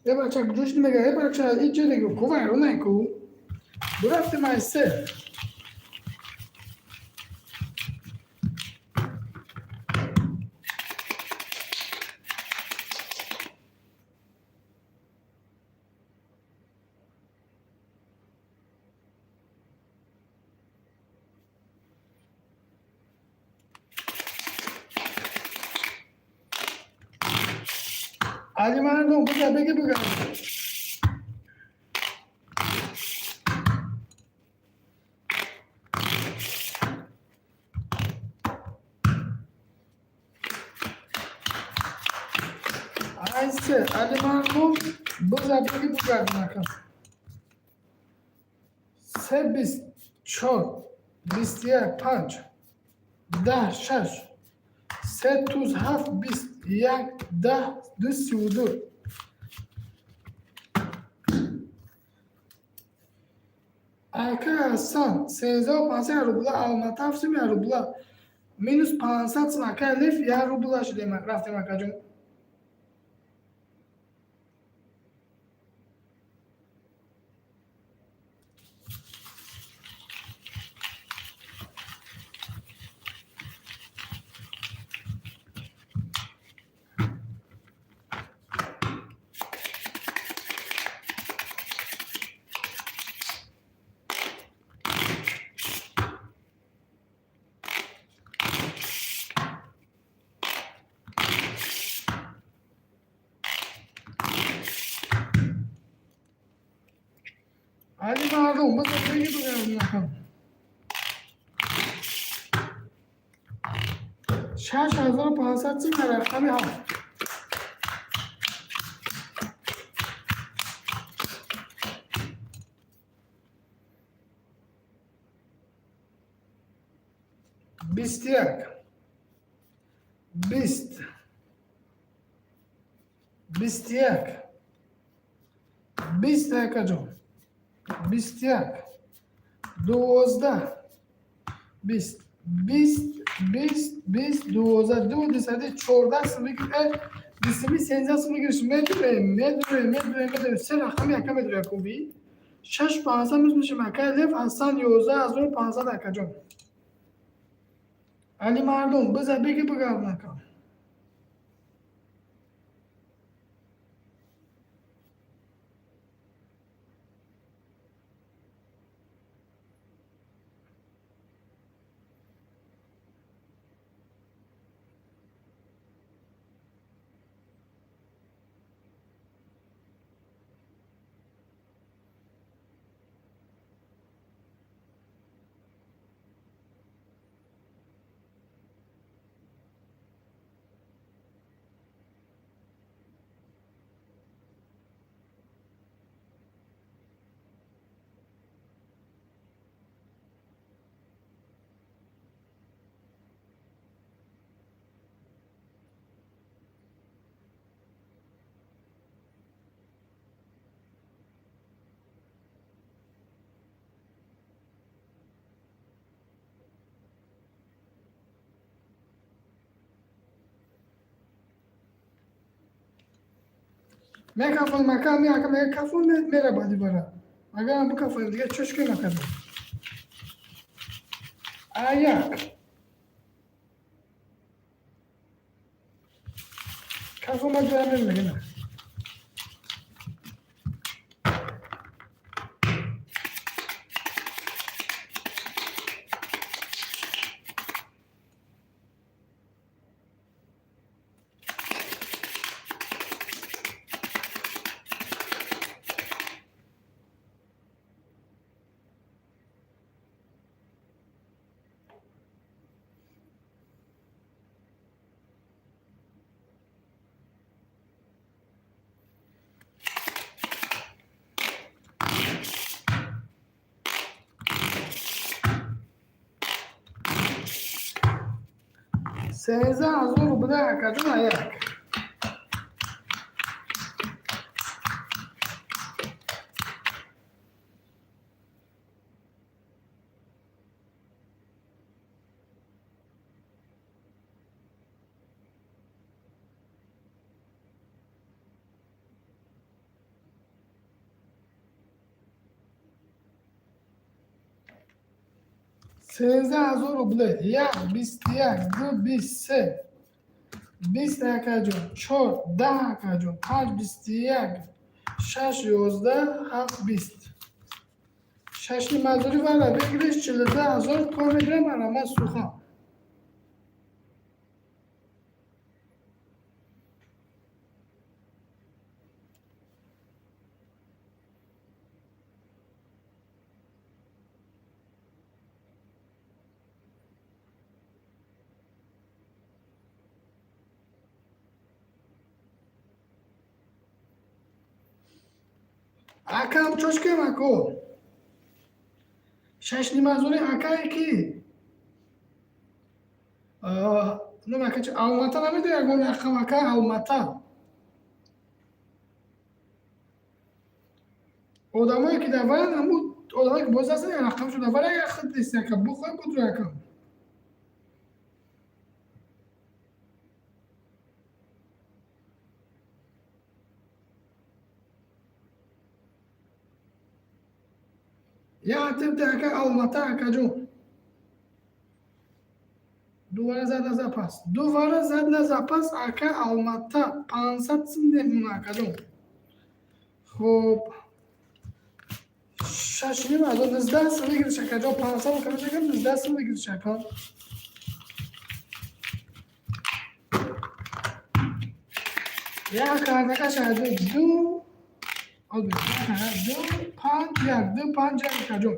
Е бача куҷо шуди мега? Е бача иҷо деги ку вайронай ку. Бурафтем ай се. Али мардум буда беги буга. Айсе али мардум буза беги буга накам. Се бист чор бист як панҷ даҳ шаш се туз ҳафт бист як даҳ ду сиву ду. Ака Ҳасан 13 500 рубла, Алмата ҳафтум як рубла минус 500 сум. Ака Лев як рубла шудем, рафтем, акаҷон. Али мардум буза беги буга накам. 6500 сум дар рақами ҳафт. 21, 20, 21, 20, акаҷон, 21, 12, 20, 20, 20, 20, 12, ду дусади 14 сум бигир, бистуми 13 сум бигириш. Медурем, медурем, медурем, медурем, се рақами яка медурем куби шаш пансад миз мешем. Ака Лев Ҳасан 11 500, акаҷон. Али мардум биза беги бугав накам. Мекафон мака меака мекафон мера бади бара. Агарам бикафонем дига чӯш ки накардам. Аяк. Кафон ма ҷоя мемегина. 13 000 рубля, акаҷон, аяк. 13 000 рубле. Як, 21, ду, 20, се, 20, акаҷон, чор, 10, акаҷон, панҷ, 21, шаш, 11, ҳафт, 20. Шашнимҳазорӣ вара бигириш, 42 000 кор мегирам, марҳамат, сухан. Акам, чошкем, ако? Шашнимҳазорӣ акае ки намака Алмата намедои, ягон рақам, ака Алмата. Одамое ки дар варан, ҳамун одамое ки боз ҳастан, рақамшо дар вара як хит нест, ака, бухоҳ будро, акам. Як типти, ака Алмата, акаҷон. Дувара зад на запас, дувара зад на запас, ака Алмата, 500 сум мемона, акаҷон. Хуб, 6,5 ҳазор, 19 сум мегириш, акаҷон, 500 камашака, 19 сум мегириш, ака. Як кардака шаҳду ду ду панҷ як, ду панҷ як, акаҷон.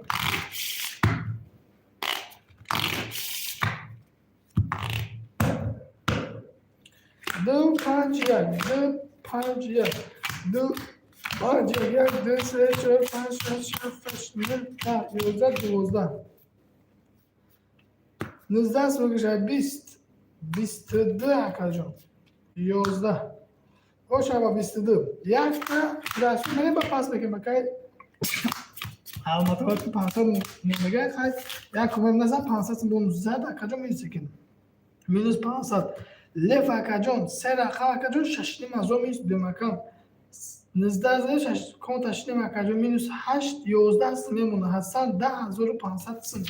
Ду панҷ як, ду панҷ як, ду панҷ як. Як, ду, се, чор, панҷ, шаш, ҳафт, ҳашт, нӯҳ, 10, 11, 12, 19 сум мегириш. 20, 22, акаҷон, 11 ошава, 22. Якта расул мене ба пас мекунем, акай Алматабад, ки 500 мегӯяд. Хай, як кумак назан, 500 сум бонус зад, акаҷон, минус кин, минус 500. Лев, акаҷон, се рақам, акаҷон, 6,5 ҳазор минус бемакам. 19 шаш конта шним, акаҷон, минус ҳашт, 11 сум мемонад. Ҳасан, 10 500 сум.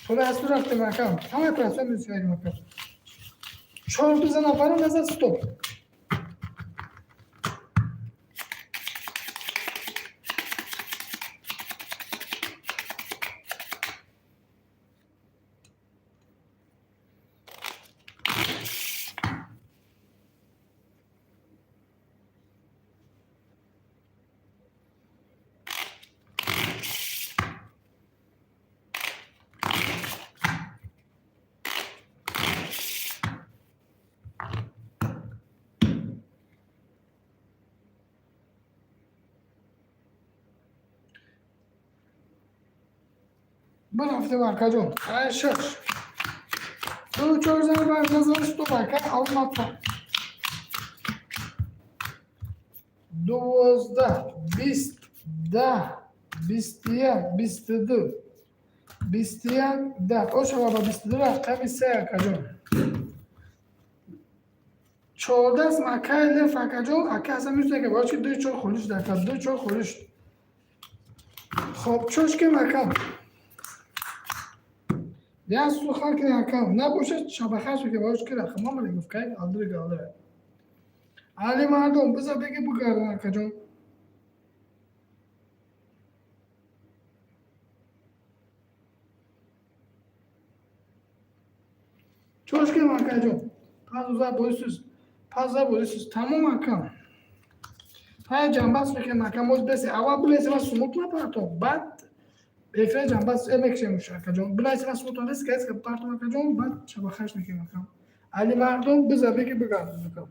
Пурасту рафтем, акам, ҳамаи пурасту минус кардем, акам. Чор бизана вара назад, стоп. Бирафтем, акаҷон. Ай, шаш, ду, чор зарба назар, стоп, ака Алмата. 12, 20, 10, 21, 22, 21, 10 ошава, ба 22 рақами се, акаҷон. 14 сум, акай Леф, акаҷон. Ака ҳасан мисл, бояд ки ду чор холӣ шуд, ака, ду чор холӣ шуд. Хоб, чошкем, акам? Як сухан ки, акам, набошад, шабахаш ки бояд ки рақам омада гуфт, кай алдири галдира. Али мардум, биза беги бугардан, акаҷон. Чошкем, акаҷон? Пазуза боисуз, пазуза боисуз, тамом, акам. Ҳая, ҷамбас мекунем, акам, боз беси аввал билеси ва сумут напартом, баъд эфира ҷамбас мекушем, акаҷон. Билеси ва сумут нест, кайс партом, акаҷон, баъд шабахаш мекунем, акам. Али мардум, биза беги бугардан, акам.